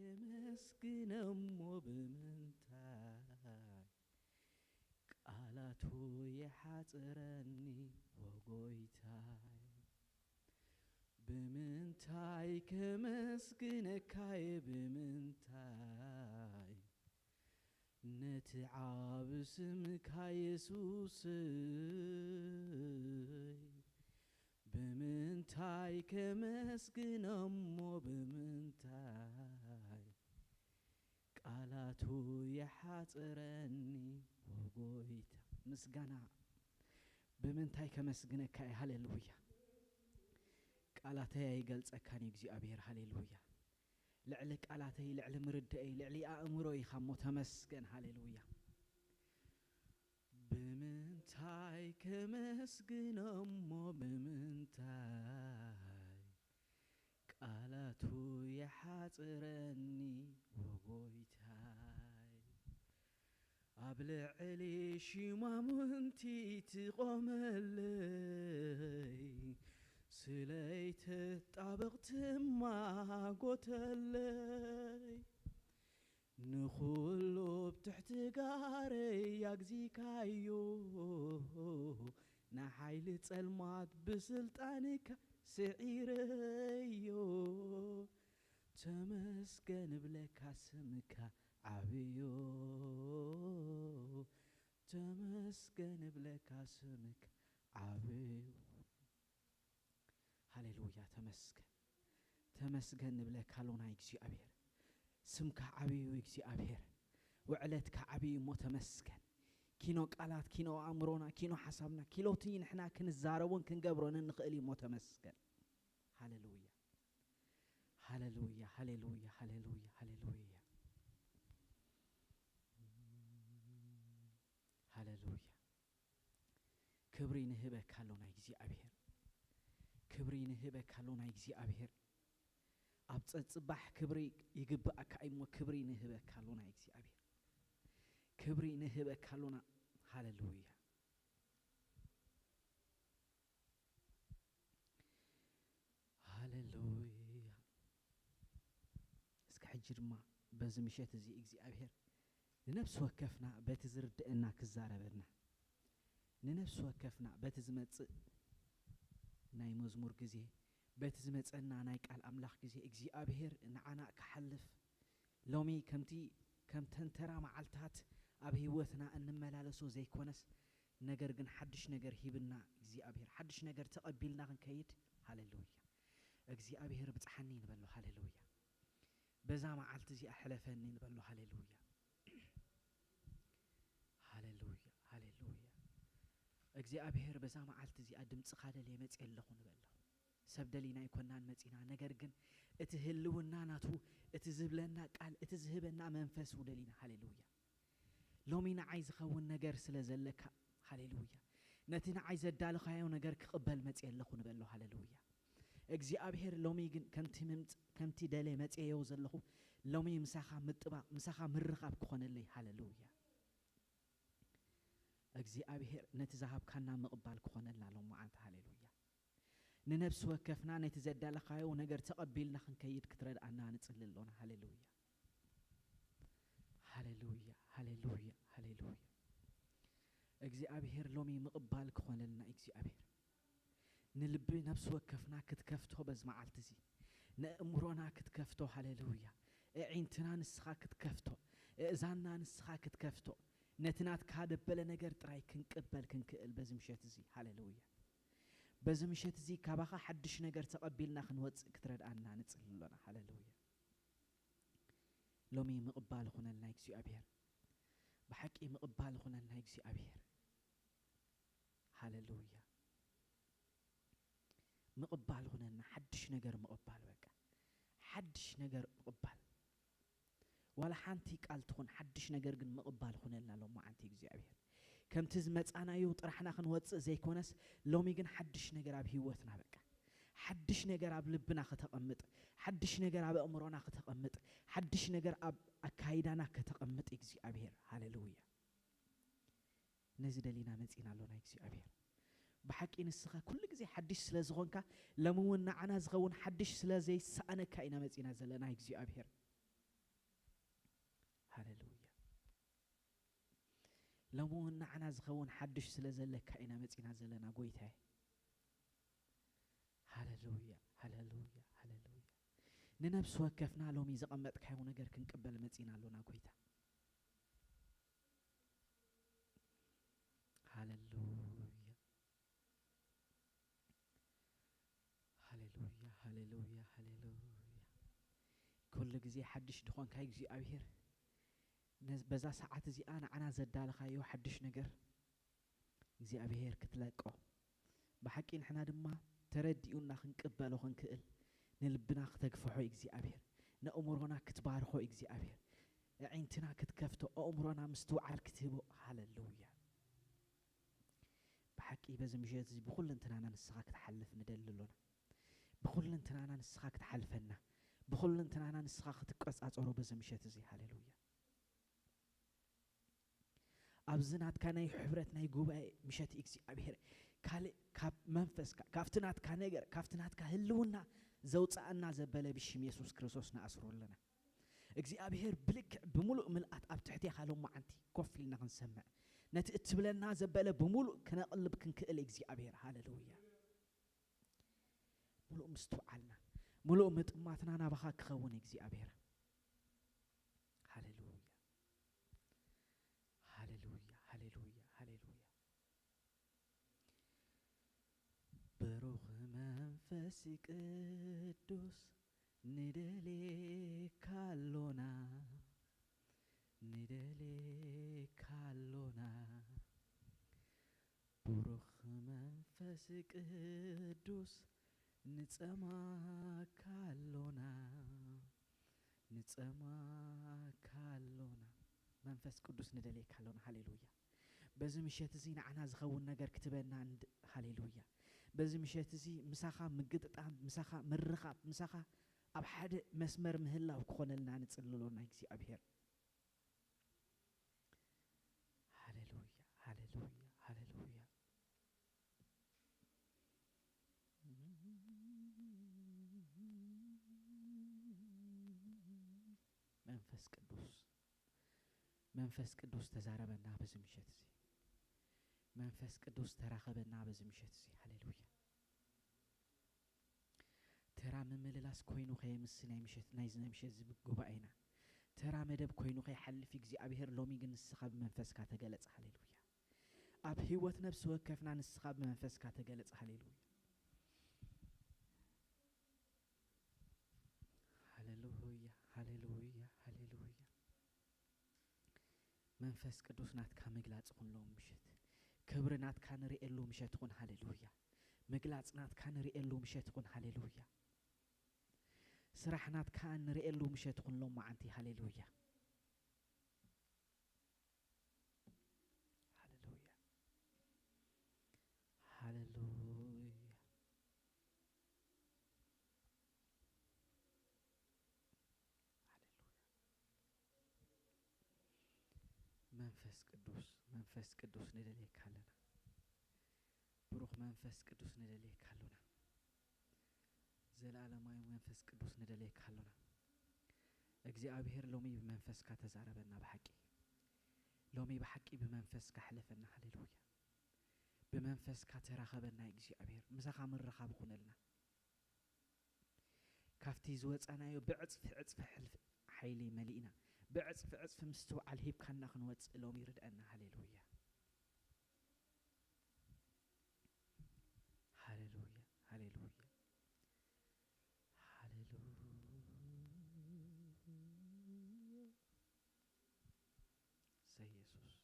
የመስግነሞ ብምንታይ ቃላቱ ይሓጽረኒ ወጎይታይ? ብምንታይ ከመስግነካየ ብምንታይ ነቲ ዓብ ስምካ የሱስይ? ብምንታይ ከመስግነሞ ብምንታይ ቃላቱ ይሓጽረኒ ወጎይታ? ምስጋና ብምንታይ ከመስግነካ እየ? ሃሌሉያ። ቃላተይ ኣይገልጸካን እዩ እግዚኣብሔር። ሃሌሉያ። ልዕሊ ቃላተይ፣ ልዕሊ ምርድእይ፣ ልዕሊ ኣእምሮ ኢኻ እሞ ተመስገን። ሃሌሉያ። ብምንታይ ከመስግኖ እሞ ብምንታይ ቃላቱ ይሓጽረኒ ወጎይታይ? ኣብ ልዕሊ ሽማሙንቲ ትቖመለይ፣ ስለይ ትጣበቕ ትማጎተለይ። ንኹሉ ብትሕቲ ጋረይ ኣግዚካዮ፣ ንሓይሊ ጸልማት ብስልጣንካ ስዒረዮ። ተመስገን እብለካ ስምካ ዓብዮ፣ ተመስገን እብለካ ስምካ ዓብዮ። ሃሌሉያ። ተመስገን፣ ተመስገን ንብለካ ኣሎና እግዚኣብሔር። ስምካ ዓብዩ እግዚኣብሔር፣ ውዕለትካ ዓብዩ እሞ ተመስገን። ኪኖ ቃላት፣ ኪኖ ኣእምሮና፣ ኪኖ ሓሳብና፣ ኪሎቲ ንሕና ክንዛረቦን ክንገብሮን እንኽእል እዩ እሞ ተመስገን። ሃሌሉያ፣ ሃሌሉያ፣ ሃሌሉያ፣ ሃሌሉያ፣ ሃሌሉያ፣ ሃሌሉያ። ክብሪ ንህበካ ኣሎና እግዚኣብሔር፣ ክብሪ ንህበካ ኣሎና እግዚኣብሔር። ኣብ ጸጽባሕ ክብሪ ይግብኣካ እሞ ክብሪ ንህበካ ኣሎና እግዚኣብሔር፣ ክብሪ ንህበካ ኣሎና። ሃሌሉያ፣ ሃሌሉያ። እስከ ሕጂ ድማ በዚ ምሸት እዚ እግዚኣብሔር ንነፍሲ ወከፍና በቲ ዝርድእና ክዛረበና፣ ንነፍሲ ወከፍና በቲ ዝመጽእ ናይ መዝሙር ግዜ፣ በቲ ዝመጸና ናይ ቃል ኣምላኽ ግዜ እግዚኣብሔር ንዓና ክሓልፍ፣ ሎሚ ከምቲ ከም ተንተራ መዓልታት ኣብ ህይወትና እንመላለሶ ዘይኮነስ፣ ነገር ግን ሓድሽ ነገር ሂብና እግዚኣብሔር፣ ሓድሽ ነገር ተቐቢልና ክንከይድ። ሃሌሉያ። እግዚኣብሔር ብጽሓኒ ንበሎ። ሃሌሉያ። በዛ መዓልቲ እዚኣ ሕለፈኒ ንበሎ። ሃሌሉያ፣ ሃሌሉያ፣ ሃሌሉያ። እግዚኣብሔር በዛ መዓልቲ እዚኣ ድምፅኻ ደልየ መፅየ ኣለኹ ንበሎ። ሰብ ደሊና ኣይኮናን መፂና፣ ነገር ግን እቲ ህልውና ናቱ፣ እቲ ዝብለና ቃል፣ እቲ ዝህበና መንፈስ ደሊና። ሃሌሉያ። ሎሚ ንዓይ ዝኸውን ነገር ስለ ዘለካ፣ ሃሌሉያ። ነቲ ንዓይ ዘዳለኻዮ ነገር ክቕበል መፅየ ኣለኹ ንበሎ። ሃሌሉያ። እግዚኣብሔር ሎሚ ግን ከምቲ ምምፅ-፣ ከምቲ ደለ መፅየዮ ዘለኹ፣ ሎሚ ምሳኻ ምጥባቕ፣ ምሳኻ ምርኻብ ክኾነለይ። ሃሌሉያ። እግዚኣብሔር ነቲ ዝሃብካና ምቕባል ክኾነልና ሎም መዓልቲ። ሃሌሉያ። ንነፍሲ ወከፍና ነቲ ዘዳለኻዮ ነገር ተቐቢልና ክንከይድ ክትረድኣና ንጽሊ ኣሎና። ሃሌሉያ፣ ሃሌሉያ፣ ሃሌሉያ፣ ሃሌሉያ። እግዚኣብሔር ሎሚ ምቕባል ክኾነልና እግዚኣብሔር ንልቢ ነፍሲ ወከፍና ክትከፍቶ በዚ መዓልቲ እዚ፣ ንእምሮና ክትከፍቶ። ሃሌሉያ። እዒንትና ንስኻ ክትከፍቶ፣ እእዛንና ንስኻ ክትከፍቶ፣ ነቲ ናትካ ደበለ ነገር ጥራይ ክንቅበል ክንክእል በዚ ምሸት እዚ። ሃሌሉያ። በዚ ምሸት እዚ ካባኻ ሓድሽ ነገር ተቐቢልና ክንወጽእ ክትረድኣና ንጽሊ ኣሎና። ሃሌሉያ። ሎሚ ምቕባል ኹነልና እግዚኣብሔር፣ ብሓቂ ምቕባል ኹነልና እግዚኣብሔር። ሃሌሉያ። ምቕባል ኹነልና፣ ሓድሽ ነገር ምቕባል፣ በቃ ሓድሽ ነገር ምቕባል። ዋላ ሓንቲ ቃል ትኹን ሓድሽ ነገር ግን ምቕባል ኹነልና ሎም መዓልቲ እግዚኣብሔር። ከምቲ ዝመጻናዮ ጥራሕና ክንወጽእ ዘይኮነስ፣ ሎሚ ግን ሓድሽ ነገር ኣብ ህይወትና፣ በቃ ሓድሽ ነገር ኣብ ልብና ከተቐምጥ፣ ሓድሽ ነገር ኣብ ኣእምሮና ከተቐምጥ፣ ሓድሽ ነገር ኣብ ኣካይዳና ከተቐምጥ እግዚኣብሔር። ሃሌሉያ። ነዚ ደሊና መጺና ኣሎና እግዚኣብሔር። ብሓቂ ንስኻ ኩሉ ግዜ ሓድሽ ስለ ዝኾንካ፣ ሎሚ እውን ንዓና ዝኸውን ሓድሽ ስለ ዘይሰኣነካ ኢና መጺና ዘለና እግዚኣብሔር። ሎሚ እውን ንዓና ዝኸውን ሓድሽ ስለ ዘለካ ኢና መጺና ዘለና ጎይታየ። ሃሌሉያ፣ ሃሌሉያ፣ ሃሌሉያ። ንነፍሲ ወከፍና ሎሚ ዘቐመጥካዮ ነገር ክንቅበል መጺና ኣሎና ጎይታ። ሃሌሉያ፣ ሃሌሉያ፣ ሃሌሉያ፣ ሃሌሉያ። ኩሉ ግዜ ሓድሽ ድኾንካ እግዚኣብሔር፣ ነዝ-፣ በዛ ሰዓት እዚኣ ንዓና ዘዳለኻዮ ሓድሽ ነገር እግዚኣብሔር ክትለቆ፣ ብሓቂ ንሕና ድማ ተረዲኡና ክንቅበሎ ክንክእል፣ ንልብና ክተግፍሖ እግዚኣብሔር፣ ነእምሮና ክትባርኾ እግዚኣብሔር፣ ኣዒንትና ክትከፍቶ፣ ኣእምሮና ምስትውዓል ክትህቦ። ሃሌሉያ። ብሓቂ በዚ ምሸት እዚ ብኹልንትናና ንስኻ ክትሓልፍ ንደሊ ኣሎና። ብኹልንትናና ንስኻ ክትሓልፈና፣ ብኹልንትናና ንስኻ ክትቆጻጸሮ በዚ ምሸት እዚ። ሃሌሉያ። ኣብዚ ናትካ ናይ ሕብረት ናይ ጉባኤ ምሸት እግዚኣብሔር ካልእ ካብ መንፈስካ፣ ካብቲ ናትካ ነገር፣ ካብቲ ናትካ ህልውና ዘውፅኣና ዘበለ ብሽም የሱስ ክርስቶስ ንኣስሮ ኣለና። እግዚኣብሔር ብልክዕ ብምሉእ ምልኣት ኣብ ትሕቴኻ ሎማዓንቲ ኮፍ ኢልና ክንሰምዕ፣ ነቲ እትብለና ዘበለ ብምሉእ ክነቕልብ ክንክእል እግዚኣብሔር። ሃሌሉያ። ምሉእ ምስትውዓልና፣ ምሉእ ምጥማትና ናባኻ ክኸውን እግዚኣብሔር። ሃሌሉያ፣ ሃሌሉያ፣ ሃሌሉያ፣ ሃሌሉያ። ብሩኽ መንፈስ ቅዱስ ንደሌካ ኣሎና፣ ንደሌካ ኣሎና። ብሩኽ መንፈስ ቅዱስ ንጸማካ ኣሎና፣ ንጸማካ ኣሎና። መንፈስ ቅዱስ ንደሌካ ኣሎና። ሃሌሉያ። በዚ ምሸት እዚ ንዓና ዝኸውን ነገር ክትበና እንድ-፣ ሃሌሉያ። በዚ ምሸት እዚ ምሳኻ ምግጥጣም፣ ምሳኻ ምርኻብ፣ ምሳኻ ኣብ ሓደ መስመር ምህላው ክኾነልና ንጽሊ ኣሎና እግዚኣብሔር። ሃሌሉያ፣ ሃሌሉያ፣ ሃሌሉያ። መንፈስ ቅዱስ፣ መንፈስ ቅዱስ ተዛረበና በዚ ምሸት እዚ። መንፈስ ቅዱስ ተራኸበና በዚ ምሸት እዚ። ሃሌሉያ። ተራ ምምልላስ ኮይኑ ከየምስ ናይ ምሸት፣ ናይዚ ናይ ምሸት እዚ ጉባኤና ተራ መደብ ኮይኑ ከይሓልፍ እግዚኣብሔር ሎሚ ግን ንስኻ ብመንፈስካ ተገለጽ። ሃሌሉያ። ኣብ ህይወት ነፍሲ ወከፍና ንስኻ ብመንፈስካ ተገለጽ። ሃሌሉያ። ሃሌሉያ፣ ሃሌሉያ፣ ሃሌሉያ። መንፈስ ቅዱስ ናትካ ምግላጽ ይኹን ሎም ምሸት። ክብሪ ናትካ ንርእየሉ ምሸት ይኹን። ሃሌሉያ። ምግላጽ ናትካ ንርእየሉ ምሸት ይኹን። ሃሌሉያ። ስራሕ ናትካ ንርእየሉ ምሸት ይኹን ሎም መዓንቲ። ሃሌሉያ። ሃሌሉያ። ሃሌሉያ። ሃሌሉያ። መንፈስ ቅዱስ፣ መንፈስ ቅዱስ ንደልየካ ኣለና። ብሩኽ መንፈስ ቅዱስ ንደልየካ ኣሎና። ዘለኣለማዊ መንፈስ ቅዱስ ንደልየካ ኣሎና። እግዚኣብሔር ሎሚ ብመንፈስካ ተዛረበና ብሓቂ። ሎሚ ብሓቂ ብመንፈስካ ሕለፈና። ሃሌሉያ። ብመንፈስካ ተራኸበና እግዚኣብሔር። ምሳኻ ምርኻብ ይኹነልና። ካብቲ ዝወጻናዮ ብዕጽፊ ዕጽፊ ሕልፍ-፣ ሓይሊ መሊእና፣ ብዕጽፊ ዕጽፊ ምስትውዓል ሂብካና ክንወጽእ ሎሚ ይርድአና። ሃሌሉያ። ሃሌሉያ፣ ሃሌሉያ፣ ሃሌሉያ። እሰይ የሱስ፣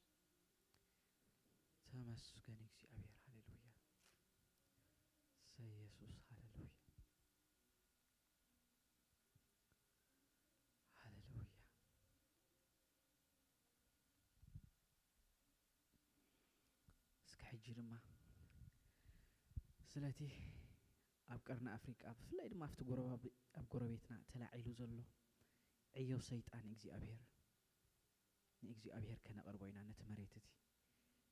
ተመስገን እግዚኣብሔር። ሃሌሉያ፣ እሰይ የሱስ፣ ሃሌሉያ፣ ሃሌሉያ። እስከ ሕጂ ድማ ስለቲ ኣብ ቀርኒ ኣፍሪቃ ብፍላይ ድማ ኣብቲ ጎረባብ-፣ ኣብ ጎረቤትና ተላዒሉ ዘሎ ዕዮ ሰይጣን እግዚኣብሔር ንእግዚኣብሔር ከነቕርቦ ኢና። ነቲ መሬት እቲ፣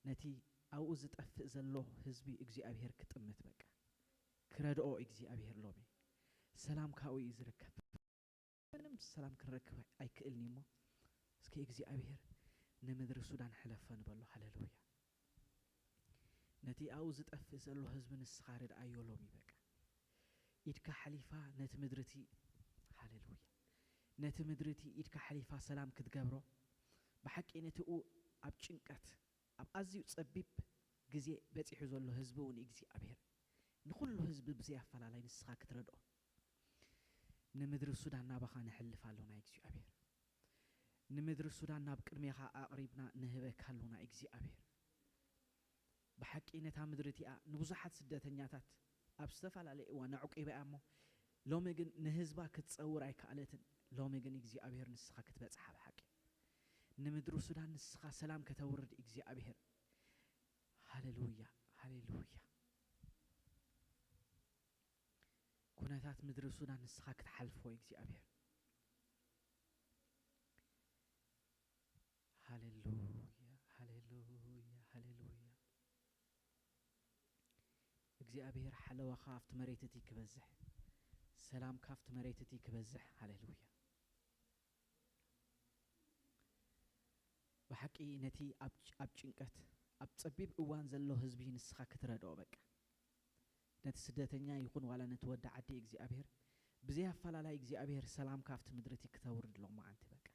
ነቲ ኣብኡ ዝጠፍእ ዘሎ ህዝቢ እግዚኣብሔር ክጥምት፣ በቃ ክረድኦ እግዚኣብሔር ሎሚ ሰላም ካብኡ እዩ ዝርከብ። ምንም ሰላም ክንረክብ ኣይክእልን እዩ። እሞ እስኪ እግዚኣብሔር ንምድሪ ሱዳን ሕለፈ ንበሎ። ሃሌሉያ። ነቲ ኣብኡ ዝጠፍእ ዘሎ ህዝቢ ንስኻ ርድኣዮ ሎሚ በቃ። ኢድካ ሓሊፋ ነቲ ምድሪ እቲ፣ ሃሌሉያ፣ ነቲ ምድሪ እቲ ኢድካ ሓሊፋ ሰላም ክትገብሮ፣ ብሓቂ ነቲ ኡ ኣብ ጭንቀት፣ ኣብ ኣዝዩ ጸቢብ ግዜ በጺሑ ዘሎ ህዝቢ እውን እግዚኣብሔር፣ ንኹሉ ህዝቢ ብዘይ ኣፈላላይ ንስኻ ክትረድኦ። ንምድሪ ሱዳን ናባኻ ነሕልፍ ኣሎና እግዚኣብሔር። ንምድሪ ሱዳን ናብ ቅድሜኻ ኣቕሪብና ንህበካ ኣሎና እግዚኣብሔር። ብሓቂ ነታ ምድሪ እቲኣ ንብዙሓት ስደተኛታት ኣብ ዝተፈላለየ እዋን ኣዕቂባ እያ እሞ፣ ሎሚ ግን ንህዝባ ክትጸውር ኣይከኣለትን። ሎሚ ግን እግዚኣብሔር ንስኻ ክትበጽሓ ብሓቂ ንምድሪ ሱዳን ንስኻ ሰላም ከተውርድ እግዚኣብሔር። ሃሌሉያ፣ ሃሌሉያ። ኩነታት ምድሪ ሱዳን ንስኻ ክትሓልፎ እግዚኣብሔር። ሃሌሉያ፣ ሃሌሉያ፣ ሃሌሉያ። እግዚኣብሔር ሓለዋኻ ኣብቲ መሬት እቲ ክበዝሕ፣ ሰላምካ ኣብቲ መሬት እቲ ክበዝሕ። ሃሌሉያ። ብሓቂ ነቲ ኣብ፣ ኣብ ጭንቀት፣ ኣብ ጸቢብ እዋን ዘሎ ህዝቢ ንስኻ ክትረድኦ በቃ። ነቲ ስደተኛ ይኹን ዋላ ነቲ ወዲ ዓዲ እግዚኣብሔር፣ ብዘይ ኣፈላላይ እግዚኣብሔር ሰላምካ ኣብቲ ምድሪ እቲ ክተውርድ ሎማዓንቲ በቃ።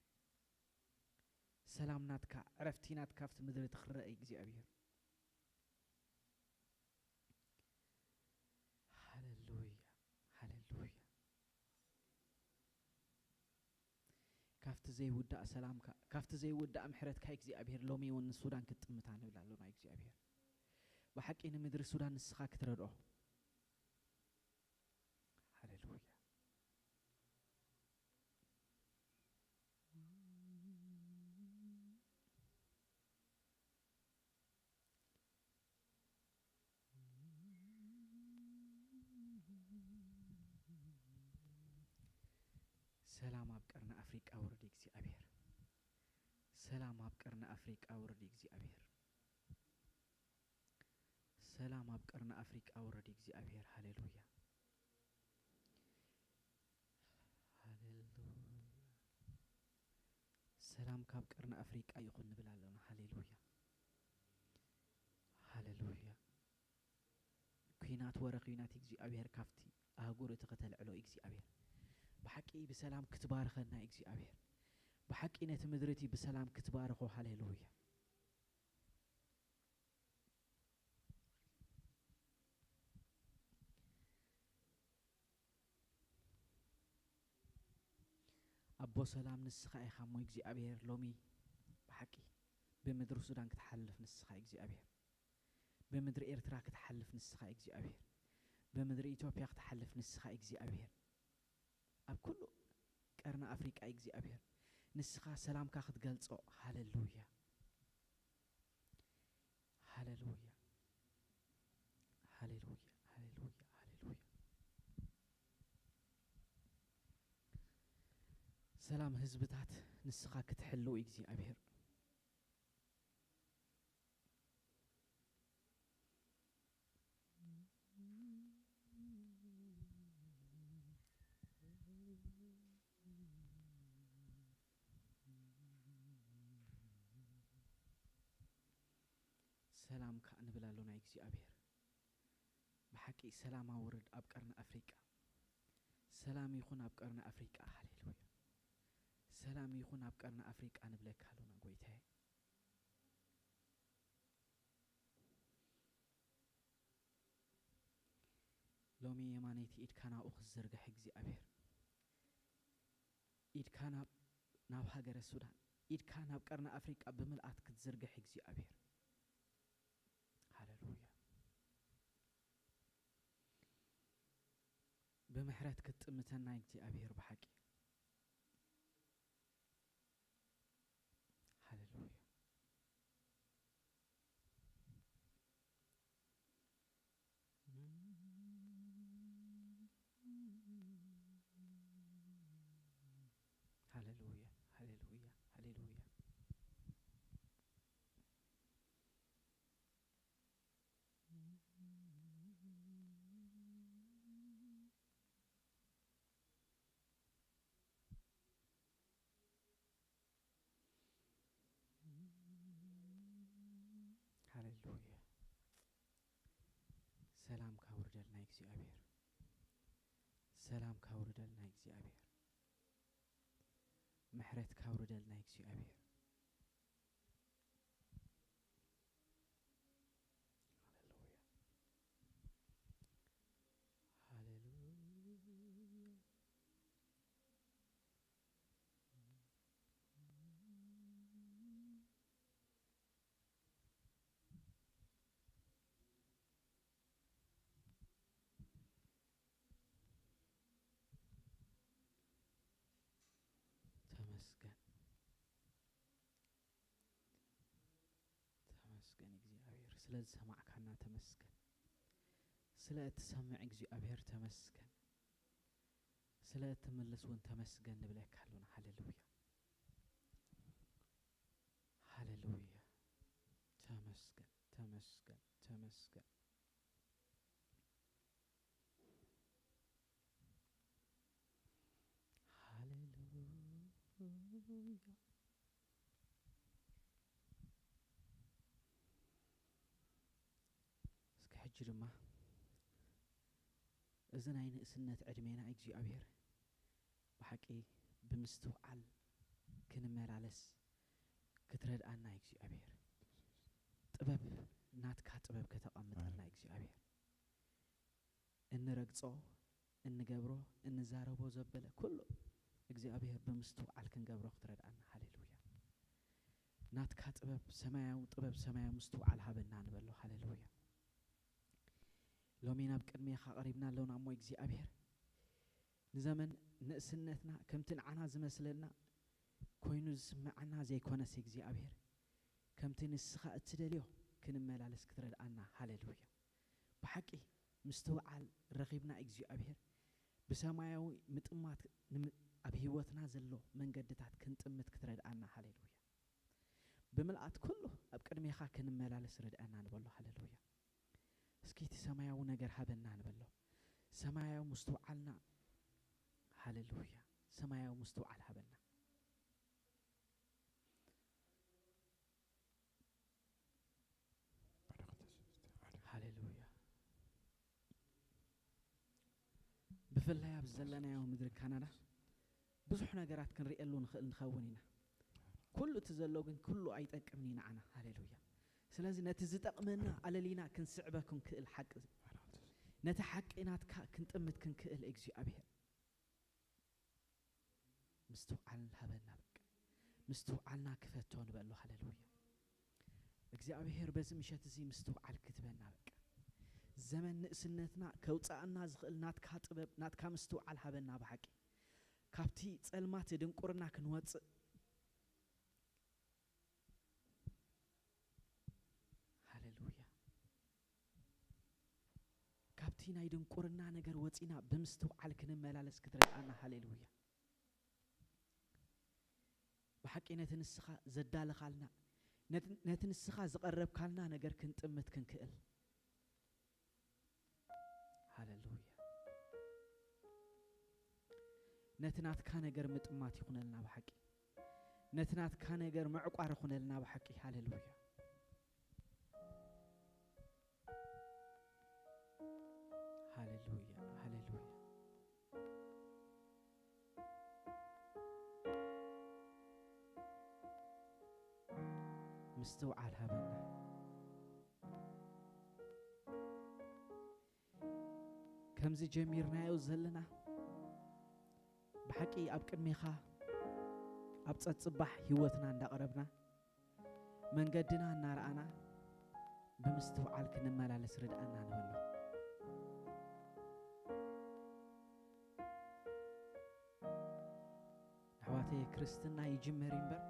ሰላም ናትካ፣ ዕረፍቲ ናትካ ኣብቲ ምድሪ እቲ ክረአ እግዚኣብሔር። ሃሌሉያ፣ ሃሌሉያ። ካብቲ ዘይውዳእ ሰላምካ፣ ካብቲ ዘይውዳእ ምሕረትካ እግዚኣብሔር ሎሚ እውን ንሱዳን ክትጥምታ ንብል ኣሎና እግዚኣብሔር። ብሓቂ ንምድሪ ሱዳን ንስኻ ክትረድኦ። ሃሌሉያ። ሰላም ኣብ ቀርኒ ኣፍሪቃ ውረድ እግዚኣብሔር። ሰላም ኣብ ቀርኒ ኣፍሪቃ ውረድ እግዚኣብሔር። ሰላም ኣብ ቀርኒ ኣፍሪቃ ውረድ እግዚኣብሔር። ሃሌሉያ። ሃሌሉያ። ሰላም ካብ ቀርኒ ኣፍሪቃ ይኹን ንብል ኣለና። ሃሌሉያ። ሃሌሉያ። ኲናት ወረ ኲናት እግዚኣብሔር ካብቲ ኣህጉር እቲ ከተልዕሎ እግዚኣብሔር። ብሓቂ ብሰላም ክትባርኸና እግዚኣብሔር። ብሓቂ ነቲ ምድሪ እቲ ብሰላም ክትባርኾ። ሃሌሉያ። ኣቦ ሰላም ንስኻ ኢኻ እሞ እግዚኣብሔር ሎሚ ብሓቂ ብምድሪ ሱዳን ክትሓልፍ ንስኻ እግዚኣብሔር። ብምድሪ ኤርትራ ክትሓልፍ ንስኻ እግዚኣብሔር። ብምድሪ ኢትዮጵያ ክትሓልፍ ንስኻ እግዚኣብሔር። ኣብ ኩሉ ቀርኒ ኣፍሪቃ እግዚኣብሔር ንስኻ ሰላምካ ክትገልጾ። ሃሌሉያ። ሃሌሉያ። ሃሌሉያ። ሃሌሉያ። ሃሌሉያ። ሰላም ህዝብታት ንስኻ ክትሕልው እግዚኣብሔር። ሰላም ከኣ ንብል ኣሎና እግዚኣብሔር። ብሓቂ ሰላም ኣውርድ ኣብ ቀርኒ ኣፍሪቃ። ሰላም ይኹን ኣብ ቀርኒ ኣፍሪቃ። ሃሌሉያ። ሰላም ይኹን ኣብ ቀርኒ ኣፍሪቃ ንብለካ ኣሎና ጎይታየ። ሎሚ የማነይቲ ኢድካ ናብኡ ክትዝርግሕ እግዚኣብሔር። ኢድካ ናብ፣ ናብ ሃገረ ሱዳን፣ ኢድካ ናብ ቀርኒ ኣፍሪቃ ብምልኣት ክትዝርግሕ እግዚኣብሔር። ሃሌሉያ። ብምሕረት ክትጥምተና እግዚኣብሔር ብሓቂ። ሃሌሉያ። ሃሌሉያ፣ ሃሌሉያ፣ ሃሌሉያ። ካውርደልና እግዚኣብሔር። ሰላም ካውርደልና እግዚኣብሔር። ምሕረት ካውርደልና እግዚኣብሔር። ሃሌሉያ። ሃሌሉያ። ተመስገን። ተመስገን እግዚኣብሔር፣ ስለ ዝሰማዕካና ተመስገን። ስለ እትሰምዕ እግዚኣብሔር ተመስገን። ስለ እትምልስ እውን ተመስገን ንብለካ ኣሎና። ሃሌሉያ። ሃሌሉያ። ተመስገን፣ ተመስገን፣ ተመስገን። ሃሌሉያ። እስኪ ሕጂ ድማ እዚ ናይ ንእስነት ዕድሜና እግዚኣብሔር ብሓቂ ብምስትውዓል ክንመላለስ ክትረድኣና እግዚኣብሔር። ጥበብ ናትካ ጥበብ ከተቐምጠልና እግዚኣብሔር። እንረግጾ፣ እንገብሮ፣ እንዛረቦ ዘበለ ኩሉ እግዚኣብሔር ብምስትውዓል ክንገብሮ ክትረድኣና። ሃሌሉያ። ናትካ ጥበብ፣ ሰማያዊ ጥበብ፣ ሰማያዊ ምስትውዓል ሃበና ንበሎ። ሃሌሉያ። ሎሚ ናብ ቅድሜኻ ቀሪብና ኣለውና እሞ እግዚኣብሔር፣ ንዘመን ንእስነትና ከምቲ ንዓና ዝመስለና ኮይኑ ዝስምዓና ዘይኮነስ እግዚኣብሔር፣ ከምቲ ንስኻ እትደልዮ ክንመላለስ ክትረድኣና። ሃሌሉያ። ብሓቂ ምስትውዓል ረኺብና እግዚኣብሔር፣ ብሰማያዊ ምጥማት ንም-፣ ኣብ ህይወትና ዘሎ መንገድታት ክንጥምት ክትረድኣና። ሃሌሉያ። ብምልኣት ኩሉ ኣብ ቅድሜኻ ክንመላለስ ርድኣና ንበሎ። ሃሌሉያ። እስኪ እቲ ሰማያዊ ነገር ሃበና ንበሎ። ሰማያዊ ምስትውዓልና። ሃሌሉያ። ሰማያዊ ምስትውዓል ሃበና። ሃሌሉያ። ብፍላይ ኣብ ዘለናዮ ምድሪ ካናዳ ብዙሕ ነገራት ክንርእየሉ ንኽእል ንኸውን ኢና። ኩሉ እቲ ዘሎ ግን ኩሉ ኣይጠቅምን እዩ ንዓና። ሃሌሉያ። ስለዚ ነቲ ዝጠቕመና ኣለሊና ክንስዕበ ክንክእል ሓቂ፣ ነቲ ሓቂ ናትካ ክንጥምት ክንክእል እግዚኣብሔር ምስትውዓል ሃበና። በቃ ምስትውዓልና ክፈቶ ንበሎ። ሃሌሉያ። እግዚኣብሔር በዚ ምሸት እዚ ምስትውዓል ክትበና። በቃ ዘመን ንእስነትና ከውፅኣና ዝኽእል ናትካ ጥበብ፣ ናትካ ምስትውዓል ሃበና። ብሓቂ ካብቲ ጸልማት ድንቁርና ክንወፅእ። ሃሌሉያ። ካብቲ ናይ ድንቁርና ነገር ወፂና ብምስትውዓል ክንመላለስ ክትረድኣና። ሃሌሉያ። ብሓቂ ነቲ ንስኻ ዘዳለኻልና፣ ነቲ፣ ነቲ ንስኻ ዝቐረብካልና ነገር ክንጥምት ክንክእል። ሃሌሉያ። ነቲ ናትካ ነገር ምጥማት ይኹነልና ብሓቂ። ነቲ ናትካ ነገር ምዕቋር ይኹነልና ብሓቂ። ሃሌሉያ። ሃሌሉያ። ሃሌሉያ። ምስትውዓል ሃበና። ከምዚ ጀሚርናዮ ዘለና ብሓቂ ኣብ ቅድሜኻ ኣብ ጸጽባሕ ህይወትና እንዳቐረብና መንገድና እናረኣና ብምስትውዓል ክንመላለስ ርድኣና ንበሎ። ኣሕዋተይ፣ ክርስትና ይጅመር እምበር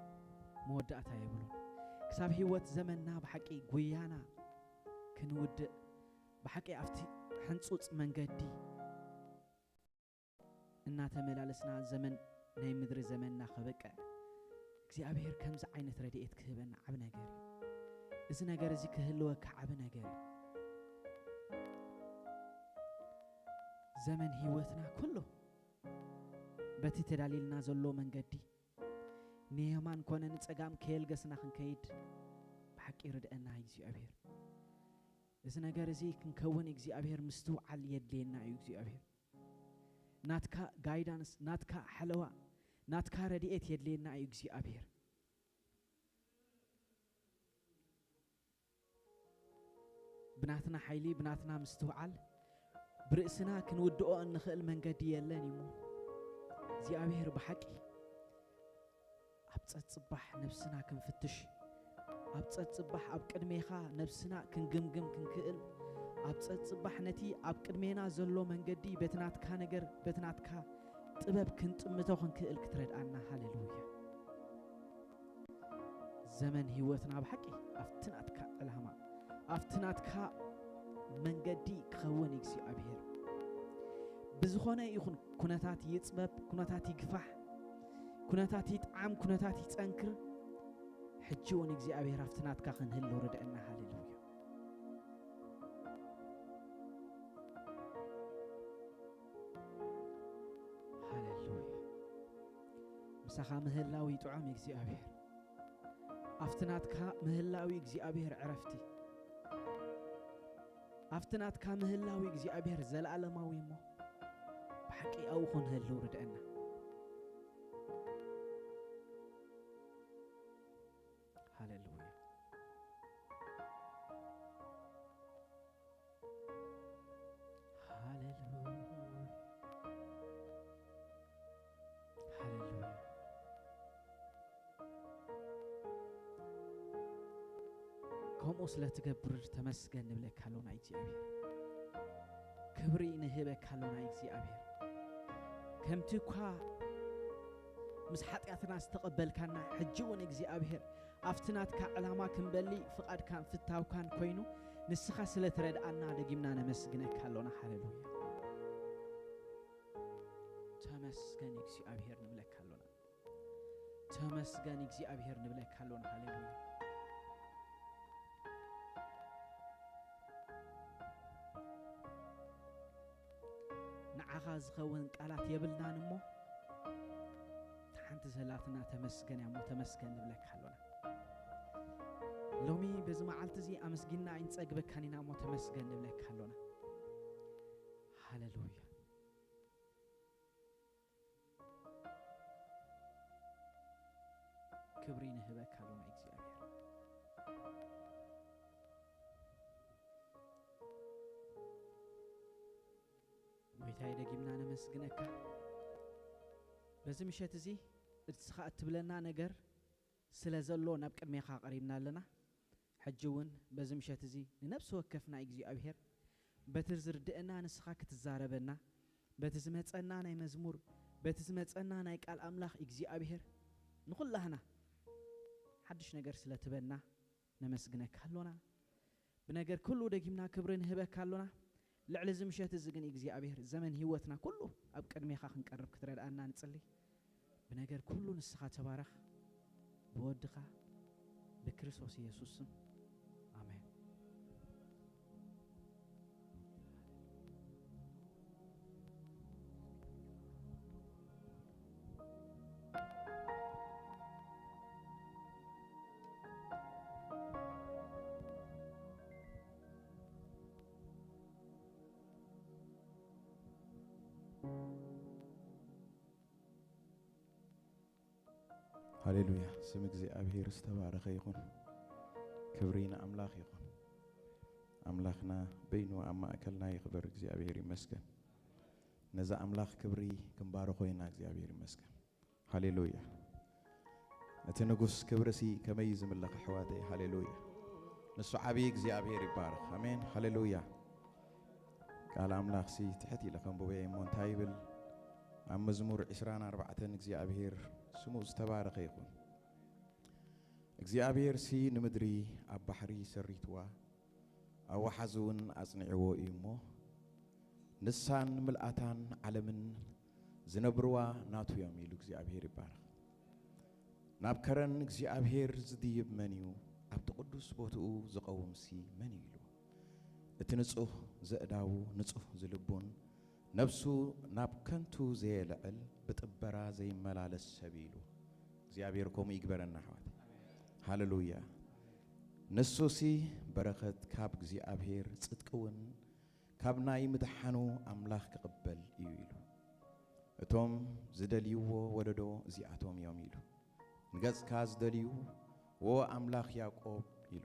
መወዳእታ የብሉን። ክሳብ ህይወት ዘመንና ብሓቂ ጉያና ክንውድእ፣ ብሓቂ ኣብቲ ሕንጹጽ መንገዲ እናተመላለስና ዘመን ናይ ምድሪ ዘመንና ከበቅዕ እግዚኣብሔር ከምዚ ዓይነት ረድኤት ክህበና ዓቢ ነገር እዩ። እዚ ነገር እዚ ክህልወካ ዓቢ ነገር እዩ። ዘመን ህይወትና ኩሉ በቲ ተዳልየልና ዘሎ መንገዲ ንየማን ኮነ ንጸጋም ከየልገስና ክንከይድ ብሓቂ ርድአና እግዚኣብሔር። እዚ ነገር እዚ ክንከውን እግዚኣብሔር ምስትውዓል የድልየና እዩ። እግዚኣብሔር ናትካ ጋይዳንስ፣ ናትካ ሓለዋ፣ ናትካ ረድኤት የድልየና እዩ እግዚኣብሔር። ብናትና ሓይሊ፣ ብናትና ምስትውዓል፣ ብርእስና ክንውድኦ እንኽእል መንገዲ የለን እሞ፣ እግዚኣብሔር ብሓቂ ኣብ ጸጽባሕ ነብስና ክንፍትሽ፣ ኣብ ጸጽባሕ ኣብ ቅድሜኻ ነብስና ክንግምግም ክንክእል፣ ኣብ ጸጽባሕ ነቲ ኣብ ቅድሜና ዘሎ መንገዲ በቲ ናትካ ነገር፣ በቲ ናትካ ጥበብ ክንጥምቶ ክንክእል ክትረድኣና። ሃሌሉያ። ዘመን ህይወትና ብሓቂ ኣብቲ ናትካ ዕላማ፣ ኣብቲ ናትካ መንገዲ ክኸውን እግዚኣብሔር። ብዝኾነ ይኹን ኩነታት ይጽበብ፣ ኩነታት ይግፋሕ፣ ኩነታት ይጥዓም፣ ኩነታት ይጸንክር፣ ሕጂ እውን እግዚኣብሔር ኣብቲ ናትካ ክንህሉ ርድአና። ሃሌሉያ። ሃሌሉያ። ምሳኻ ምህላው ይጥዑም እግዚኣብሔር። ኣብቲ ናትካ ምህላው እግዚኣብሔር ዕረፍቲ። ኣብቲ ናትካ ምህላው እግዚኣብሔር ዘለዓለማዊ እሞ ብሓቂ ኣብኡ ክንህልው ርድአና። ሃሌሉያ። ሃሌሉያ። ሃሌሉያ። ከምኡ ስለ ትገብር ተመስገን ንብለካ ኣሎና እግዚኣብሔር። ክብሪ ንህበካ ኣሎና እግዚኣብሔር። ከምቲ እኳ ምስ ሓጢኣትና ዝተቐበልካና፣ ሕጂ እውን እግዚኣብሔር ኣብቲ ናትካ ዕላማ ክንበሊ ፍቓድካን ፍታውካን ኮይኑ ንስኻ ስለ ትረድኣና ደጊምና ነመስግነካ ኣሎና። ሃሌሉያ። ተመስገን እግዚኣብሔር ንብለካ ኣሎና። ተመስገን እግዚኣብሔር ንብለካ ኣሎና። ሃሌሉያ። ንዓኻ ዝኸውን ቃላት የብልናን እሞ፣ እታ ሓንቲ ዘላትና ተመስገን እያ እሞ፣ ተመስገን ንብለካ ኣሎና። ሎሚ በዚ መዓልቲ እዚ ኣመስጊንና ኣይንጸግበካን ኢና እሞ፣ ተመስገን ንብለካ ኣሎና። ሃሌሉያ። ክብሪ ንህበካ ኣሎና እግዚኣብሔር። ጎይታይ፣ ደጊምና ነመስግነካ። በዚ ምሸት እዚ ንስኻ እትብለና ነገር ስለ ዘሎ ናብ ቅድሜኻ ቀሪብና ኣለና። ሕጂ እውን በዚ ምሸት እዚ ንነፍሲ ወከፍና እግዚኣብሔር በቲ ዝርድእና ንስኻ ክትዛረበና፣ በቲ ዝመጸና ናይ መዝሙር፣ በቲ ዝመጸና ናይ ቃል ኣምላኽ እግዚኣብሔር ንኹላህና ሓድሽ ነገር ስለ ትበና ነመስግነካ ኣሎና። ብነገር ኩሉ ደጊምና ክብሪ ንህበካ ኣሎና። ልዕሊ እዚ ምሸት እዚ ግን እግዚኣብሔር ዘመን ህይወትና ኩሉ ኣብ ቅድሜኻ ክንቀርብ ክትረድኣና ንጽሊ። ብነገር ኩሉ ንስኻ ተባረኽ፣ ብወድኻ ብክርስቶስ ኢየሱስ ስም ኣሜን። ሃሌሉያ። ስም እግዚኣብሔር ዝተባረኸ ይኹን። ክብሪ ንኣምላኽ ይኹን። ኣምላኽና በይኑ ኣብ ማእከልና ይኽበር። እግዚኣብሔር ይመስገን። ነዚ ኣምላኽ ክብሪ ክንባርኾ ኢና። እግዚኣብሔር ይመስገን። ሃሌሉያ። ነቲ ንጉስ ክብርሲ ከመይ ዝምለኽ ኣሕዋተይ። ሃሌሉያ። ንሱ ዓብዪ እግዚኣብሔር ይባረኽ። ኣሜን። ሃሌሉያ። ቃል ኣምላኽሲ ትሕት ኢለ ከንብቦ እየ እሞ እንታይ ይብል? ኣብ መዝሙር ዕስራን ኣርባዕተን እግዚኣብሔር ስሙ ዝተባረኸ ይኹን። እግዚኣብሔርሲ ንምድሪ ኣብ ባሕሪ ሰሪትዋ፣ ኣብ ወሓዚ እውን ኣጽኒዕዎ እዩ እሞ፣ ንሳን ምልኣታን ዓለምን ዝነብርዋ ናቱ እዮም ኢሉ እግዚኣብሔር ይባረኽ። ናብ ከረን እግዚኣብሔር ዝድይብ መን እዩ? ኣብቲ ቅዱስ ቦትኡ ዝቐውምሲ መን እዩ ኢሉ። እቲ ንጹህ ዘእዳዉ ንጹህ ዝልቡን ነብሱ ናብ ከንቱ ዘየልዕል ብጥበራ ዘይመላለስ ሰብ ኢሉ። እግዚኣብሔር ከምኡ ይግበረና ኣሕዋት። ሃሌሉያ። ንሱሲ በረኸት ካብ እግዚኣብሔር፣ ጽድቂ እውን ካብ ናይ ምድሓኑ ኣምላኽ ክቕበል እዩ ኢሉ። እቶም ዝደልይዎ ወለዶ እዚኣቶም እዮም ኢሉ። ንገጽካ ዝደልዩ፣ ወ ኣምላኽ ያዕቆብ ኢሉ።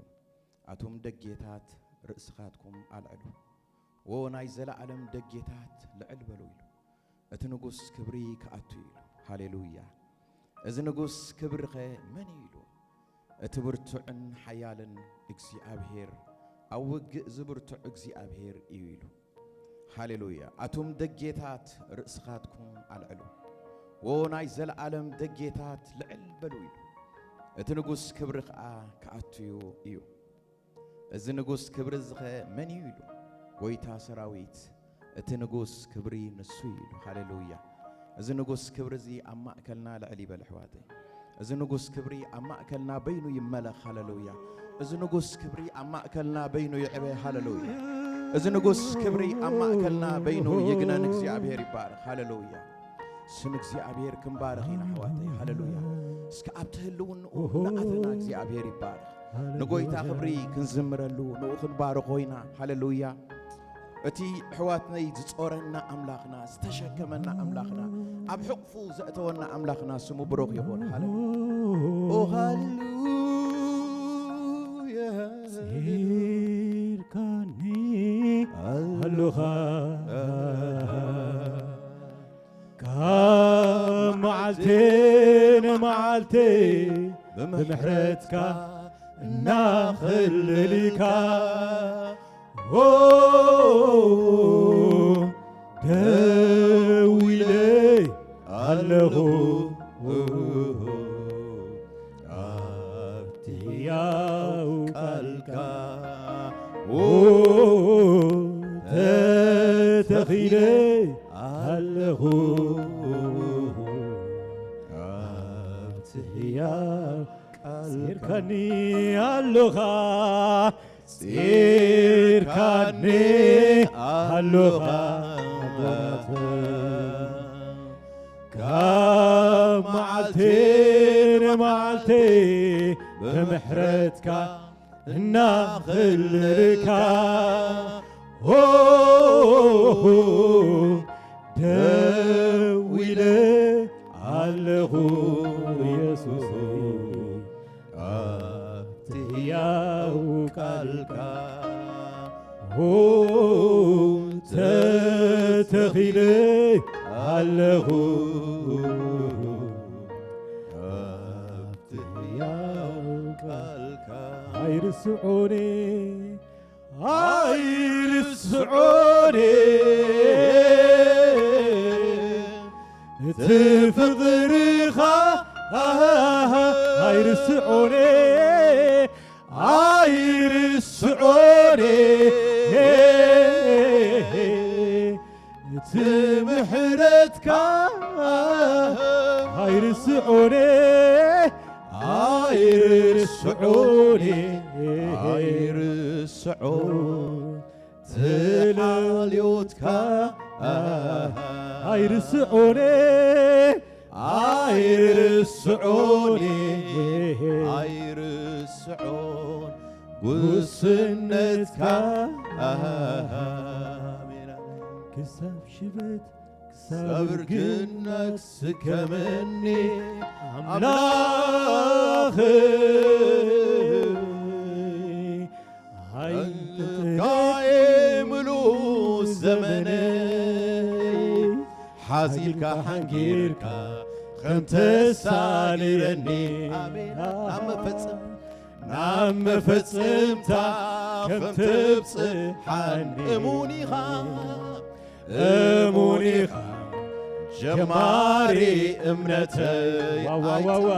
ኣቱም ደጌታት ርእስኻትኩም ኣልዕሉ፣ ወ ናይ ዘለኣለም ደጌታት ልዕል በሉ ኢሉ። እቲ ንጉስ ክብሪ ክኣቱ ኢሉ። ሃሌሉያ! እዚ ንጉስ ክብሪኸ መን እዩ ኢሉ። እቲ ብርቱዕን ሓያልን እግዚኣብሔር፣ ኣብ ውግእ ዝብርቱዕ እግዚኣብሔር እዩ ኢሉ። ሃሌሉያ! ኣቱም ደጌታት ርእስኻትኩም ኣልዕሉ፣ ወ ናይ ዘለኣለም ደጌታት ልዕል በሉ ኢሉ። እቲ ንጉስ ክብሪ ኸኣ ክኣቱዩ እዩ። እዚ ንጉስ ክብሪ እዚኸ መን እዩ ኢሉ። ጎይታ ሰራዊት፣ እቲ ንጉስ ክብሪ ንሱ እዩ ኢሉ። ሃሌሉያ! እዚ ንጉስ ክብሪ እዚ ኣብ ማእከልና ልዕል ይበል ኣሕዋተይ። እዚ ንጉስ ክብሪ ኣብ ማእከልና በይኑ ይመለኽ። ሃሌሉያ! እዚ ንጉስ ክብሪ ኣብ ማእከልና በይኑ ይዕበ። ሃሌሉያ! እዚ ንጉስ ክብሪ ኣብ ማእከልና በይኑ ይግነን። እግዚኣብሔር ይባረኽ። ሃሌሉያ! ስም እግዚኣብሔር ክንባርኽ ኢና ኣሕዋተይ። ሃሌሉያ! እስከ ኣብቲ ህልውንኡ ንኣትና እግዚኣብሔር ይባረኽ። ንጎይታ ክብሪ ክንዝምረሉ ንኡ ክንባርኾ ኢና። ሃሌሉያ! እቲ ኣሕዋትነይ ዝጾረና ኣምላኽና፣ ዝተሸከመና ኣምላኽና፣ ኣብ ሕቑፉ ዘእተወና ኣምላኽና ስሙ ብሩኽ ይኹን። ሃሌሉያ! ኦ ሃሌሉያ! ጸይርካኒ ኣለኻ ካብ መዓልቲ ንመዓልቲ ብምሕረትካ እናኸለልካ ኦ ደው ኢለ ኣለኹ ኣብቲ ህያው ቃልካ ኦ ተተኺለ ኣለኹ ኣብቲ ህያው ቃልካ ጸይርካኒ ኣለኻ ጸይርካኒ ኣለኻ ካብ መዓልቲ ንመዓልቲ ብምሕረትካ እናኸለልካ ሆ ደው ኢለ ኣለኹ ኢየሱስ ኣብቲ ህያው ቃልካ ሆ ተተኺለ ኣለኹ ኣብቲ ህያው ቃልካ ኣይርስዖን ኣይርስዖን እቲ ፍቕርኻ ኣይርስዖን ኣይርስዖን እቲ ምሕረትካ ኣይርስዖን ኣይርስዖን ኣይርስዖን ትላልዮትካ ኣይርስዖን ኣይርስዖን ኣይርስዖን ጉስነትካ ኣሜን ክሳብ ሽበት ክሳብ ርግና ክስከመኒ ኣምላኽ ኣይንጥጥቃየ ምሉእ ዘመነይ ሓዚልካ ሓንጊርካ ከም ተሳሊረኒ ኣሜን ናብ መፈጸም ናብ መፈጸምታ ከም ትብጽሓኒ እሙን ኢኻ እሙን ኢኻ ጀማሪ እምነተይ ዋዋዋዋ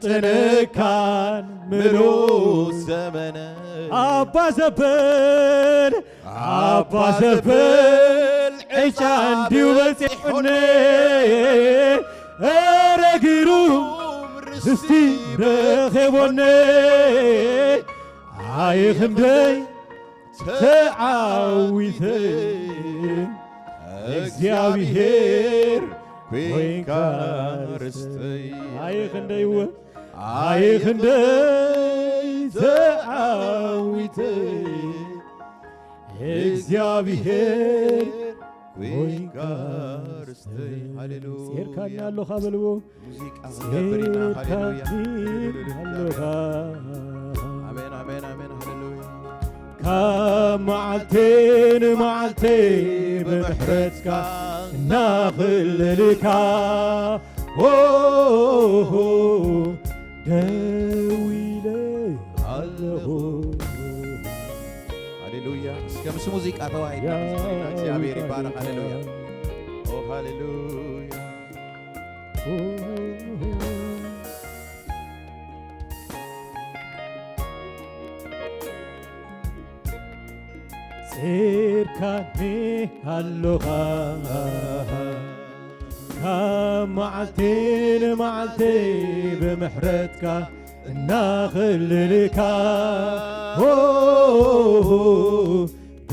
ኣይጥንጥንካን ምሉእ ዘመነ ኣባ ዘበል ኣባ ዘበል ዕጫ እንድዩ በጺሑኒ ኧረ ግሩም ርስቲ ረኺቦኒ ኣይ ክንደይ ተዓዊተ እግዚኣብሔር ኮይንካ ርስተይ ኣይ ክንደይ እወ ኣይ ክንደይ ተዓዊተ እግዚኣብሔር ኮይንካ ርስተይ። ሃሌሉያ። ጼርካኒ ኣለኻ በልዎ። ሙዚቃ ክንገብር ኢና። ሃሌሉያ። ጼርካኒ ኣለኻ። ኣሜን፣ ኣሜን፣ ኣሜን። ሃሌሉያ። ካብ መዓልቲ ንመዓልቲ ብምሕረትካ እናኽልልካ፣ ኦ፣ ደው ኢለ ኣለኹ። ሃሌሉያ። እስከ ምስ ሙዚቃ ተዋሂድና ያ ክንጽሊ ኢና። እግዚኣብሔር ይባረክ። ሃሌሉያ። ኦ፣ ሃሌሉያ። ጼርካኒ ኣሎኻ ካብ መዓልቲ ንመዓልቲ ብምሕረትካ እናኽልልካ ሆ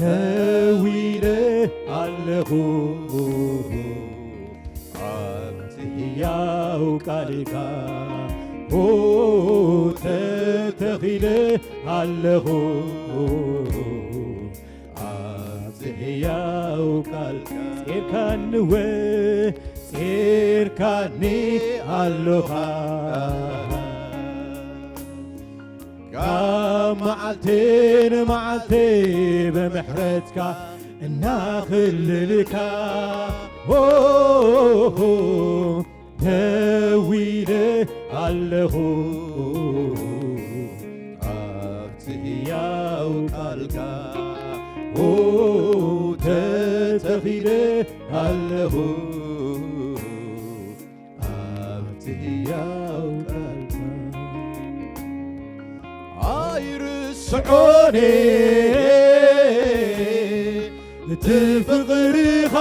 ደው ኢለ ኣለኹ ኣብቲ ህያው ቃልካ ሆ ተተኺለ ኣለኹ ኣብቲ ህያው ቃልካ ጼርካኒ ወ ጼርካኒ ኣሎኻ ካብ መዓልቲ ንመዓልቲ ብምሕረትካ እናኽልልካ ሆ ደው ኢለ ኣለኹ ኣብቲ ህያው ቃልካ ሆ ተተኺለ ኣለኹ ኣብቲ ህያው ቃልካ ኣይርስዖን እቲ ፍቕርኻ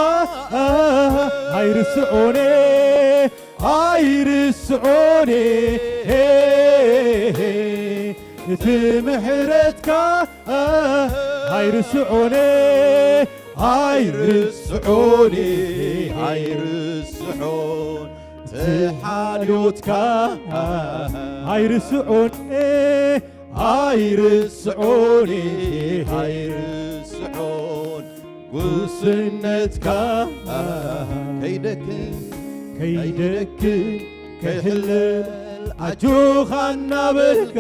ኣይርስዖን ኣይርስዖን እቲ ምሕረትካ ኣይርስዖን ኣይርስዖን ኣይርስዖን ተሓልዮትካ ኣይርስዖን ኣይርስዖን ኣይርስዖን ጉስነትካ ከይደክም ከይደክም ከይሕለል ኣጆኻ እናበልካ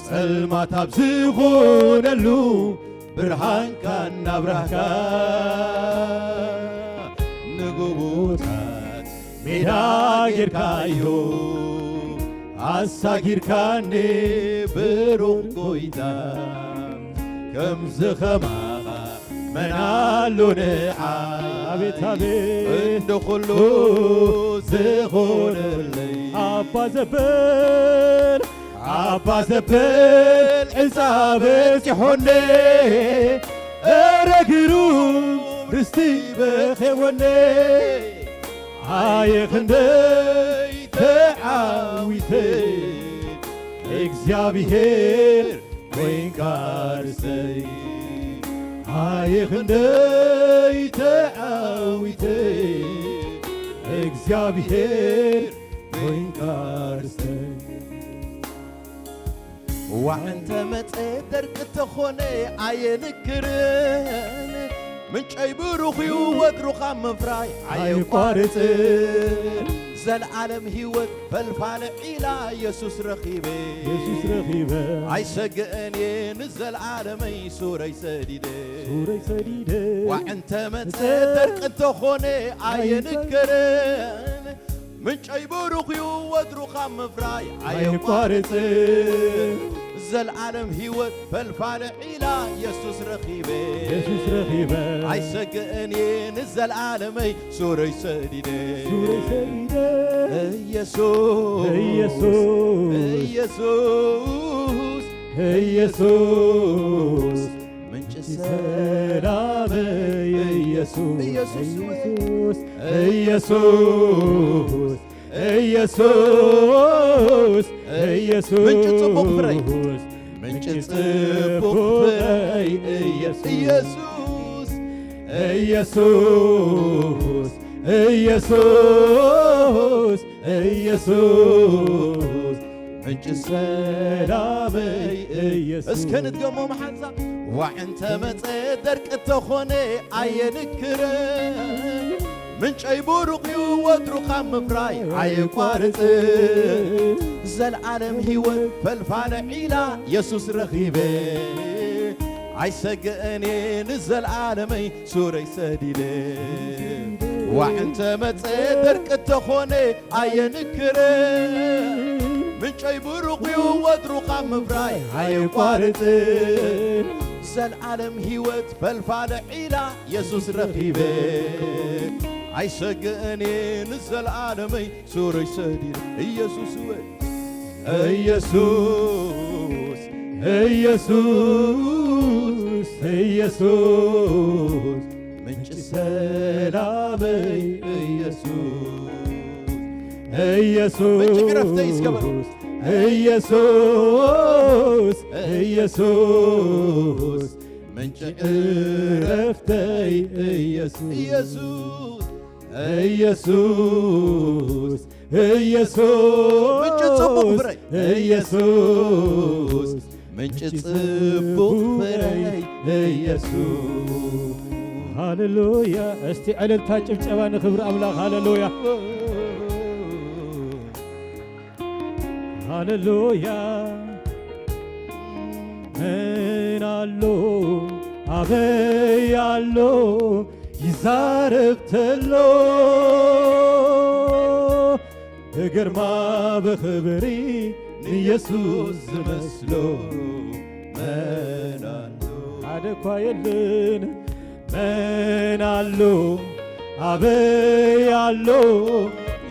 ጸልማት ኣብ ዝኾነሉ ብርሃንካ እናብራህካ ንጎቦታት ሜዳ ጌርካዮ ኣሳጊርካኒ ብሩኽ ጎይታ ከምዚ ኸማኻ መን ኣሎ ንዓይ ኣቤት ኣቤት እንዶ ኹሉ ዝኾነለይ ኣባ ዘበል ኣባ ዘበል ዕፃ በፂሖኒ እረ ግሩም ርስቲ በኼወኒ ኣየ ክንደይ ተዓዊተ እግዚኣብሔር ኮይንካ ርሰይ ኣየ ክንደይ ተዓዊተ እግዚኣብሔር ኮይንካ ርሰይ ዋዕ እንተ መጸ ደርቂ ተኾነ ኣየንክርን ምንጨይ ብሩኽ እዩ ወትሩ ካብ ምፍራይ ኣየቋርጽን ዘልዓለም ህይወት ፈልፋለ ዒላ የሱስ ረኺበ የሱስ ረኺበ ኣይሰግእን እየ ንዘልዓለመይ ሱረይ ሰዲደ ሱረይ ሰዲደ ዋዕ እንተ መጸ ደርቂ እንተኾነ ኣየንክርን ምንጨይ ብሩኽ እዩ ወትሩ ካብ ምፍራይ ኣየቋርጽን ዘልዓለም ህይወት ፈልፋለ ዒላ የሱስ ረኺበ የሱስ ረኺበ ኣይሰግእን እየ ንዘልዓለመይ ሱረይ ሰዲደ ሱረይ ሰዲደ ኢየሱስ ኢየሱስ ኢየሱስ ኢየሱስ ምንጭ ሰላመይ ኢየሱስ ኢየሱስ ኢየሱስ ኢየሱስ ኢየሱስ ምንጭ ጽቡቕ ፍረይ ምንጭ ጽቡቕ ፍረይ ኢየሱስ ኢየሱስ ኢየሱስ ኢየሱስ፣ ኢየሱስ፣ ምንጪ ሰላመይ ኢየሱስ። እስከ ንድገሞ መሓንሳ። ዋዕ እንተ መጸ ደርቂ እንተኾነ ኣየንክርን። ምንጨይ ብሩኽ እዩ ወትሩ ካብ ምፍራይ ኣየቋርጽ። ዘልዓለም ህይወት ፈልፋለ ዒላ የሱስ ረኺበ። ኣይሰግእን እየ ንዘልዓለመይ ሱረይ ሰዲደ። ዋዕ እንተ መጸ ደርቂ እንተኾነ ኣየንክርን። ምንጨይ ብሩኽ እዩ ወትሩ ካብ ምፍራይ ኣየቋርጽ። ዘልዓለም ህይወት ፈልፋለ ዒላ የሱስ ረኺበ። ኣይሰግእን እየ ንዘልዓለመይ ሱረይ ሰዲደ። ኢየሱስ ወይ ኢየሱስ፣ ኢየሱስ፣ ኢየሱስ፣ ምንጭ ሰላመይ ኢየሱስ፣ ኢየሱስ፣ ምንጭ ዕረፍተይ እስከ በሉ። ኢየሱስ፣ ኢየሱስ፣ ምንጭ ዕረፍተይ ኢየሱስ፣ ኢየሱስ፣ ኢየሱስ፣ ኢየሱስ፣ ምንጭ ጽቡቕ ፍረ። ኢየሱስ፣ ምንጭ ጽቡቕ ፍረ። ኢየሱስ። ሃሌሉያ። እስቲ ዕልልታ ጭብጨባ ንኽብሪ ኣምላኽ። ሃሌሉያ። ሃሌሉያ። ምን ኣሎ ኣበይ ኣሎ ይዛረብ ተሎ፣ ብግርማ ብኽብሪ ንየሱስ ዝመስሎ መን ኣሎ? ሓደ እኳ የለን። መን ኣሎ ኣበይ ኣሎ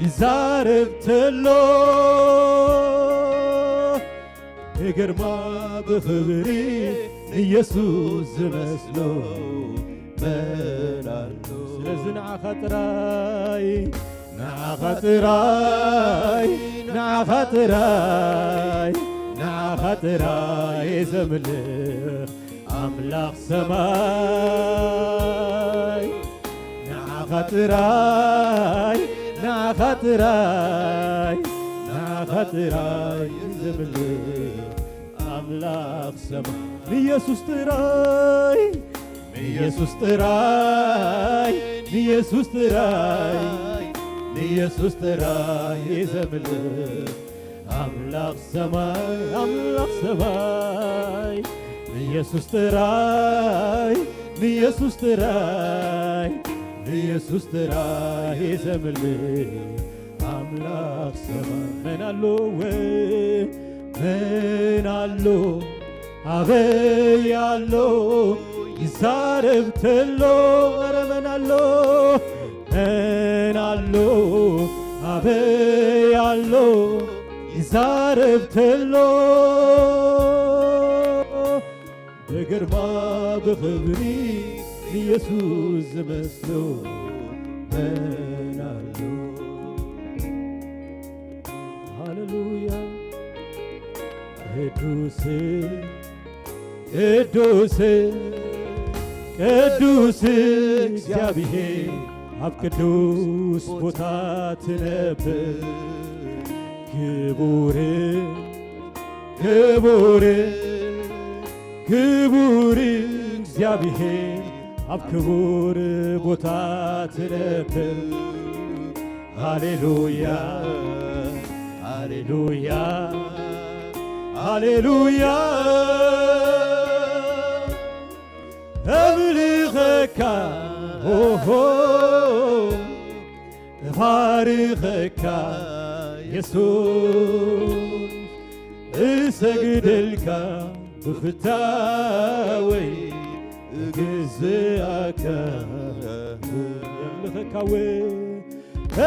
ይዛረብ ተሎ፣ ብግርማ ብኽብሪ ንየሱስ ዝመስሎ መን ኣሎ? ስለዚ ንዓኻ ጥራይ፣ ንዓኻ ጥራይ፣ ንዓኻ ጥራይ፣ ንዓኻ ጥራይ ዘምልኽ ኣምላኽ ሰማይ፣ ንዓኻ ጥራይ፣ ንዓኻ ጥራይ፣ ንዓኻ ጥራይ ዘምልኽ ኣምላኽ ሰማይ፣ ንየሱስ ጥራይ፣ ንየሱስ ጥራይ፣ ንየሱስ ጥራይ፣ ንየሱስ ጥራይ ዘምልኽ ኣምላኽ ሰማይ፣ ኣምላኽ ሰማይ፣ ንየሱስ ጥራይ፣ ንየሱስ ጥራይ፣ ንየሱስ ጥራይ ዘምልኽ ኣምላኽ ሰማይ። መን ኣሎ ወ-፣ መን ኣሎ ኣበይ ኣሎ ይዛረብ ተሎ? ኧረ መን ኣሎ፣ መን ኣሎ ኣበይ ኣሎ ይዛረብ ተሎ? ብግርማ ብኽብሪ ንየሱስ ዝመስሎ መን ኣሎ? ሃሌሉያ። ቅዱስ፣ ቅዱስ፣ ቅዱስ እግዚኣብሔር ኣብ ቅዱስ ቦታ ትነብር። ክቡር፣ ክቡር፣ ክቡር እግዚኣብሔር ኣብ ክቡር ቦታ ትነብር። ሃሌሉያ፣ ሃሌሉያ፣ ሃሌሉያ። እምልኸካ፣ ኦሆ፣ እባርኸካ የሱስ፣ እሰግደልካ ብፍታወይ እግዝኣካ። እምልኸካ ወ፣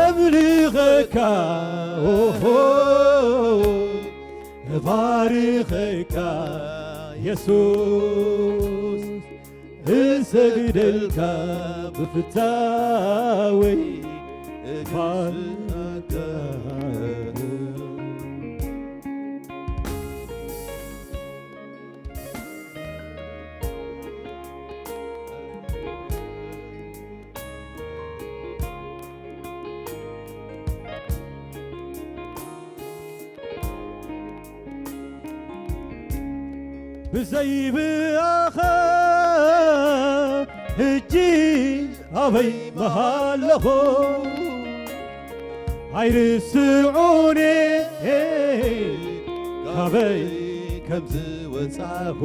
እምልኸካ፣ ኦሆ፣ እባርኸካ የሱስ፣ እሰግደልካ ብፍታወይ እግዝኣካ። ብዘይብኣኻ ሕጂ ኣበይ ምሃለኹ? ኣይርስዑኒ ካበይ ከም ዝወጻኹ።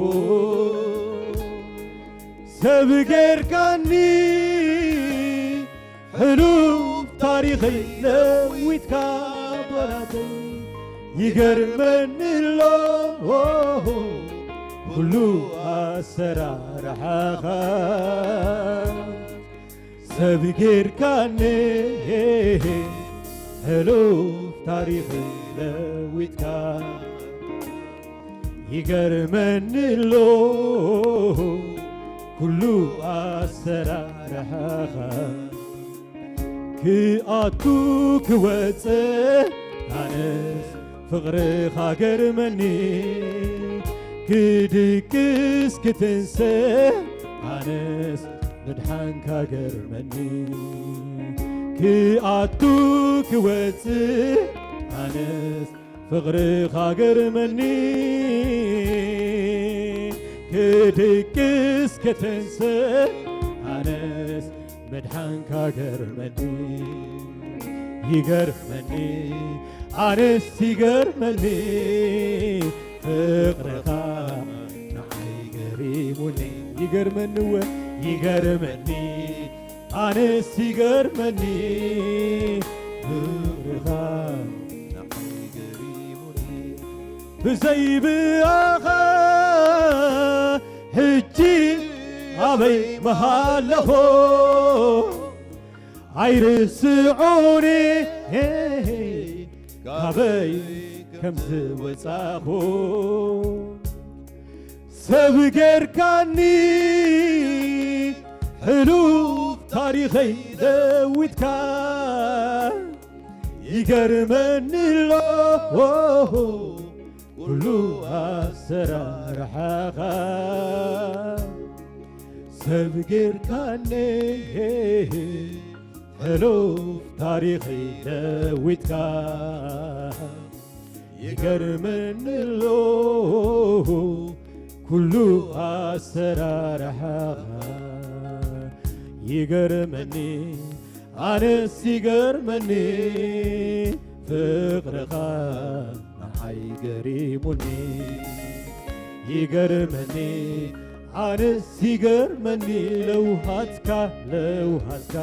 ሰብ ጌርካኒ ሕሉፍ ታሪኸይ ለዊጥካ፣ በራተይ ይገርመኒ ኣሎ ኩሉ ኣሰራርሓኻ። ሰብ ጌርካኒ ሕሉፍ ታሪኸይ ለዊጥካ፣ ይገርመኒ ኣሎ ኩሉ ኣሰራርሓኻ። ክኣቱ ክወጽእ ኣነስ ፍቕርኻ ገርመኒ፣ ክድቅስ ክትንስእ ኣነስ ምድሓንካ ገርመኒ። ክኣቱ ክወጽእ ኣነስ ፍቕርኻ ገርመኒ፣ ክድቅስ ክትንስእ ኣነስ ምድሓንካ ገርመኒ። ይገርመኒ ኣነስ ይገርመኒ ፍቕርኻ ንዓይ ገሪሙኒ። ይገርመኒ እወ ይገርመኒ ኣነስ ይገርመኒ ፍቕርኻ ንዓይ ገሪሙኒ። ብዘይብኣኻ ሕጂ ኣበይ ምሃለኹ? ኣይርስዑኒ ካበይ ከም ዝወጻኹ። ሰብ ጌርካኒ ሕሉፍ ታሪኸይ ለዊጥካ፣ ይገርመኒ ኣሎ ኩሉ ኣሰራርሓኻ። ሰብ ጌርካኒ ሕሉፍ ታሪኸይ ለዊጥካ፣ ይገርመኒ ኣሎ ኩሉ ኣሰራርሓኻ። ይገርመኒ ኣነስ ይገርመኒ ፍቕርኻ ንዓይ ገሪሙኒ። ይገርመኒ ኣነስ ይገርመኒ ለውሃትካ ለውሃትካ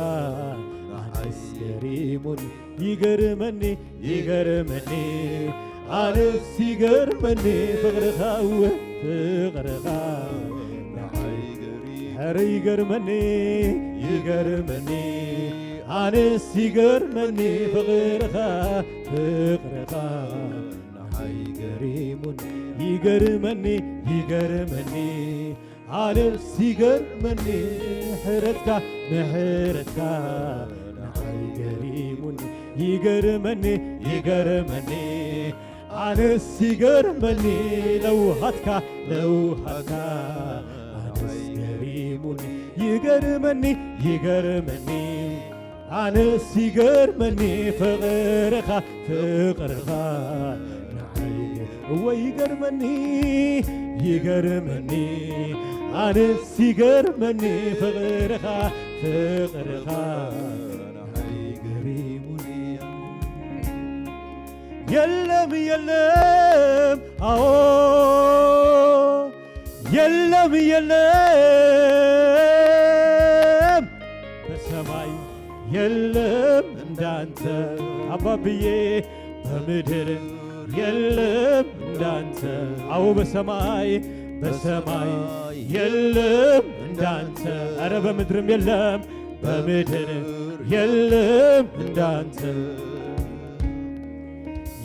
ንዓይስ ገሪሙኒ። ይገርመኒ ይገርመኒ ኣነስ ይገርመኒ ፍቕርኻ እወ ፍቕርኻ ንዓይ ገሪሙኒ። ኧረ ይገርመኒ ይገርመኒ ኣነስ ይገርመኒ ፍቕርኻ ፍቕርኻ ንዓይ ገሪሙኒ። ይገርመኒ ይገርመኒ ኣነስ ይገርመኒ ምሕረትካ ምሕረትካ ንዓይ ገሪሙኒ። ይገርመኒ ይገርመኒ ኣነስ ይገርመኒ ለውሃትካ ለውሃትካ ኣነስ ገሪሙኒ። ይገርመኒ ይገርመኒ ኣነስ ይገርመኒ ፍቕርኻ ፍቕርኻ ንዓይ እወ ይገርመኒ ይገርመኒ ኣነስ ይገርመኒ ፍቕርኻ ፍቕርኻ ንዓይ ገሪሙኒ። የለም የለም ኣዎ የለም የለም በሰማይ የለም እንዳንተ አባብዬ በምድር የለም እንዳንተ። አዎ በሰማይ በሰማይ የለም እንዳንተ። ኧረ በምድርም የለም በምድር የለም እንዳንተ።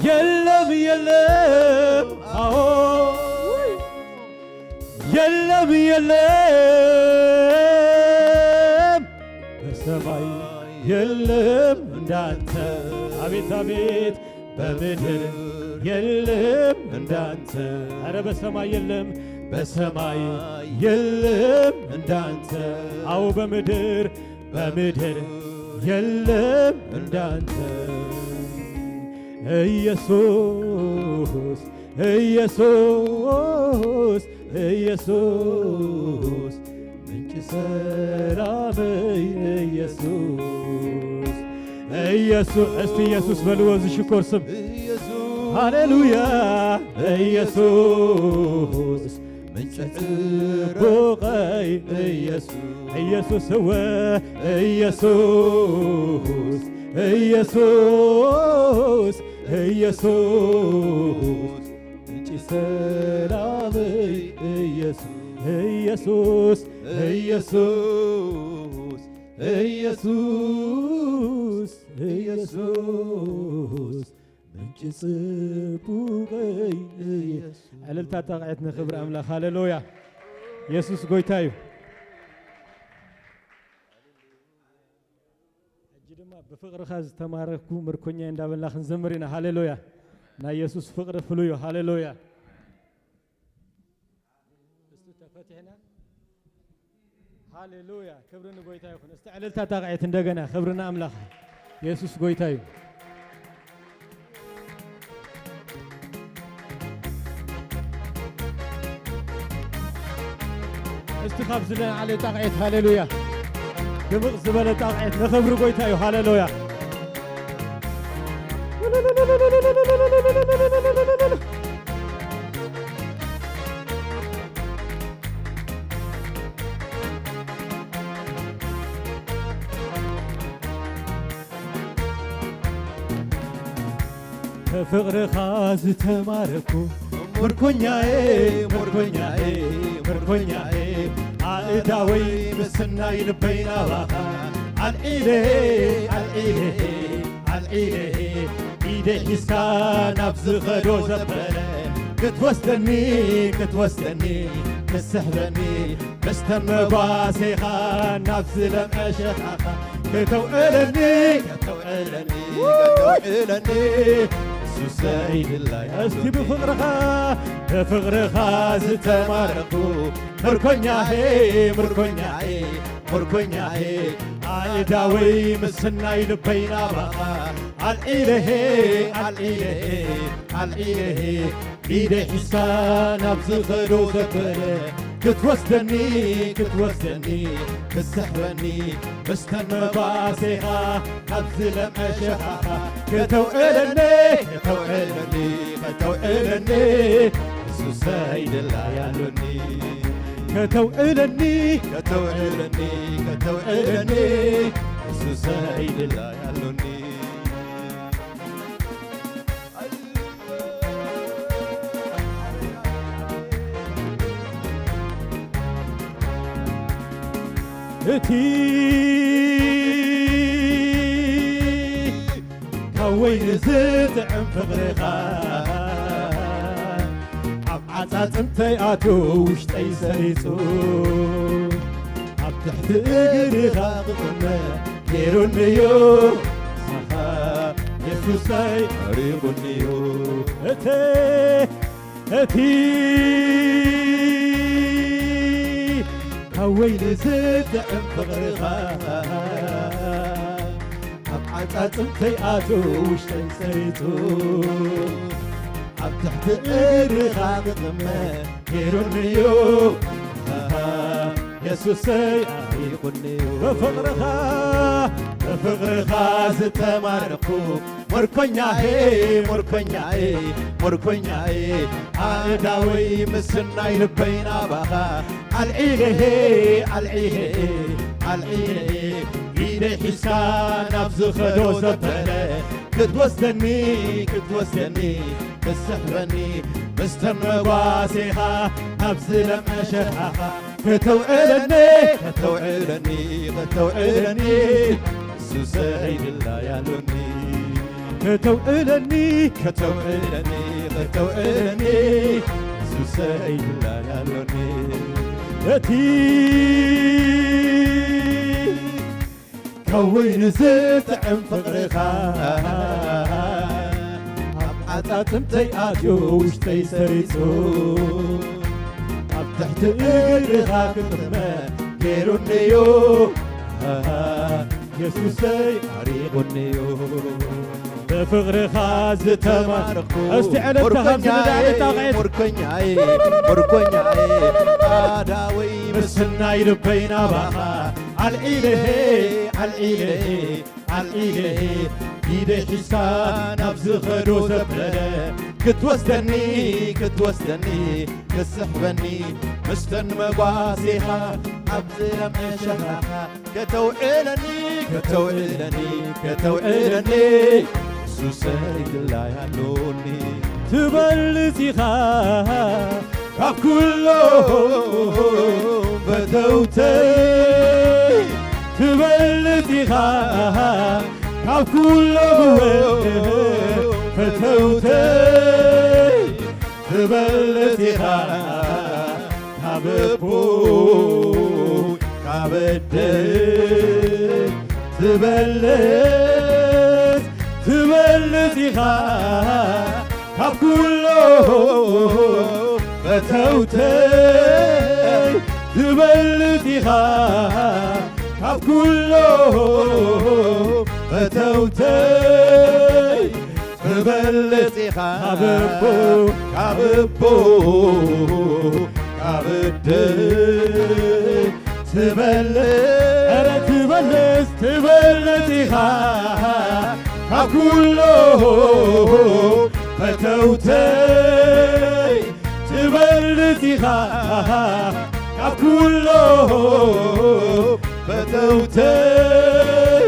የለም የለም አዎ የለም የለም በሰማይ የለም እንዳንተ። አቤት አቤት በምድር የለም እንዳንተ። ኧረ በሰማይ የለም በሰማይ የለም እንዳንተ። አዎ በምድር በምድር የለም እንዳንተ። ኢየሱስ ኢየሱስ ኢየሱስ ምንጭ ሰላመይ ኢየሱስ፣ ኢየሱስ፣ እስቲ ኢየሱስ በልዎ፣ እዚ ሽኮር ስም። ኢየሱስ ሃሌሉያ። ኢየሱስ ምንጭ ጽቡቐይ ኢየሱስ፣ ኢየሱስ እወ፣ ኢየሱስ፣ ኢየሱስ፣ ኢየሱስ ምንጭ ሰላመይ ኢየሱስ፣ ኢየሱስ፣ ኢየሱስ፣ ኢየሱስ፣ ኢየሱስ ምንጭ ጽቡቐይ ኢየሱስ። ዕልልታ ጣቕዒት ንኽብሪ ኣምላኽ። ሃሌሉያ። ኢየሱስ ጎይታ እዩ። ሕጂ ድማ ብፍቕርኻ ዝተማረኩ ምርኮኛይ እንዳበልና ክንዘምር ኢና። ሃሌሉያ። ናይ የሱስ ፍቕሪ ፍሉይ እዩ። ሃሌሉያ። እስቲ ተፈቲሕና። ሃሌሉያ። ክብሪ ንጎይታ ይኹን። እስቲ ዕልልታ ጣቕዒት እንደገና። ክብሪ ንኣምላኽ። የሱስ ጎይታ እዩ። እስቲ ካብ ዝለዓለ ጣቕዒት ሃሌሉያ። ድምቕ ዝበለ ጣቕዒት ንኽብሪ ጎይታ እዩ። ሃሌሉያ። ብፍቕርኻ ዝተማረኩ ምርኮኛዬ፣ ምርኮኛዬ፣ ምርኮኛዬ፣ ኣእዳወይ ምስናይ ልበይ ናባኻ ኣልዒለ፣ ኣልዒለ፣ ኣልዒለ፣ ኢደይ ሒዝካ ናብ ዝኸዶ ዘበለ ክትወስደኒ፣ ክትወስደኒ፣ ክትስሕበኒ፣ መስተን መጓሴኻ ናብ ዝለምዐ ሸኻኻ ከተውዕለኒ፣ ከተውዕለኒ፣ ከተውዕለኒ፣ እሱሰይ ድላይ እስቲ ብፍቕርኻ፣ ብፍቕርኻ ዝተማረኹ ምርኮኛዬ፣ ምርኮኛዬ፣ ምርኮኛዬ፣ ኣእዳወይ ምስናይ ልበይ ናባኻ ኣልዒለሄ፣ ኣልዒለሄ፣ ኣልዒለሄ፣ ኢደይ ሒዝካ ናብ ዝኸዶ ዘበለ ክትወስደኒ፣ ክትወስደኒ፣ ክትስሕበኒ፣ መስተን መጓሴኻ ካብ ዝለምዐ ሸኻኻ ከተውዕለኒ፣ ከተውዕለኒ፣ ከተውዕለኒ፣ እሱሰይ ድላይ ኣሎኒ። ከተውዕለኒ፣ ከተውዕለኒ፣ ከተውዕለኒ፣ እሱሰይ ድላይ ኣሎኒ። እቲ ካብ ወይኒ ዝጥዕም ፍቕርኻ ኣብ ዓጻጽምተይ ኣትዩ ውሽጠይ ሰሪጹ ኣብ ትሕቲ እግርኻ ክቕመጥ ገይሩኒዩ። ኣኻ የሱሰይ ኣሪቑኒዩ። እቲ እቲ ካብ ወይኒ ዝጥዕም ፍቕርኻ ኣብ ዓጻጽምተይ ኣትዩ ውሽጠይ ሰሪጹ ኣብ ትሕቲ እግርኻ ክቕመጥ ገይሩኒዩ። ኣሃ፣ የሱሰይ ኣሪቑኒዩ። ብፍቕርኻ፣ ብፍቕርኻ ዝተማረኹ ምርኮኛዬ፣ ምርኮኛዬ፣ ምርኮኛዬ፣ ኣእዳወይ ምስናይ ልበይ ናባኻ ኣልዒለሄ፣ ኣልዒለሄ፣ ኣልዒለሄ፣ ኢደይ ሒዝካ ናብ ዝኸዶ ዘበለ ክትወስደኒ፣ ክትወስደኒ፣ ክትስሕበኒ፣ መስተን መጓሴኻ ናብ ዝለምዐ ሸኻኻ ከተውዕለኒ፣ ከተውዕለኒ፣ ከተውዕለኒ፣ እሱሰይ ድላይ ኣሎኒ። ከተውዕለኒ፣ ከተውዕለኒ፣ ከተውዕለኒ፣ እሱሰይ ድላይ ኣሎኒ። እቲ ካብ ወይኒ ዝጥዕም ፍቕርኻ ኣብ ዓጻጽምተይ ኣትዩ ውሽጠይ ሰሪጹ ኣብ ትሕቲ እግርኻ ክቕመጥ ገይሩኒዩ። የሱሰይ ኣሪቑኒዩ። ብፍቕርኻ ዝተማረኽኩ። እስቲ ዕልልታ ካብ ዝንዳ ዕልልታ ቐየት። ምርኮኛየ፣ ምርኮኛየ፣ ኣዳወይ ምስናይ ልበይ ናባኻ ኣልዒለ፣ ኣልዒለ፣ ኣልዒለ፣ ኢደይ ሒዝካ ናብ ዝኸዶ ዘበለ ክትወስደኒ፣ ክትወስደኒ፣ ክትስሕበኒ ምስተን መጓሴኻ ኣብዚ ለምሸኻ ከተውዕለኒ፣ ከተውዕለኒ፣ ከተውዕለኒ ሱሰይ ድላይ ኣሎኒ። ትበልጽ ኢኻ ካብ ኩሎም ፈተውተይ፣ ትበልጽ ኢኻ ካብ ኩሎም ፈተውተይ፣ ትበልጽ ኢኻ ካብ ኣቦይ ካብ ኣደይ ትበልጽ፣ ትበልጽ ኢኻ ካብ ኩሎም ፈተውተይ፣ ትበልጽ ኢኻ ካብ ኩሎም ፈተውተይ፣ ትበልጽ ኢኻ ካብ ኣቦ፣ ካብ ኣቦ፣ ካብ ኣደይ ትበልጽ፣ ኧረ ትበልጽ፣ ትበልጽ ኢኻ ካብ ኩሎም ፈተውተይ፣ ትበልጽ ኢኻ ካብ ኩሎም ፈተውተይ፣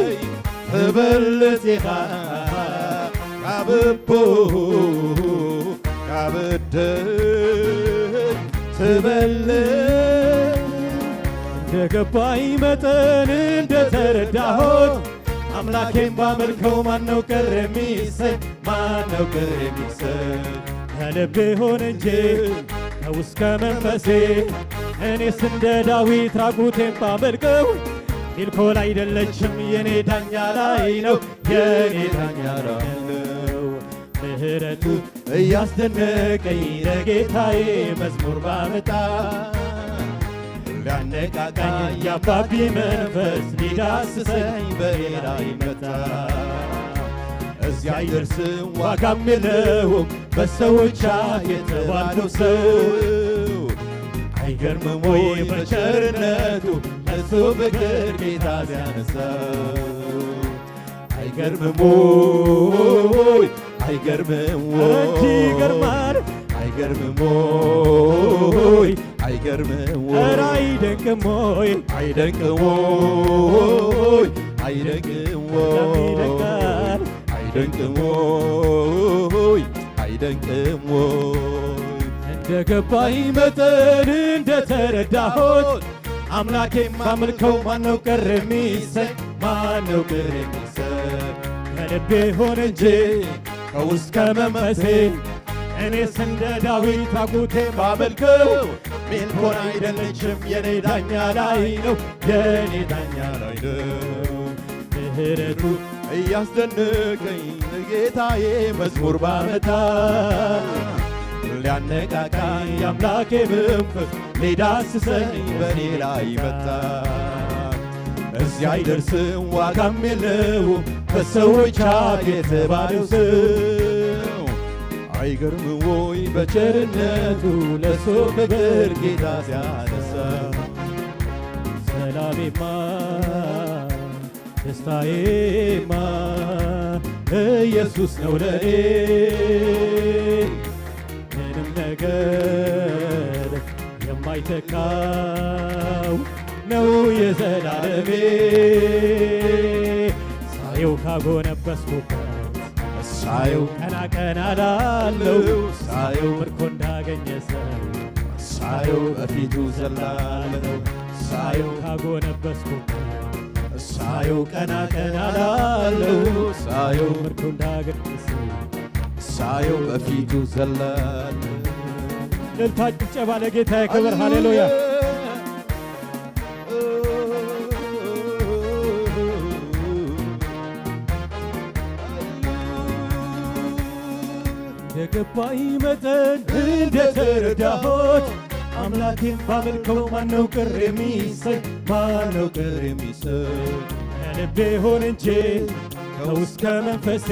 ትበልጽ ኢኻ ካብ ኣቦ፣ ካብ ኣደይ ትበልጽ። እንደ ገባኝ መጠን እንደተረዳሁት፣ አምላኬን ባመልከው ማነው ቅር የሚሰኝ? ማነው ቅር የሚሰኝ? ከልቤ ሆነ እንጂ ከውስጥ ከመንፈሴ፣ እኔስ እንደ ዳዊት ራቁቴን ባመልከው። ሜልኮል አይደለችም የኔ ዳኛ ላይ ነው፣ የኔ ዳኛ ላይ ነው። ምህረቱ እያስደነቀኝ ለጌታዬ መዝሙር ባመጣ፣ ሊያነቃቃኝ የአባቢ መንፈስ ሊዳስሰኝ በኔ ላይ መጣ። እዚህ አይደርስም ዋጋም የለውም በሰዎች አፍ የተባለው ሰው። አይገርምም ወይ በቸርነቱ እሱ ፍቅር ጌታ ሲያነሳው? አይገርምም ወይ? አይገርምም ወይ? እጅ ይገርማል። አይገርምም ወይ? አይገርምም ወይ? ኧረ አይደንቅም ወይ? አይደንቅም ወይ? አይደንቅም ወይ? ይደንቃል። አይደንቅም ወይ? አይደንቅም ወይ? እንደ ገባኝ መጠን እንደተረዳሁት፣ አምላኬን ባመልከው ማነው ቅር የሚሰኝ? ማነው ቅር የሚሰኝ? ከልቤ ሆነ እንጂ ከውስጥ ከመንፈሴ፣ እኔስ እንደ ዳዊት ራቁቴን ባመልከው። ሜልኮል አይደለችም የኔ ዳኛ ላይ ነው፣ የኔ ዳኛ ላይ ነው። ምህረቱ እያስደነቀኝ ለጌታዬ መዝሙር ባመጣ፣ ሊያነቃቃኝ የአምላኬ መንፈስ ሊዳስሰኝ በኔ ላይ መጣ። እዚህ አይደርስም ዋጋም የለውም በሰዎች አፍ የተባለው ሰው። አይገርምም ወይ በቸርነቱ ለሱ ክብር ጌታ ሲያነሳ? ሰላሜማ ደስታዬማ ኢየሱስ ነው ለኔ። ምንም ነገር የማይተካው ነው የዘላለሜ። ሳየው ካጎነበስኩበት፣ ሳየው ቀና ቀና ላለው፣ ሳየው ምርኮ እንዳገኘ ሰው፣ ሳየው በፊቱ ዘላለሁ፣ ሳየው ካጎነበስኩበት፣ ሳየው ቀና ቀና ላለው፣ ሳየው ምርኮ እንዳገኘ ሰው፣ ሳየው በፊቱ ዘላለሁ። እልልታ ጭብጨባ ለጌታ ክብር። ሃሌሉያ። የገባኝ መጠን እንደተረዳሁት፣ አምላኬን ባመልከው ማነው ቅር የሚሰኝ? ማነው ቅር የሚሰኝ? ከልቤ ሆን እንጂ ከውስጥ ከመንፈሴ፣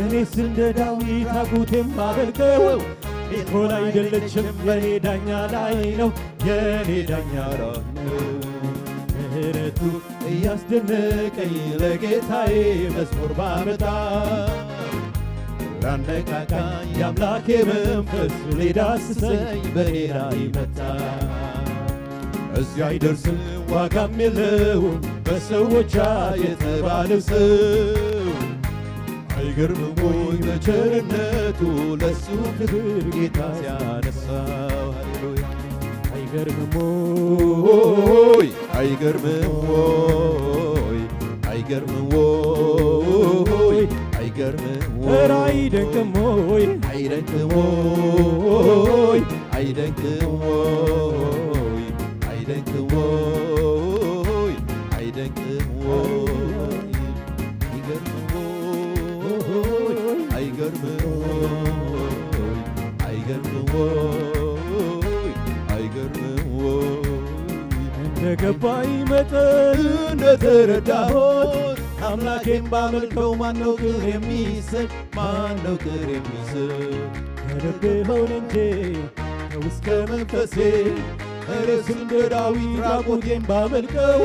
እኔስ እንደ ዳዊት ራቁቴን ባመልከው፣ ሜልኮል አይደለችም የኔ ዳኛ ላይ ነው፣ የኔ ዳኛ ላይ ነው። ምህረቱ እያስደነቀኝ ለጌታዬ መዝሙር ባመጣ፣ ላነቃቃኝ የአምላኬ መንፈስ ሊዳስሰኝ በኔ ላይ መጣ። እዚህ አይደርስም ዋጋም የለውም በሰዎች የተባለ ሰው። አይገርምም ወይ በቸርነቱ ለሱ ክብር ጌታ ሲያነሳው? ሃሌሉያ። አይገርምም ወይ? አይገርምም ወይ? አይገርምም ወይ? አይገርምም ወይ? ኧረ አይደንቅም ወይ? አይደንቅም ወይ? አይደንቅም ወይ? አይደንቅም ወይ? አይደንቅም ወይ? አይገርምም ወይ? አይገርምም ወይ? አይገርምም ወይ? አይገርምም ወይ? እንደ ገባኝ መጠን፣ እንደተረዳሁት፣ አምላኬን ባመልከው ማነው ቅር የሚሰኝ? ማነው ቅር የሚሰኝ? ከልብ ሆነ እንጂ ከውስጥ ከመንፈሴ። እኔስ እንደ ዳዊት ራቁቴን ባመልከው፣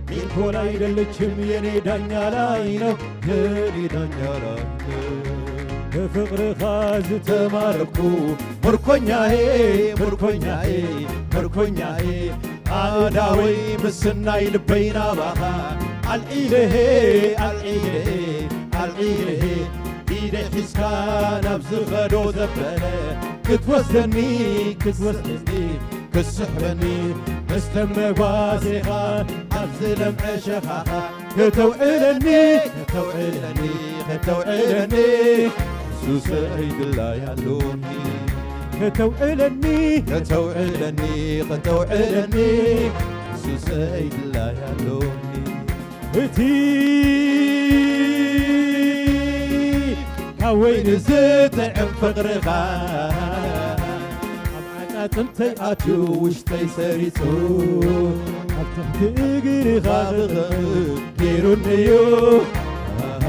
ሜልኮል አይደለችም የኔ ዳኛ ላይ ነው፣ የኔ ዳኛ ላይ ነው። በፍቅርኻ ዝተማረኩ፣ ምርኮኛዬ፣ ምርኮኛዬ፣ ምርኮኛዬ፣ ኣዳወይ ምስናይ ልበይ ናባኻ ኣልዒለሄ፣ ኣልዒለሄ፣ ኣልዒለሄ፣ ኢደይ ሒዝካ ናብ ዝኸዶ ዘበለ ክትወስደኒ፣ ክትወስደኒ፣ ክትስሕበኒ፣ ምስ ተመጓሴኻ ኣብ ዝለምዐ ሸኻኻ ከተውዕለኒ፣ ከተውዕለኒ፣ ከተውዕለኒ፣ ሱሰይ ድላይ ኣሎኒ። ከተውዕለኒ፣ ከተውዕለኒ፣ ከተውዕለኒ፣ ሱሰይ ድላይ ኣሎኒ። እቲ ካብ ወይኒ ዝጥዕም ፍቕርኻ ኣብ ዓጻጽምተይ ኣትዩ ውሽጠይ ሰሪጹ፣ ኣብ ትሕቲ እግርኻ ክኸም ገይሩኒ እዩ። ኣሃ፣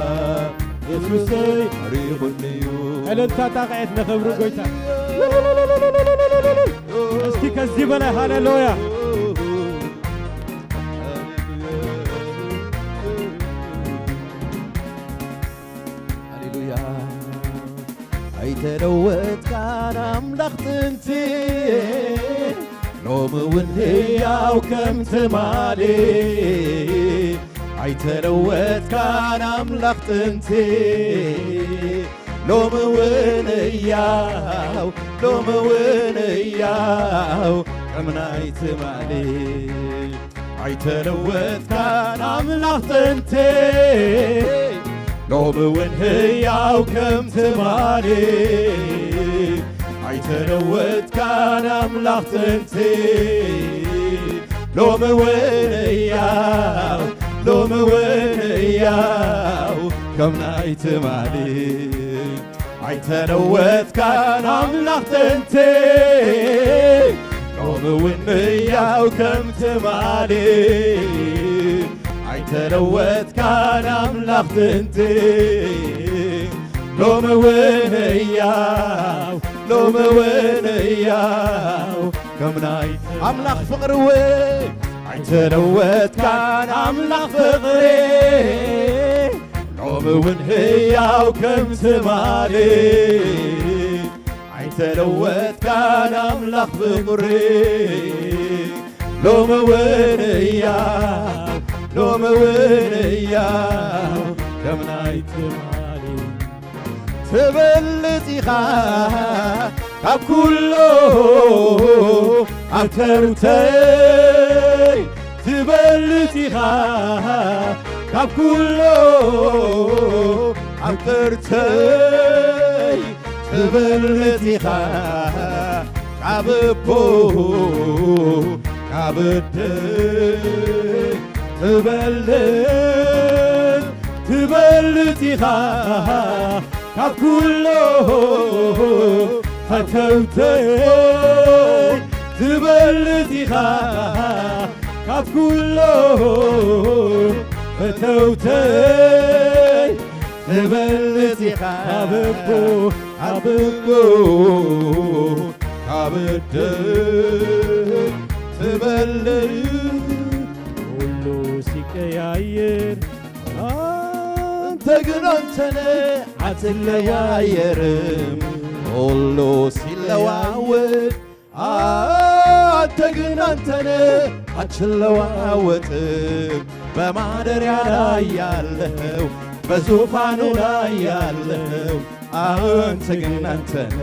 የሱሰይ ማሪኹኒ እዩ። ዕልልታ ጣቕዒት ንኽብሪ ጎይታ። እስኪ ከዚህ በላይ ሃሌሉያ። ሃሌሉያ። ኣይተለወጥካን ኣምላኽ ጥንቲ፣ ሎሚ እውን ህያው ከም ትማሊ። ኣይተለወጥካን ኣምላኽ ጥንቲ፣ ሎሚ እውን ህያው፣ ሎሚ እውን ህያው ከም ናይ ትማሊ። ኣይተለወጥካን ኣምላኽ ጥንቲ፣ ሎሚ እውን ህያው ከም ትማሊ። ኣይተለወጥካን ኣምላኽ ጥንቲ፣ ሎሚ እውን ህያው፣ ሎሚ እውን ህያው ከም ናይ ትማሊ። ኣይተለወጥካን ኣምላኽ ጥንቲ፣ ሎሚ እውን ህያው ከም ትማሊ። ኣይተለወጥካን ኣምላኽ ጥንቲ፣ ሎሚ እውን ህያው፣ ሎሚ እውን ህያው ከም ናይ ኣምላኽ ፍቕሪ እውን ኣይተለወጥካን ኣምላኽ ፍቕሪ፣ ሎሚ እውን ህያው ከም ትማሊ። ኣይተለወጥካን ኣምላኽ ፍቕሪ፣ ሎሚ እውን ህያው፣ ሎሚ እውን ህያው ከም ናይ ትማሊ። ትበልጽ ኢኻ ካብ ኩሉ ዓተርተይ፣ ትበልጽ ኢኻ ካብ ኩሉ ዓተርተይ፣ ትበልጽ ኢኻ ካብ ኣቦ ካብ ኣደ፣ ትበልጽ፣ ትበልጽ ኢኻ ካብ ኩሎ ፈተውተይ፣ ትበልጽ ኢኻ ካብ ኩሎ ፈተውተይ። ትበልጽ ኢኻ ካብ እቦ፣ ካብ እቦ፣ ካብ ደም ትበልጽ። ሁሉ ሲቀያየር፣ አንተ ግን አንተነ አትለያየርም። ሁሉ ሲለዋወጥ፣ አንተ ግን አንተነ አትለዋወጥም። በማደሪያ ላይ ያለው፣ በዙፋኑ ላይ ያለው አንተ ግን አንተነ።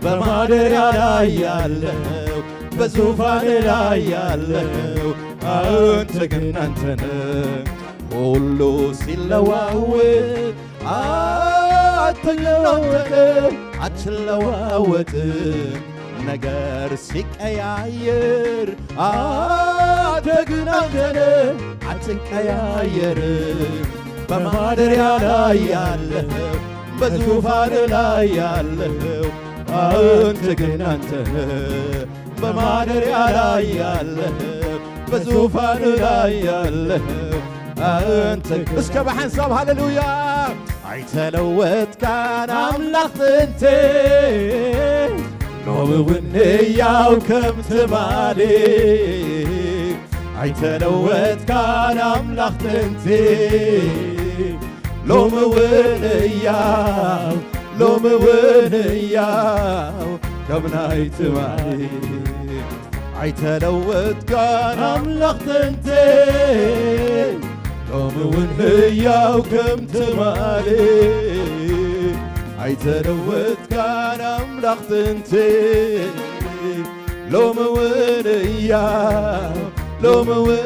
በማደሪያ ላይ ያለው፣ በዙፋን ላይ ያለው አንተ ግን አንተነ። ሁሉ ሲለዋወጥ፣ አንተ ግን አንተነ። አትለዋወጥም። ነገር ሲቀያየር፣ አንተ ግን አንተነ። አትቀያየርም። በማደሪያ ላይ ያለው፣ በዙፋን ላይ ያለው አንተ ግን አንተነ። በማደሪያ ላይ ያለው፣ በዙፋን ላይ ያለው አንተ። እስከ ብሓንሳብ ሃሌሉያ። ኣይተለወጥካን ኣምላኽ ጥንቴ፣ ሎሚ እውን ሕያው ከም ትማሊ። ኣይተለወጥካን ኣምላኽ ጥንቴ፣ ሎሚ እውን ሕያው፣ ሎሚ እውን ሕያው ከም ናይ ትማሊ። ኣይተለወጥካን ኣምላኽ ጥንቴ፣ ሎሚ እውን ሕያው ከም ትማሊ። ኣይተለወጥካን ኣምላኽ ጥንቴ፣ ሎሚ እውን ሕያው፣ ሎሚ እውን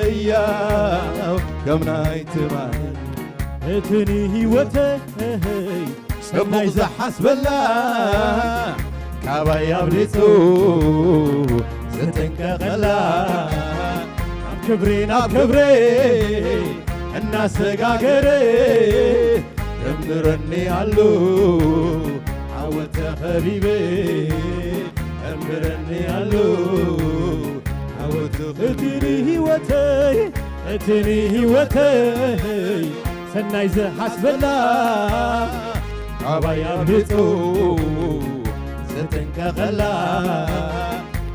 ሕያው ከም ናይ ትማሊ። እቲ ንህይወተይ ጽቡቕ ዝሓስበላ፣ ካባይ ኣብሊጹ ዝጥንቀቐላ፣ ካብ ክብሪ ናብ ክብሪ እናሰጋገረ፣ እምርኒ ኣሎ ዓወት ተኸቢበ፣ እምርኒ ኣሎ ዓወት ተኸቢበ። እቲ ንህይወተይ፣ እቲ ንህይወተይ ሰናይ ዝሓስበላ፣ ካባይ ኣብሊጹ ዝጥንቀቐላ፣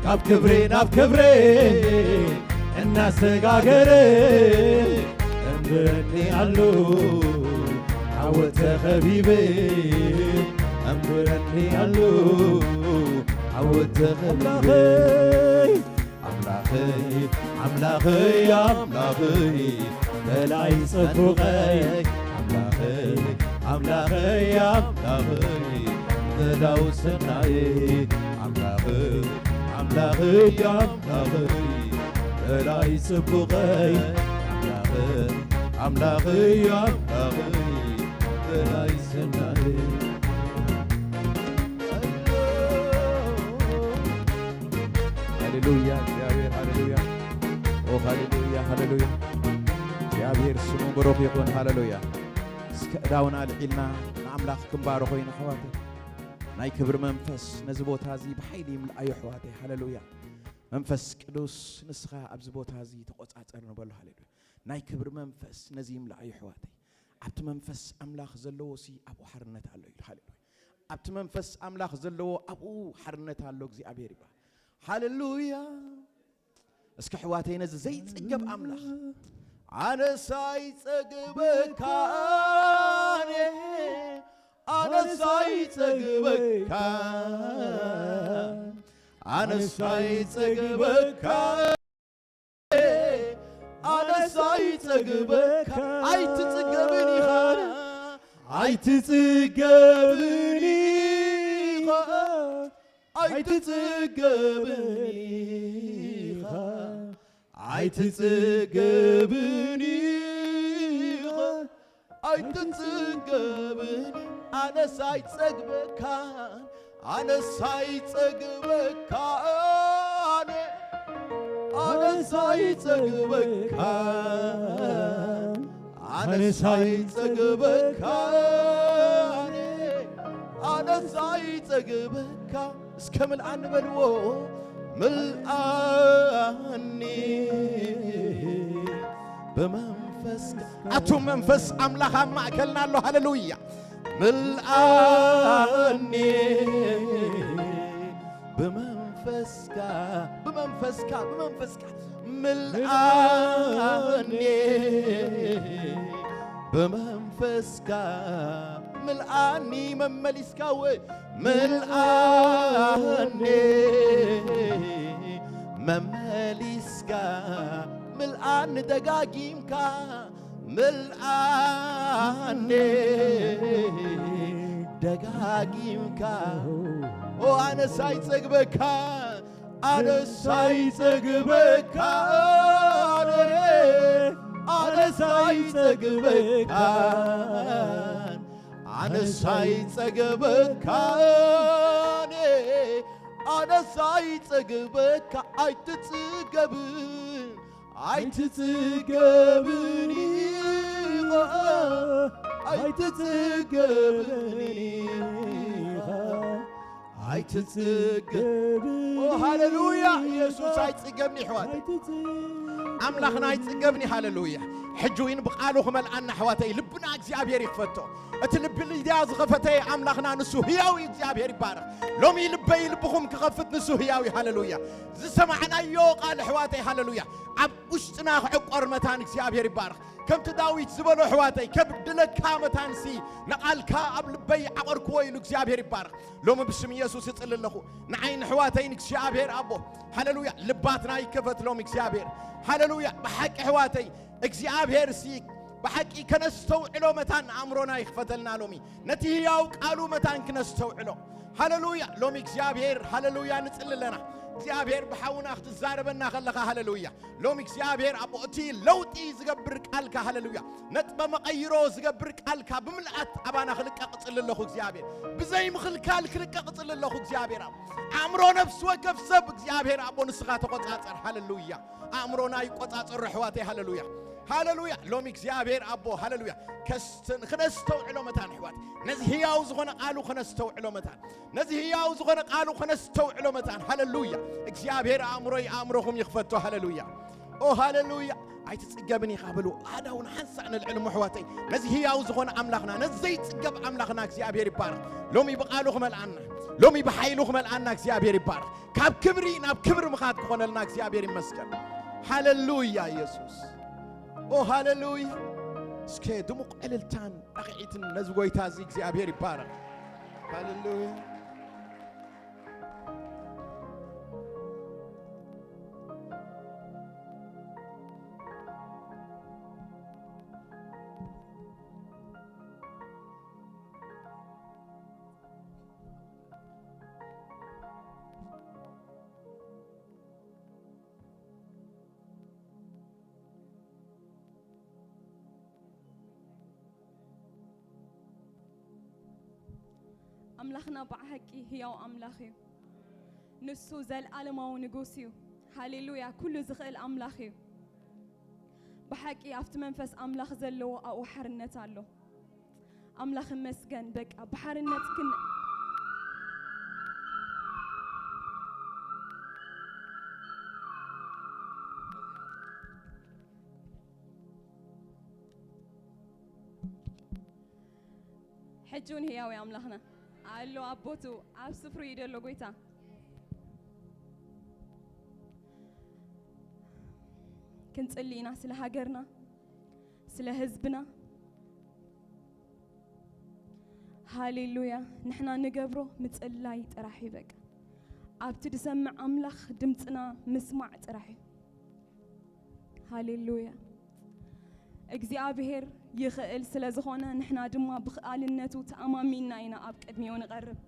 ካብ ክብሪ ናብ ክብሪ እናሰጋገረ፣ እምርኒ ኣሎ ዓወት ተኸቢበ፣ እምርኒ ኣሎ ዓወት ተኸቢበ። ኣምላኸይ፣ ኣምላኸይ፣ ኣምላኸይ፣ ኣምላኸይ፣ በላይ ጽቡቐይ፣ ኣምላኸይ፣ ኣምላኸይ፣ ኣምላኸይ፣ በላው ሰናይ፣ ኣምላኸይ፣ ኣምላኸይ፣ ኣምላኸይ፣ በላይ ጽቡቐይ፣ ኣምላኸይ፣ ኣምላኸይ፣ ኣምላኸይ፣ በላይ ሰናይ። ሃሌሉያ፣ እግዚኣብሔር፣ ሃሌሉያ። ኦ፣ ሃሌሉያ፣ ሃሌሉያ። እግዚኣብሔር ስሙ ብሩኽ ይኹን። ሃሌሉያ። እስከ እዳውና ኣልዒልና ንኣምላኽ ክንባርኾ ኢና፣ ኣሕዋተይ። ናይ ክብሪ መንፈስ ነዚ ቦታ እዚ ብሓይሊ ይምልኣዮ፣ ኣሕዋተይ። ሃሌሉያ። መንፈስ ቅዱስ፣ ንስኻ ኣብዚ ቦታ እዚ ተቖጻጸር ንበሎ። ሃሌሉያ። ናይ ክብሪ መንፈስ ነዚ ይምልኣዮ፣ ኣሕዋተይ። ኣብቲ መንፈስ ኣምላኽ ዘለዎ ሲ ኣብኡ ሓርነት ኣሎ ኢሉ። ሃሌሉያ። ኣብቲ መንፈስ ኣምላኽ ዘለዎ ኣብኡ ሓርነት ኣሎ፣ እግዚኣብሔር ይባል። ሃሌሉያ። እስኪ ኣሕዋተይ ነዚ ዘይጽገብ ኣምላኽ። ኣነስ ኣይጸግበካን፣ ኣነስ ኣይጸግበካን፣ ኣነስ ኣይጸግበካን። ኣነስ ኣይጸግበካ። ኣይትጽገብን ኢኻ። ኣይትጽገብን ኢኻ። ኣይትጽገብን ኢኻ። ኣይትጽገብን ኢኻ። ኣይትጽገብን። ኣነስ ኣይጸግበካን፣ ኣነስ ኣይጸግበካን፣ ኣነስ ኣይጸግበካን፣ ኣነስ ኣይጸግበካን፣ ኣነስ ኣይጸግበካ። እስከ ምልኣኒ በልዎ፣ ምልኣኒ ብመንፈስ ኣቱ መንፈስ ኣምላኽ ኣብ ማእከልና ኣሎ። ሃሌሉያ። ምልኣኒ ብመንፈስካ፣ ብመንፈስካ፣ ብመንፈስካ ምልኣኒ ብመንፈስካ፣ ምልኣኒ መመሊስካ ወይ ምልኣኒ መመሊስካ፣ ምልኣኒ ደጋጊምካ፣ ምልኣኒ ደጋጊምካ። ኦ ኣነስ ኣይጸግበካ፣ ኣነስ ኣይጸግበካ፣ ኣነስ ኣይጸግበካ፣ ኣነስ ኣይጸግበካ፣ ኣነስ ኣይጸግበካ፣ ኣይትጽገብን ኣይትጽገብን ኢኻ፣ ኣይትጽገብን ኢኻ፣ ኣይትጽገብን። ኦ፣ ሃሌሉያ። ኢየሱስ ኣይጽገብን፣ ይሕዋት። ኣይትጽገብን። ኣምላኽና ኣይጽገብን። ሃሌሉያ። ሕጂ እውን ብቃሉ ክመልኣና፣ ኣሕዋተይ፣ ልብና እግዚኣብሔር ይኽፈቶ። እቲ ልቢ ሊድያ ዝኸፈተ ኣምላኽና ንሱ ህያው እዩ። እግዚኣብሔር ይባረኽ። ሎሚ ልበይ ልብኹም ክኸፍት ንሱ ህያው እዩ። ሃሌሉያ። ዝሰማዕናዮ ቃል፣ ኣሕዋተይ፣ ሃሌሉያ፣ ኣብ ውሽጥና ክዕቆር መታን እግዚኣብሔር ይባረኽ። ከምቲ ዳዊት ዝበሎ፣ ኣሕዋተይ፣ ከብድለካ መታንሲ ንቓልካ ኣብ ልበይ ዓቐርክዎ ኢሉ እግዚኣብሔር ይባረኽ። ሎሚ ብስም ኢየሱስ እጽሊ ኣለኹ። ንዓይን ኣሕዋተይን እግዚኣብሔር ኣቦ፣ ሃሌሉያ፣ ልባትና ይከፈት ሎሚ እግዚኣብሔር። ሃሌሉያ። ብሓቂ ኣሕዋተይ፣ እግዚኣብሔር ሲ ብሓቂ ከነስተውዕሎ መታን ኣእምሮና ይኽፈተልና ሎሚ። ነቲ ህያው ቃሉ መታን ክነስተውዕሎ። ሃሌሉያ። ሎሚ እግዚኣብሔር፣ ሃሌሉያ፣ ንጽሊ ኣለና። እግዚኣብሔር ብሓውና ክትዛረበና ከለኻ፣ ሃሌሉያ። ሎሚ እግዚኣብሔር ኣቦ፣ እቲ ለውጢ ዝገብር ቃልካ፣ ሃሌሉያ፣ ነጥበ መቐይሮ ዝገብር ቃልካ ብምልኣት ኣባና ክልቀቕ እጽሊ ኣለኹ እግዚኣብሔር። ብዘይ ምኽልካል ክልቀቕ እጽሊ ኣለኹ እግዚኣብሔር ኣቦ። ኣእምሮ ነፍሲ ወከፍ ሰብ እግዚኣብሔር ኣቦ ንስኻ ተቆጻጸር። ሃሌሉያ። ኣእምሮና ይቆጻጸር ኣሕዋተይ። ሃሌሉያ። ሃሌሉያ። ሎሚ እግዚኣብሔር ኣቦ፣ ሃሌሉያ፣ ከስትን-፣ ክነስተውዕሎ መታን ኣሕዋት፣ ነዚ ህያው ዝኾነ ቃሉ ክነስተውዕሎ መታን፣ ነዚ ህያው ዝኾነ ቃሉ ክነስተውዕሎ መታን። ሃሌሉያ። እግዚኣብሔር ኣእምሮይ ኣእምሮኹም ይኽፈቶ። ሃሌሉያ። ኦ ሃሌሉያ። ኣይትጽገብን ኢኻ በሉ። ኣዳውን ሓንሳእ ንልዕሊ ምሕዋተይ። ነዚ ህያው ዝኾነ ኣምላኽና፣ ነዚ ዘይጽገብ ኣምላኽና እግዚኣብሔር ይባረኽ። ሎሚ ብቃሉ ክመልኣና፣ ሎሚ ብሓይሉ ክመልኣና እግዚኣብሔር ይባረኽ። ካብ ክብሪ ናብ ክብሪ ምኻድ ክኾነልና እግዚኣብሔር ይመስገን። ሃሌሉያ ኢየሱስ። ኦ ሃሌሉያ። እስከ ድሙቕ ዕልልታን ጣቕዒትን ነዚ ጎይታ እዚ እግዚኣብሔር ይባረኽ። ሃሌሉያ። ኣምላኽና ብሓቂ ህያው ኣምላኽ እዩ። ንሱ ዘልኣለማዊ ንጉስ እዩ። ሃሌሉያ! ኩሉ ዝኽእል ኣምላኽ እዩ። ብሓቂ ኣብቲ መንፈስ ኣምላኽ ዘለዎ ኣብኡ ሓርነት ኣሎ። ኣምላኽ ይመስገን። በቃ ብሓርነት ክን-፣ ሕጂ እውን ህያው እዩ ኣምላኽና ኣሎ ኣብ ቦትኡ፣ ኣብ ስፍሩ እዩ ዘሎ ጎይታ። ክንጽሊ ኢና ስለ ሃገርና፣ ስለ ህዝብና። ሃሌሉያ። ንሕና ንገብሮ ምጽላይ ጥራሕ እዩ በቃ። ኣብቲ ዝሰምዕ ኣምላኽ ድምጽና ምስማዕ ጥራሕ እዩ። ሃሌሉያ። እግዚኣብሔር ይኽእል ስለ ዝኾነ፣ ንሕና ድማ ብኽኣልነቱ ተኣማሚንና ኢና ኣብ ቅድሚኡ ንቐርብ።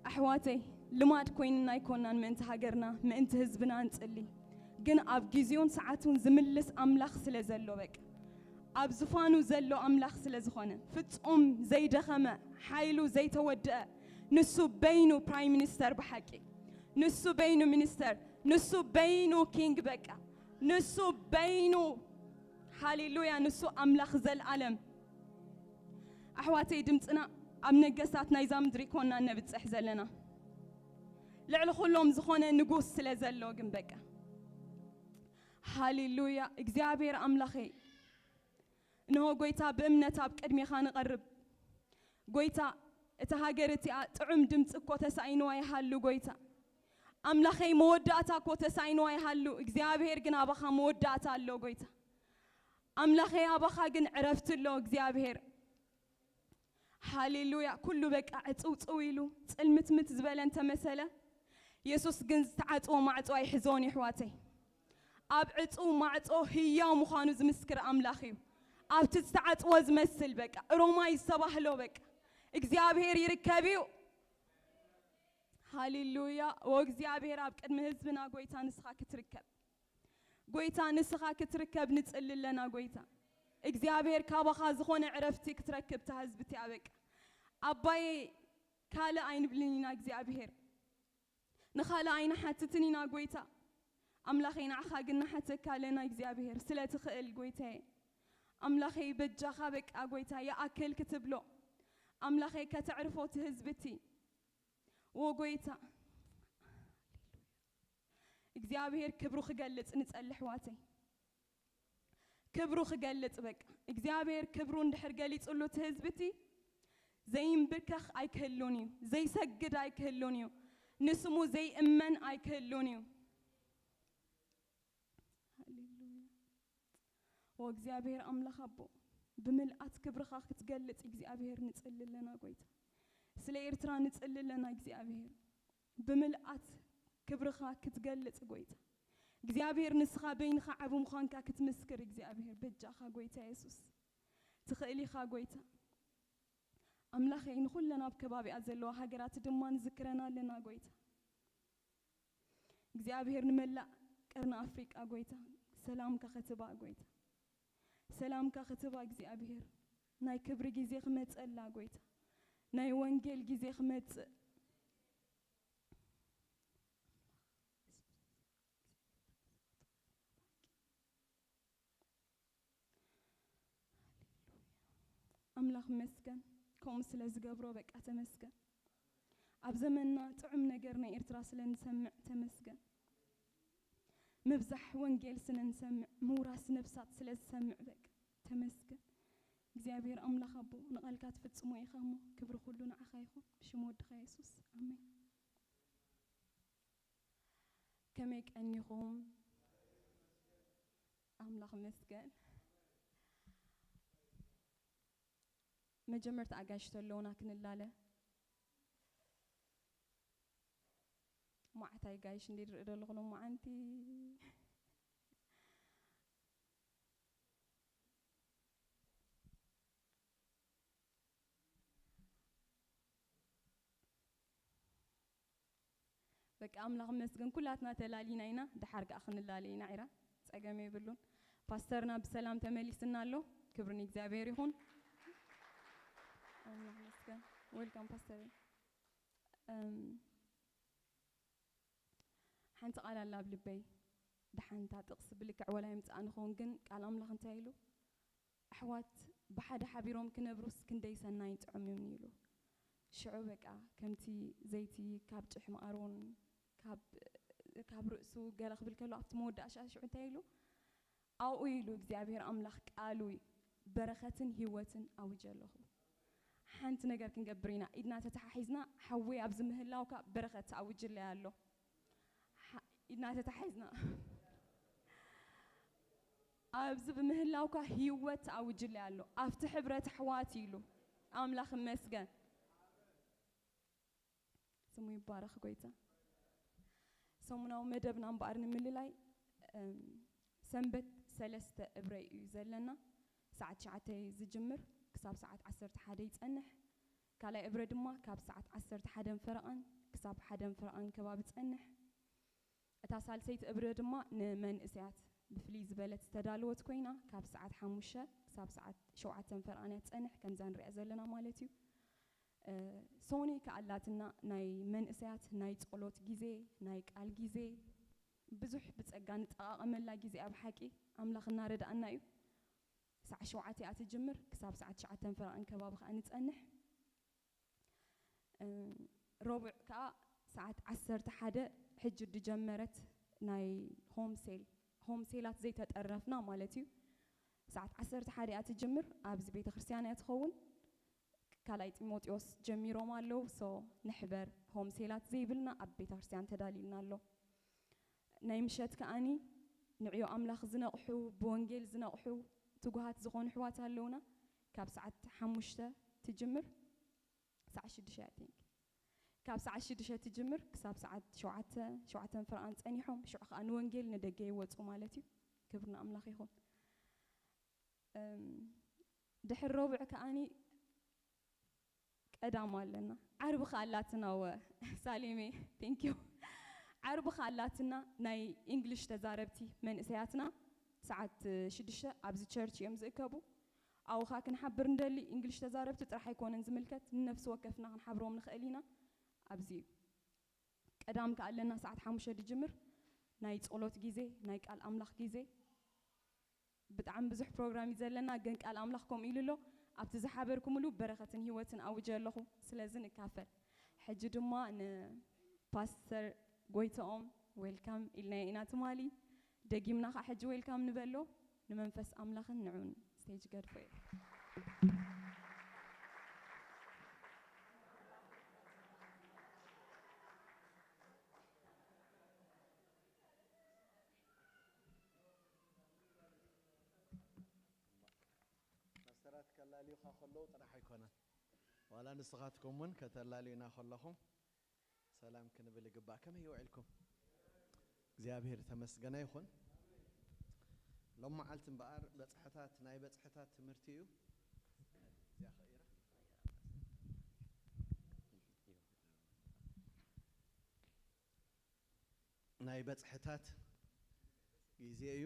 ኣሕዋተይ፣ ልማድ ኮይንና ኣይኮናን ምእንቲ ሃገርና፣ ምእንቲ ህዝብና ንጽሊ። ግን ኣብ ግዜኡን ሰዓቱን ዝምልስ ኣምላኽ ስለ ዘሎ፣ በቃ፣ ኣብ ዝፋኑ ዘሎ ኣምላኽ ስለ ዝኾነ፣ ፍጹም ዘይደኸመ፣ ሓይሉ ዘይተወድአ፣ ንሱ በይኑ ፕራይም ሚኒስተር ብሓቂ፣ ንሱ በይኑ ሚኒስተር፣ ንሱ በይኑ ኪንግ፣ በቃ፣ ንሱ በይኑ፣ ሃሌሉያ፣ ንሱ ኣምላኽ ዘልኣለም። ኣሕዋተይ፣ ድምጽና ኣብ ነገስታት ናይዛ ምድሪ ኮና ነብጽሕ ዘለና። ልዕሊ ኩሎም ዝኾነ ንጉስ ስለ ዘሎ ግን በቃ ሃሌሉያ። እግዚኣብሔር ኣምላኸይ፣ እንሆ ጐይታ፣ ብእምነት ኣብ ቅድሜኻ ንቐርብ። ጐይታ፣ እታ ሃገር እቲኣ ጥዑም ድምፂ እኮ ተሳኢንዋ ይሃሉ ጐይታ። ኣምላኸይ፣ መወዳእታ እኮ ተሳኢንዋ ይሃሉ። እግዚኣብሔር ግን ኣባኻ መወዳእታ ኣሎ ጐይታ። ኣምላኸይ፣ ኣባኻ ግን ዕረፍቲ ኣሎ እግዚኣብሔር። ሃሌሉያ። ኩሉ በቃ ዕፅውፅው ኢሉ ፅልምትምት ዝበለ እንተመሰለ፣ የሱስ ግን ዝተዓፅወ ማዕፆ ኣይሕዞን እዩ ኣሕዋተይ። ኣብ ዕፁው ማዕፆ ህያው ምዃኑ ዝምስክር ኣምላኽ እዩ። ኣብቲ ዝተዓፅወ ዝመስል በቃ ሮማይ ዝተባህሎ በቃ እግዚኣብሔር ይርከብ እዩ። ሃሌሉያ። ወእግዚኣብሔር ኣብ ቅድሚ ህዝብና ጐይታ ንስኻ ክትርከብ፣ ጐይታ ንስኻ ክትርከብ ንጽሊ ኣለና ጐይታ። እግዚኣብሔር ካባኻ ዝኾነ ዕረፍቲ ክትረክብ እታ ህዝቢ እቲኣ በቃ። ኣባየ ካልእ ኣይንብልን ኢና እግዚኣብሔር። ንኻልእ ኣይንሓትትን ኢና ጐይታ። ኣምላኸይ ንዓኻ ግን ንሓተካ ኣለና እግዚኣብሔር ስለ ትኽእል ጐይታየ። ኣምላኸይ በጃኻ በቃ ጐይታ ይኣክል ክትብሎ። ኣምላኸይ ከተዕርፎ እቲ ህዝቢ እቲ። ወጎይታ እግዚኣብሔር ክብሩ ክገልጽ ንጸሊ ኣሕዋተይ። ክብሩ ክገልጽ በቃ እግዚኣብሔር ክብሩ እንድሕር ገሊጹሉ እቲ ህዝቢ እቲ ዘይንብርከኽ ኣይክህሉን እዩ፣ ዘይሰግድ ኣይክህሉን እዩ፣ ንስሙ ዘይእመን ኣይክህሉን እዩ። ሃሌሉያ። ኦ እግዚኣብሔር ኣምላኽ ኣቦ፣ ብምልኣት ክብርኻ ክትገልጽ እግዚኣብሔር ንጽሊ ኣለና ጐይታ። ስለ ኤርትራ ንጽሊ ኣለና እግዚኣብሔር። ብምልኣት ክብርኻ ክትገልጽ ጐይታ። እግዚኣብሔር ንስኻ በይንኻ ዓቢ ምዃንካ ክትምስክር እግዚኣብሔር በጃኻ ጐይታ የሱስ። ትኽእል ኢኻ ጐይታ። ኣምላኸይ ንኹለን ኣብ ከባቢኣ ዘለዋ ሃገራት ድማ ንዝክረን ኣለና ጐይታ። እግዚኣብሔር ንመላእ ቀርኒ ኣፍሪቃ ጐይታ ሰላምካ ክትባ ጐይታ ሰላምካ ክትባ እግዚኣብሔር ናይ ክብሪ ግዜ ክመጸላ ጐይታ ናይ ወንጌል ግዜ ክመጽእ ኣምላኽ መስገን ከምኡ ስለ ዝገብሮ በቃ ተመስገን። ኣብ ዘመንና ጥዑም ነገር ናይ ኤርትራ ስለ ንሰምዕ ተመስገን። ምብዛሕ ወንጌል ስለ ንሰምዕ ምውራስ ነፍሳት ስለ ዝሰምዕ በቃ ተመስገን። እግዚኣብሔር ኣምላኽ ኣቦ ንቓልካ ትፍጽሞ ኢኻ እሞ ክብሪ ኩሉ ንዓኻ ይኹን ብሽም ወድኻ የሱስ ኣሜን። ከመይ ቀኒኹም? ኣምላኽ መስገን። መጀመርታ ኣጋይሽ ተለውና ክንላለ ማዕታይ ጋይሽ እንዴ ድርኢ ደለኹ ሎማዓንቲ በቃ ኣምላኽ መስገን ኩላትና ተላሊና ኢና። ድሓር ከኣ ክንላለ ኢና ዒራ ጸገም የብሉን። ፓስተርና ብሰላም ተመሊስና ኣሎ። ክብሪ ንእግዚኣብሔር ይኹን። ኣምላኽ መስገን። ዌልካም ፓስተር። ሓንቲ ቃል ኣላ ኣብ ልበይ። ድሓንታ ጥቕሲ ብልክዕ ወላ ይምጽኣ ንኸውን ግን ቃል ኣምላኽ እንታይ ኢሉ? ኣሕዋት ብሓደ ሓቢሮም ክነብሩስ ክንደይ ሰናይን ጥዑምን ኢሉ። ሽዑ በቃ ከምቲ ዘይቲ ካብ ጭሕሚ ኣሮን ካብ ካብ ርእሱ ገለ ክብል ከሎ ኣብቲ መወዳእታ ሽዑ እንታይ ኢሉ? ኣብኡ ኢሉ እግዚኣብሔር ኣምላኽ ቃሉ በረኸትን ህይወትን ኣውጀ ኣለኹ። ሓንቲ ነገር ክንገብር ኢና። ኢድና ተተሓሒዝና ሓወይ ኣብዚ ምህላውካ በረኸት ተኣውጅለይ ኣሎ። ኢድና ተታሒዝና ኣብዚ ብምህላውካ ህይወት ኣውጅለይ ኣሎ ኣብቲ ሕብረት ኣሕዋት ኢሉ ኣምላኽ ይመስገን። ስሙ ይባረኽ ጎይታ። ሰሙናዊ መደብና እምበኣር ንምልላይ ሰንበት ሰለስተ እብረ እዩ ዘለና። ሰዓት ትሽዓተ እዩ ዝጅምር ክሳብ ሰዓት ዓሰርተ ሓደ ይጸንሕ። ካልኣይ እብረ ድማ ካብ ሰዓት ዓሰርተ ሓደን ፈረቓን ክሳብ ሓደን ፈረቓን ከባቢ ጸንሕ። እታ ሳልሰይቲ እብረ ድማ ንመንእሰያት ብፍልይ ዝበለት ዝተዳለወት ኮይና ካብ ሰዓት ሓሙሽተ ክሳብ ሰዓት ሸውዓተን ፈረቓን እያ ትጸንሕ ከምዛ ንሪኣ ዘለና ማለት እዩ። ሶኒ ከኣላትና ናይ መንእሰያት ናይ ጸሎት ግዜ ናይ ቃል ግዜ ብዙሕ ብጸጋ ንጠቓቐመላ ግዜ ኣብ ሓቂ ኣምላኽ እናረድኣና እዩ። ሰዓት ሸውዓተ እያ ትጅምር ክሳብ ሰዓት ትሽዓተን ፈረቓን ከባቢ ከኣ ንጸንሕ። ረቡዕ ከኣ ሰዓት ዓሰርተ ሓደ ሕጂ ዝጀመረት ናይ ሆም ሴል ሆም ሴላት ዘይተጠረፍና ማለት እዩ። ሰዓት ዓሰርተ ሓደ እያ ትጅምር፣ ኣብዚ ቤተ ክርስቲያን እያ ትኸውን። ካልኣይ ጢሞቴዎስ ጀሚሮም ኣለዉ። ሶ ንሕበር፣ ሆም ሴላት ዘይብልና ኣብ ቤተ ክርስቲያን ተዳሊልና ኣሎ። ናይ ምሸት ከኣኒ ንዕዮ ኣምላኽ ዝነቕሑ፣ ብወንጌል ዝነቕሑ ትጉሃት ዝኾኑ ኣሕዋት ኣለዉና። ካብ ሰዓት ሓሙሽተ ትጅምር፣ ሰዓት ሽዱሽተ፣ I think፣ ካብ ሰዓት ሽዱሽተ ትጅምር ክሳብ ሰዓት ሸውዓተ፣ ሸውዓተን ፍርቓን ጸኒሖም፣ ሽዑ ከኣ ንወንጌል ንደገ ይወጹ ማለት እዩ። ክብሪ ንኣምላኽ ይኹን። እም፣ ድሕሪ ረቡዕ ከኣኒ ቀዳም ኣለና። ዓርቢ ከኣ ኣላትና፣ ወ፣ ሳሌሜ፣ thank you። ዓርቢ ከኣ ኣላትና፣ ናይ እንግሊሽ ተዛረብቲ መንእሰያትና ሰዓት ሽዱሽተ ኣብዚ ቸርች እዮም ዝእከቡ። ኣብኡ ከኣ ክንሓብር እንደሊ፣ እንግሊሽ ተዛረብቲ ጥራሕ ኣይኮነን ዝምልከት፣ ንነፍሲ ወከፍና ክንሓብሮም ንኽእል ኢና። ኣብዚ እዩ። ቀዳም ከኣ ኣለና፣ ሰዓት ሓሙሽተ ዝጅምር ናይ ጸሎት ግዜ፣ ናይ ቃል ኣምላኽ ግዜ። ብጣዕሚ ብዙሕ ፕሮግራም እዩ ዘለና፣ ግን ቃል ኣምላኽ ከምኡ ኢሉ ኣሎ። ኣብቲ ዝሓበርኩምሉ በረኸትን ህይወትን ኣውጀ ኣለኹ። ስለዚ ንካፈል። ሕጂ ድማ ንፓስተር ጎይትኦም ዌልካም ኢልናዮ ኢና ትማሊ። ደጊምና ኸዓ ሕጂ ዌልካም ንበሎ። ንመንፈስ ኣምላኽን ንዑን ስቴጅ ገድፎ እየ። ፓስተራት ከላልዩኻ ከለዉ ጥራሕ ኣይኮነን፣ ዋላ ንስኻትኩም እውን ከተላልዩና ከለኹም ሰላም ክንብል ይግባእ። ከመይ ውዒልኩም? እግዚኣብሔር ተመስገነ ይኹን። ሎም መዓልቲ እምበኣር በጽሕታት፣ ናይ በጽሕታት ትምህርቲ እዩ። እዚኣ ኸኢራ። ናይ በጽሕታት ግዜ እዩ።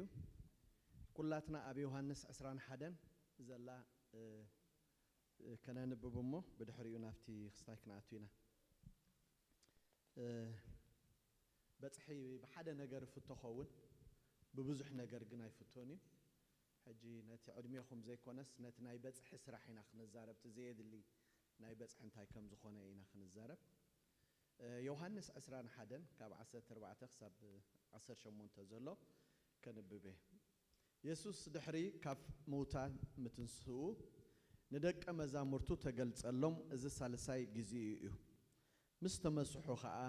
ኩላትና ኣብ ዮሃንስ ዕስራን ሓደን ዘላ፣ እ፣ እ፣ ከነንብብ እሞ ብድሕሪኡ ናብቲ ክስታይ ክንኣቱ ኢና። እ፣ በጽሒ ብሓደ ነገር ይፍቶ ኸውን፣ ብብዙሕ ነገር ግን ኣይፍቶን እዩ። ሕጂ ነቲ ዕድሜኹም ዘይኮነስ ነቲ ናይ በጽሒ ስራሕ ኢና ክንዛረብ፣ እቲ ዘየድሊ ናይ በጽሒ እንታይ ከም ዝኾነ ኢና ክንዛረብ። እ፣ ዮሃንስ ዕስራን ሓደን ካብ ዓሰርተ ኣርባዕተ ክሳብ ዓሰርተ ሸሞንተ ዘሎ ከንብብ እየ። የሱስ ድሕሪ ካብ ምዉታን ምትንስኡ ንደቀ መዛሙርቱ ተገልጸሎም፣ እዚ ሳልሳይ ግዜኡ እዩ። ምስ ተመስሑ ኸኣ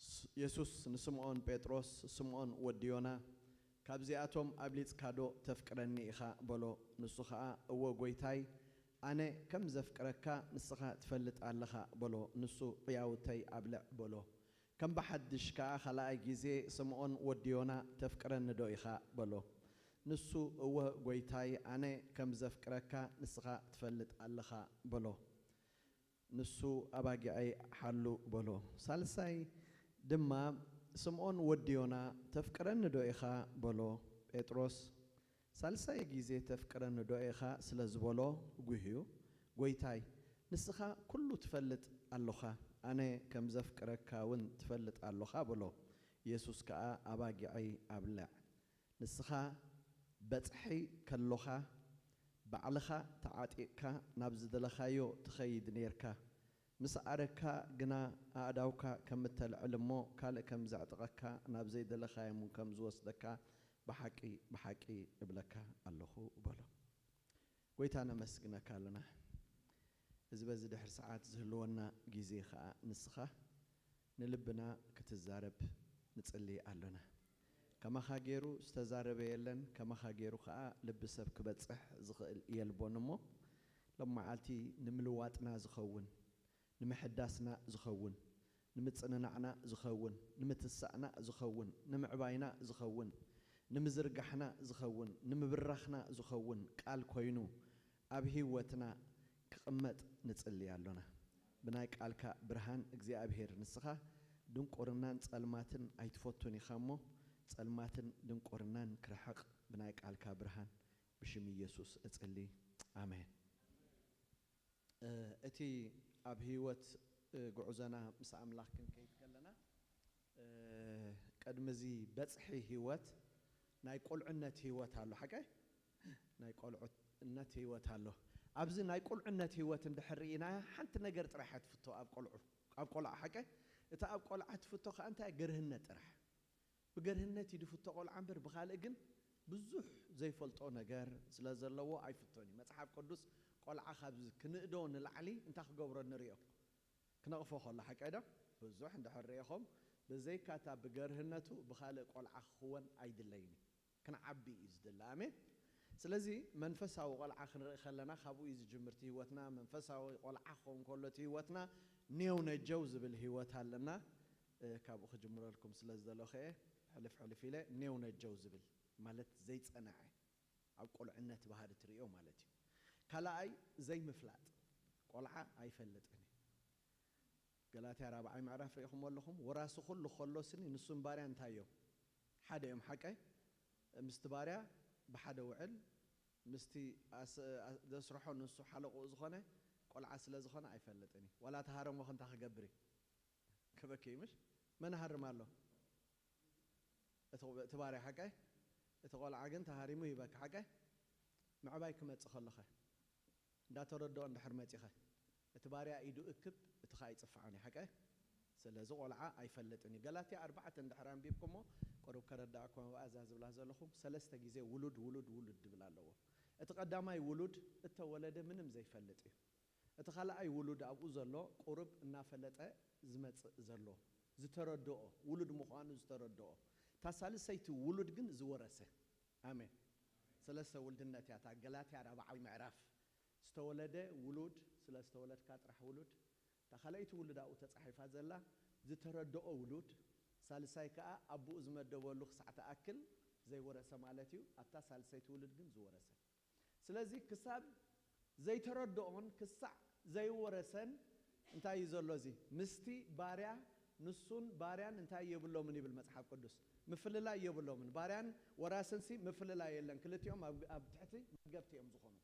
ስ-፣ የሱስ ንስምዖን ጴጥሮስ፣ ስምዖን ወዲ ዮና፣ ካብዚኣቶም ኣብሊጽካዶ ተፍቅረኒ ኢኻ? በሎ። ንሱ ኸኣ፣ እወ ጐይታይ፣ ኣነ ከም ዘፍቅረካ ንስኻ ትፈልጥ ኣለኻ፣ በሎ። ንሱ፣ ዕያውተይ ኣብልዕ፣ በሎ። ከም ብሓድሽ ከኣ ኻልኣይ ግዜ፣ ስምዖን ወዲ ዮና፣ ተፍቅረኒዶ ኢኻ? በሎ። ንሱ፣ እወ ጐይታይ፣ ኣነ ከም ዘፍቅረካ ንስኻ ትፈልጥ ኣለኻ፣ በሎ። ንሱ፣ ኣባጊዐይ ሓሉ፣ በሎ። ሳልሳይ ድማ፣ ስምዖን ወዲ ዮና፣ ተፍቅረኒዶ ኢኻ? በሎ። ጴጥሮስ፣ ሳልሳይ ግዜ ተፍቅረኒዶ ኢኻ ስለ ዝበሎ ጒህዩ፣ ጐይታይ፣ ንስኻ ኵሉ ትፈልጥ ኣሎኻ፣ ኣነ ከም ዘፍቅረካ እውን ትፈልጥ ኣሎኻ፣ በሎ። የሱስ ከኣ፣ ኣባጊዐይ ኣብልዕ፣ ንስኻ በጽሒ ከሎኻ፣ ባዕልኻ ተዓጢቕካ ናብ ዝደለኻዮ ትኸይድ ኔርካ። ምስ ኣረግካ ግና፣ ኣእዳውካ ከም እተልዕል እሞ፣ ካልእ ከም ዘዕጥቐካ፣ ናብ ዘይደለኻዮም እውን ከም ዝወስደካ፣ ብሓቂ፣ ብሓቂ እብለካ ኣለኹ፣ በሎ። ጐይታ፣ ነመስግነካ ኣሎና። እዚ በዚ ድሕሪ ሰዓት ዝህልወና ግዜ ኸኣ፣ ንስኻ ንልብና ክትዛረብ ንጽሊ ኣሎና። ከማኻ ገይሩ ዝተዛረበ የለን፣ ከማኻ ገይሩ ኸኣ ልቢ ሰብ ክበጽሕ ዝኽእል የልቦን እሞ፣ ሎም መዓልቲ ንምልዋጥና ዝኸውን፣ ንምሕዳስና ዝኸውን፣ ንምጽንናዕና ዝኸውን፣ ንምትሳእና ዝኸውን፣ ንምዕባይና ዝኸውን፣ ንምዝርጋሕና ዝኸውን፣ ንምብራኽና ዝኸውን ቃል ኮይኑ ኣብ ህይወትና ክቕመጥ ንጽሊ ኣሎና። ብናይ ቃልካ ብርሃን እግዚኣብሔር ንስኻ ድንቁርናን ጸልማትን ኣይትፈቱን ኢኻ እሞ፣ ጸልማትን ድንቁርናን ክርሕቕ ብናይ ቃልካ ብርሃን ብሽም ኢየሱስ እጽሊ። ኣሜን። እ፣ እቲ ኣብ ህይወት፣ እ፣ ጉዕዞና ምስ ኣምላኽ ክንከይድ ከለና፣ እ፣ ቅድሚ እዚ በጽሒ ህይወት ናይ ቁልዕነት ህይወት ኣሎ። ሓቀይ? ናይ ቆልዑነት ህይወት ኣሎ። ኣብዚ ናይ ቁልዕነት ህይወት እንድሕር ርኢና፣ ሓንቲ ነገር ጥራሕ እያ ትፍቶ ኣብ ቆልዑ፣ ኣብ ቆልዓ። ሓቀይ? እታ ኣብ ቆልዓ ትፍቶ ከኣ እንታይ? ግርህነት ጥራሕ። ብገርህነት እዩ ዝፍቶ ቆልዓ እምበር፣ ብኻልእ ግን ብዙሕ ዘይፈልጦ ነገር ስለ ዘለዎ ኣይፍቶን እዩ። መጽሓፍ ቅዱስ ቆልዓ ካብ ክንእዶ ንላዕሊ እንታይ ክገብሮ ንሪኦ? ክነቕፎ ከሎ ሓቀይ ዶ? ብዙሕ እንድሕር ርኢኹም፣ ብዘይካታ ብገርህነቱ ብኻልእ ቆልዓ ክኽወን ኣይድለይን እዩ። ክንዓቢ እዩ ዝድለ። ኣሜን። ስለዚ መንፈሳዊ ቆልዓ ክንርኢ ከለና ካብኡ እዩ ዝጅምር እቲ ህይወትና። መንፈሳዊ ቆልዓ ክኸውን ከሎ እቲ ህይወትና ኔው ነጀው ዝብል ህይወት ኣለና። እ፣ ካብኡ ክጅምረልኩም ስለ ዝደለኹ እየ ሕልፍ ሕልፍ ኢለ ኔው ነጀው ዝብል ማለት ዘይጸንዐ ኣብ ቁልዕነት ባህሪ ትርእዮ ማለት እዩ። ካልኣይ ዘይምፍላጥ። ቆልዓ ኣይፈልጥን እዩ። ገላትያ ራብዓይ ምዕራፍ ርኢኹም ኣለኹም። ወራሲ ኩሉ ከሎ ስኒ ንሱን ባርያ እንታይ እዮም? ሓደ እዮም። ሓቀይ? ምስቲ ባርያ ብሓደ ውዕል፣ ምስቲ ኣስ-፣ ኣ-፣ ዘስርሖ ንሱ ሓለቕኡ ዝኾነ ቆልዓ ስለ ዝኾነ ኣይፈልጥን እዩ። ዋላ ተሃረሞ ክንታ ክገብር እዩ። ክበኪ ምሽ? መን ሃርም ኣሎ? እቲ፣ እቲ ባርያ ሓቀይ? እቲ ቆልዓ ግን ተሃሪሙ ይበካ ሓቀይ? ምዕባይ ክመጽእ ከለኸ? እንዳተረድኦ እንድሕር መጺኸ፣ እቲ ባርያ ኢዱ እክብ፣ እቲ ኸኣ ይጽፍዖን እዩ። ሓቀ? ስለዚ ቆልዓ ኣይፈልጥን እዩ። ገላትያ ኣርባዕተ እንድሕር ኣንቢብኩሞ፣ ቁሩብ ከረዳእኩም ኣብኣ እዛ ዝብላ ዘለኹ፣ ሰለስተ ግዜ ውሉድ፣ ውሉድ፣ ውሉድ ድብል ኣለዎ። እቲ ቀዳማይ ውሉድ እተወለደ ምንም ዘይፈልጥ እዩ። እቲ ካልኣይ ውሉድ ኣብኡ ዘሎ ቁሩብ እናፈለጠ ዝመጽእ ዘሎ፣ ዝተረድኦ፣ ውሉድ ምዃኑ ዝተረድኦ። እታ ሳልሰይቲ ውሉድ ግን ዝወረሰ። ኣሜን። ሰለስተ ውልድነት እያ እታ ገላትያ ራብዓዊ ምዕራፍ። ዝተወለደ ውሉድ፣ ስለ ዝተወለድካ ጥራሕ ውሉድ። እታ ካልኣይቲ ውሉድ ኣብኡ ተጻሒፋ ዘላ፣ ዝተረድኦ ውሉድ፣ ሳልሳይ ከኣ ኣቦኡ ዝመደበሉ ክሳዕ ትኣክል ዘይወረሰ ማለት እዩ። ኣብታ ሳልሰይቲ ውሉድ ግን ዝወረሰ። ስለዚ ክሳብ ዘይተረድኦን ክሳዕ ዘይወረሰን እንታይ እዩ ዘሎ? እዚ ምስቲ ባርያ፣ ንሱን ባርያን እንታይ የብሎምን ይብል መጽሓፍ ቅዱስ? ምፍልላይ የብሎምን። ባርያን ወራስንሲ ምፍልላይ የለን። ክልቲኦም ኣብ፣ ኣብ ትሕቲ መገብቲ እዮም ዝኾኑ።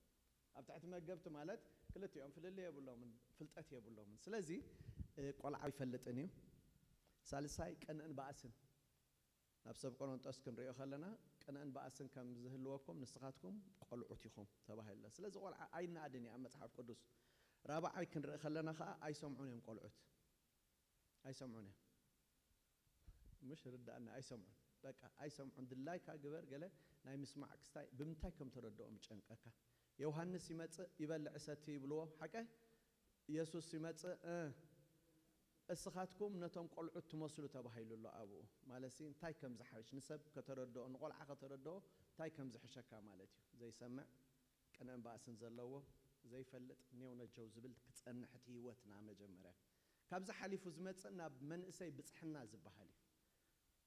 ኣብ ትሕቲ መገብቲ ማለት ክልቲኦም ፍልልይ የብሎምን፣ ፍልጠት የብሎምን። ስለዚ፣ እ፣ ቆልዓ ኣይፈልጥን እዩ። ሳልሳይ ቅንእን ባእስን። ናብ ሰብ ቆሮንጦስ ክንሪኦ ከለና፣ ቅንእን ባእስን ከም ዝህልወኩም ንስኻትኩም ቆልዑት ኢኹም ተባሂልና። ስለዚ ቆልዓ ኣይነኣድን እዩ ኣብ መጽሓፍ ቅዱስ። ራብዓይ ክንርኢ ከለና ኸኣ ኣይሰምዑን እዮም ቆልዑት። ኣይሰምዑን እዮም። ምሽ ርዳእና፣ ኣይሰምዑን። በቃ ኣይሰምዑን። ድላይካ ግበር፣ ገለ ናይ ምስማዕ ክስታይ ብምንታይ ከም ተረድኦም ይጨንቀካ። ዮሃንስ ይመጽእ፣ ይበልዕ፣ ይሰቲ ይብልዎ። ሓቀ? የሱስ ይመጽእ፣ እ፣ "እስኻትኩም ነቶም ቆልዑት ትመስሉ" ተባሂሉ ኣሎ ኣብኡ። ማለትሲ እንታይ ከም ዝሓይሽ፣ ንሰብ ከተረድኦ፣ ንቆልዓ ከተረድኦ እንታይ ከም ዝሕሸካ ማለት እዩ። ዘይሰምዕ፣ ቅንእን ባእስን ዘለዎ፣ ዘይፈልጥ፣ ኔው ነጀው ዝብል ክጸንሕ እቲ ህይወትና መጀመርያ። ካብዚ ሓሊፉ ዝመጽእ ናብ መንእሰይ ብጽሕና ዝበሃል እዩ።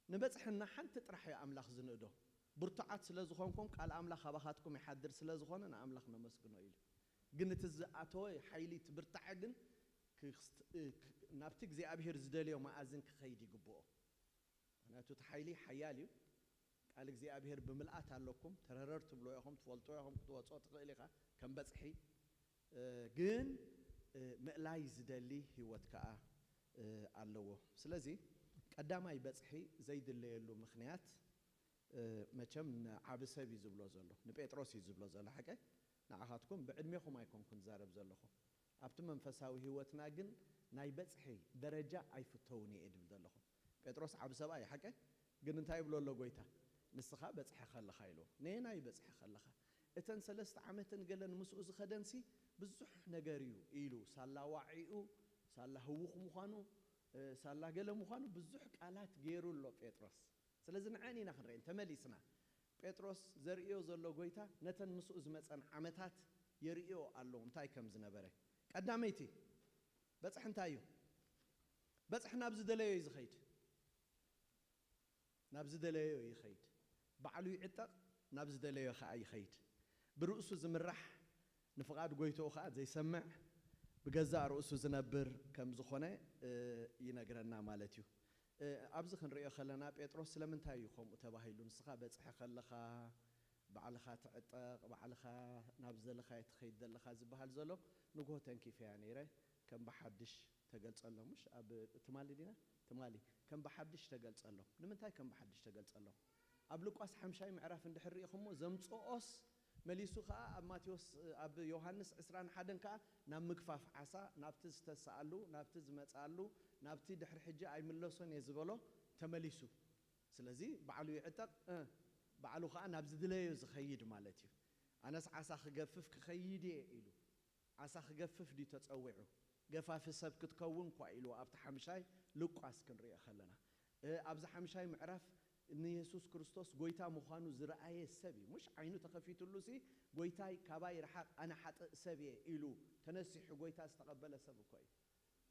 ንበጽሕና ሓንቲ ጥራሕ እዩ ኣምላኽ ዝንእዶ። ብርቱዓት ስለ ዝኾንኩም ቃል ኣምላኽ ኣባኻትኩም ይሓድር ስለ ዝኾነ ንኣምላኽ ነመስግኖ ኢሉ። ግን እቲ ዝኣተወ ሓይሊ፣ እቲ ብርታዐ ግን ክስ-፣ እ፣ ክ-፣ ናብቲ እግዚኣብሄር ዝደልዮ መኣዝን ክኸይድ ይግብኦ። ምኽንያቱ እቲ ሓይሊ ሓያል እዩ። ቃል እግዚኣብሄር ብምልኣት ኣለኩም። ተረረር ትብሎ ኢኹም፣ ትፈልጦ ኢኹም፣ ክትወጾ ትኽእል ኢኻ ከም በጽሒ። እ፣ ግን፣ እ፣ ምእላይ ዝደሊ ህይወት ከኣ፣ እ፣ ኣለዎ። ስለዚ ቀዳማይ በጽሒ ዘይድለየሉ ምኽንያት፣ እ፣ መቸም ንዓቢ ሰብ እዩ ዝብሎ ዘሎ፣ ንጴጥሮስ እዩ ዝብሎ ዘሎ። ሓቀ? ንዓኻትኩም ብዕድሜኹም ኣይኮንኩን ዝዛረብ ዘለኹ። ኣብቲ መንፈሳዊ ህይወትና ግን ናይ በጽሒ ደረጃ ኣይፍተውን እየ ድብል ዘለኹ። ጴጥሮስ ዓቢ ሰብኣይ እዩ፣ ሓቀ? ግን እንታይ ይብሎ ኣሎ ጎይታ? "ንስኻ በጽሒ ከለኻ" ኢልዎ። ነየናይ በጽሒ ከለኻ? እተን ሰለስተ ዓመትን ገለን ምስኡ ዝኸደንሲ ብዙሕ ነገር እዩ ኢሉ፣ ሳላ ዋዒኡ፣ ሳላ ህዉኽ ምዃኑ፣ እ፣ ሳላ ገለ ምዃኑ ብዙሕ ቃላት ገይሩ ኣሎ ጴጥሮስ። ስለዚ ንዐን ኢና ክንርእየን ተመሊስና። ጴጥሮስ ዘርእዮ ዘሎ ጎይታ ነተን ምስኡ ዝመጸን ዓመታት የርእዮ ኣሎ እንታይ ከም ዝነበረ። ቀዳመይቲ በጽሒ እንታይ እዩ? በጽሒ ናብ ዝደለዮ እዩ ዝኸይድ። ናብ ዝደለዮ ይኸይድ። ባዕሉ ይዕጠቕ፣ ናብ ዝደለዮ ኸኣ ይኸይድ። ብርእሱ ዝምራሕ፣ ንፍቓድ ጎይትኡ ኸኣ ዘይሰምዕ፣ ብገዛእ ርእሱ ዝነብር ከም ዝኾነ፣ እ፣ ይነግረና ማለት እዩ። እ፣ ኣብዚ ክንርእዮ ከለና ጴጥሮስ ስለምንታይ እዩ ከምኡ ተባሂሉ? ንስኻ በጽሒ ከለኻ፣ ባዕልኻ ትዕጠቕ፣ ባዕልኻ ናብ ዝደለኻዮ ትኸይድ ዘለኻ ዝበሃል ዘሎ፣ ንግሆ ተንኪፈያ ነይረ፣ ከም ብሓድሽ ተገልጸሎም። ምሽ ኣብ ትማሊ ዲና? ትማሊ። ከም ብሓድሽ ተገልጸሎም። ንምንታይ ከም ብሓድሽ ተገልጸሎም? ኣብ ሉቃስ ሓምሻይ ምዕራፍ እንድሕር ርኢኹሞ፣ ዘምጽኦስ መሊሱ ከኣ ኣብ ማቴዎስ፣ ኣብ ዮሃንስ ዕስራን ሓደን ከኣ ናብ ምግፋፍ ዓሳ፣ ናብቲ ዝተስኣሉ፣ ናብቲ ዝመጽኣሉ፣ ናብቲ ድሕሪ ሕጂ ኣይምለሶን እየ ዝበሎ ተመሊሱ። ስለዚ ባዕሉ ይዕጠቕ፣ እ፣ ባዕሉ ኸዓ ናብ ዝድለዮ ዝኸይድ ማለት እዩ። ኣነስ ዓሳ ክገፍፍ ክኸይድ እየ ኢሉ። ዓሳ ክገፍፍ ድዩ ተጸዊዑ? ገፋፊ ሰብ ክትከውን እኳ ኢሉ ኣብቲ ሓምሻይ ሉቃስ ክንሪኦ ከለና። እ፣ ኣብዚ ሓምሻይ ምዕራፍ ንየሱስ ክርስቶስ ጎይታ ምዃኑ ዝረኣየ ሰብ እዩ። ምሽ ዓይኑ ተኸፊትሉ ሲ ጎይታይ ካባይ ረሓቕ ኣነ ሓጥእ ሰብ እየ ኢሉ ተነሲሑ ጎይታ ዝተቐበለ ሰብ እኮ እዩ።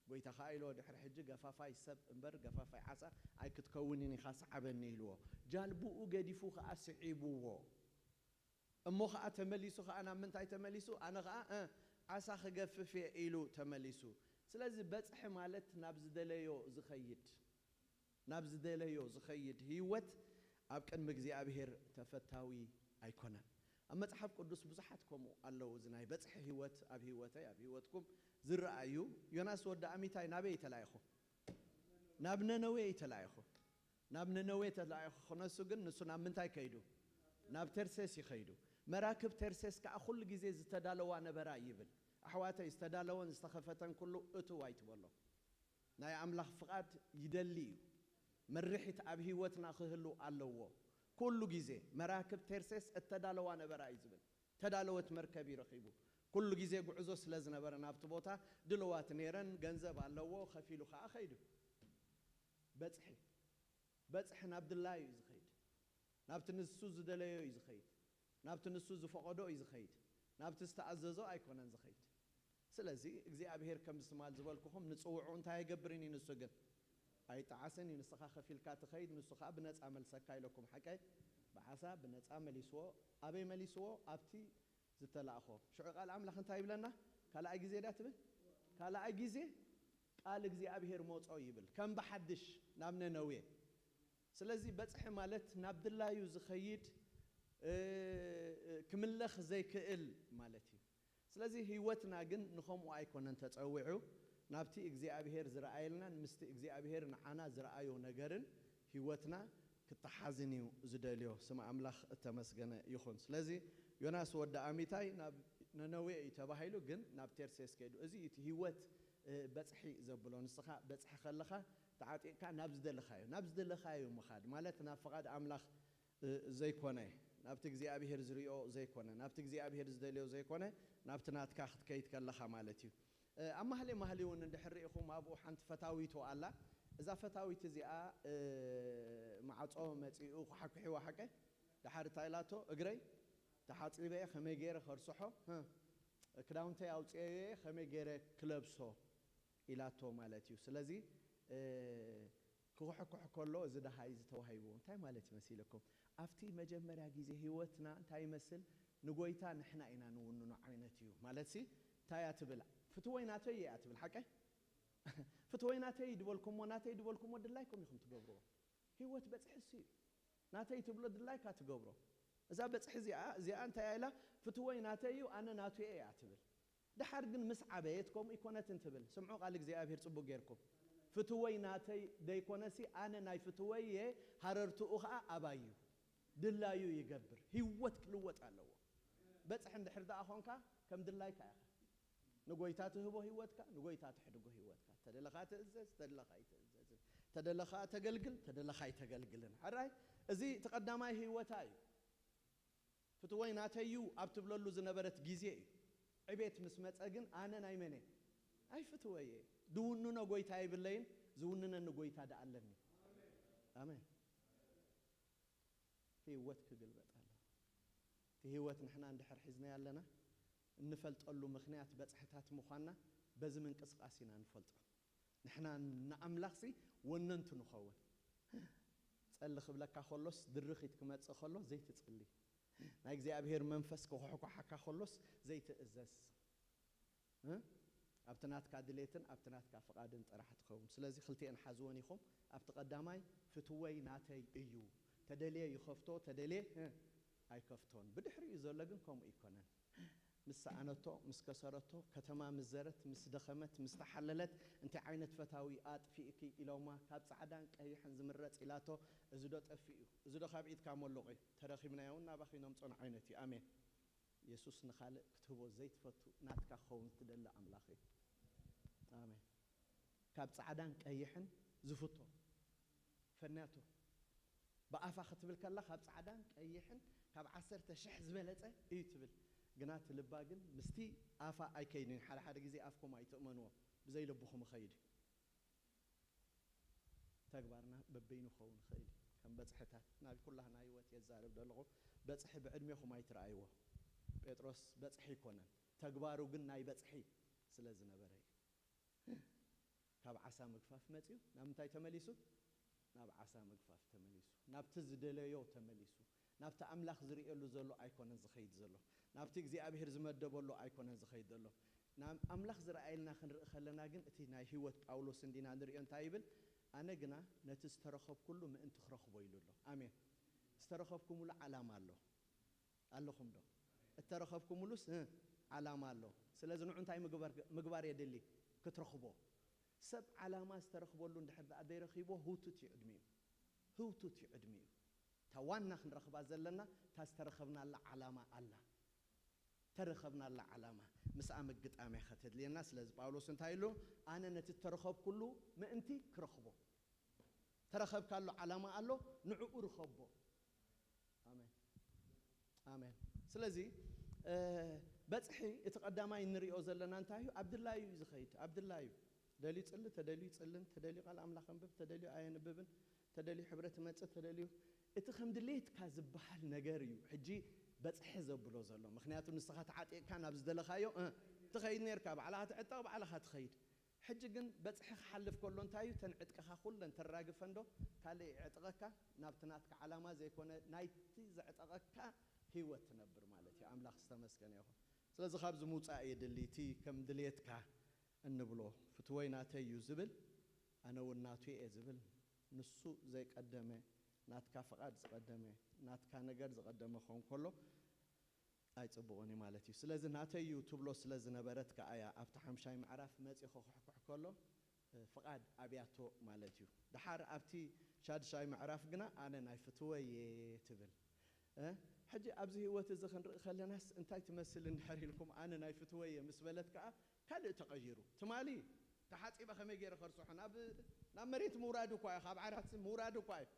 ጎይታ ኸዓ ኢሎ ድሕሪ ሕጂ ገፋፋይ ሰብ እምበር ገፋፋይ ዓሳ ኣይክትከውንን ኢኻ ሰዓበኒ ኢልዎ። ጃልብኡ ገዲፉ ኸዓ ስዒብዎ። እሞ ኸዓ ተመሊሱ ኸዓ ናብ ምንታይ ተመሊሱ? ኣነ ኸዓ፣ እ፣ ዓሳ ክገፍፍ እየ ኢሉ ተመሊሱ። ስለዚ በጽሒ ማለት ናብ ዝደለዮ ዝኸይድ፣ ናብ ዝደለዮ ዝኸይድ ህይወት ኣብ ቅድሚ እግዚኣብሔር ተፈታዊ ኣይኮነን። ኣብ መጽሓፍ ቅዱስ ብዙሓት ከምኡ ኣለዉ። እዚ ናይ በጽሒ ህይወት ኣብ ህይወተይ፣ ኣብ ህይወትኩም ዝረኣዩ። ዮናስ ወዲ ኣሚታይ ናበይ እዩ ተላኢኹ? ናብ ነነዌ እዩ ተላኢኹ። ናብ ነነዌ ተላኢኹ ክነሱ ግን ንሱ ናብ ምንታይ ከይዱ? ናብ ተርሴስ ይኸይዱ። መራክብ ተርሴስ ከኣ ኩሉ ግዜ ዝተዳለዋ ነበራ ይብል። ኣሕዋተይ፣ ዝተዳለወን ዝተኸፈተን ኩሉ እትው ኣይትበሎ። ናይ ኣምላኽ ፍቓድ ይደሊ እዩ። መርሒት ኣብ ህይወትና ክህሉ ኣለዎ። ኩሉ ግዜ መራክብ ተርሴስ እተዳለዋ ነበራ እዩ ዝብል። ተዳለወት መርከብ እዩ ረኺቡ። ኩሉ ግዜ ጉዕዞ ስለ ዝነበረ ናብቲ ቦታ ድልዋት ነይረን፣ ገንዘብ ኣለዎ፣ ከፊሉ ከኣ ኸይዱ። በጽሒ፣ በጽሒ ናብ ድላዩ እዩ ዝኸይድ። ናብቲ ንሱ ዝደለዮ እዩ ዝኸይድ። ናብቲ ንሱ ዝፈቐዶ እዩ ዝኸይድ። ናብቲ ዝተኣዘዞ ኣይኮነን ዝኸይድ። ስለዚ እግዚኣብሔር ከምዚ ትማል ዝበልኩኹም ንጽውዑ እንታይ ኣይገብርን እዩ ንሱ ግን? ኣይጠዓስን እዩ። ንስኻ ከፊልካ ትኸይድ፣ ንሱ ኸኣ ብነጻ መልሰካ ኢለኩም ሓቀይ። ብዓሳ ብነጻ መሊስዎ። ኣበይ መሊስዎ? ኣብቲ ዝተላእኾ። ሽዑ ቃል ኣምላኽ እንታይ ይብለና? ካልኣይ ግዜ ዳ ትብል? ካልኣይ ግዜ ቃል እግዚኣብሔር መጾ ይብል። ከም ብሓድሽ ናብ ነነዌ። ስለዚ በጽሒ ማለት ናብ ድላዩ ዝኸይድ፣ እ፣ እ፣ ክምለኽ ዘይክእል ማለት እዩ። ስለዚ ህይወትና ግን ንኸምኡ ኣይኮነን ተጸዊዑ። ናብቲ እግዚኣብሔር ዝረኣየልናን ምስቲ እግዚኣብሔር ንዓና ዝረኣዮ ነገርን ህይወትና ክተሓዝን እዩ ዝደልዮ። ስም ኣምላኽ እተመስገነ ይኹን። ስለዚ ዮናስ ወዲ ኣሚታይ ናብ ነነዌ እዩ ተባሂሉ፣ ግን ናብ ቴርሴስ ከይዱ። እዚ እዩ እቲ ህይወት፣ እ፣ በጽሒ ዘብሎ። ንስኻ በጽሒ ከለኻ ተዓጢቕካ ናብ ዝደለኻዮ፣ ናብ ዝደለኻዮ ምኻድ ማለት ናብ ፍቓድ ኣምላኽ፣ እ፣ ዘይኮነ፣ ናብቲ እግዚኣብሔር ዝሪኦ ዘይኮነ፣ ናብቲ እግዚኣብሔር ዝደልዮ ዘይኮነ፣ ናብቲ ናትካ ክትከይድ ከለኻ ማለት እዩ። እ፣ ኣብ ማህሌ ማህሌ እውን እንድሕር ርኢኹም ኣብኡ ሓንቲ ፈታዊቶ ኣላ። እዛ ፈታዊት እዚኣ፣ እ፣ ማዕጾ መጺኡ ኳሓኲሕዋ ሓቀ፣ ደሓር እንታይ ኢላቶ? እግረይ ተሓጺበ እየ፣ ከመይ ገይረ ከርስሖ? ህ፣ ክዳውንተይ ኣውጽኤዮ እየ፣ ከመይ ገይረ ክለብሶ? ኢላቶ ማለት እዩ። ስለዚ፣ እ፣ ክኹሕኩሕ ከሎ እዚ ደሃይ እዚ ተዋሂብዎ። እንታይ ማለት ይመስለኩም? ኣብቲ መጀመርያ ግዜ ህይወትና እንታይ ይመስል? ንጎይታ ንሕና ኢና ንውንኖ ዓይነት እዩ። ማለት ሲ፣ እንታይ እያ ትብል? ፍትወይ ናተይ እያ ትብል፣ ሓቀይ? ፍትወይ ናተይ ድበልኩሞ፣ ናተይ ድበልኩሞ ድላይኩም ኢኹም ትገብርዎ። ህይወት በጽሒ እሱ እዩ። ናተይ ትብሎ ድላይካ ትገብሮ። እዛ በጽሒ እዚኣ፣ እዚኣ እንታይ ኢላ? ፍትወይ ናተይ እዩ፣ ኣነ ናቱ እየ እያ ትብል። ደሓር ግን ምስ ዓበየት ከምኡ ይኮነትን ትብል። ስምዑ ቃል እግዚኣብሔር ጽቡቅ ጌርኩም። ፍትወይ ናተይ ደይኮነሲ፣ ኣነ ናይ ፍትወይ እየ፣ ሃረርትኡ ኸኣ ኣባይ እዩ። ድላዩ ይገብር። ህይወት ክልወጥ ኣለዎ። በጽሒ እንድሕር ደኣ ኾንካ፣ ከም ድላይካ ኢኻ። ንጎይታ ትህቦ ህይወትካ፣ ንጎይታ ትሕድጎ ህይወትካ። ተደለኻ ትእዘዝ፣ ተደለኻ ኣይትእዘዝን። ተደለኻ ተገልግል፣ ተደለኻ ኣይተገልግልን። ሕራይ፣ እዚ እቲ ቀዳማይ ህይወታ እዩ። ፍትወይ ናተይ እዩ ኣብ ትብለሉ ዝነበረት ግዜ እዩ። ዕቤት ምስ መጸ ግን ኣነ ናይ መን እየ? ኣይ ፍትወይ እየ። ድውንኖ ጎይታ የብለይን፣ ዝውንነኒ ጎይታ ደኣ ኣለኒ። ኣሜን። ህይወት ክግልበጥ ኣለዎ። እቲ ህይወት ንሕና እንድሕር ሒዝናዮ ኣለና፣ እንፈልጠሉ ምኽንያት በጽሕታት ምዃንና በዚ ምንቅስቃስ ኢና ንፈልጦ። ንሕና ንኣምላኽሲ ወነንቱ ንኸውን። ጸሊ ክብለካ ከሎስ ድርኺት ክመጽእ ከሎ ዘይትጽሊ። ናይ እግዚኣብሔር መንፈስ ክኹሕኳሓካ ከሎስ ዘይትእዘዝ። እ? ኣብቲ ናትካ ድሌትን ኣብቲ ናትካ ፍቓድን ጥራሕ ትኸውን። ስለዚ ክልቲኤን ሓዝወን ኢኹም። ኣብቲ ቀዳማይ ፍትወይ ናተይ እዩ። ተደልየ ይኸፍቶ፣ ተደልየ፣ እ፣ ኣይከፍቶን። ብድሕሪኡ ዘሎ ግን ከምኡ ኣይኮነን። ምስ ሰኣነቶ፣ ምስ ከሰረቶ፣ ከተማ ምስ ዘረት፣ ምስ ደኸመት፣ ምስ ተሓለለት፣ እንታይ ዓይነት ፈታዊ ኣጥፊእኪ ኢሎማ፣ ካብ ጻዕዳን ቀይሕን ዝምረጽ ኢላቶ፣ እዚ ዶ ጠፊኡ? እዚ ዶ ካብ ኢድካ መሉቕ እዩ? ተረኺብናዮ እውን ናባኺ ነምጾ ንዓይነት እዩ። ኣሜን። የሱስ ንኻልእ ክትህቦ ዘይትፈቱ ናትካ ክኸውን ትደሊ ኣምላኽ እዩ። ኣሜን። ካብ ጻዕዳን ቀይሕን ዝፍቶ ፈንያቶ። ብኣፋ ክትብል ከላ ካብ ጻዕዳን ቀይሕን ካብ ዓሰርተ ሽሕ ዝበለጸ እዩ ትብል። ግና እቲ ልባ ግን ምስቲ ኣፋ ኣይከይድን። ሓደ ሓደ ግዜ ኣፍኩም ኣይትእመንዎ፣ ብዘይ ልብኹም ይኸይድ እዩ። ተግባርና በበይኑ ክኸውን ይኽእል እዩ። ከም በጽሕታት ናብ ኩላህና ህይወት የዛርብ ዘለኹ። በጽሒ ብዕድሜኹም ኣይትረኣይዎ። ጴጥሮስ በጽሒ ኣይኮነን፣ ተግባሩ ግን ናይ በጽሒ ስለ ዝነበረ እዩ። ካብ ዓሳ ምግፋፍ መጺኡ ናብ ምንታይ ተመሊሱ? ናብ ዓሳ ምግፋፍ ተመሊሱ፣ ናብቲ ዝደለዮ ተመሊሱ። ናብቲ ኣምላኽ ዝርእየሉ ዘሎ ኣይኮነን ዝኸይድ ዘሎ፣ ናብቲ እግዚኣብሔር ዝመደበሉ ኣይኮነን ዝኸይድ ዘሎ። ናብ ኣምላኽ ዝረኣየልና ክንርኢ ከለና ግን እቲ ናይ ህይወት ጳውሎስ እንዲና ንርእዮ እንታይ ይብል? ኣነ ግና ነቲ ዝተረኸብኩሉ ምእንቲ ክረኽቦ ኢሉ ኣሎ። ኣሜን። ዝተረኸብኩምሉ ዓላማ ኣሎ። ኣለኹም ዶ? እተረኸብኩምሉስ፣ እ፣ ዓላማ ኣሎ። ስለዚ ንዑ እንታይ ምግባር፣ ምግባር የድሊ? ክትረኽቦ። ሰብ ዓላማ ዝተረኽበሉ እንድሕር ደኣ ዘይረኺቦ ህውቱት እዩ ዕድሚኡ። ህውቱት እዩ ዕድሚኡ። እታ ዋና ክንረኽባ ዘለና እታ ዝተረኸብናላ ዓላማ ኣላ። ተረኸብናላ ዓላማ ምስኣ ምግጣም እያ ከተድልየና። ስለዚ ጳውሎስ እንታይ ኢሉ? ኣነ ነቲ እተረኸብኩሉ ምእንቲ ክረኽቦ። ተረኸብካሉ ዓላማ ኣሎ፣ ንዕኡ ርኸቦ። ኣሜን። ኣሜን። ስለዚ፣ እ፣ በጽሒ እቲ ቀዳማይ እንሪኦ ዘለና እንታይ እዩ? ኣብ ድላዩ እዩ ዝኸይድ፣ ኣብ ድላዩ። ደልዩ ጽሊ፣ ተደልዩ ይጽልን፣ ተደልዩ ቃል ኣምላኽ ኣንብብ፣ ተደልዩ ኣየንብብን፣ ተደልዩ ሕብረት ይመጽእ፣ ተደልዩ፣ እቲ ከም ድሌትካ ዝበሃል ነገር እዩ ሕጂ በጽሒ ዘብሎ ዘሎ። ምኽንያቱ ንስኻ ተዓጢቕካ ናብ ዝደለኻዮ፣ እ፣ ትኸይድ ኔርካ፣ ባዕልኻ ትዕጠቕ፣ ባዕልኻ ትኸይድ። ሕጂ ግን በጽሒ ክሓልፍ ከሎ እንታይ እዩ? ተን ዕጥቅኻ ኩለን ተራግፈን ዶ ካልእ ይዕጥቐካ? ናብቲ ናትካ ዓላማ ዘይኮነ ናይቲ ዘዕጠቐካ ህይወት ትነብር ማለት እዩ። ኣምላኽ ዝተመስገነ ይኹን። ስለዚ ካብዚ ምውጻእ የድሊ። እቲ ከም ድሌትካ እንብሎ ፍትወይ ናተይ እዩ ዝብል፣ ኣነ እውን ናቱ እየ ዝብል፣ ንሱ ዘይቀደመ፣ ናትካ ፍቓድ ዝቐደመ፣ ናትካ ነገር ዝቐደመ ክኸውን ከሎ፣ ኣይጽቡቕን እዩ ማለት እዩ። ስለዚ ናተይ እዩ ትብሎ ስለ ዝነበረት ከኣ እያ ኣብቲ ሓምሻይ ምዕራፍ መጺኹ ክሕኩሕ ከሎ፣ እ፣ ፍቓድ ኣብያቶ ማለት እዩ። ደሓር ኣብቲ ሻድሻይ ምዕራፍ ግና ኣነ ናይ ፍትወይ እየ ትብል። እ፣ ሕጂ ኣብዚ ህይወት እዚ ክንርኢ ከለናስ እንታይ ትመስል እንድሕር ኢልኩም፣ ኣነ ናይ ፍትወይ እየ ምስ በለት ከኣ ካልእ ተቐይሩ። ትማሊ ተሓጺበ ከመይ ገይረ ከርስሖ? ናብ፣ ናብ መሬት ምውራድ እኳ እዩ፣ ካብ ዓራት ምውራድ እኳ እዩ።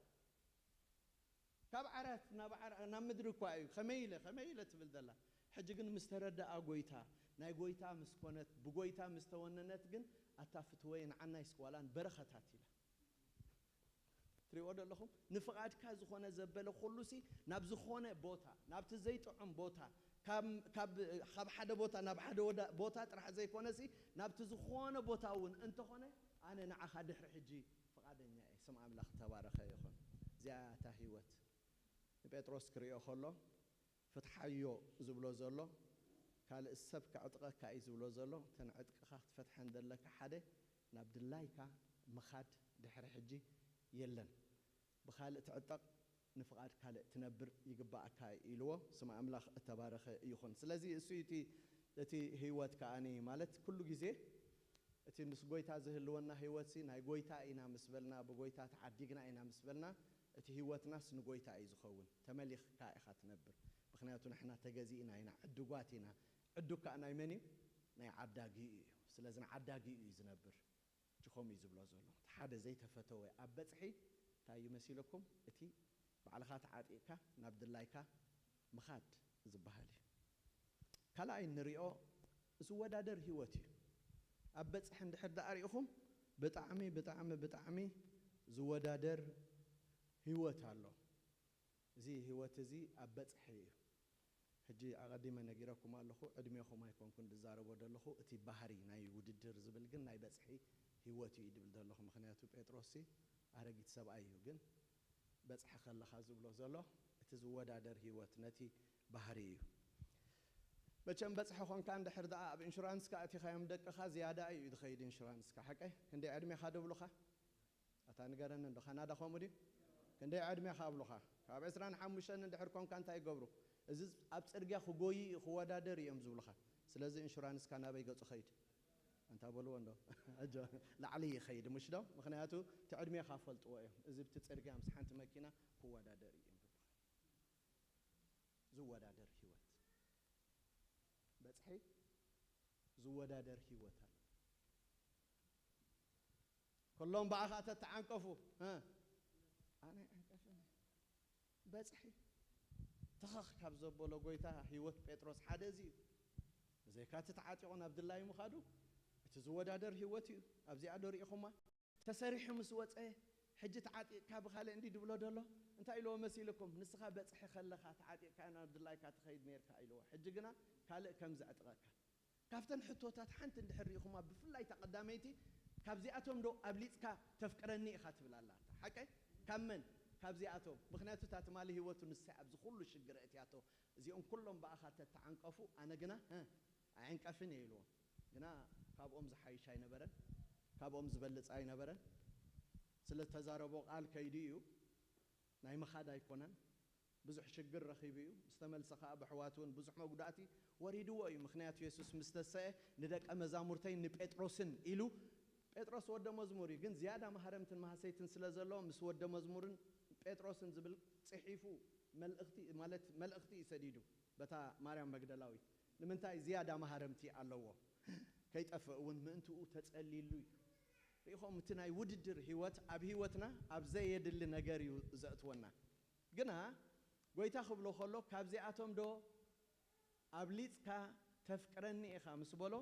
ካብ ዓራት ናብ ዓራ-፣ ናብ ምድሪ እኳ እዩ። ከመይ ኢለ፣ ከመይ ኢለ ትብል ዘላ። ሕጂ ግን ምስ ተረድኣ ጎይታ፣ ናይ ጎይታ ምስ ኮነት፣ ብጎይታ ምስ ተወነነት ግን፣ ኣታ ፍትወይ ንዓናይ ስቋላን በረኸታት ኢላ። ትሪእዎ ዶ ኣለኹም? ንፍቓድካ ዝኾነ ዘበለ ኩሉሲ ናብ ዝኾነ ቦታ፣ ናብቲ ዘይጥዑም ቦታ፣ ካብ፣ ካብ፣ ካብ ሓደ ቦታ ናብ ሓደ ወዳ-፣ ቦታ ጥራሕ ዘይኮነሲ፣ ናብቲ ዝኾነ ቦታ እውን እንተኾነ፣ ኣነ ንዓኻ ድሕሪ ሕጂ ፍቓደኛ እየ። ስም ኣምላኽ ተባረኸ ይኹን። እዚኣ እታ ህይወት። ንጴጥሮስ ክርእዮ ከሎ፣ ፍትሓዮ ዝብሎ ዘሎ፣ ካልእ ሰብ ከዕጥቐካ እዩ ዝብሎ ዘሎ። እተን ዕጥቅኻ ክትፈትሐን ዘለካ፣ ሓደ ናብ ድላይካ ምኻድ ድሕሪ ሕጂ የለን። ብኻልእ ትዕጠቕ፣ ንፍቓድ ካልእ ትነብር ይግባኣካ ኢልዎ። ስም ኣምላኽ እተባረኸ ይኹን። ስለዚ እሱ እቲ፣ እቲ ህይወት ከኣኒ ማለት ኩሉ ግዜ እቲ ምስ ጎይታ ዝህልወና ህይወትሲ ናይ ጎይታ ኢና ምስ በልና፣ ብጎይታ ተዓዲግና ኢና ምስ በልና፣ እቲ ህይወትናስ ንጎይታ እዩ ዝኸውን። ተመሊኽካ ኢኻ ትነብር። ምኽንያቱ ንሕና ተገዚእና ኢና፣ ዕዱጋት ኢና። ዕዱግ ከኣ ናይ መን እዩ? ናይ ዓዳጊኡ እዩ። ስለዚ ንዓዳጊኡ እዩ ዝነብር። ሕጂ ከምኡ እዩ ዝብሎ ዘሎ። እቲ ሓደ ዘይተፈተወ ኣብ በጽሒ እንታይ እዩ መሲለኩም? እቲ ባዕልኻ ተዓጢቕካ ናብ ድላይካ ምኻድ ዝበሃል እዩ። ካልኣይ እንሪኦ ዝወዳደር ህይወት እዩ። ኣብ በጽሒ እንድሕር ደኣ ሪኢኹም ብጣዕሚ፣ ብጣዕሚ፣ ብጣዕሚ ዝወዳደር ህይወት ኣሎ። እዚ ህይወት እዚ ኣብ በጽሒ እዩ። ሕጂ ኣቐዲመ ነጊረኩም ኣለኹ፣ ዕድሜኹም ኣይኮንኩን ዝዛረቦ ዘለኹ። እቲ ባህሪ ናይ ውድድር ዝብል ግን ናይ በጽሒ ህይወት እዩ ድብል ዘለኹ። ምኽንያቱ ጴጥሮስሲ ኣረጊት ሰብኣይ እዩ፣ ግን በጽሒ ከለኻ ዝብሎ ዘሎ እቲ ዝወዳደር ህይወት ነቲ ባህሪ እዩ። መቸም በጽሒ ኾንካ እንድሕር ደኣ ኣብ ኢንሹራንስካ ኣቲኻዮም ደቅኻ ዝያዳ እዩ ዝኸይድ ኢንሹራንስካ። ሓቀይ? ክንደይ ዕድሜኻ ድብሉኻ? ኣታ ንገረኒ እንዶ፣ ካናዳ ከምኡ ድዩ? ክንደይ ዕድሜኻ ኣብሉኻ? ካብ ዕስራን ሓሙሽተን እንድሕር ኮንካ እንታይ ይገብሩ? እዚ ኣብ ጽርግያ ክጎዩ እዩ፣ ክወዳደር እዮም ዝብሉኻ። ስለዚ ኢንሹራንስካ ናበይ ገጹ ኸይድ? ኣንታ በልዎ እንዶ። ኣጆ፣ ላዕሊ ይኸይድ፣ ምሽ ዶ? ምኽንያቱ እቲ ዕድሜኻ ፈልጥዎ እዮም። እዚ ብቲ ጽርግያ ምስ ሓንቲ መኪና ክወዳደር እዩ እዮም ዝብሉኻ። ዝወዳደር ህይወት። በጽሒ ዝወዳደር ህይወት ኣሎ። ኩሎም ብኣኻ ተተዓንቀፉ፣ እ? ኣነ ኣይዕንቀፍን እየ። በጽሒ። ተኸኽ ካብ ዘበሎ ጎይታ ህይወት ጴጥሮስ ሓደ እዚ እዩ። ብዘይካ እቲ ተዓጢቑ ናብ ድላይ ምኻዱ፣ እቲ ዝወዳደር ህይወት እዩ። ኣብዚኣ ዶ ርኢኹማ? ተሰሪሑ ምስ ወጸ፣ ሕጂ ተዓጢቕካ ብኻልእ እንዲ ድብሎ ደሎ? እንታይ ኢልዎ መሲልኩም? ንስኻ በጽሒ ከለኻ ተዓጢቕካ ናብ ድላይካ ትኸይድ ነርካ ኢልዎ። ሕጂ ግና ካልእ ከም ዘዕጥቐካ። ካብተን ሕቶታት ሓንቲ እንድሕር ርኢኹማ፣ ብፍላይ እታ ቀዳመይቲ፣ ካብዚኣቶም ዶ ኣብሊጽካ ተፍቅረኒ ኢኻ ትብል ኣላ። ሓቀይ? ካብ መን? ካብዚኣቶም። ምኽንያቱ እታ ትማሊ ህይወቱ ንሳ ኣብዚ ኩሉ ሽግር እትያቶ። እዚኦም ኩሎም ብኣኻ ተተዓንቀፉ፣ ኣነ ግና፣ እ፣ ኣይዕንቀፍን እየ ኢልዎ። ግና ካብኦም ዝሓይሽ ኣይነበረን፣ ካብኦም ዝበልጽ ኣይነበረን። ስለ ዝተዛረቦ ቃል ከይዱ እዩ፣ ናይ ምኻድ ኣይኮነን። ብዙሕ ሽግር ረኺቡ እዩ። ምስ ተመልሰ ኸኣ ብኣሕዋቱ እውን ብዙሕ መጉዳእቲ ወሪድዎ እዩ። ምኽንያቱ የሱስ ምስ ተሰኤ ንደቀ መዛሙርተይ ንጴጥሮስን ኢሉ፣ ጴጥሮስ ወደ መዝሙር እዩ፣ ግን ዝያዳ መሃረምትን መሃሰይትን ስለ ዘለዎ ምስ ወደ መዝሙርን ጴጥሮስን ዝብል ጽሒፉ መልእኽቲ፣ ማለት መልእኽቲ እዩ ሰዲዱ በታ ማርያም መግደላዊት። ንምንታይ? ዝያዳ መሃረምቲ ኣለዎ። ከይጠፍእ እውን ምእንትኡ ተጸልይሉ እዩ። ርኢኹም፣ እቲ ናይ ውድድር ህይወት ኣብ ህይወትና ኣብ ዘየድሊ ነገር እዩ ዘእትወና። ግና ጎይታ ክብሎ ከሎ፣ ካብዚኣቶም ዶ ኣብሊጽካ ተፍቅረኒ ኢኻ ምስ በሎ፣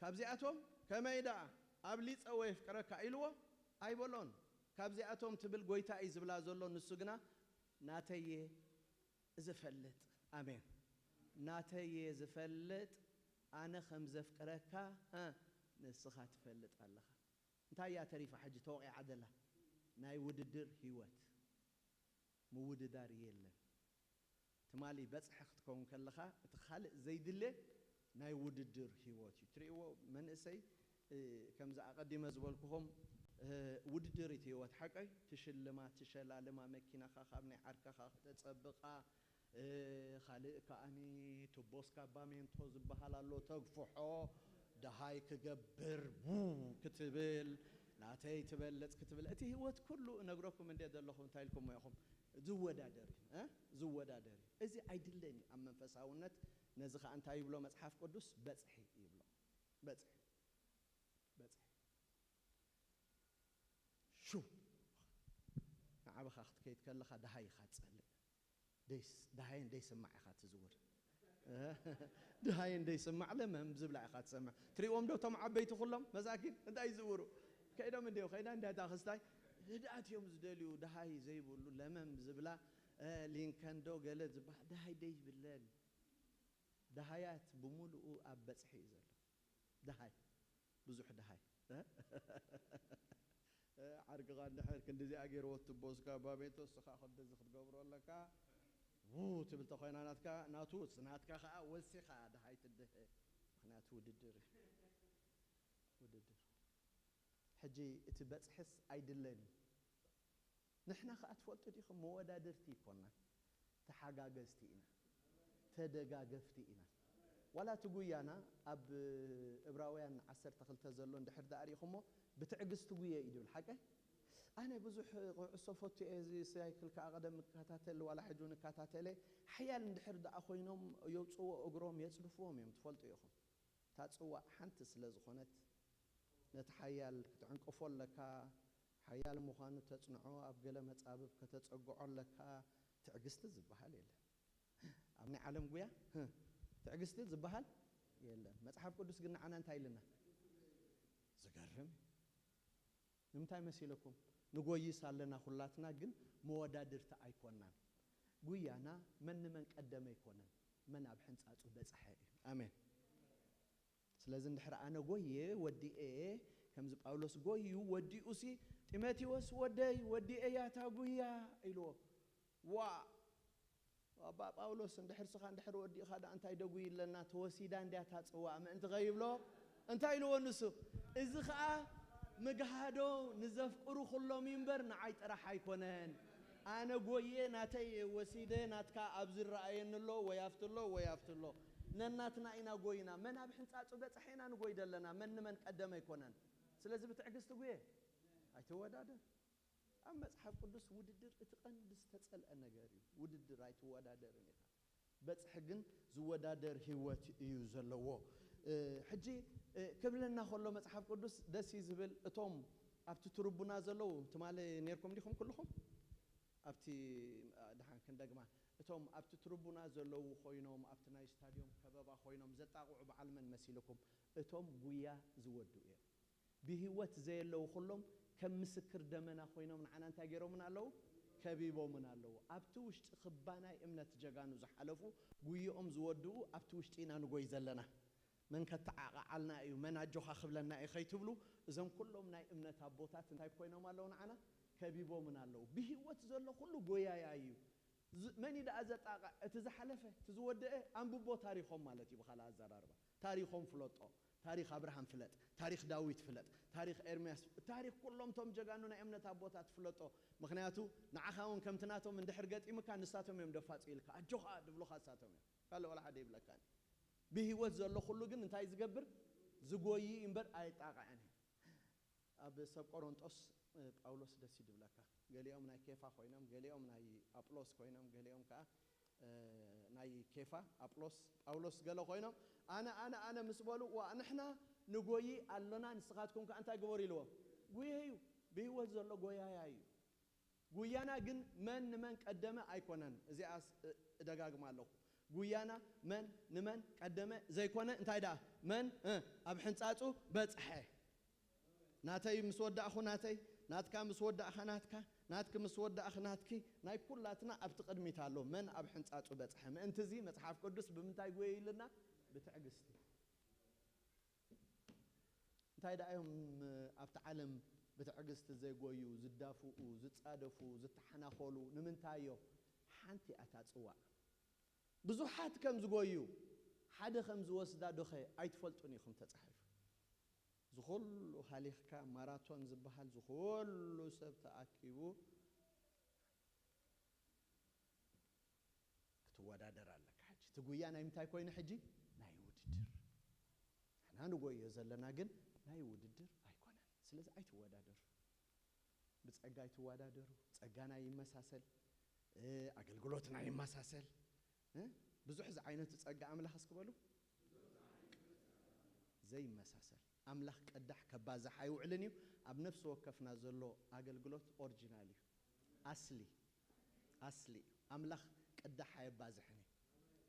ካብዚኣቶም ከመይ ደኣ ኣብሊጸ ወይ የፍቅረካ ኢልዎ ኣይበሎን። ካብዚኣቶም ትብል ጎይታ እዩ ዝብላ ዘሎ፣ ንሱ ግና ናተየ ዝፈልጥ። ኣሜን። ናተየ ዝፈልጥ፣ ኣነ ከም ዘፍቅረካ፣ እ፣ ንስኻ ትፈልጥ ኣለኻ። እንታይ እያ ተሪፋ ሕጂ ተወቒዓ ዘላ? ናይ ውድድር ህይወት። ምውድዳር የለን። ትማሊ በጽሒ ክትከውን ከለኻ፣ እቲ ካልእ ዘይድለ ናይ ውድድር ህይወት እዩ። ትርእይዎ፣ መንእሰይ፣ እ፣ ከምዚ ኣቐዲመ ዝበልኩኹም፣ እ፣ ውድድር እቲ ህይወት ሓቀይ፣ ትሽልማ፣ ትሸላልማ፣ መኪናኻ ካብ ናይ ዓርካኻ ክተጸብቓ፣ እ፣ ካልእ ከኣኒ ቱቦ ስካባሜንቶ ዝበሃል ኣሎ፣ ተግፍሖ፣ ደሃይ ክገብር፣ ቡ ክትብል፣ ናተይ ትበልጽ ክትብል። እቲ ህይወት ኩሉ እነግረኩም እንደ ዘለኹ እንታይ ኢልኩሞ ኢኹም? ዝወዳደር እዩ፣ እ? ዝወዳደር እዩ። እዚ ኣይድለን እዩ ኣብ መንፈሳውነት። ነዚ ኸኣ እንታይ ይብሎ መጽሓፍ ቅዱስ? በጽሒ ይብሎ። በጽሒ። በጽሒ። ሹ። ንዓብኻ ክትከይድ ከለኻ ደሃይ ኢኻ ትጸልእ። ደይስ-፣ ደሃየን ደይስማዕ ኢኻ ትዝውር። ደሃየን ደይስማዕ ለመም ዝብላ ኢኻ ትሰምዕ። ትሪእዎም ዶ እቶም ዓበይቲ ኩሎም መሳኪን እንታይ ይዝውሩ? ከይዶም እንዲዮ፣ ከይዳ እንዲያ እታ ክስታይ ህድኣት እዮም ዝደልዩ፣ ደሃይ ዘይብሉ ለመም ዝብላ፣ እ፣ ሊንከን ዶ ገለ ዝበሃል ደሃይ ደይብለን። ደሃያት ብምሉኡ ኣብ በጽሒ እዩ ዘሎ። ደሃይ፣ ብዙሕ ደሃይ። እ? ዓርክኻ እንድሕር ክንዲዚኣ ገይርዎ ትቦ ስካባሜንቶ፣ እስኻ ክንድዚ ክትገብሮ ኣለካ። ው ትብል ተኾይና ናትካ፣ ናቱ፣ ናትካ ኸኣ ወሲኻ ደሃይ ትድህ። ምኽንያቱ ውድድር እዩ። ውድድር። ሕጂ እቲ በጽሕስ ኣይድለን እዩ። ንሕና ኸኣ ትፈልጡ ዲኹም፣ መወዳድርቲ ኣይኮናን፣ ተሓጋገዝቲ ኢና፣ ተደጋገፍቲ ኢና። ዋላ እቲ ጉያና ኣብ እብራውያን ዓሰርተ ክልተ ዘሎ እንድሕር ደኣ ርኢኹሞ፣ ብትዕግስቲ ጉየ እዩ ድብል። ሓቀይ? ኣነ ብዙሕ ኩዕሶ ፈቱ እየ፣ እዚ ሳይክል ከኣ ቀደም እከታተል፣ ዋላ ሕጂ እውን እከታተለ። ሓያል እንድሕር ደኣ ኮይኖም የውጽዎ እግሮም፣ የጽድፍዎም እዮም፣ ትፈልጡ ኢኹም። እታ ጽዋእ ሓንቲ ስለ ዝኾነት፣ ነቲ ሓያል ክትዕንቅፎ ኣለካ፣ ሓያል ምዃኑ ተጽንዖ፣ ኣብ ገለ መጻብብ ከተጸግዖ ኣለካ። ትዕግስቲ ዝበሃል የለን። ኣብ ናይ ዓለም ጉያ፣ ህ፣ ትዕግስቲ ዝበሃል የለን። መጽሓፍ ቅዱስ ግን ንዓና እንታይ ኢልና? ዝገርም እዩ። ንምንታይ መሲለኩም? ንጎይስ ኣለና ኩላትና፣ ግን መወዳድርቲ ኣይኮናን። ጉያና መን ንመን ቀደመ ኣይኮነን፣ መን ኣብ ሕንጻጹ በጽሐ እዩ። ኣሜን። ስለዚ እንድሕር ኣነ ጎየ፣ ወዲኤ፣ ከምዚ ጳውሎስ ጎዩ፣ ወዲኡሲ፣ "ጢሞቴዎስ ወደይ፣ ወዲኤ ያታ ጉያ" ኢልዎ። ዋ! ኣባ ጳውሎስ፣ እንድሕር ስኻ እንድሕር ወዲእኻ ደኣ እንታይ ደጉይ ኣለና? ተወሲዳ እንድያ እታ ጽዋእ ምእንቲ ኸይብሎ እንታይ ኢልዎ ንሱ? እዚ ኸኣ ምግሃዶ ንዘፍቅሩ ኩሎም እዩ እምበር ንዓይ ጥራሕ ኣይኮነን። ኣነ ጎየ፣ ናተይ ወሲደ፣ ናትካ ኣብዚ ይረኣየኒ ኣሎ፣ ወይ ኣብቲ ኣሎ፣ ወይ ኣብቲ ኣሎ። ነናትና ኢና ጎይና። መን ኣብ ሕንጻጹ በጻሕ ኢና ንጎይ ደለና። መን ንመን ቀደመ ኣይኮነን። ስለዚ ብትዕግስቲ ጉየ። ኣይትወዳደር። ኣብ መጽሓፍ ቅዱስ ውድድር እቲ ቀንዲ ዝተጸልአ ነገር እዩ። ውድድር ኣይትወዳደርን ኢኻ። በጽሒ ግን ዝወዳደር ህይወት እዩ ዘለዎ። እ፣ ሕጂ፣ እ፣ ክብለና ከሎ መጽሓፍ ቅዱስ ደስ እዩ ዝብል። እቶም ኣብቲ ትርቡና ዘለዉ፣ ትማሊ ኔርኩም ዲኹም ኩልኹም? ኣብቲ እቲ ደሓን ክንደግማ፣ እቶም ኣብቲ ትርቡና ዘለዉ ኮይኖም፣ ኣብቲ ናይ ስታድዮም ከበባ ኮይኖም ዘጣቕዑ በዓል መን መሲልኩም? እቶም ጉያ ዝወድኡ እዮም። ብህይወት ዘየለዉ ኩሎም ከም ምስክር ደመና ኮይኖም ንዓና እንታይ ገይሮምን ኣለዉ? ከቢቦምን ኣለዉ። ኣብቲ ውሽጢ ክባ ናይ እምነት ጀጋኑ ዝሓለፉ፣ ጉይኦም ዝወድኡ ኣብቲ ውሽጢ ኢና ንጎይ ዘለና። መን ከተዓቓዓልና እዩ፣ መን ኣጆኻ ክብለና እዩ ከይትብሉ፣ እዞም ኩሎም ናይ እምነት ኣቦታት እንታይ ኮይኖም ኣለዉ ንዓና? ከቢቦምን ኣለዉ። ብህይወት ዘሎ ኩሉ ጎያያይ እዩ። ዝ-፣ መን እዩ ደኣ ዘጣቕዕ? እቲ ዝሓለፈ፣ እቲ ዝወደአ፣ ኣንብቦ ታሪኾም ማለት እዩ ብኻልእ ኣዘራርባ። ታሪኾም ፍለጦ። ታሪኽ ኣብርሃም ፍለጥ፣ ታሪኽ ዳዊት ፍለጥ፣ ታሪኽ ኤርምያስ፣ ታሪኽ ኩሎም ቶም ጀጋኑ ናይ እምነት ኣቦታት ፍለጦ። ምኽንያቱ ንዓኻ እውን ከምቲ ናቶም እንድሕር ገጢምካ ንሳቶም እዮም ደፋጽ ኢልካ፣ ኣጆኻ ድብሉኻ ንሳቶም እዮም። ካልእ ዋላ ሓደ ይብለካን። ብህይወት ዘሎ ኩሉ ግን እንታይ ዝገብር? ዝጎይ እምበር ኣይጣቕዐን እዩ። ኣብ ሰብ ቆሮንጦስ፣ እ፣ ጳውሎስ ደስ እዩ ድብለካ። ገሊኦም ናይ ኬፋ ኮይኖም፣ ገሊኦም ናይ ኣጵሎስ ኮይኖም፣ ገሊኦም ከኣ፣ እ፣ ናይ ኬፋ፣ ኣጵሎስ፣ ጳውሎስ ገለ ኮይኖም፣ ኣነ፣ ኣነ፣ ኣነ ምስ በሉ፣ ዋ፣ ንሕና ንጎይ ኣሎና፣ ንስኻትኩም ከኣ እንታይ ግበሩ ኢልዎም? ጉየዩ። ብህይወት ዘሎ ጎያያይ እዩ። ጉያና ግን መን ንመን ቀደመ ኣይኮነን። እዚኣስ፣ እ፣ እደጋግማ ኣለኹ። ጉያና መን ንመን ቀደመ ዘይኮነ፣ እንታይ ደኣ? መን፣ እ፣ ኣብ ሕንጻጹ በጽሐ። ናተይ ምስ ወዳእኹ ናተይ፣ ናትካ ምስ ወዳእኻ ናትካ፣ ናትኪ ምስ ወዳእኺ ናትኪ፣ ናይ ኩላትና ኣብቲ ቅድሚት ኣሎ። መን ኣብ ሕንጻጹ በጽሐ? ምእንቲ እዚ መጽሓፍ ቅዱስ ብምንታይ ጎየዩ ኢሉና? ብትዕግስቲ። እንታይ ደኣ እዮም ኣብቲ ዓለም ብትዕግስቲ ዘይጎዩ፣ ዝዳፍኡ፣ ዝጻደፉ፣ ዝተሓናኸሉ? ንምንታይ እዮ? ሓንቲ እያ እታ ጽዋዕ። ብዙሓት ከም ዝጎዩ፣ ሓደ ከም ዝወስዳ ዶኸ ኣይትፈልጡን ኢኹም? ተጻሒፉ። ዝኹሉ ሃሊኽካ፣ ማራቶን ዝበሃል ዝኹሉ ሰብ ተኣኪቡ ክትወዳደር ኣለካ። ሕጂ እቲ ጉያ ናይ ምንታይ ኮይኑ? ሕጂ ናይ ውድድር። ንሕና ንጎዮ ዘለና ግን ናይ ውድድር ኣይኮነን። ስለዚ ኣይትወዳደሩ። ብጸጋ ኣይትወዳደሩ። ጸጋና ይመሳሰል፣ እ፣ ኣገልግሎትና ይመሳሰል። እ፣ ብዙሕ ዝዓይነቱ ጸጋ ኣምላኽ እስኪ በሉ። ዘይመሳሰል። ኣምላኽ ቀዳሕ ከባዝሕ ኣይውዕልን እዩ። ኣብ ነፍሲ ወከፍና ዘሎ ኣገልግሎት ኦሪጂናል እዩ። ኣስሊ፣ ኣስሊ እዩ። ኣምላኽ ቅዳሕ ኣየባዝሕን እዩ።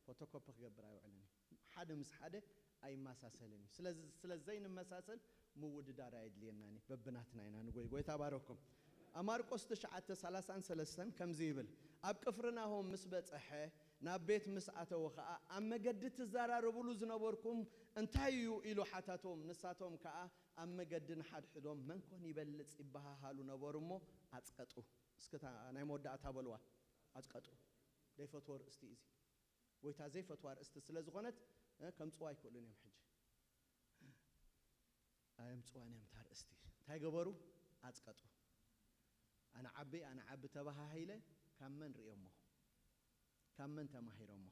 ፎቶኮፒ ክገብር ኣይውዕልን እዩ። ሓደ ምስ ሓደ ኣይመሳሰልን እዩ። ስለዚ፣ ስለ ዘይንመሳሰል ምውድዳር ኣየድልየናን እዩ። በብናትና ኢና ንጎይ። ጎይታ ባረኩም። ኣብ ማርቆስ ትሽዓተ ሰላሳን ሰለስተን ከምዚ ይብል፣ ኣብ ቅፍርናሆም ምስ በጽሐ፣ ናብ ቤት ምስ ኣተወ ኸኣ፣ ኣብ መገዲ ትዘራረቡሉ ዝነበርኩም እንታይ እዩ? ኢሉ ሓታቶም። ንሳቶም ከኣ ኣብ መገዲ ንሓድሕዶም፣ መን ኮን ይበልጽ? ይበሃሃሉ ነበሩ እሞ ኣጽቀጡ። እስከ እታ ናይ መወዳእታ በልዋ። ኣጽቀጡ። ዘይፈትዎ ኣርእስቲ እዩ እዚ። ጎይታ ዘይፈትዋ ኣርእስቲ ስለ ዝኾነት፣ እ፣ ከምጽዋ ኣይክእሉን እዮም። ሕጂ ኣየምጽዋን እዮም እታ ኣርእስቲ። እንታይ ገበሩ? ኣጽቀጡ። ኣነ ዓቢ፣ ኣነ ዓቢ ተባሃሂለ፣ ካብ መን ርእዮሞ? ካብ መን ተማሂሮሞ?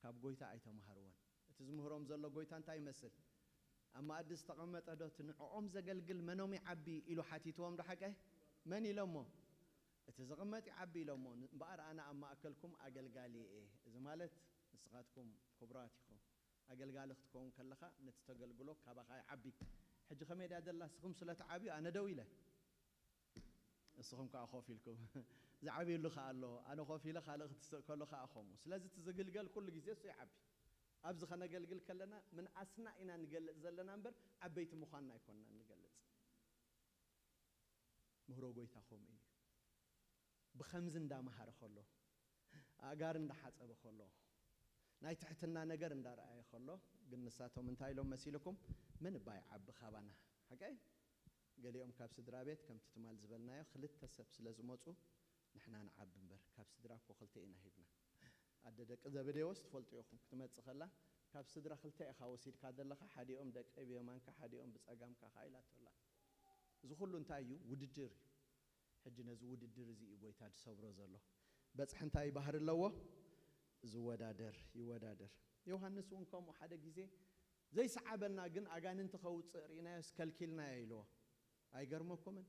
ካብ ጎይታ ኣይተማሃርዎን። እቲ ዝምህሮም ዘሎ ጎይታ እንታይ ይመስል? ኣብ መኣዲ ዝተቐመጠ ዶ እቲ ንዕኦም ዘገልግል መኖም ይዓቢ ኢሉ ሓቲትዎም ዶ ሓቀ? መን ኢሎሞ? እቲ ዝቕመጥ ይዓቢ ኢሎሞ። እምበኣር ኣነ ኣብ ማእከልኩም ኣገልጋሊ እየ። እዚ ማለት ንስኻትኩም ክቡራት ኢኹም። ኣገልጋሊ ክትከውን ከለኻ ነቲ ተገልግሎ ካባኻ ይዓቢ። ሕጂ ከመይ ድያ ዘላ? ንስኹም ስለ ትዓብዩ ኣነ ደው ኢለ። እስኹም ከኣ ኮፍ ኢልኩም። ዝዓብየሉ ከኣ ኣሎ። ኣነ ኮፍ ኢለ ካልእ ክትስእ ከሎ ከኣ ከምኡ። ስለዚ እቲ ዝግልገል ኩሉ ግዜ እሱ ይዓቢ። ኣብዚ ከነገልግል ከለና ምንኣስና ኢና ንገልጽ ዘለና እምበር ዓበይቲ ምዃንና ኣይኮንናን ንገልጽ። ምህሮ ጎይታ ከምኡ እዩ። ብኸምዚ እንዳመሃረ ከሎ፣ ኣእጋር እንዳሓጸበ ከሎ፣ ናይ ትሕትና ነገር እንዳረኣየ ከሎ፣ ግን ንሳቶም እንታይ ኢሎም መሲልኩም? መን እባ ይዓቢ ካባና? ሓቀይ? ገሊኦም ካብ ስድራ ቤት፣ ከምቲ ትማል ዝበልናዮ፣ ክልተ ሰብ ስለ ዝመጹ፣ ንሕና ንዓቢ እምበር፣ ካብ ስድራ እኮ ክልተ ኢና ሂብና። ኣደ ደቂ ዘብዴዎስ ትፈልጡ ኢኹም፣ ክትመጽእ ከላ፣ ካብ ስድራ ክልተ ኢኻ ወሲድካ ዘለኻ፣ ሓዲኦም ደቀይ ብየማንካ፣ ሓዲኦም ብጸጋምካ ከኣ ኢላቶ ኣላ። እዚ ኩሉ እንታይ እዩ? ውድድር እዩ። ሕጂ ነዚ ውድድር እዚ እዩ ጎይታ ዝሰብሮ ዘሎ። በጽሒ እንታይ ባህሪ ኣለዎ? ዝወዳደር፣ ይወዳደር። ዮሃንስ እውን ከምኡ ሓደ ግዜ ዘይሰዓበና ግን ኣጋንንቲ ከውጽእ ርኢናዮስ ከልኪልናዮ ኢልዎ። ኣይገርመኩምን?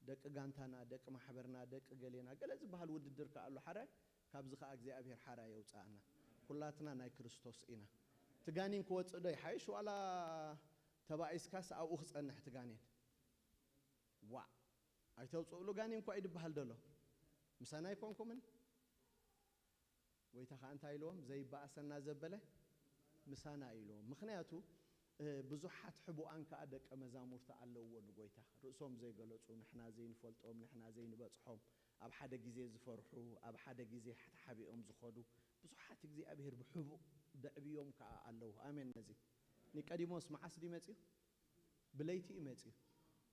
ደቂ ጋንታና፣ ደቂ ማሕበርና፣ ደቂ ገሌና፣ ገለ ዝበሃል ውድድር ከኣ ኣሎ። ሓራይ፣ ካብዚ ከኣ እግዚኣብሔር ሓራይ የውጽኣና። ኩላትና ናይ ክርስቶስ ኢና። እቲ ጋኔን ክወጽእ ዶ ይሓይሽ ዋላ ተባኢስካስ ኣብኡ ክጸንሕ እቲ ጋኔን? ዋእ፣ ኣይተውጽእሉ ጋኔን እኳ እዩ ድበሃል ደሎ። ምሳና ኣይኮንኩምን? ጎይታ ከኣ እንታይ ኢልዎም? ዘይበኣሰና ዘበለ ምሳና እዩ ኢልዎም። ምኽንያቱ፣ እ፣ ብዙሓት ሕቡኣን ከኣ ደቀ መዛሙርቲ ኣለውዎ ንጎይታ። ርእሶም ዘይገለጹ፣ ንሕና ዘይንፈልጦም፣ ንሕና ዘይንበጽሖም፣ ኣብ ሓደ ግዜ ዝፈርሑ፣ ኣብ ሓደ ግዜ ተሓቢኦም ዝኸዱ፣ ብዙሓት እግዚኣብሔር ብሕቡእ ደዕብዮም ከኣ ኣለዉ። ኣሜን። ነዚ ኒቀዲሞስ መዓስ ድዩ መጺኡ? ብለይቲ እዩ መጺኡ።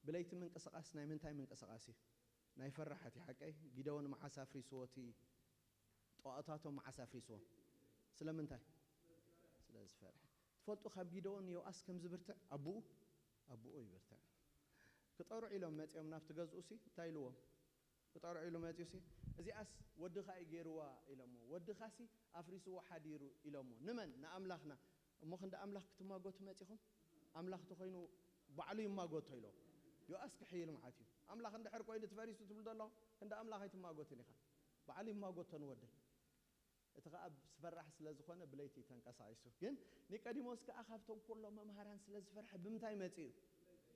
ብለይቲ ምንቅስቓስ ናይ ምንታይ ምንቅስቓስ እዩ? ናይ ፈራሓት እዩ፣ ሓቀይ? ጊደዎን መዓስ ኣፍሪስዎ እቲ ጣኦታቶም መዓስ ኣፍሪስዎም? ስለምንታይ? ስለ ዝፈርሐ። ትፈልጡ ካብ ጊደዎን ዮኣስ ከም ዝብርትዕ ኣቦኡ? ኣቦኡ ይብርትዕ። ክጠርዑ ኢሎም መጺኦም ናብቲ ገዝኡ ሲ እንታይ ኢልዎም? ክጠርዑ ኢሉ መጺኡ ሲ፣ "እዚኣስ ወድኻ እዩ ገይርዋ" ኢሎሞ። "ወድኻ ሲ ኣፍሪስዎ ሓዲሩ" ኢሎሞ። ንመን? ንኣምላኽና። "እሞ ክንዲ ኣምላኽ ክትማጎቱ መጺኹም? ኣምላኽ ተኾይኑ ባዕሉ ይማጎቶ" ኢሎ። ዮኣስ ክሕይል መዓት እዩ። ኣምላኽ እንድሕር ኮይኑ ትፈሪሱ ትብሉ ዘለኹም፣ ክንዲ ኣምላኽ ኣይትማጎትን ኢኻ። ባዕሉ ይማጎቶ ንወደይ። እቲ ኸኣ ዝፈራሕ ስለ ዝኾነ ብለይቲ እዩ ተንቀሳቒሱ። ግን ኒቆዲሞስ ከኣ ካብቶም ኩሎም መምሃራን ስለ ዝፈርሐ ብምንታይ መጺኡ?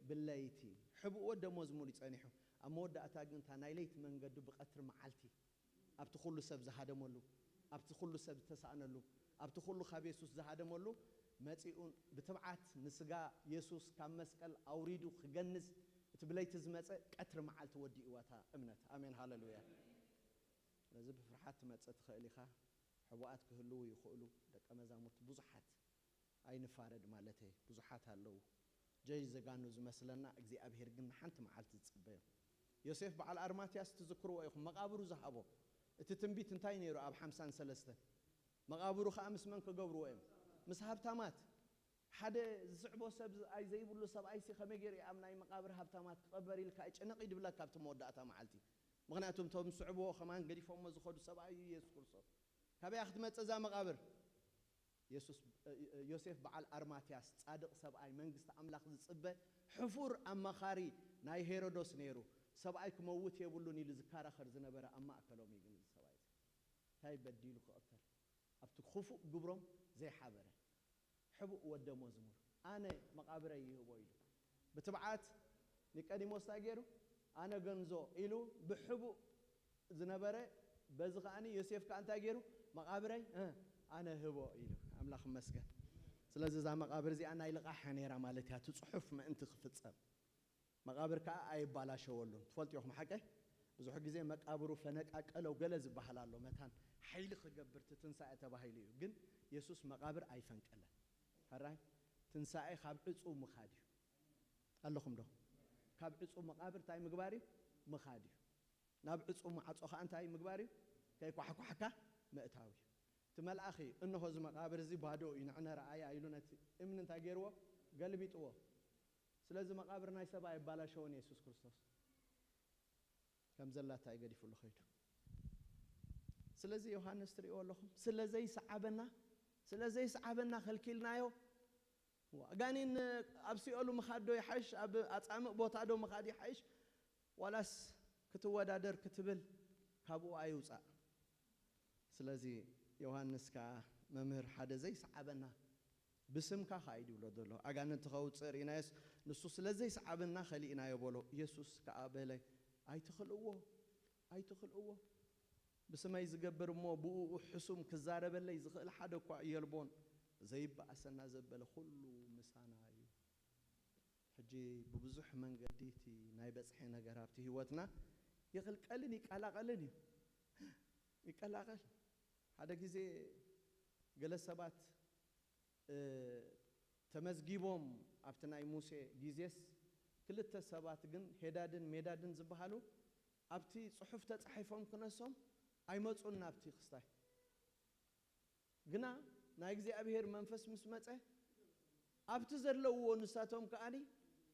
ብለይቲ። ሕቡእ ወደ መዝሙር እዩ ጸኒሑ። ኣብ መወዳእታ ግን እታ ናይ ለይቲ መንገዱ ብቐትሪ መዓልቲ ኣብቲ ኩሉ ሰብ ዝሃደመሉ፣ ኣብቲ ኩሉ ሰብ ዝተሳእነሉ፣ ኣብቲ ኩሉ ካብ የሱስ ዝሃደመሉ መጺኡ ብትብዓት ንስጋ የሱስ ካብ መስቀል ኣውሪዱ ክገንዝ እቲ ብለይቲ ዝመጸ ቀትሪ መዓልቲ ወዲእዋ እታ እምነት። ኣሜን ሃሌሉያ። ስለዚ ብፍርሓት ትመጽእ ትኽእል ኢኻ። ሕቡኣት ክህልዉ ይኽእሉ። ደቀ መዛሙርቲ ብዙሓት ኣይንፋረድ ማለተይ ብዙሓት ኣለዉ። ጀይ ዘጋኑ ዝመስለና እግዚኣብሔር ግን ንሓንቲ መዓልቲ ዝጽበዮ። ዮሴፍ በዓል ኣርማትያስ ትዝክርዎ ኢኹም። መቓብሩ ዝሃቦ እቲ ትንቢት እንታይ ነይሩ? ኣብ ሓምሳን ሰለስተን መቓብሩ ኸኣ ምስ መን ክገብርዎ እዮም? ምስ ሃብታማት። ሓደ ዝስዕቦ ሰብ ኣይ ዘይብሉ ሰብኣይሲ ከመይ ገይሩ ኣብ ናይ መቓብር ሃብታማት ክቐበር ኢልካ ጭንቕ ይድብለካ ኣብቲ መወዳእታ መዓልቲ። ምኽንያቱ እቶም ዝስዕብዎ ከማን ገዲፎሞ ዝኸዱ ሰብኣይ እዩ የሱስ ክርስቶስ። ካበያ ክትመጽእ እዛ መቓብር? የሱስ፣ እ፣ እ፣ ዮሴፍ በዓል ኣርማትያስ ጻድቕ ሰብኣይ መንግስቲ ኣምላኽ ዝጽበ ሕፉር ኣማኻሪ ናይ ሄሮዶስ ነይሩ። ሰብኣይ ክመውት የብሉን ኢሉ ዝከራኸር ዝነበረ ኣብ ማእከሎም እዩ ግን እዚ ሰብኣይ እዚ። እንታይ በዲሉ ክቕተል? ኣብቲ ክፉእ ግብሮም ዘይሓበረ። ሕቡእ ወደ መዝሙር ኣነ መቓብረይ ይህቦ ኢሉ ብትብዓት ኒቀዲሞስ እንታይ ገይሩ? ኣነ ገንዞ ኢሉ ብሕቡእ ዝነበረ በዚ ከኣኒ ዮሴፍ ከኣ እንታይ ገይሩ? መቓብረይ፣ እ፣ ኣነ ህቦ ኢሉ። ኣምላኽ ይመስገን። ስለዚ እዛ መቓብር እዚኣ ናይ ልቓሕ እያ ነይራ ማለት እያ፣ እቲ ጽሑፍ ምእንቲ ክፍጸም። መቓብር ከኣ ኣይባላሸወሉን። ትፈልጡ ኢኹም ሓቀይ? ብዙሕ ግዜ መቃብሩ ፈነቃቀለው ገለ ዝበሃል ኣሎ። መታን ሓይሊ ክገብር እቲ ትንሳኤ ተባሂሉ እዩ። ግን የሱስ መቓብር ኣይፈንቀለን። ሕራይ ትንሳኤ ካብ ዕጹው ምኻድ እዩ። ኣለኹም ዶ? ካብ ዕጹው መቓብር እንታይ ምግባር እዩ? ምኻድ እዩ። ናብ ዕጹው ማዕጾ ኸኣ እንታይ ምግባር እዩ? ከይኳሕኳሕካ ምእታው እዩ። እቲ መልኣኽ እዩ፣ "እንሆ እዚ መቓብር እዚ ባዶ እዩ፣ ንዕነ ረኣያ" ኢሉ ነቲ እምኒ እንታይ ገይርዎ? ገልቢጥዎ። ስለዚ መቓብር ናይ ሰብ ኣየባላሸወን የሱስ ክርስቶስ። ከም ዘላታ እዩ ገዲፉሉ ኸይዱ። ስለዚ ዮሃንስ ትርእይዎ ኣለኹም፣ ስለ ዘይሰዓበና፣ ስለ ዘይሰዓበና ከልኪልናዮ። ኣጋኒን ኣብ ሲኦል ምኻድ ዶ ይሓይሽ? ኣብ ኣጻምእ ቦታ ዶ ምኻድ ይሓይሽ? ዋላስ ክትወዳደር ክትብል ካብኡ ኣይውጻእ። ስለዚ ዮሃንስ ከኣ መምህር ሓደ ዘይሰዓበና ብስምካ ከኣ እዩ ድብሎ ዘሎ። ኣጋንንቲ ከውጽእ ርኢናዮስ ንሱ ስለ ዘይሰዓበና ከሊእናዮ በሎ። ኢየሱስ ከኣ በለ ኣይትኽልእዎ፣ ኣይትኽልእዎ። ብስመይ ዝገብር እሞ ብእኡ ሕሱም ክዛረበለይ ዝኽእል ሓደ እኳ የልቦን። ዘይበኣሰና ዘበለ ኩሉ ምሳና እዩ። ሕጂ ብብዙሕ መንገዲ እቲ ናይ በጽሒ ነገር ኣብቲ ህይወትና ይቕልቀልን ይቀላቐልን እዩ። ይቀላቐል። ሓደ ግዜ ገለ ሰባት፣ እ፣ ተመዝጊቦም ኣብቲ ናይ ሙሴ ግዜስ ክልተ ሰባት ግን ሄዳድን ሜዳድን ዝበሃሉ ኣብቲ ጽሑፍ ተጻሒፎም ክነሶም ኣይመጹን ናብቲ ክስታይ። ግና ናይ እግዚኣብሔር መንፈስ ምስ መጸ ኣብቲ ዘለውዎ ንሳቶም ከኣኒ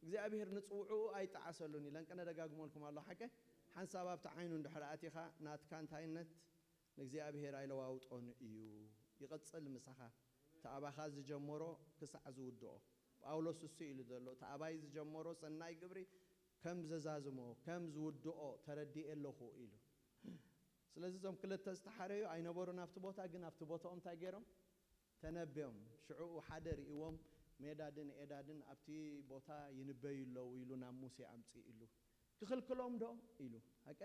እግዚኣብሔር ንጽውዕኡ ኣይጠዓሰሉን ኢለን ቀነ ደጋግሞልኩም ኣሎ። ሓቀ ሓንሳብ ኣብቲ ዓይኑ እንድሕር ኣቲኻ ናትካ እንታይነት ንእግዚኣብሔር ኣይለዋውጦን እዩ። ይቕጽል ምሳኻ። እቲ ኣባኻ ዝጀመሮ ክሳዕ ዝውድኦ። ጳውሎስ እሱ ኢሉ ዘሎ፣ እቲ ኣባይ ዝጀመሮ ሰናይ ግብሪ ከም ዘዛዝሞ፣ ከም ዝውድኦ ተረዲኤ ኣለኹ ኢሉ። ስለዚ እዞም ክልተ ዝተሓረዩ ኣይነበሩን ኣብቲ ቦታ፣ ግን ኣብቲ ቦታኦም እንታይ ገይሮም? ተነብዮም። ሽዑኡ ሓደ ርእይዎም፣ ሜዳድን ኤዳድን ኣብቲ ቦታ ይንበዩ ኣለዉ ኢሉ ናብ ሙሴ ኣምጽእ ኢሉ። ክኽልክሎም ዶ? ኢሉ። ሃቀ?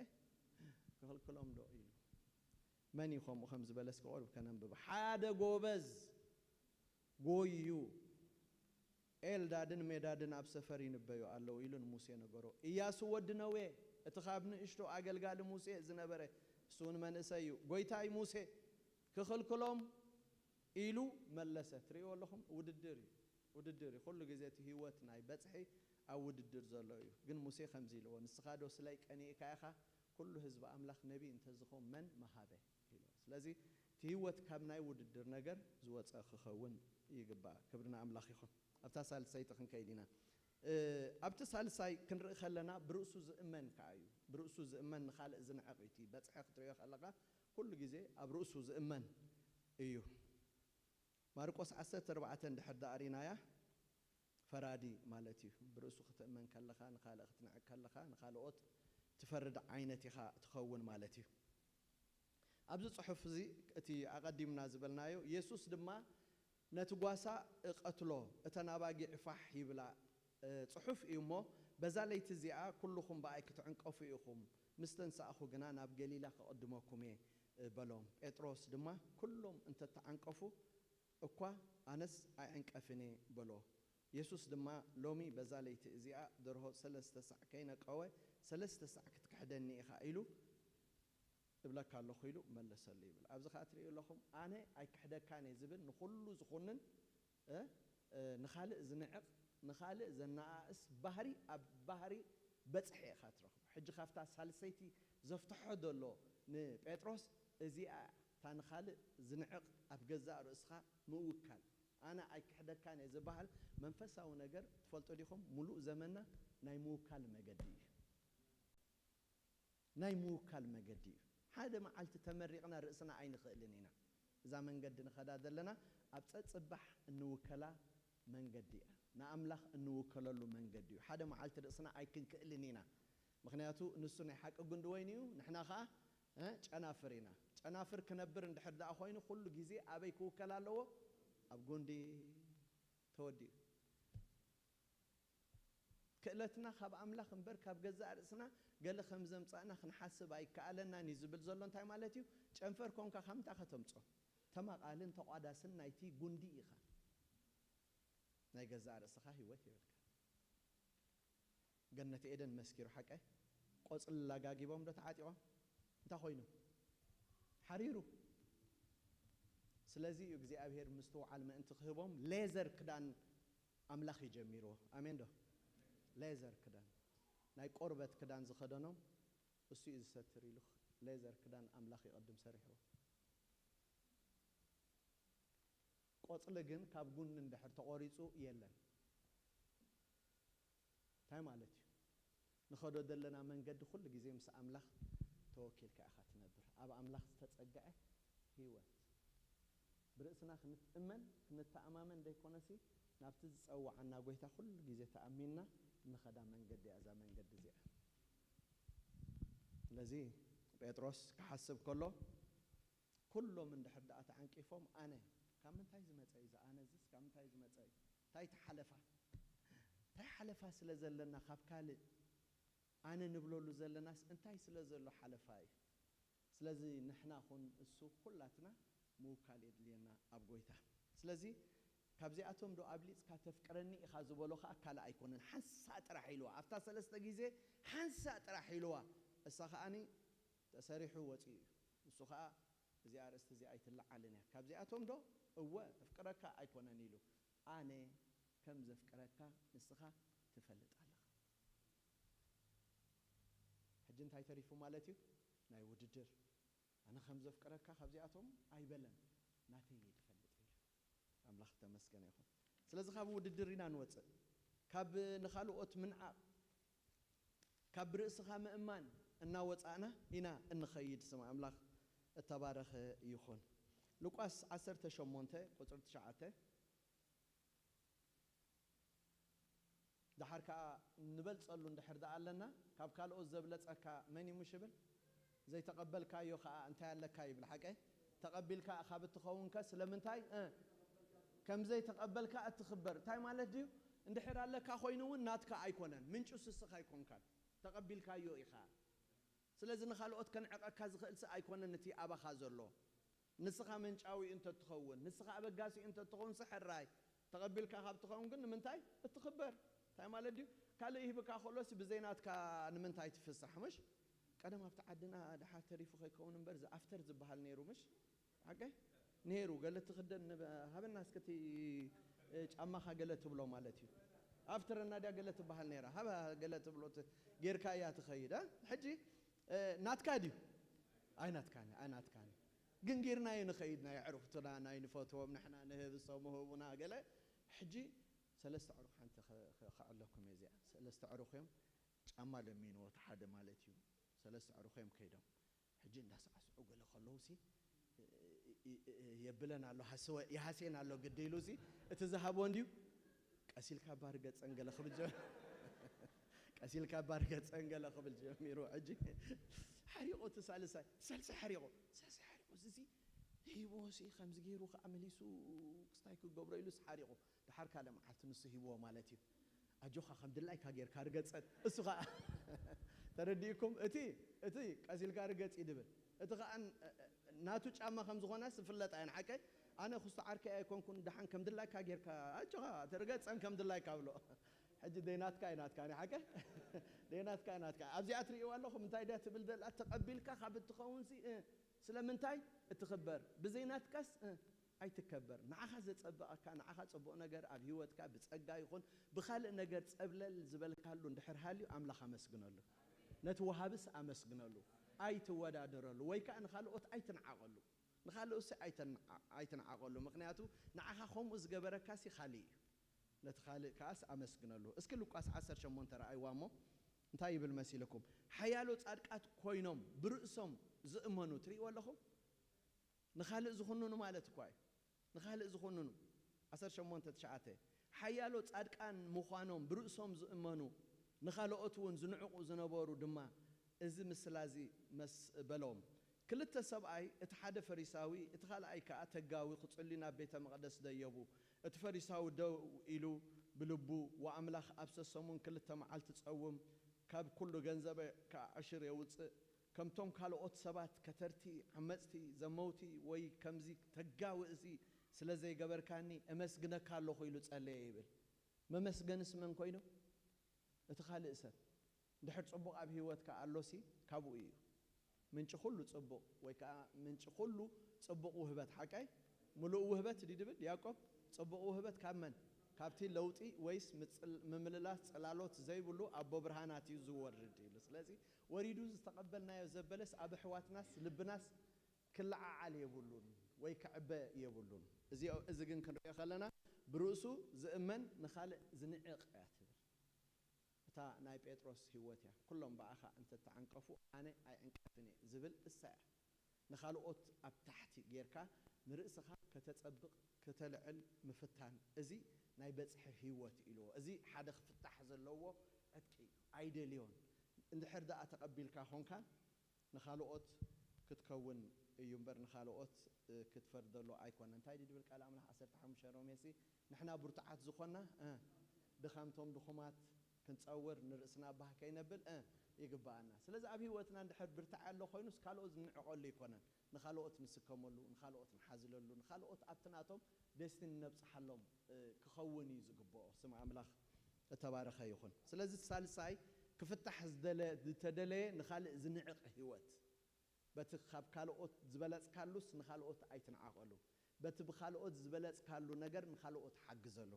ይኽልክሎም ዶ ኢሉ። መን እዩ ከምኡ ከም ዝበለስ ክቐርብ ከነንብብ። ሓደ ጎበዝ ጎዩ፣ ኤልዳድን ሜዳድን ኣብ ሰፈር ይንበዩ ኣለዉ ኢሉ ንሙሴ ነገሮ። ኢያሱ ወዲ ነዌ፣ እቲ ካብ ንእሽቶ ኣገልጋሊ ሙሴ ዝነበረ፣ እሱ እውን መንእሰይ እዩ። ጎይታይ ሙሴ ክኽልክሎም ኢሉ መለሰ። ትርእይዎ ኣለኹም? ውድድር እዩ። ውድድር እዩ። ኩሉ ግዜ እቲ ህይወት ናይ በጽሒ ኣብ ውድድር ዘሎ እዩ። ግን ሙሴ ከምዚ ኢልዎ፣ "ንስኻ ዶ ስለይ ቀኒእካ ኢኻ? ኩሉ ህዝቢ ኣምላኽ ነቢ እንተዝኸውን መን መሃበ?" ኢልዎ። ስለዚ እቲ ህይወት ካብ ናይ ውድድር ነገር ዝወጸ ክኸውን ይግባእ። ክብሪ ንኣምላኽ ይኹን። ኣብታ ሳልሰይቲ ክንከይድ ኢና። እ፣ ኣብቲ ሳልሳይ ክንርኢ ከለና ብርእሱ ዝእመን ከኣ እዩ። ብርእሱ ዝእመን ንኻልእ ዝንዕቕ እዩ። እቲ በጽሒ ክትርእዮ ከለኻ ኩሉ ግዜ ኣብ ርእሱ ዝእመን እዩ። ማርቆስ ዓሰርተ ኣርባዕተ እንድሕር ደኣ ሪናያ፣ ፈራዲ ማለት እዩ። ብርእሱ ክትእመን ከለኻ፣ ንኻልእ ክትንዕቅ ከለኻ፣ ንኻልኦት ትፈርድ ዓይነት ኢኻ ትኸውን ማለት እዩ። ኣብዚ ጽሑፍ እዚ፣ እቲ ኣቐዲምና ዝበልናዮ፣ የሱስ ድማ፣ "ነቲ ጓሳ እቐትሎ፣ እተን ኣባጊዕ ፋሕ ይብላ፣ እ፣ ጽሑፍ እዩ እሞ፣ በዛ ለይቲ እዚኣ ኩልኹም ብኣይ ክትዕንቀፉ ኢኹም፣ ምስ ተንሳእኹ ግና ናብ ገሊላ ክቕድመኩም እየ" በሎም። ጴጥሮስ ድማ፣ "ኩሎም እንተተዓንቀፉ እኳ፣ ኣነስ ኣይዕንቀፍን እየ" በሎ። የሱስ ድማ፣ "ሎሚ በዛ ለይቲ እዚኣ ደርሆ ሰለስተ ሳዕ ከይነቀወ፣ ሰለስተ ሳዕ ክትክሕደኒ ኢኻ" ኢሉ "እብለካ ኣለኹ" ኢሉ መለሰሉ ይብል። ኣብዚ ኸኣ ትርእዩ ኣለኹም፣ "ኣነ ኣይክሕደካን እየ" ዝብል ንኹሉ ዝኹንን፣ እ፣ እ፣ ንኻልእ ዝንዕቕ፣ ንኻልእ ዘነኣእስ ባህሪ ኣብ ባህሪ በጽሒ ኢኻ ትረኽቦ። ሕጂ ካብታ ሳልሰይቲ ዘፍትሖ ዘሎ ንጴጥሮስ እዚኣ እታ ንኻልእ ዝንዕቕ ኣብ ገዛእ ርእስኻ ምውካል። ኣነ ኣይክሕደካን እየ ዝበሃል መንፈሳዊ ነገር ትፈልጡ ዲኹም? ሙሉእ ዘመንና ናይ ምውካል መገዲ እዩ። ናይ ምውካል መገዲ እዩ። ሓደ መዓልቲ ተመሪቕና ርእስና ኣይንኽእልን ኢና። እዛ መንገዲ ንኸዳ ዘለና ኣብ ጸጽባሕ እንውከላ መንገዲ እያ። ንኣምላኽ እንውከለሉ መንገዲ እዩ። ሓደ መዓልቲ ርእስና ኣይክንክእልን ኢና። ምኽንያቱ ንሱ ናይ ሓቂ ጉንዲ ወይኒ እዩ፣ ንሕና ኸኣ፣ እ፣ ጨናፍር ኢና። ጨናፍር ክነብር እንድሕር ደኣ ኮይኑ ኩሉ ግዜ ኣበይ ክውከል ኣለዎ? ኣብ ጉንዲ። ተወዲኡ። ክእለትና ካብ ኣምላኽ እምበር ካብ ገዛእ ርእስና ገለ ከም ዘምጻእና ክንሓስብ ኣይከኣለናን እዩ ዝብል ዘሎ እንታይ ማለት እዩ? ጨንፈር ኮንካ ካብ ምንታይ ከተምጾ? ተማቓልን ተቋዳስን ናይቲ ጉንዲ ኢኻ። ናይ ገዛእ ርእስኻ ህይወት የብልካ። ገነት ኤደን መስኪሩ ሓቀይ? ቆጽሊ ላጋጊቦም ዶ ተዓጢቖም? እንታይ ኮይኑ? ሓሪሩ። ስለዚ እዩ እግዚኣብሔር ምስትውዓል ምእንቲ ክህቦም ሌዘር ክዳን ኣምላኽ እዩ ጀሚርዎ። ኣሜን ዶ? ሌዘር ክዳን፣ ናይ ቆርበት ክዳን ዝኸደኖም እሱ እዩ ዝሰትር ኢሉ ሌዘር ክዳን ኣምላኽ ይቐድም ሰሪሕዎ። ቆጽሊ ግን ካብ ጉኒ እንድሕር ተቖሪጹ የለን። እንታይ ማለት እዩ? ንኸዶ ዘለና መንገዲ ኩሉ ግዜ ምስ ኣምላኽ ተወኪልካ ኢኻ ትነብር። ኣብ ኣምላኽ ዝተጸግዐ ህይወት። ብርእስና ክንትእመን፣ ክንተኣማመን ደይኮነሲ፣ ናብቲ ዝጸውዓና ጎይታ ኩሉ ግዜ ተኣሚንና ንኸዳ መንገዲ እያ እዛ መንገዲ እዚኣ። ስለዚ ጴጥሮስ ክሓስብ ከሎ፣ ኩሎም እንድሕር ደኣ ተዓንቂፎም፣ ኣነ ካብ ምንታይ ዝመጸ እዩ? እዚ ኣነ እዚስ ካብ ምንታይ ዝመጸ እዩ? እንታይ ተሓለፋ? እንታይ ሓለፋ ስለ ዘለና ካብ ካልእ? ኣነ ንብለሉ ዘለናስ እንታይ ስለ ዘሎ ሓለፋ እዩ? ስለዚ ንሕና ኹን እሱ ኩላትና ምውካል የድልየና ኣብ ጎይታ። ስለዚ ካብዚኣቶም ዶ ኣብሊጽካ ተፍቅረኒ ኢኻ ዝበሎ ኸኣ ካልእ ኣይኮነን። ሓንሳእ ጥራሕ ኢልዋ። ኣብታ ሰለስተ ግዜ ሓንሳእ ጥራሕ ኢልዋ። እሳ ኸኣኒ ተሰሪሑ ወጺኡ እዩ። ንሱ ኸኣ እዚኣ ኣርእስቲ እዚኣ ኣይትለዓልን እያ። ካብዚኣቶም ዶ? እወ፣ እፍቅረካ ኣይኮነን ኢሉ። ኣነ ከም ዘፍቅረካ ንስኻ ትፈልጥ ኣለኻ። ሕጂ እንታይ ተሪፉ ማለት እዩ? ናይ ውድድር። ኣነ ከም ዘፍቅረካ ካብዚኣቶም ኣይበለን፣ ናተይ እየ ዝፈልጥ ኢሉ። ኣምላኽ ተመስገነ ይኹን። ስለዚ ካብ ውድድር ኢና ንወጽእ። ካብ ንኻልኦት ምንዓቕ፣ ካብ ርእስኻ ምእማን እናወጻእና ኢና እንኸይድ። ስም ኣምላኽ እተባረኸ ይኹን። ሉቃስ ዓሰርተ ሸሞንተ ቁጽሪ ትሽዓተ። ደሓር ከኣ ንበልጸሉ እንድሕር ደኣ ኣለና፣ ካብ ካልኦት ዘብለጸካ መን እዩ ምሽ ይብል? ዘይተቐበልካዮ ከኣ እንታይ ኣለካ ይብል፣ ሓቀይ? ተቐቢልካ ካብ እትኸውንከ ስለምንታይ? እ፣ ከም ዘይተቐበልካ እትኽበር። እንታይ ማለት ድዩ? እንድሕር ኣለካ ኮይኑ እውን ናትካ ኣይኮነን፣ ምንጩ ስስኻ ኣይኮንካን፣ ተቐቢልካዮ ኢኻ። ስለዚ ንኻልኦት ከንዕቐካ ዝኽእል ሲ ኣይኮነን እቲ ኣባኻ ዘሎ። ንስኻ መንጫዊ እንተትኸውን፣ ንስኻ ኣበጋሲ እንተትኸውን ሲ ሕራይ ተቐቢልካ ካብ ትኸውን ግን ንምንታይ እትኽበር? እንታይ ማለት ድዩ? ካልእ ይህብካ ከሎሲ ብዘይናትካ ንምንታይ ትፍሳሕ? ምሽ ቀደም ኣብቲ ዓድና ደሓር ተሪፉ ከይከውን እምበር ዝኣፍተር ዝበሃል ነይሩ ምሽ ሓቀይ ነይሩ። ገለ ትኽደን ንበ-፣ ሃበና እስከ እቲ ጫማኻ ገለ ትብሎ ማለት እዩ። ኣፍትረና ድያ ገለ ትበሃል ነይራ። ሃባ ገለ ትብሎ ት-፣ ጌርካ እያ ትኸይድ። እ? ሕጂ እ፣ ናትካ ድዩ? ኣይናትካን፣ ኣይናትካን። ግን ጌርናዮ ንኸይድ ናይ ኣዕሩኽትና ናይ ንፈትዎም ንሕና ንህብ እሶም ህቡና ገለ። ሕጂ ሰለስተ ኣዕሩኽ ሓንቲ ኸ-፣ ኸ-፣ ከዕለኩም እየ እዚኣ። ሰለስተ ኣዕሩኽ እዮም ጫማ ለሚንዎ እቲ ሓደ ማለት እዩ። ሰለስተ ኣዕሩኽ እዮም ከይዶም። ሕጂ እንዳሳዕስዑ ገለ ከለውሲ እ-፣ እ-፣ እ-፣ የብለን ኣሎ፣ ሃስወ-፣ ይሃስየን ኣሎ ግዲ ኢሉሲ እቲ ዝሃቦ እንድዩ ቀሲልካ ባር ገጸን ገለ ክብል ጀ-፣ ቀሲልካ ባር ገጸን ገለ ክብል ጀሚሩ። ሕጂ ሓሪቑ እቲ ሳልሳይ፣ ሳልሳይ ሓሪቑ፣ ሳልሳይ ሓሪቑ። እዚ ሂቦሲ ከምዚ ገይሩ ከዓ መሊሱ ክስታይ ክገብሮ ኢሉስ ሓሪቑ። ደሓር ካልእ መዓልቲ ንሱ ሂብዎ ማለት እዩ። ኣጆኻ ከም ድላይካ ጌርካ ርገጸን። እሱ ኸዓ ተረዲእኩም? እቲ፣ እቲ ቀሲልካ ርገጺ ድብል። እቲ ኸዓ ን-፣ ናቱ ጫማ ከም ዝኾናስ ዝፍለጥ ኣየን ሓቀይ? ኣነ ክስቶ ዓርከይ ኣይኮንኩን፣ ደሓን ከም ድላይካ ጌርካ ኣጆኻ ትርገጸን ከም ድላይካ ብሎ። ሕጂ ደይናትካ ኣይናትካ፣ ናይ ሓቀይ? ደይናትካ ኣይናትካ። ኣብዚኣ ትርእይዋ ኣለኹም፣ እንታይ ድያ ትብል ዘላ? ተቐቢልካ ካብ እትኸውንሲ፣ እ፣ ስለምንታይ እትኽበር? ብዘይናትካስ፣ እ፣ ኣይትከበር። ንዓኻ ዘጸብቐካ፣ ንዓኻ ጽቡቕ ነገር ኣብ ህይወትካ ብጸጋ ይኹን ብኻልእ ነገር ጸብለል ዝበልካሉ እንድሕር ሃልዩ፣ ኣምላኽ ኣመስግነሉ። ነቲ ወሃብስ ኣመስግነሉ። ኣይትወዳደረሉ ወይ ከኣ ንኻልኦት ኣይትንዓቐሉ። ንኻልኦትሲ ኣይተንዓ-፣ ኣይትንዓቐሉ። ምኽንያቱ ንዓኻ ከምኡ ዝገበረካሲ ካልእ እዩ። ነቲ ካልእ ከኣስ ኣመስግነሉ። እስኪ ሉቃስ ዓሰርተ ሸሞንተ ረኣይዋ እሞ እንታይ ይብል መሲልኩም? ሓያሎ ጻድቃት ኮይኖም ብርእሶም ዝእመኑ ትርእይዎ ኣለኹም? ንኻልእ ዝኹንኑ ማለት እኳ እዩ። ንኻልእ ዝኹንኑ። ዓሰርተ ሸሞንተ ትሽዓተ። ሓያሎ ጻድቃን ምዃኖም ብርእሶም ዝእመኑ፣ ንኻልኦት እውን ዝንዕቑ ዝነበሩ ድማ፣ እዚ ምስላ እዚ መስ በሎም። ክልተ ሰብኣይ፣ እቲ ሓደ ፈሪሳዊ፣ እቲ ካልኣይ ከኣ ተጋዊ፣ ክጽልዩ ናብ ቤተ መቕደስ ደየቡ። እቲ ፈሪሳዊ ደው ኢሉ ብልቡ፣ ወኣምላኽ፣ ኣብ ሰሰሙን ክልተ መዓልቲ ጸውም፣ ካብ ኩሉ ገንዘበ ከኣ ዕሽር የውጽእ። ከምቶም ካልኦት ሰባት ከተርቲ፣ ዓመጽቲ፣ ዘመውቲ ወይ ከምዚ ተጋዊ እዚ ስለ ዘይገበርካኒ እመስግነካ ኣለኹ ኢሉ ጸለየ ይብል። መመስገንስ መን ኮይኑ? እቲ ካልእ ሰብ። እንድሕር ጽቡቕ ኣብ ህይወትካ ኣሎሲ ካብኡ እዩ። ምንጪ ኩሉ ጽቡቕ ወይ ከኣ ምንጪ ኩሉ ጽቡቕ ውህበት ሓቀይ? ምሉእ ውህበት ድዩ ድብል ያዕቆብ? ጽቡቕ ውህበት ካብ መን? ካብቲ ለውጢ ወይስ ምጽል-፣ ምምልላስ ጽላሎት ዘይብሉ ኣቦ ብርሃናት እዩ ዝወርድ ኢሉ። ስለዚ ወሪዱ ዝተቐበልናዮ ዘበለስ ኣብ ኣሕዋትናስ ልብናስ ክለዓዓል የብሉን ወይ ክዕበ የብሉን። እዚ፣ እዚ ግን ክንሪኦ ከለና ብርእሱ ዝእመን ንኻልእ ዝንዕቕ እያ ትብል። እታ ናይ ጴጥሮስ ህይወት እያ። ኩሎም ብኣኻ እንተተዓንቀፉ ኣነ ኣይዕንቀፍን እየ ዝብል እሳ እያ። ንኻልኦት ኣብ ታሕቲ ጌርካ ንርእስኻ ከተጸብቕ ከተልዕል ምፍታን። እዚ ናይ በጽሒ ህይወት ኢልዎ። እዚ ሓደ ክፍታሕ ዘለዎ ዕጥቂ እዩ። ኣይደልዮን። እንድሕር ደኣ ተቐቢልካ ኮንካ ንኻልኦት ክትከውን እዩ እምበር ንኻልኦት፣ እ፣ ክትፈርደሉ ኣይኮነን። እንታይ ድዩ ድብል ቃል ኣምላኽ ዓሰርተ ሓሙሽተ ሮሜሲ? ንሕና ብርቱዓት ዝኾንና፣ እ፣ ድኻምቶም ድኹማት ክንጸውር ንርእስና ባህ ከይነብል፣ እ፣ ይግብኣና። ስለዚ ኣብ ህይወትና እንድሕር ብርታዐ ኣሎ ኮይኑስ ካልኦት ዝንዕቐሉ ኣይኮነን። ንኻልኦት ንስከመሉ፣ ንኻልኦት ንሓዝለሉ፣ ንኻልኦት ኣብቲ ናቶም ደስቲኒ ነብጽሓሎም፣ እ፣ ክኸውን እዩ ዝግብኦ። ስም ኣምላኽ እተባረኸ ይኹን። ስለዚ ሳልሳይ ክፍታሕ ዝደለ-፣ ዝተደለየ ንኻልእ ዝንዕቕ ህይወት። በቲ ካብ ካልኦት ዝበለጽካሉስ ንኻልኦት ኣይትንዓቐሉ። በቲ ብኻልኦት ዝበለጽካሉ ነገር ንኻልኦት ሓግዘሉ።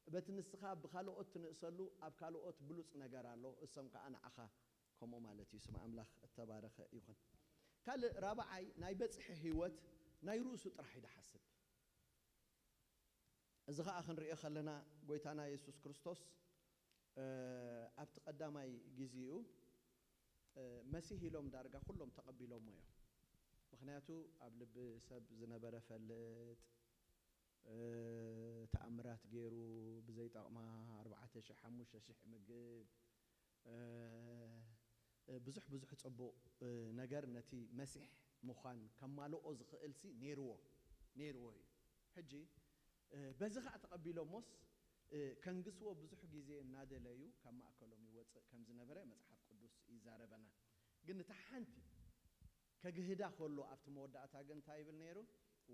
በቲ ንስኻ ብኻልኦት ትንእሰሉ ኣብ ካልኦት ብሉጽ ነገር ኣሎ፣ እሶም ከኣ ንዓኻ ከምኡ ማለት እዩ። ስም ኣምላኽ እተባረኸ ይኹን። ካልእ ራብዓይ ናይ በጽሒ ህይወት ናይ ርእሱ ጥራሕ እዩ ዝሓስብ። እዚ ኸኣ ክንሪኦ ከለና ጎይታና የሱስ ክርስቶስ፣ እ፣ ኣብቲ ቀዳማይ ግዜኡ፣ እ፣ መሲህ ኢሎም ዳርጋ ኩሎም ተቐቢሎሞ እዮም። ምኽንያቱ ኣብ ልቢ ሰብ ዝነበረ ፈልጥ፣ እ፣ ተኣምራት ገይሩ ብዘይጠቕማ ኣርባዕተ ሽሕ ሓሙሽተ ሽሕ ምግብ፣ እ፣ እ፣ ብዙሕ ብዙሕ ጽቡቕ፣ እ፣ ነገር ነቲ መሲሕ ምዃን ከማልኦ ዝኽእልሲ ነይርዎ፣ ነይርዎ እዩ። ሕጂ፣ እ፣ በዚ ኸኣ ተቐቢሎሞስ፣ እ፣ ከንግስዎ ብዙሕ ግዜ እናደለዩ ካብ ማእከሎም ይወጽእ ከም ዝነበረ መጽሓፍ ቅዱስ ይዛረበና። ግን እታ ሓንቲ ከግህዳ ከሎ ኣብቲ መወዳእታ ግን እንታይ ይብል ነይሩ?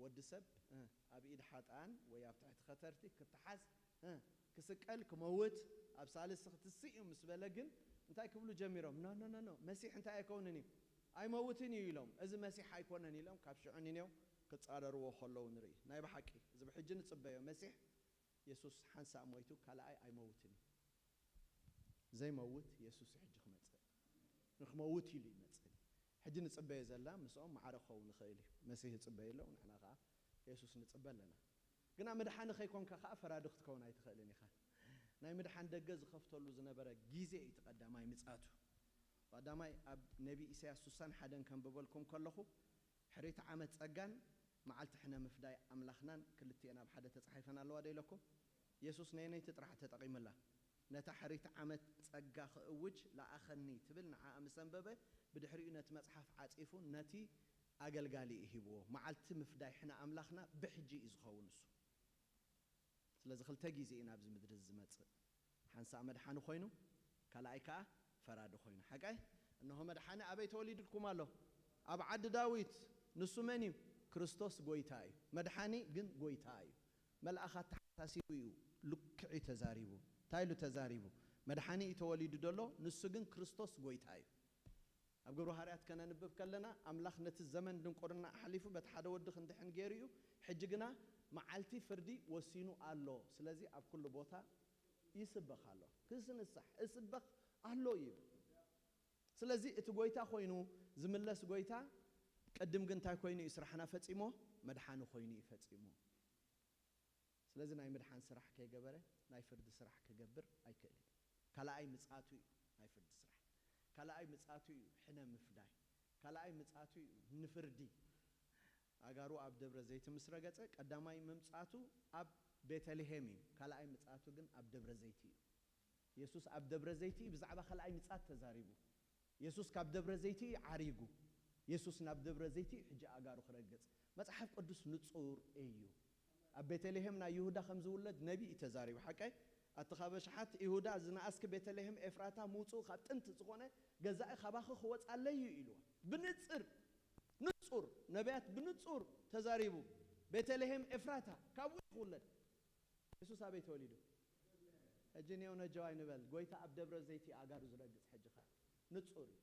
ወዲ ሰብ፣ እ፣ ኣብ ኢድ ሓጥኣን ወይ ኣብ ትሕቲ ኸተርቲ ክተሓዝ፣ እ፣ ክስቀል፣ ክመውት፣ ኣብ ሳልስቲ ክትስእ እዩ ምስ በለ ግን እንታይ ክብሉ ጀሚሮም? ኖ፣ ኖ፣ ኖ፣ ኖ፣ መሲሕ እንታይ ኣይከውንን እዩ፣ ኣይመውትን እዩ ኢሎም። እዚ መሲሕ ኣይኮነን ኢሎም ካብ ሽዑ ንኔው ክጻረርዎ ከለዉ ንርኢ። ናይ ብሓቂ እዚ ብሕጂ ንጽበዮ መሲሕ የሱስ ሓንሳእ ሞይቱ ካልኣይ ኣይመውትን እዩ። ዘይመውት የሱስ እዩ ሕጂ ክመጽእ። ንክመውት ኢሉ ይመጽእ። ሕጂ ንጽበዮ ዘላ ምስኦም ማዕረ ክኸውን ይኽእል እዩ። መሲህ ይጽበዩ ኣለዉ፣ ንሕና ከኣ የሱስ ንጽበ ኣለና። ግና መድሓኒ ከይኮንካ ከኣ ፈራዲ ክትከውን ኣይትኽእልን ኢኻ። ናይ ምድሓን ደገ ዝኸፍተሉ ዝነበረ ግዜ እዩ እቲ ቀዳማይ ምጽኣቱ። ቀዳማይ ኣብ ነቢ ኢሳያስ ስሳን ሓደን ከንብበልኩም ከለኹ፣ ሕሪት ዓመት ጸጋን መዓልቲ ሕነ ምፍዳይ ኣምላኽናን ክልቲኤን ኣብ ሓደ ተጻሒፈን ኣለዋ ዶ ኢለኩም? የሱስ ነየነይቲ ጥራሕ ተጠቒምላ? ነታ ሕሪት ዓመት ጸጋ ክእውጅ ለኣኸኒ ትብል ንዓኣ ምስ ኣንበበ፣ ብድሕሪኡ ነቲ መጽሓፍ ዓጺፉ ነቲ ኣገልጋሊ እዩ ሂብዎ። መዓልቲ ምፍዳይ ሕነ ኣምላኽና ብሕጂ እዩ ዝኸውን እሱ። ስለዚ ክልተ ግዜ እዩ ናብዚ ምድሪ ዝመጽእ። ሓንሳእ መድሓኒ ኮይኑ፣ ካልኣይ ከኣ ፈራዲ ኮይኑ። ሓቀይ? እንሆ መድሓኒ ኣበይ ተወሊዱልኩም ኣሎ? ኣብ ዓዲ ዳዊት። ንሱ መን እዩ? ክርስቶስ ጎይታ እዩ። መድሓኒ ግን ጎይታ እዩ። መልኣኽ ኣተሓሳሲቡ እዩ፣ ልክዕ እዩ ተዛሪቡ። እንታይ ኢሉ ተዛሪቡ? መድሓኒ እዩ ተወሊዱ ዘሎ፣ ንሱ ግን ክርስቶስ ጎይታ እዩ። ኣብ ግብሪ ሃዋርያት ከነንብብ ከለና፣ ኣምላኽ ነቲ ዘመን ድንቁርና ኣሕሊፉ በቲ ሓደ ወዲ ክንድሕን ገይሩ እዩ። ሕጂ ግና መዓልቲ ፍርዲ ወሲኑ ኣሎ። ስለዚ ኣብ ኩሉ ቦታ ይስበኽ ኣሎ። ክስንሳሕ እስበኽ ኣሎ ይብል። ስለዚ እቲ ጎይታ ኮይኑ ዝምለስ ጎይታ፣ ቅድም ግን እንታይ ኮይኑ እዩ ስራሕና ፈጺሞ? መድሓኒ ኮይኑ እዩ ፈጺሞ። ስለዚ ናይ ምድሓን ስራሕ ከይገበረ ናይ ፍርዲ ስራሕ ክገብር ኣይክእልን። ካልኣይ ምጽኣቱ እዩ ናይ ፍርዲ ስራሕ። ካልኣይ ምጽኣቱ እዩ ሕነ ምፍዳይ። ካልኣይ ምጽኣቱ እዩ ንፍርዲ። ኣጋሩ ኣብ ደብረ ዘይቲ ምስ ረገጸ ቀዳማይ ምምጻቱ ኣብ ቤተልሔም እዩ። ካልኣይ ምጽኣቱ ግን ኣብ ደብረ ዘይቲ እዩ። የሱስ ኣብ ደብረ ዘይቲ ብዛዕባ ካልኣይ ምጽኣት ተዛሪቡ። የሱስ ካብ ደብረ ዘይቲ እዩ ዓሪጉ። የሱስ ናብ ደብረ ዘይቲ እዩ ሕጂ ኣጋሩ ክረግጽ። መጽሓፍ ቅዱስ ንጹር እዩ። ኣብ ቤተልሔም ናይ ይሁዳ ከም ዝውለድ ነቢ እዩ ተዛሪቡ። ሓቀይ? ኣቲ ካብ ኣሽሓት ይሁዳ ዝነኣስኪ ቤተልሔም ኤፍራታ ምውጽኡ ካብ ጥንቲ ዝኾነ ገዛኢ ካባኺ ክወጻለይ እዩ ኢልዋ። ብንጽር፣ ንጹር፣ ነቢያት ብንጹር ተዛሪቡ። ቤተልሔም ኤፍራታ ካብኡ እዩ ክውለድ። የሱስ ኣበይ ተወሊዱ? ሕጂ ኔው ነጀው ኣይንበል። ጎይታ ኣብ ደብረ ዘይቲ ኣጋሩ ዝረግጽ ሕጂ ኸኣ ንጹር እዩ።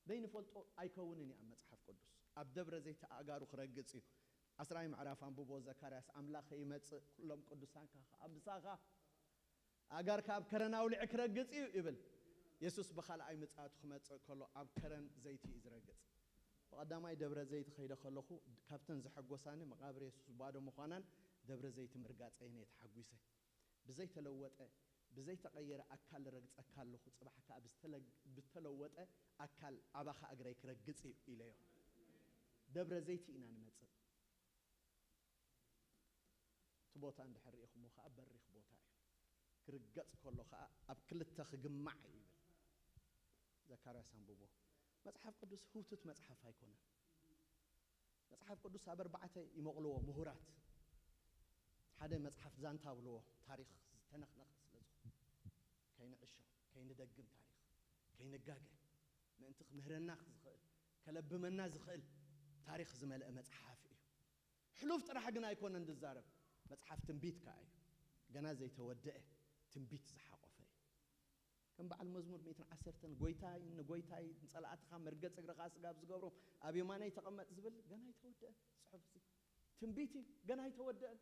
ዘይንፈልጦ ኣይከውንን እዩ ኣብ መጽሓፍ ቅዱስ። ኣብ ደብረ ዘይቲ ኣጋሩ ክረግጽ እዩ። ዓስራይ ምዕራፍ ኣንብቦ ዘካርያስ፣ ኣምላኽ ይመጽእ፣ ኩሎም ቅዱሳንካ ከኣ ምሳኻ። ኣጋርካ ኣብ ከረን ኣውሊዕ ክረግጽ እዩ ይብል። የሱስ ብኻልኣይ ምጽኣቱ ክመጽእ ከሎ ኣብ ከረን ዘይቲ እዩ ዝረግጽ። ብቐዳማይ ደብረ ዘይቲ ከይደ ከለኹ ካብተን ዘሐጎሳኒ መቓብር የሱስ ባዶ ምዃናን ደብረ ዘይቲ ምርጋጸይን እየ ተሓጒሰ። ብዘይተለወጠ፣ ብዘይተቐየረ ኣካል ረግጸካ ኣለኹ፣ ጽባሕ ከኣ ብዝተለ-፣ ብተለወጠ ኣካል ኣባኻ እግረይ ክረግጽ እዩ ኢለዮ። ደብረ ዘይቲ ኢና ንመጽእ። እቲ ቦታ እንድሕር ርኢኹሞ ከኣ በሪኽ ቦታ እዩ። ክርገጽ ከሎ ከኣ ኣብ ክልተ ክግማዕ እዩ ይብል። ዘካርያስ ኣንብቦ። መጽሓፍ ቅዱስ ህውቱት መጽሓፍ ኣይኮነን። መጽሓፍ ቅዱስ ኣብ ኣርባዕተ ይመቕልዎ ምሁራት። ሓደ መጽሓፍ ዛንታ ብልዎ፣ ታሪኽ ዝተነኽነኸ ስለ ዝኾነ። ከይንዕሾ፣ ከይንደግም ታሪኽ፣ ከይንጋገ፣ ምእንቲ ክምህረና ዝኽእል፣ ከለብመና ዝኽእል ታሪኽ ዝመልአ መጽሓፍ እዩ። ሕሉፍ ጥራሕ ግን ኣይኮነን ዝዛረብ፣ መጽሓፍ ትንቢት ከኣ እዩ። ገና ዘይተወደአ ትንቢት ዝሓቖፈ እዩ። ከም በዓል መዝሙር ሚእትን ዓሰርተን፣ "ጎይታይ ንጎይታይ ንጸላእትኻ መርገጽ እግርኻ ስጋብ ዝገብሮም ኣብ የማነይ ተቐመጥ" ዝብል ገና ኣይተወደአን። ጽሑፍ እዚ ትንቢት እዩ፣ ገና ኣይተወደአን።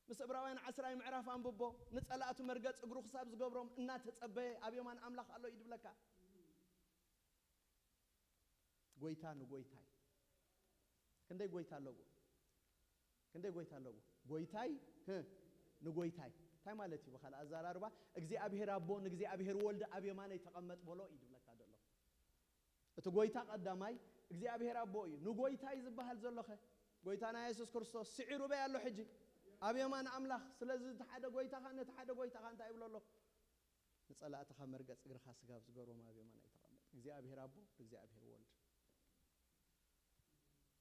ምስ ዕብራውያን ዓስራይ ምዕራፍ ኣንብቦ፣ "ንጸላእቱ መርገጽ እግሩ ክሳብ ዝገብሮም እናተጸበየ ኣብ የማን ኣምላኽ ኣሎ" እዩ ዝብለካ። ጎይታ ንጎይታይ። ክንደይ ጎይታ ኣለዎ? ክንደይ ጎይታ ኣለዎ? ጎይታይ፣ ህ፣ ንጎይታይ። እንታይ ማለት እዩ ብኻልእ ኣዘራርባ? እግዚኣብሔር ኣቦ ንእግዚኣብሔር ወልድ ኣብ የማነይ ተቐመጥ በሎ እዩ ዝብለካ ዘሎ። እቲ ጎይታ ቀዳማይ እግዚኣብሔር ኣቦ እዩ። ንጎይታይ ዝበሃል ዘሎኸ? ጎይታና የሱስ ክርስቶስ ስዒሩ በይ ኣሎ ሕጂ ኣብ የማን ኣምላኽ። ስለዚ እቲ ሓደ ጎይታኻ ነቲ ሓደ ጎይታኻ እንታይ ይብሎ ኣሎ? "ንጸላእትኻ መርገጽ እግርኻ ስጋብ ዝገብሮም ኣብ የማናይ ተቐመጥ" እግዚኣብሔር ኣቦ፣ እግዚኣብሔር ወልድ።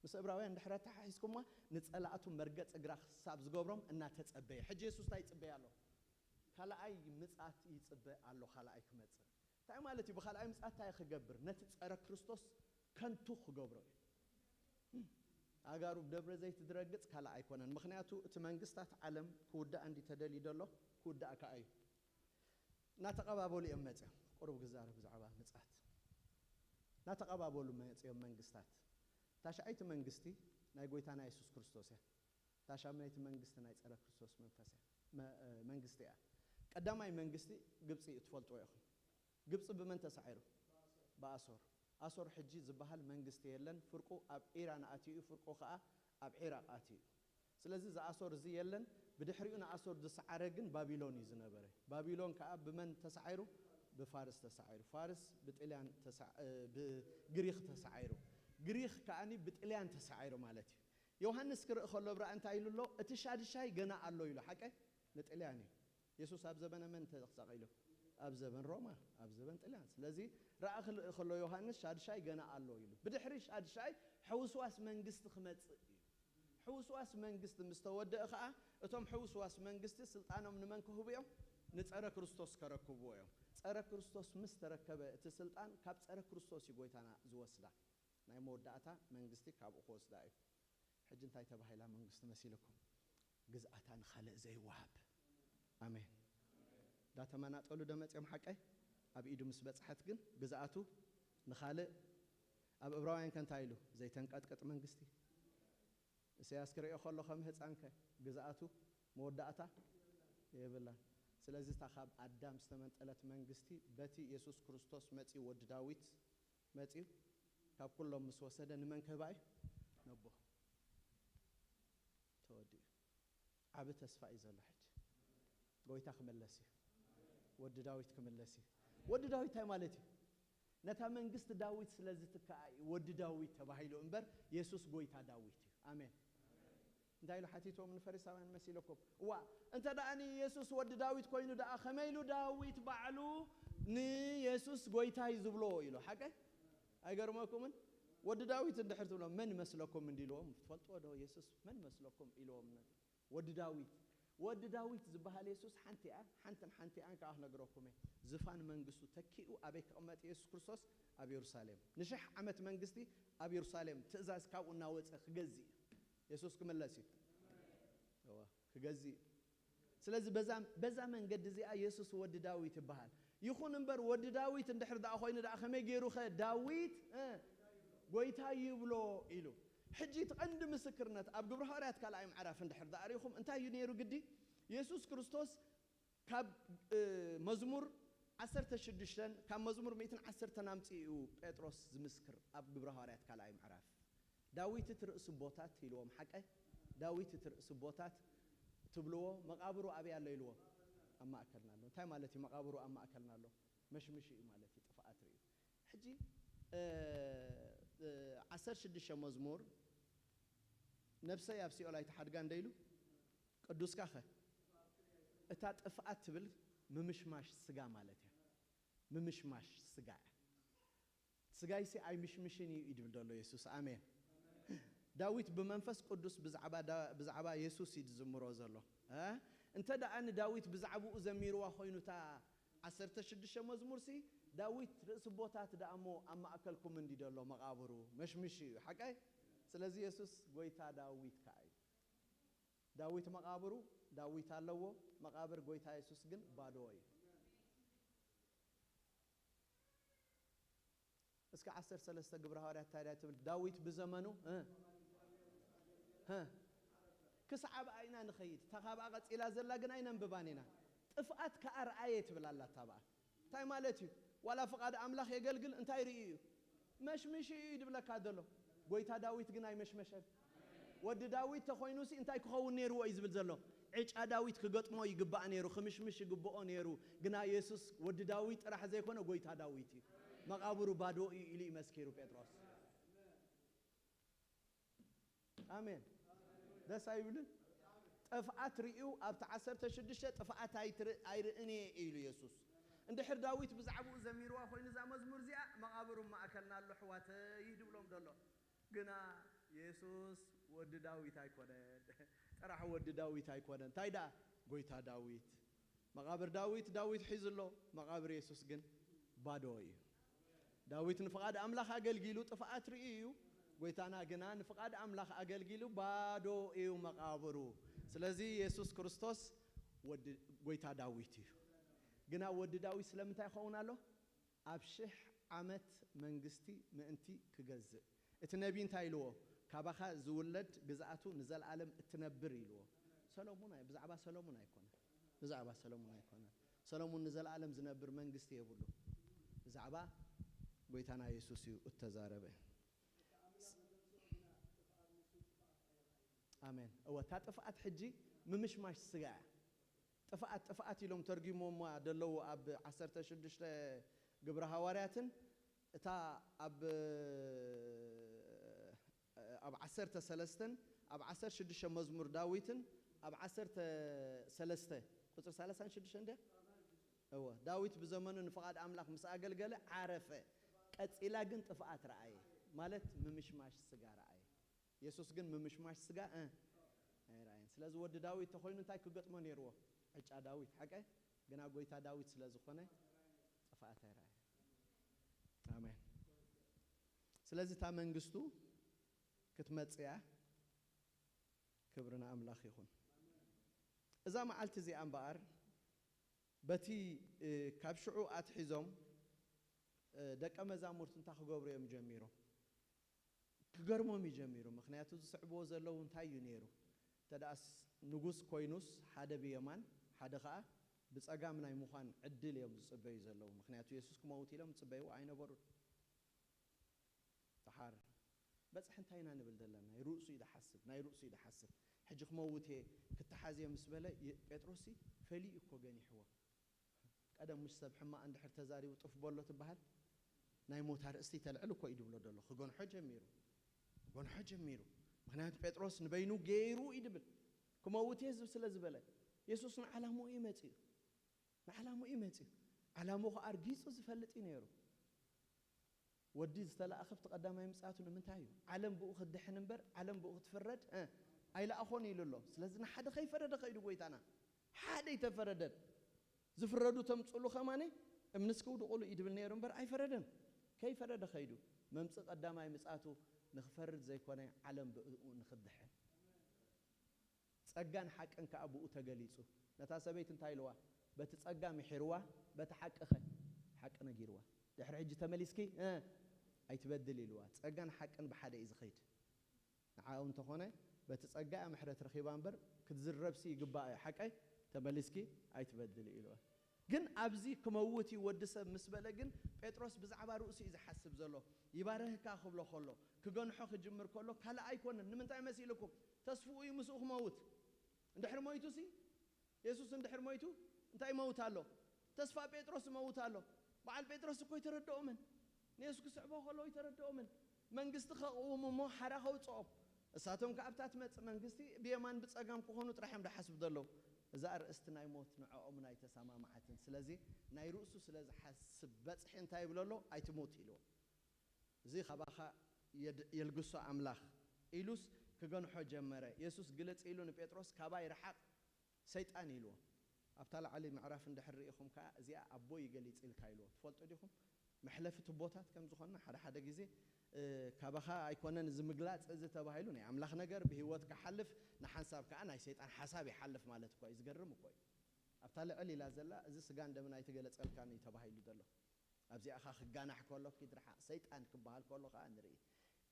ምስ ዕብራውያን ድሕሪ ኣተሓሒዝኩማ፣ "ንጸላእቱ መርገጽ እግራ ክሳብ ዝገብሮም እናተጸበየ"። ሕጂ የሱስ እንታይ ይጽበይ ኣሎ? ካልኣይ ምጽኣት ይጽበ ኣሎ፣ ካልኣይ ክመጽእ። እንታይ ማለት እዩ? ብኻልኣይ ምጽኣት እንታይ ክገብር? ነቲ ጸረ ክርስቶስ ከንቱ ክገብሮ እዩ። ኣጋሩ ብደብረ ዘይት ዝረግጽ ካልእ ኣይኮነን። ምኽንያቱ እቲ መንግስታት ዓለም ክውዳእ እንዲ ተደልዩ ደሎ ክውዳእ ከኣ እዩ። እናተቐባበሉ እዮም መጽዮም። ቁሩብ ክዛረብ ብዛዕባ ምጽኣት። እናተቐባበሉ መጽዮም መንግስታት። ታሽዓይቲ መንግስቲ ናይ ጎይታና የሱስ ክርስቶስ እያ። ታሻመይቲ መንግስቲ ናይ ጸረ ክርስቶስ መንፈስ እያ። መ-፣ እ፣ መንግስቲ እያ። ቀዳማይ መንግስቲ ግብጺ እዩ፣ ትፈልጥዎ ኢኹም። ግብጺ ብመን ተሳዒሩ? ብኣሶር። ኣሶር ሕጂ ዝበሃል መንግስቲ የለን። ፍርቁ ኣብ ኢራን ኣትዩ እዩ፣ ፍርቁ ኸኣ ኣብ ዒራቕ ኣትዩ እዩ። ስለዚ እዚ ኣሶር እዚ የለን። ብድሕሪኡ ንኣሶር ዝሰዓረ ግን ባቢሎን እዩ ዝነበረ። ባቢሎን ከኣ ብመን ተሳዒሩ? ብፋርስ ተሳዒሩ። ፋርስ ብጥልያን ተሳ-፣ እ፣ ብግሪኽ ተሳዒሩ። ግሪኽ ከኣኒ ብጥልያን ተሳዒሩ ማለት እዩ። ዮሃንስ ክርኢ ከሎ ብራእ እንታይ ኢሉ ኣሎ? እቲ ሻድሻይ ገና ኣሎ ኢሉ። ሓቀ? ንጥልያን እዩ። የሱስ ኣብ ዘበነ መን ተሰቒሉ? ኣብ ዘበን ሮማ፣ ኣብ ዘበን ጥልያን። ስለዚ ራእ ክርኢ ከሎ ዮሃንስ ሻድሻይ ገና ኣሎ ኢሉ። ብድሕሪ ሻድሻይ ሕውስዋስ መንግስቲ ክመጽእ እዩ። ሕውስዋስ መንግስቲ ምስ ተወደአ ኸኣ እቶም ሕውስዋስ መንግስቲ ስልጣኖም ንመን ክህቡ እዮም? ንጸረ ክርስቶስ ከረክብዎ እዮም። ጸረ ክርስቶስ ምስ ተረከበ እቲ ስልጣን ካብ ጸረ ክርስቶስ እዩ ጎይታና ዝወስዳ። ናይ መወዳእታ መንግስቲ ካብኡ ክወስዳ እዩ። ሕጂ እንታይ ተባሂላ መንግስቲ መሲልኩም? ግዝኣታ ንኻልእ ዘይወሃብ። ኣሜን። ዳተመናጠሉ ደመፅዮም ሓቀይ ኣብ ኢዱ ምስ በፅሐት ግን ግዝኣቱ ንኻልእ። ኣብ እብራውያን ከ እንታይ ኢሉ? ዘይተንቀጥቀጥ መንግስቲ። ኢሳያስ ክርእዮ ከሎ ከም ህፃን ከ ግዝኣቱ መወዳእታ የብላን። ስለዚ እታ ካብ ኣዳም ዝተመንጠለት መንግስቲ በቲ የሱስ ክርስቶስ መፂኡ ወዲ ዳዊት መፂኡ ካብ ኩሎም ምስ ወሰደ ንመን ክህባ እዩ? ነቦ። ተወዲኡ። ዓቢ ተስፋ እዩ ዘሎ ሕጂ። ጎይታ ክምለስ እዩ። ወዲ ዳዊት ክምለስ እዩ። ወዲ ዳዊት እንታይ ማለት እዩ? ነታ መንግስቲ ዳዊት ስለ ዝትክኣ እዩ ወዲ ዳዊት ተባሂሉ እምበር የሱስ ጎይታ ዳዊት እዩ። ኣሜን። እንታይ ኢሉ ሓቲትዎም ንፈሪሳውያን መሲለኩም? እዋ፣ እንተ ደኣ ንየሱስ ወዲ ዳዊት ኮይኑ ደኣ ከመይ ኢሉ ዳዊት ባዕሉ ንየሱስ ጎይታ እዩ ዝብሎ ኢሉ። ሓቀይ? ኣይገርመኩምን? ወዲ ዳዊት እንድሕር ትብሎም መን መስለኩም እንዲ ኢልዎም፣ ትፈልጥዎ ዶ የሱስ መን መስለኩም ኢልዎም? ወዲ ዳዊት፣ ወዲ ዳዊት ዝበሃል የሱስ ሓንቲ እያ፣ ሓንትን ሓንቲ እያን ከኣ ክነግረኩም እየ። ዝፋን መንግስቱ ተኪኡ ኣበይ ክቕመጥ የሱስ ክርስቶስ? ኣብ የሩሳሌም። ንሽሕ ዓመት መንግስቲ ኣብ የሩሳሌም ትእዛዝ ካብኡ እናወፀ ክገዝእ እዩ። የሱስ ክምለስ እዩ። እዋ፣ ክገዝእ እዩ። ስለዚ በዛ፣ በዛ መንገዲ እዚኣ የሱስ ወዲ ዳዊት ይበሃል። ይኹን እምበር ወዲ ዳዊት እንድሕር ደኣ ኮይኑ ደኣ ከመይ ገይሩ ኸ ዳዊት፣ እ፣ ጎይታ ይብሎ ኢሉ? ሕጂ እቲ ቀንዲ ምስክርነት ኣብ ግብረ ሃዋርያት ካልኣይ ምዕራፍ እንድሕር ደኣ ርኢኹም እንታይ እዩ ነይሩ ግዲ? የሱስ ክርስቶስ ካብ፣ እ፣ መዝሙር ዓሰርተ ሽዱሽተ ካብ መዝሙር ሚእትን ዓሰርተን ኣምጺኡ እዩ ጴጥሮስ ዝምስክር ኣብ ግብረ ሃዋርያት ካልኣይ ምዕራፍ። ዳዊት እቲ ርእሲ ቦታት ኢልዎም፣ ሓቀ? ዳዊት እቲ ርእሲ ቦታት ትብልዎ፣ መቓብሩ ኣበይ ኣሎ ኢልዎ? ኣብ ማእከልና ኣሎ። እንታይ ማለት እዩ መቓብሩ ኣብ ማእከልና ኣሎ? መሽምሽ እዩ ማለት እዩ፣ ጥፍኣት ርእዩ። ሕጂ፣ እ፣ እ፣ ዓሰርተ ሽዱሽተ መዝሙር፣ ነብሰይ ኣብ ሲኦል ኣይትሓድጋ እንደ ኢሉ፣ ቅዱስካ ኸ? እታ ጥፍኣት ትብል ምምሽማሽ ስጋ ማለት እያ። ምምሽማሽ ስጋ እያ። ስጋይሲ ኣይምሽምሽን እዩ ይድብል ዘሎ የሱስ። ኣሜን። ዳዊት ብመንፈስ ቅዱስ ብዛዕባ ዳ-፣ ብዛዕባ የሱስ እዩ ዝዝምሮ ዘሎ። እ? እንተ ደኣ ንዳዊት ብዛዕባኡ ዘሚርዋ ኮይኑ እታ ዓሰርተ ሽዱሽተ መዝሙርሲ፣ ዳዊት ርእሲ ቦታት ደኣ እሞ ኣብ ማእከልኩም እንዲ ዘሎ መቓብሩ መሽምሽ እዩ። ሓቀይ? ስለዚ የሱስ ጎይታ ዳዊት ከኣ እዩ። ዳዊት መቓብሩ፣ ዳዊት ኣለዎ። መቓብር ጎይታ የሱስ ግን ባዶ እዩ። እስከ ዓሰርተ ሰለስተ ግብረ ሃዋርያት እንታይ ደኣ ትብል? ዳዊት ብዘመኑ፣ እ፣ እ፣ ክሳዕ ኣብኣ ኢና ንኸይድ። እታ ካብኣ ቀጺላ ዘላ ግን ኣይነንብባን ኢና። ጥፍኣት ከኣ ረኣየ ትብል ኣላ እታ ኣብኣ። እንታይ ማለት እዩ? ዋላ ፍቓድ ኣምላኽ የገልግል፣ እንታይ ርእዩ እዩ? መሽምሽ እዩ ድብለካ ዘሎ። ጎይታ ዳዊት ግን ኣይመሽመሸን። ወዲ ዳዊት ተኾይኑሲ እንታይ ክኸውን ነይርዎ እዩ ዝብል ዘሎ? ዕጫ ዳዊት ክገጥሞ ይግባእ ነይሩ፣ ክምሽምሽ ይግብኦ ነይሩ። ግና የሱስ ወዲ ዳዊት ጥራሕ ዘይኮነ ጎይታ ዳዊት እዩ። መቓብሩ ባዶ እዩ ኢሉ እዩ መስኪሩ ጴጥሮስ። ኣሜን። ደስ ኣይብልን? ጥፍኣት ርእዩ ኣብቲ ዓሰርተ ሽዱሽተ ጥፍኣት ኣይትር-፣ ኣይርእን እየ ኢሉ የሱስ። እንድሕር ዳዊት ብዛዕባኡ ዘሚርዋ ኮይኑ እዛ መዝሙር እዚኣ መቓብሩ ማእከልና ኣሎ ኣሕዋተይ ድብሎም ደሎ። ግና የሱስ ወዲ ዳዊት ኣይኮነን። ጥራሕ ወዲ ዳዊት ኣይኮነን። እንታይ ደኣ? ጎይታ ዳዊት። መቓብር ዳዊት፣ ዳዊት ሒዙ ኣሎ። መቓብር የሱስ ግን ባዶ እዩ። ዳዊት ንፍቓድ ኣምላኽ ኣገልጊሉ ጥፍኣት ርእዩ እዩ። ጎይታና ግና ንፍቓድ ኣምላኽ ኣገልጊሉ ባዶ እዩ መቓብሩ። ስለዚ የሱስ ክርስቶስ ወዲ ጎይታ ዳዊት እዩ። ግና ወዲ ዳዊት ስለምንታይ ይኸውን ኣሎ? ኣብ ሽሕ ዓመት መንግስቲ ምእንቲ ክገዝእ። እቲ ነቢ እንታይ ኢልዎ? ካባኻ ዝውለድ ግዝኣቱ ንዘለኣለም እትነብር ኢልዎ። ሰሎሙን ኣይ-፣ ብዛዕባ ሰሎሙን ኣይኮነ። ብዛዕባ ሰሎሙን ኣይኮነ። ሰሎሙን ንዘለኣለም ዝነብር መንግስቲ የብሉ። ብዛዕባ ጎይታና የሱስ እዩ እተዛረበ። ኣሜን። እወ፣ እታ ጥፍኣት ሕጂ ምምሽማሽ ስጋ እያ። ጥፍኣት፣ ጥፍኣት ኢሎም ተርጊሞማ ደለዉ ኣብ ዓሰርተ ሽዱሽተ ግብረ ሃዋርያትን እታ ኣብ፣ ኣብ ዓሰርተ ሰለስተን ኣብ ዓሰርተ ሽዱሽተ መዝሙር ዳዊትን ኣብ ዓሰርተ ሰለስተ ቁጽሪ ሰላሳን ሽዱሽተን እንድያ? እወ፣ ዳዊት ብዘመኑ ንፍቓድ ኣምላኽ ምስ ኣገልገለ ዓረፈ። ቀጺላ ግን ጥፍኣት ረኣየ፣ ማለት ምምሽማሽ ስጋ ረኣየ። የሱስ ግን ምምሽማሽ ስጋ፣ እ፣ ኣይረኣየን። ስለዚ ወዲ ዳዊት ተኾይኑ እንታይ ክገጥሞ ነይርዎ? ዕጫ ዳዊት፣ ሓቀ? ግና ጎይታ ዳዊት ስለ ዝኾነ ጥፍኣት ኣይረኣየን። ኣሜን። ስለዚ እታ መንግስቱ ክትመጽእ እያ። ክብሪ ንኣምላኽ ይኹን። እዛ መዓልቲ እዚኣ እምበኣር በቲ፣ እ፣ ካብ ሽዑ ኣትሒዞም፣ እ፣ ደቀ መዛሙርቱ እንታይ ክገብሩ እዮም ጀሚሮም? ክገርሞም እዩ ጀሚሩ። ምኽንያቱ ዝስዕብዎ ዘለዉ እንታይ እዩ ነይሩ? እንተ ደኣስ ንጉስ ኮይኑስ ሓደ ብየማን ሓደ ኸኣ ብጸጋም ናይ ምዃን ዕድል እዮም ዝጽበዩ ዘለዉ። ምኽንያቱ የሱስ ክመውት ኢሎም ዝጽበይዎ ኣይነበሩን። ደሓር በጽሒ እንታይ ኢና ንብል ዘለና? ናይ ርእሱ እዩ ዝሓስብ፣ ናይ ርእሱ እዩ ዝሓስብ። ሕጂ ክመውት እየ፣ ክተሓዝ እየ ምስ በለ የ-፣ ጴጥሮስሲ ፈሊዩ እኮ ገኒሕዎ። ቀደም ምሽ ሰብ ሕማቕ እንድሕር ተዛሪቡ ጡፍ በሎ ትበሃል? ናይ ሞት ኣርእስቲ ተልዕል እኮ እዩ ድብሎ ደሎ። ክገንሖ ጀሚሩ። ክገንሖ ጀሚሩ። ምኽንያቱ ጴጥሮስ ንበይኑ ገይሩ እዩ ድብል። ክመውት እየ ዝብ ስለ ዝበለ። የሱስ ንዓላምኡ እዩ መጺኡ። ንዓላምኡ እዩ መጺኡ። ዓላምኡ ኸኣ ኣርጊጹ ዝፈልጥ እዩ ነይሩ። ወዲ ዝተላእኸ ኣብቲ ቀዳማይ ምጽኣቱ ንምንታይ እዩ? ዓለም ብኡ ክትድሕን እምበር፣ ዓለም ብኡ ክትፍረድ፣ እ፣ ኣይለኣኾን ኢሉ ኣሎ። ስለዚ ንሓደ ከይፈረደ ኸይዱ ጎይታና። ሓደ ኣይተፈረደን። ዝፍረዱ ተምጽእሉ ኸማነ እምኒ እስኪ ውድቑሉ እዩ ድብል ነይሩ እምበር ኣይፈረደን። ከይፈረደ ኸይዱ። መምጽኢ ቀዳማይ ምጽኣቱ ንኽፈርድ ዘይኮነ፣ ዓለም ብኡ ንኽድሕን። ጸጋን ሓቅን ከኣ ብኡ ተገሊጹ። ነታ ሰበይቲ እንታይ ኢልዋ? በቲ ጸጋ ምሒርዋ፣ በቲ ሓቂ ኸ? ሓቂ ነጊርዋ። ድሕሪ ሕጂ ተመሊስኪ፣ እ፣ ኣይትበድል ኢልዋ። ጸጋን ሓቅን ብሓደ እዩ ዝኸይድ። ንዓኡ እንተኾነ፣ በቲ ጸጋ እያ ምሕረት ረኺባ እምበር፣ ክትዝረብሲ ይግባእ እዩ። ሓቀይ? ተመሊስኪ ኣይትበድል ኢልዋ። ግን ኣብዚ ክመውት እዩ ወዲ ሰብ ምስ በለ ግን ጴጥሮስ ብዛዕባ ርእሱ እዩ ዝሓስብ ዘሎ። ይባርህካ ክብሎ ከሎ፣ ክገንሖ ክጅምር ከሎ ካልእ ኣይኮነን። ንምንታይ መሲልኩም? ተስፍኡ እዩ ምስኡ ክመውት። እንድሕር ሞይቱሲ፣ የሱስ እንድሕር ሞይቱ እንታይ ይመውት ኣሎ? ተስፋ ጴጥሮስ ይመውት ኣሎ። በዓል ጴጥሮስ እኮ ኣይተረድኦምን። ንየሱስ ክስዕቦ ከሎ ኣይተረድኦምን። መንግስቲ ከቕውሙ እሞ ሓራ ከውፅኦም። እሳቶም ከኣ ኣብታ ትመጽእ መንግስቲ ብየማን ብጸጋም ክኾኑ ጥራሕ እዮም ዝሓስቡ ዘለዉ። እዛ ኣርእስቲ ናይ ሞት ንዕኦም ኣይተሰማምዓትን። ስለዚ ናይ ርእሱ ስለ ዝሓስብ በጽሒ እንታይ ይብሎ ኣሎ? ኣይትሙት ኢልዎ። እዚ ካባኻ የድ-፣ የልግሶ ኣምላኽ ኢሉስ ክገንሖ ጀመረ። የሱስ ግልጽ ኢሉ ንጴጥሮስ ካባይ ርሓቕ ሰይጣን ኢልዎ። ኣብታ ላዕሊ ምዕራፍ እንድሕር ርኢኹም ከኣ እዚኣ ኣቦይ ይገሊጽ ኢልካ ኢልዎ። ትፈልጡ ዲኹም? መሕለፊ ቱቦታት ከም ዝኾንና ሓደ ሓደ ግዜ፣ እ፣ ካባኻ ኣይኮነን እዚ ምግላጽ እዚ ተባሂሉ ናይ ኣምላኽ ነገር ብህይወት ክሓልፍ ንሓንሳብ ከኣ ናይ ሰይጣን ሓሳብ ይሓልፍ ማለት እኮ እዩ። ዝገርም እኮ እዩ። ኣብታ ልዕል ኢላ ዘላ እዚ ስጋን ደምን ኣይተገለጸልካን እዩ ተባሂሉ ዘሎ። ኣብዚኣ ኸኣ ክጋናሕ ከሎ ኪድ ርሓቕ ሰይጣን ክበሃል ከሎ ኸኣ ንርኢ።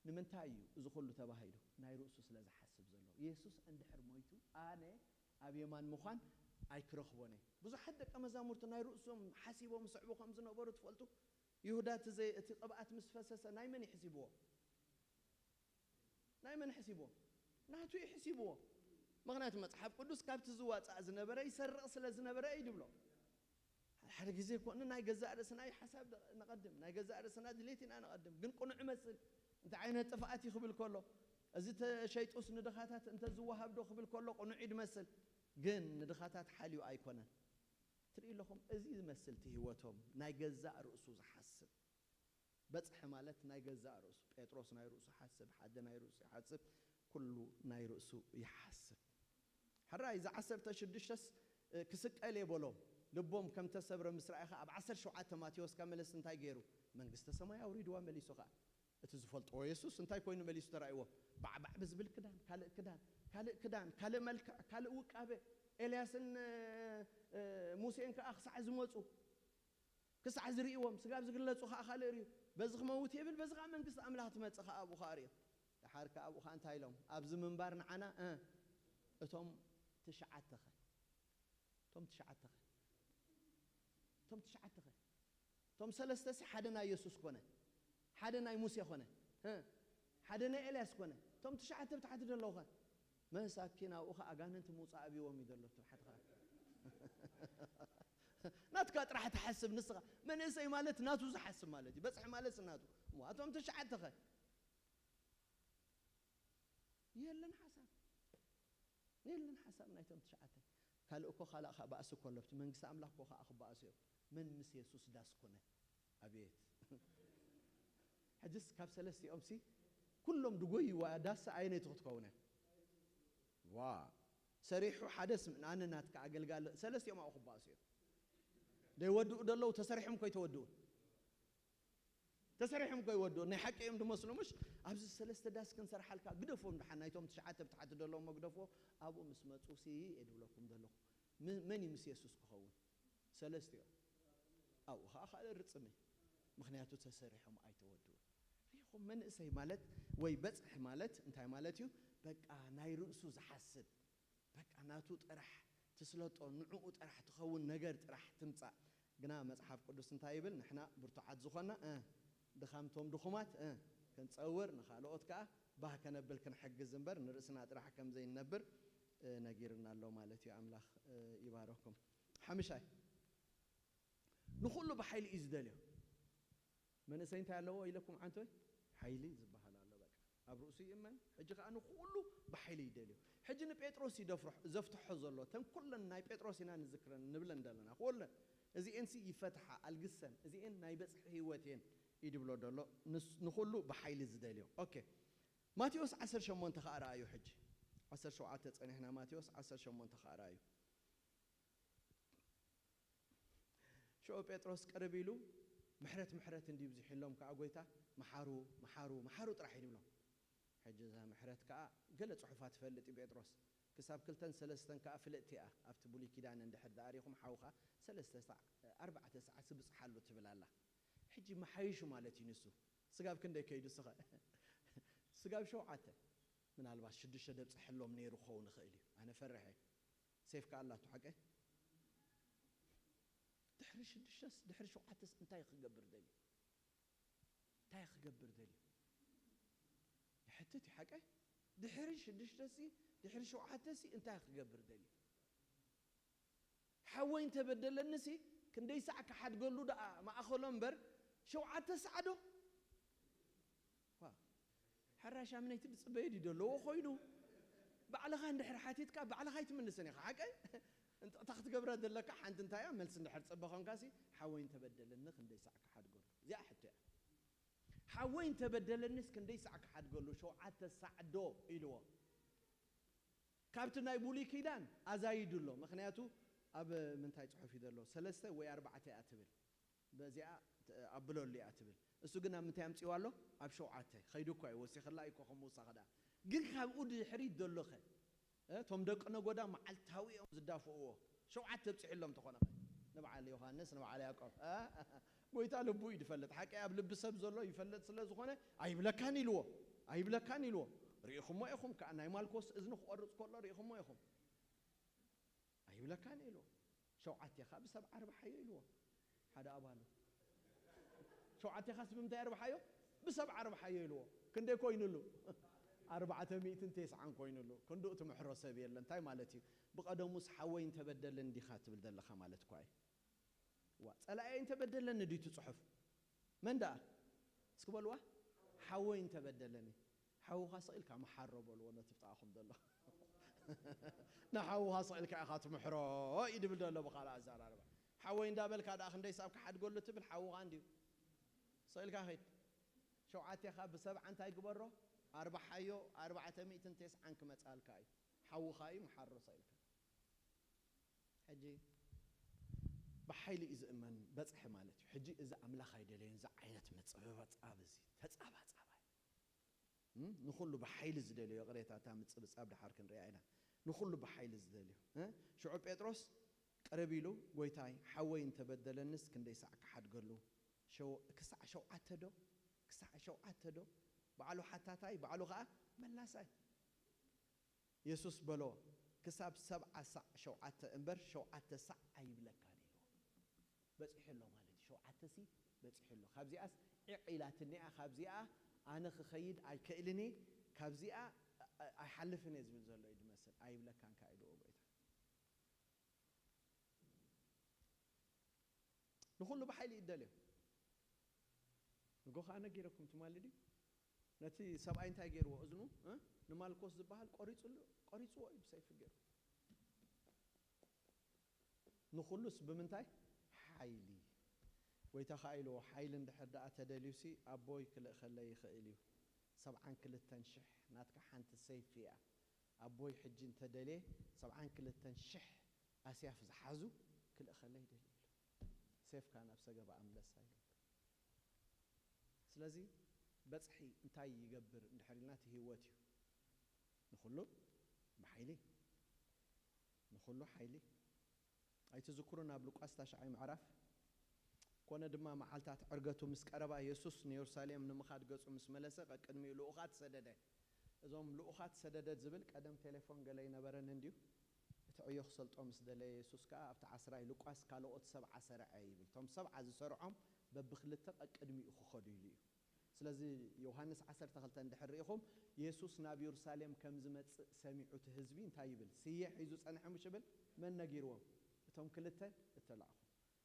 ንምንታይ እዩ እዚ ኹሉ ተባሂሉ? ናይ ርእሱ ስለ ዝሓስብ ዘሎ። የሱስ እንድሕር ሞይቱ ኣነ ኣብ የማን ምዃን ኣይክረኽቦን እየ። ብዙሓት ደቀ መዛሙርቱ ናይ ርእሶም ሓሲቦም ዝስዕቡ ከም ዝነበሩ ትፈልጡ? ይሁዳ እቲ ዘይ-፣ እቲ ቅብኣት ምስ ፈሰሰ ናይ መን ይሕሲብዎ? ናይ መን ሕሲብዎ? ናቱ እዩ ሕሲብዎ። ምኽንያቱ መጽሓፍ ቅዱስ ካብቲ ዝዋጻእ ዝነበረ ይሰርቕ ስለ ዝነበረ እዩ ድብሎ። ሓደ ግዜ ኮነ ናይ ገዛእ ርእስና እዩ ሓሳብ ደ-፣ ነቐድም፣ ናይ ገዛእ ርእስና ድሌት ኢና ነቐድም። ግን ቅኑዕ ይመስል። እንታይ ዓይነት ጥፍኣት እዩ ክብል ከሎ፣ እዚ ተሸይጡስ ንድኻታት እንተ ዝወሃብ ዶ ክብል ከሎ ቅኑዕ እዩ ድመስል። ግን ንድኻታት ሓልዩ ኣይኮነን። ትርኢ ኣለኹም፣ እዚ ዝመስል እቲ ህይወቶም ናይ ገዛእ ርእሱ ዝሓስብ። በጽሒ ማለት ናይ ገዛእ ርእሱ፣ ጴጥሮስ ናይ ርእሱ ሓስብ፣ ሓደ ናይ ርእሱ ይሓስብ፣ ኩሉ ናይ ርእሱ ይሓስብ። ሕራይ እዚ ዓሰርተ ሽዱሽተስ፣ እ፣ ክስቀል እየ በሎም። ልቦም ከም ተሰብረ ምስ ረኣኻ ኣብ ዓሰርተ ሸውዓተ ማቴዎስ ከመለስ እንታይ ገይሩ? መንግስተ ሰማይ ኣውሪድዋ መሊሱ ኸዓ። እቲ ዝፈልጥዎ የሱስ እንታይ ኮይኑ መሊሱ ተራእይዎም? ባዕባዕ ብዝብል ክዳን፣ ካልእ ክዳን፣ ካልእ ክዳን፣ ካልእ መልክዕ፣ ካልእ ውቃበ። ኤልያስን ሙሴን ከዓ ክሳዕ ዝመፁ ክሳዕ ዝርእይዎም ስጋብ ዝግለጹ ኸዓ ካልእ ርእዩ። በዚ ክመውት የብል፣ በዚ ኸዓ መንግስቲ ኣምላኽ ትመጽእ ኸዓ ኣብኡ ኸዓ ርእዮም። ደሓር ከኣ ኣብኡ ኸዓ እንታይ ኢሎም? ኣብዚ ምንባር ንዓና እ እቶም ትሽዓተ ኸ እቶም ትሽዓተ ኸ እቶም ትሽዓተ ኸ እቶም ሰለስተ ሲ ሓደ ናይ የሱስ ኮነ፣ ሓደ ናይ ሙሴ ኾነ፣ እ ሓደ ናይ ኤልያስ ኮነ። እቶም ትሽዓተ ብታሕቲ ዘለዉ ኸ መሳኪን ኣብኡ ኸዓ ኣጋንንቲ ምውፃእ ኣብዎም እዩ ዘሎ። እቲ ብሓትኻ ናትካ ጥራሕ ትሓስብ ንስኻ። መንእሰይ ማለት ናቱ ዝሓስብ ማለት እዩ። በፅሒ ማለት ናቱ። እሞ ኣቶም ትሽዓተ ኸ የለን ሓሳብ የለን ሓሳብ ናይቶም ትሽዓተ። ካልእ እኮ ካልእ ኸዓ ባእሲ እኮ ኣሎ። ኣብቲ መንግስቲ ኣምላኽ እኮ ኸዓ ክባእሱ እዮም። መን ምስ የሱስ ዳስ ኮነ? ኣቤት ሕጅስ ካብ ሰለስቲኦም ሲ ኩሎም ድጎይዋ ዳስ ኣየነይቲ ክትከውን እያ? ዋ ሰሪሑ ሓደስ ኣነ ናትካ ኣገልጋሊ ሰለስቲኦም ኣብኡ ክባእሱ እዮም። ደይወድኡ ደለዉ ተሰሪሖም እኮ ይተወድኡ ተሰሪሖም እኮ ይወድኡ ናይ ሓቂ እዮም ድመስሉ ምሽ ኣብዚ ሰለስተ ዳስ ክንሰርሓልካ ግደፎም ድሓን ናይቶም ትሽዓተ ብትሓቲ ደለዎም ግደፎ ኣብኡ ምስ መፁ ሲ እየ ድብለኩም ዘለኹ ም- መን እዩ ምስ የሱስ ክኸውን ሰለስቲኦም ኣብኡ ከዓ ካልእ ርፅሚ ምክንያቱ ተሰሪሖም ኣይተወድኡ ሪኹም መንእሰይ ማለት ወይ በፅሒ ማለት እንታይ ማለት እዩ በቃ ናይ ርእሱ ዝሓስብ በቃ ናቱ ጥራሕ ትስለጦ ንዕኡ ጥራሕ ትኸውን ነገር ጥራሕ ትምፃእ ግና መፅሓፍ ቅዱስ እንታይ ይብል ንሕና ብርቱዓት ዝኾና እ ድኻምቶም ድኹማት እ ክንፀውር ንኻልኦት ከዓ ባህ ከነብል ክንሕግዝ እምበር ንርእስና ጥራሕ ከም ዘይንነብር እ ነጊርና ኣሎ ማለት እዩ ኣምላኽ እ ይባረኩም ሓምሻይ ንኹሉ ብሓይሊ እዩ ዝደልዮ መንእሰይ እንታይ ኣለዎ ኢለኩም ዓንቶይ ሓይሊ ዝበሃል ኣሎ በቃ ኣብ ርእሱ ይእመን ሕጂ ከዓ ንኩሉ ብሓይሊ ይደልዮ ሕጂ ንጴጥሮስ እዩ ዘፍትሖ ዘሎ ተን ኩለን ናይ ጴጥሮስ ኢና ንዝክረን ንብለን ዘለና ኩለን እዚኤንሲ ይፈትሓ ኣልግሰን እዚኤን ናይ በፅሒ ህይወት እየን እዩ ድብሎ ዘሎ ንስ- ንኩሉ ብሓይሊ ዝደልዮ ኦኬ ማቴዎስ ዓሰርተ ሸሞንተ ከዓ ረኣዩ ሕጂ ዓሰርተ ሸውዓተ ፀኒሕና ማቴዎስ ዓሰርተ ሸሞንተ ከዓ ረኣዩ ሽዑ ጴጥሮስ ቅርብ ኢሉ ምሕረት ምሕረት እንድዩ ብዚሕሎም ከዓ ጎይታ መሓሩ መሓሩ መሓሩ ጥራሕ እዩ ድብሎም ሕጂ እዛ ምሕረት ከዓ ገለ ፅሑፋት ትፈልጥ እዩ ጴጥሮስ ክሳብ ክልተን ሰለስተን ከዓ ፍልጥቲ እያ ኣብቲ ብሉይ ኪዳን እንድሕር ደኣሪኹም ሓውኻ ሰለስተ ሳዕ ኣርባዕተ ሳዕ ስብፅሓሉ ትብል ኣላ ሕጂ መሓይሹ ማለት እዩ ንሱ ስጋብ ክንደይ ከይዱ ስኸ ስጋብ ሸውዓተ ምናልባት ሽዱሽተ ደብፅሐሎም ነይሩ ክኸውን ይኽእል እዩ ኣነ ፈርሐ ሴፍ ከኣ ኣላቶ ሓቀ ድሕሪ ሽዱሽተስ ድሕሪ ሸውዓተስ እንታይ ክገብር ደልዩ እንታይ ክገብር ደልዩ ይሕትት እዩ ሓቀ ድሕሪ ሽዱሽተሲ ድሕሪ ሸውዓተሲ እንታይ ክገብር ደልዩ ሓወይ እንተበደለንሲ ክንደይ ሳዕ ክሓድገሉ ደኣ ማእኸሎ እምበር ሸውዓተ ሳዕ ዶ ዋ፣ ሕራይ ሻምነይቲ ድጽበዮ ድዩ ደለዎ ኮይኑ? ባዕልኻ እንድሕር ሓቲትካ ባዕልኻ ኣይትምልስን ኢኻ፣ ሓቀይ? እንተ-፣ እታ ክትገብራ ዘለካ ሓንቲ እንታይ እያ? መልሲ እንድሕር ጽበ ኾንካሲ፣ ሓወይ እንተበደለኒ ክንደይ ሳዕ ክሓድገሉ? እዚኣ ሕቶ እያ። ሓወይ እንተበደለኒስ ክንደይ ሳዕ ክሓድገሉ? ሸውዓተ ሳዕ ዶ ኢልዎ? ካብቲ ናይ ብሉይ ኪዳን ኣዛይዱ ኣሎ። ምኽንያቱ ኣብ ምንታይ ጽሑፍ እዩ ዘሎ? ሰለስተ ወይ ኣርባዕተ እያ ትብል። በዚኣ ት-፣ ኣብለሉ እያ ትብል። እሱ ግን ኣብ ምንታይ ኣምጺዋ ኣሎ? ኣብ ሸውዓተ። ኸይዱ እኳ እዩ፣ ወሲኽላ እዩ እኮ ከም ምውሳኽ ደኣ። ግን ካብኡ ድሕሪት ዘሎ ኸ? እ፣ እቶም ደቂ ነጎዳ መዓልታዊ እዮም ዝዳፍእዎ። ሸውዓተ ኣብጺሑሎም ተኾነ ኸ? ንበዓል ዮሃንስ፣ ንበዓል ያዕቆብ። እ? ጎይታ ልቡ እዩ ዝፈልጥ። ሓቂ ኣብ ልቢ ሰብ ዘሎ ይፈልጥ ስለ ዝኾነ፣ "ኣይብለካን" ኢልዎ። "ኣይብለካን" ኢልዎ። ርኢኹሞ ኢኹም ከኣ፣ ናይ ማልኮስ እዝኒ ክቖርጽ ከሎ ርኢኹሞ ኢኹም። "ኣይብለካን" ኢልዎ። "ሸውዓቴኻ ብሰብዓ ኣርብሓዮ" ኢልዎ። ሓደ ኣባሉ። "ሸውዓቴኻስ ብምንታይ ኣርብሓዮ?" "ብሰብዓ ኣርብሓዮ" ኢልዎ። ክንደይ ኮይኑሉ? ኣርባዕተ ሚእትን ተስዓን ኮይኑሉ። ክንድኡ ትምሕሮ ሰብ የለን። እንታይ ማለት እዩ? ብቐደሙስ ሓወይ እንተበደለኒ ዲኻ ትብል ዘለኻ ማለት እኳ እዩ። ዋ፣ ጸላኤ እንተበደለኒ ድዩ እቲ ጽሑፍ? መን ደኣ? እስኪ በልዋ። ሓወይ እንተበደለኒ። ሓውኻ ስቕ ኢልካ መሓሮ በልዎ ነቲ ብጣዕኹም ዘሎ። ንሓውኻ ስቕ ኢልካ ኢኻ ትምሕሮ እዩ ድብል ዘሎ ብኻልእ ኣዘራርባ። ሓወይ እንዳበልካ ደኣ ክንደይ ሳብ ክሓድገሉ ትብል ሓውኻ እንድዩ። ስቕ ኢልካ ኺድ። ሸውዓቴኻ ብሰብዓ እንታይ ግበሮ? ኣርብሓዮ፣ ኣርባዕተ ሚእትን ተስዓን ክመጻልካ እዩ። ሓውኻ እዩ፣ መሓሮ ስቕ ኢልካ። ሕጂ ብሓይሊ እዩ ዝእመን በጽሒ ማለት እዩ። ሕጂ እዚ ኣምላኽ ኣይደለዮን እዚ ዓይነት ምጽብባጻብ እዚ። ተጻባጻባይ። እም? ንኹሉ ብሓይሊ ዝደልዮ ይቕሬታ፣ እታ ምጽብጻብ ድሓር ክንሪኣ ኢና። ንኹሉ ብሓይሊ ዝደልዮ። እ? ሽዑ ጴጥሮስ ቅርብ ኢሉ፣ "ጎይታይ፣ ሓወይ እንተበደለንስ ክንደይ ሳዕ ክሓድገሉ? ሸው-፣ ክሳዕ ሸውዓተ ዶ? ክሳዕ ሸውዓተ ዶ?" ባዕሉ ሓታታይ፣ ባዕሉ ኸኣ መላሳይ። የሱስ በሎ፣ "ክሳብ ሰብዓ ሳዕ ሸውዓተ እምበር ሸውዓተ ሳዕ ኣይብለካን" ኢልዎ። በጺሑ ኣሎ ማለት እዩ። ሸውዓተ ሲ በጺሑ ኣሎ። ካብዚኣስ ዒቕ ኢላትኒ እያ፣ ካብዚኣ ኣነ ክኸይድ ኣይክእልን እየ፣ ካብዚኣ ኣ-፣ ኣ-፣ ኣይሓልፍን እየ ዝብል ዘሎ እዩ ዝመስል። ኣይብለካን ከኣ ኢልዎ ጎይታ። ንኹሉ ብሓይሊ እዩ ደልዮ። ንጎ ከኣ ነጊረኩም ትማሊ ድዩ? ነቲ ሰብኣይ እንታይ ገይርዎ? እዝኑ፣ እ? ንማልኮስ ዝበሃል ቆሪጹሉ-፣ ቆሪጽዎ እዩ ብሰይፊ ገይሩ። ንኹሉስ ብምንታይ? ሓይሊ። ጎይታ ኸኣ ኢልዎ፣ "ሓይሊ እንድሕር ደኣ ተደልዩሲ ኣቦይ ክልእኸለይ ይኽእል እዩ። ሰብዓን ክልተን ሽሕ ናትካ ሓንቲ ሰይፊ እያ። ኣቦይ ሕጂ እንተደልየ ሰብዓን ክልተን ሽሕ ኣስያፍ ዝሓዙ ክልእኸለይ ይደሊ" ኢሉ። ሴፍካ ናብ ሰገባ ኣምለሳ ኢሉ። ስለዚ በጽሒ እንታይ ይገብር እንድሕር ኢልና፣ እቲ ህይወት እዩ። ንኹሉ ብሓይሊ፣ ንኹሉ ሓይሊ። ኣይትዝክሩን ኣብ ሉቃስ ታሽዓይ ምዕራፍ? ኮነ ድማ መዓልታት ዕርገቱ ምስ ቀረባ፣ የሱስ ንየሩሳሌም ንምኻድ ገጹ ምስ መለሰ፣ ቀቅድሚኡ ልኡኻት ሰደደ። እዞም ልኡኻት ሰደደ ዝብል ቀደም ቴሌፎን ገለ ኣይነበረን እንድዩ። እቲ ዕዮ ክሰልጦ ምስ ደለየ፣ የሱስ ከኣ ኣብቲ ዓስራይ ሉቃስ ካልኦት ሰብዓ ሰርዐ ይብል። እቶም ሰብዓ ዝሰርዖም በብኽልተ ቀቅድሚኡ ክኸዱ ኢሉ እዩ። ስለዚ ዮሃንስ ዓሰርተ ክልተ እንድሕር ርኢኹም፣ የሱስ ናብ የሩሳሌም ከም ዝመጽእ ሰሚዑ እቲ ህዝቢ እንታይ ይብል? ስየ ሒዙ ጸንሐ ምሽ ይብል? መን ነጊርዎም? እቶም ክልተ እተላእኹ።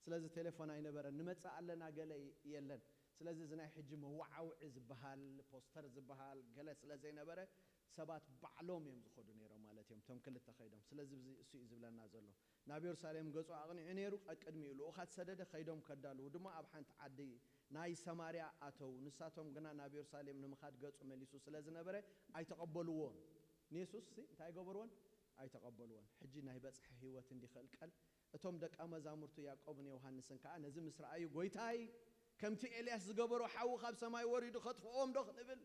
ስለዚ ቴሌፎን ኣይነበረን። "ንመጽእ ኣለና" ገለ የለን። ስለዚ እዚ ናይ ሕጂ መወዓውዒ ዝበሃል፣ ፖስተር ዝበሃል ገለ ስለ ዘይነበረ፣ ሰባት ባዕሎም እዮም ዝኸዱ ነይሮም ማለት እዮም፣ እቶም ክልተ ከይዶም። ስለዚ እዚ እሱ እዩ ዝብለና ዘሎ። ናብ የሩሳሌም ገጹ ኣቕኒዑ ነይሩ። ቀቅድሚኡ ልኡኻት ሰደደ፣ ከይዶም ከዳልዉ ድማ ኣብ ሓንቲ ዓዲ ናይ ሰማርያ ኣተዉ። ንሳቶም ግና ናብ የሩሳሌም ንምኻድ ገጹ መሊሱ ስለ ዝነበረ ኣይተቐበልዎን። ንየሱስ ሲ እንታይ ኣይገበርዎን? ኣይተቐበልዎን። ሕጂ ናይ በጽሒ ህይወት እንዲኽእልቀል እቶም ደቀ መዛሙርቱ ያዕቆብን ዮሃንስን ከኣ ነዚ ምስ ረኣዩ፣ "ጎይታይ፣ ከምቲ ኤልያስ ዝገበሮ ሓዊ ካብ ሰማይ ወሪዱ ከጥፍኦም ዶ ክንብል?"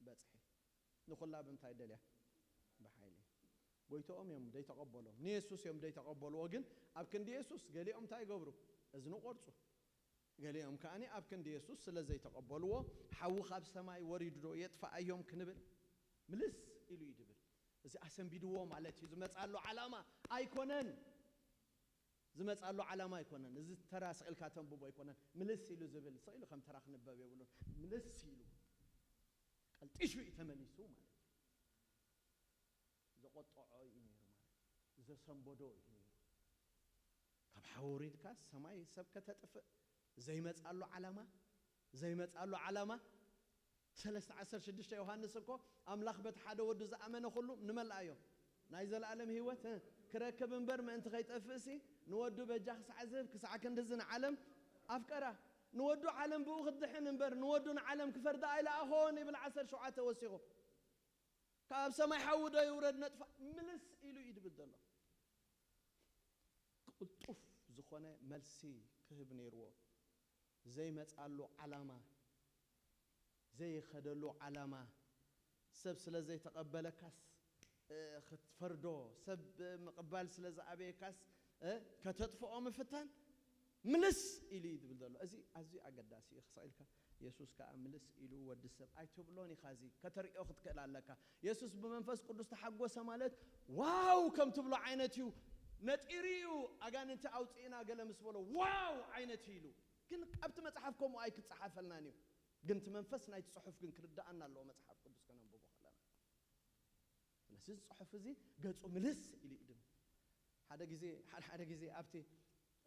በጽሒ። ንኹላ ብምንታይ ደልያ? ብሓይሊ። ጎይትኦም እዮም ደይተቐበሎም። ንየሱስ እዮም ደይተቐበልዎ፣ ግን ኣብ ክንዲ የሱስ ገሊኦም እንታይ ይገብሩ? እዝኑ ቆርጹ። ገሊኦም ከኣኒ ኣብ ክንዲ የሱስ ስለ ዘይተቐበልዎ፣ ሓዊ ካብ ሰማይ ወሪዱ ዶ የጥፍኣዮም ክንብል? ምልስ ኢሉ እዩ ድብል። እዚ ኣሰንቢድዎ ማለት እዩ። ዝመጻሉ ዓላማ ኣይኮነን። ዝመጻሉ ዓላማ ኣይኮነን። እዚ ተራ ስቕ ኢልካ ተንብቦ ኣይኮነን። ምልስ ኢሉ ዝብል፣ ስቕ ኢሉ ከም ተራ ክንበብ የብሉን። ምልስ ኢሉ፣ ቀልጢሹ እዩ ተመሊሱ ማለት እዩ። ዘቖጠዖ እዩ ነይሩ ማለት እዩ። ዘሰንበዶ እዩ ነይሩ። ካብ ሓዊ ውሪድካ ሰማይ ሰብ ከተጥፍእ ዘይመጻሉ ዓላማ፣ ዘይመጻሉ ዓላማ። ሰለስተ ዓሰርተ ሽዱሽተ ዮሃንስ እኮ፣ "ኣምላኽ በቲ ሓደ ወዱ ዝኣመነ ኩሉ" ንመላእ እዮም ናይ ዘለኣለም ህይወት፣ እ፣ ክረክብ እምበር ምእንቲ ከይጠፍእሲ ንወዱ በጃ ክሳዕ ዝህብ ክሳዕ ክንድዚ ንዓለም ኣፍቀራ። ንወዱ ዓለም ብኡ ክትድሕን እምበር ንወዱ ንዓለም ክፈርዳ ኣይለኣኾን ይብል ዓሰርተ ሸውዓተ ወሲኹ። ካብ ሰማይ ሓዊ ዶ ይውረድ ነጥፋ? ምልስ ኢሉ እዩ ድብል ዘሎ። ቅልጡፍ ዝኾነ መልሲ ክህብ ነይርዎ። ዘይመጻሉ ዓላማ፣ ዘይኸደሉ ዓላማ፣ ሰብ ስለ ዘይተቐበለካስ፣ እ፣ ክትፈርዶ፣ ሰብ ምቕባል ስለ ዝኣበየካስ፣ እ፣ ከተጥፍኦ ምፍታን፣ ምልስ ኢሉ እዩ ዝብል ዘሎ። እዚ ኣዝዩ ኣገዳሲ እዩ። ክሳቕ ኢልካ የሱስ ከኣ ምልስ ኢሉ፣ "ወዲ ሰብ ኣይትብሎን ኢኻ፣ እዚ ከተርእዮ ክትክእል ኣለካ።" የሱስ ብመንፈስ ቅዱስ ተሓጎሰ ማለት ዋው ከም ትብሎ ዓይነት እዩ። ነጢሩ እዩ፣ ኣጋንንቲ ኣውፅእና ገለ ምስ በሎ ዋው ዓይነት እዩ ኢሉ። ግን ኣብቲ መጽሓፍ ከምኡ ኣይክጸሓፈልናን እዩ። ግን እቲ መንፈስ ናይቲ ጽሑፍ ግን ክርድኣና ኣለዎ፣ መጽሓፍ ቅዱስ ከነንብቦ ከለና። ስለዚ እዚ ጽሑፍ እዚ ገጹ ምልስ ኢሉ እዩ ድብል። ሓደ ግዜ፣ ሓደ፣ ሓደ ግዜ ኣብቲ፣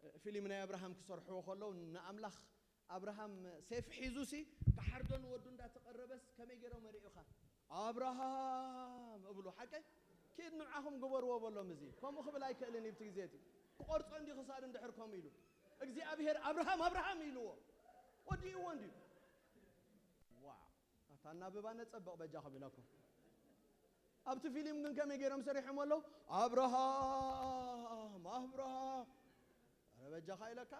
እ፣ ፊልም ናይ ኣብርሃም ክሰርሕዎ ከለዉ ንኣምላኽ ኣብርሃም ሴፍ ሒዙሲ ክሓርዶ ንወዱ እንዳተቐረበስ ከመይ ገይሮም ኣርእዩኻ? "ኣብርሃም" እብሉ። ሓቀይ? "ኪድ ንዓኹም ግበርዎ" በሎም። እዚ ከምኡ ክብል ኣይክእልን እዩ። ብቲ ግዜ እቲ ክቖርጾ እንዲ ክሳዱ እንድሕር ከምኡ ኢሉ። እግዚኣብሔር "ኣብርሃም፣ ኣብርሃም" ኢልዎ። ወዲእዎ እንድዩ። ዋው! ኣታ እናብባ ነጸብቕ በጃኹም ኢለኩም። ኣብቲ ፊልም ግን ከመይ ገይሮም ሰሪሖም ኣለዉ? "ኣብርሃም፣ ኣብርሃም!" ተበጃኻ ኢለካ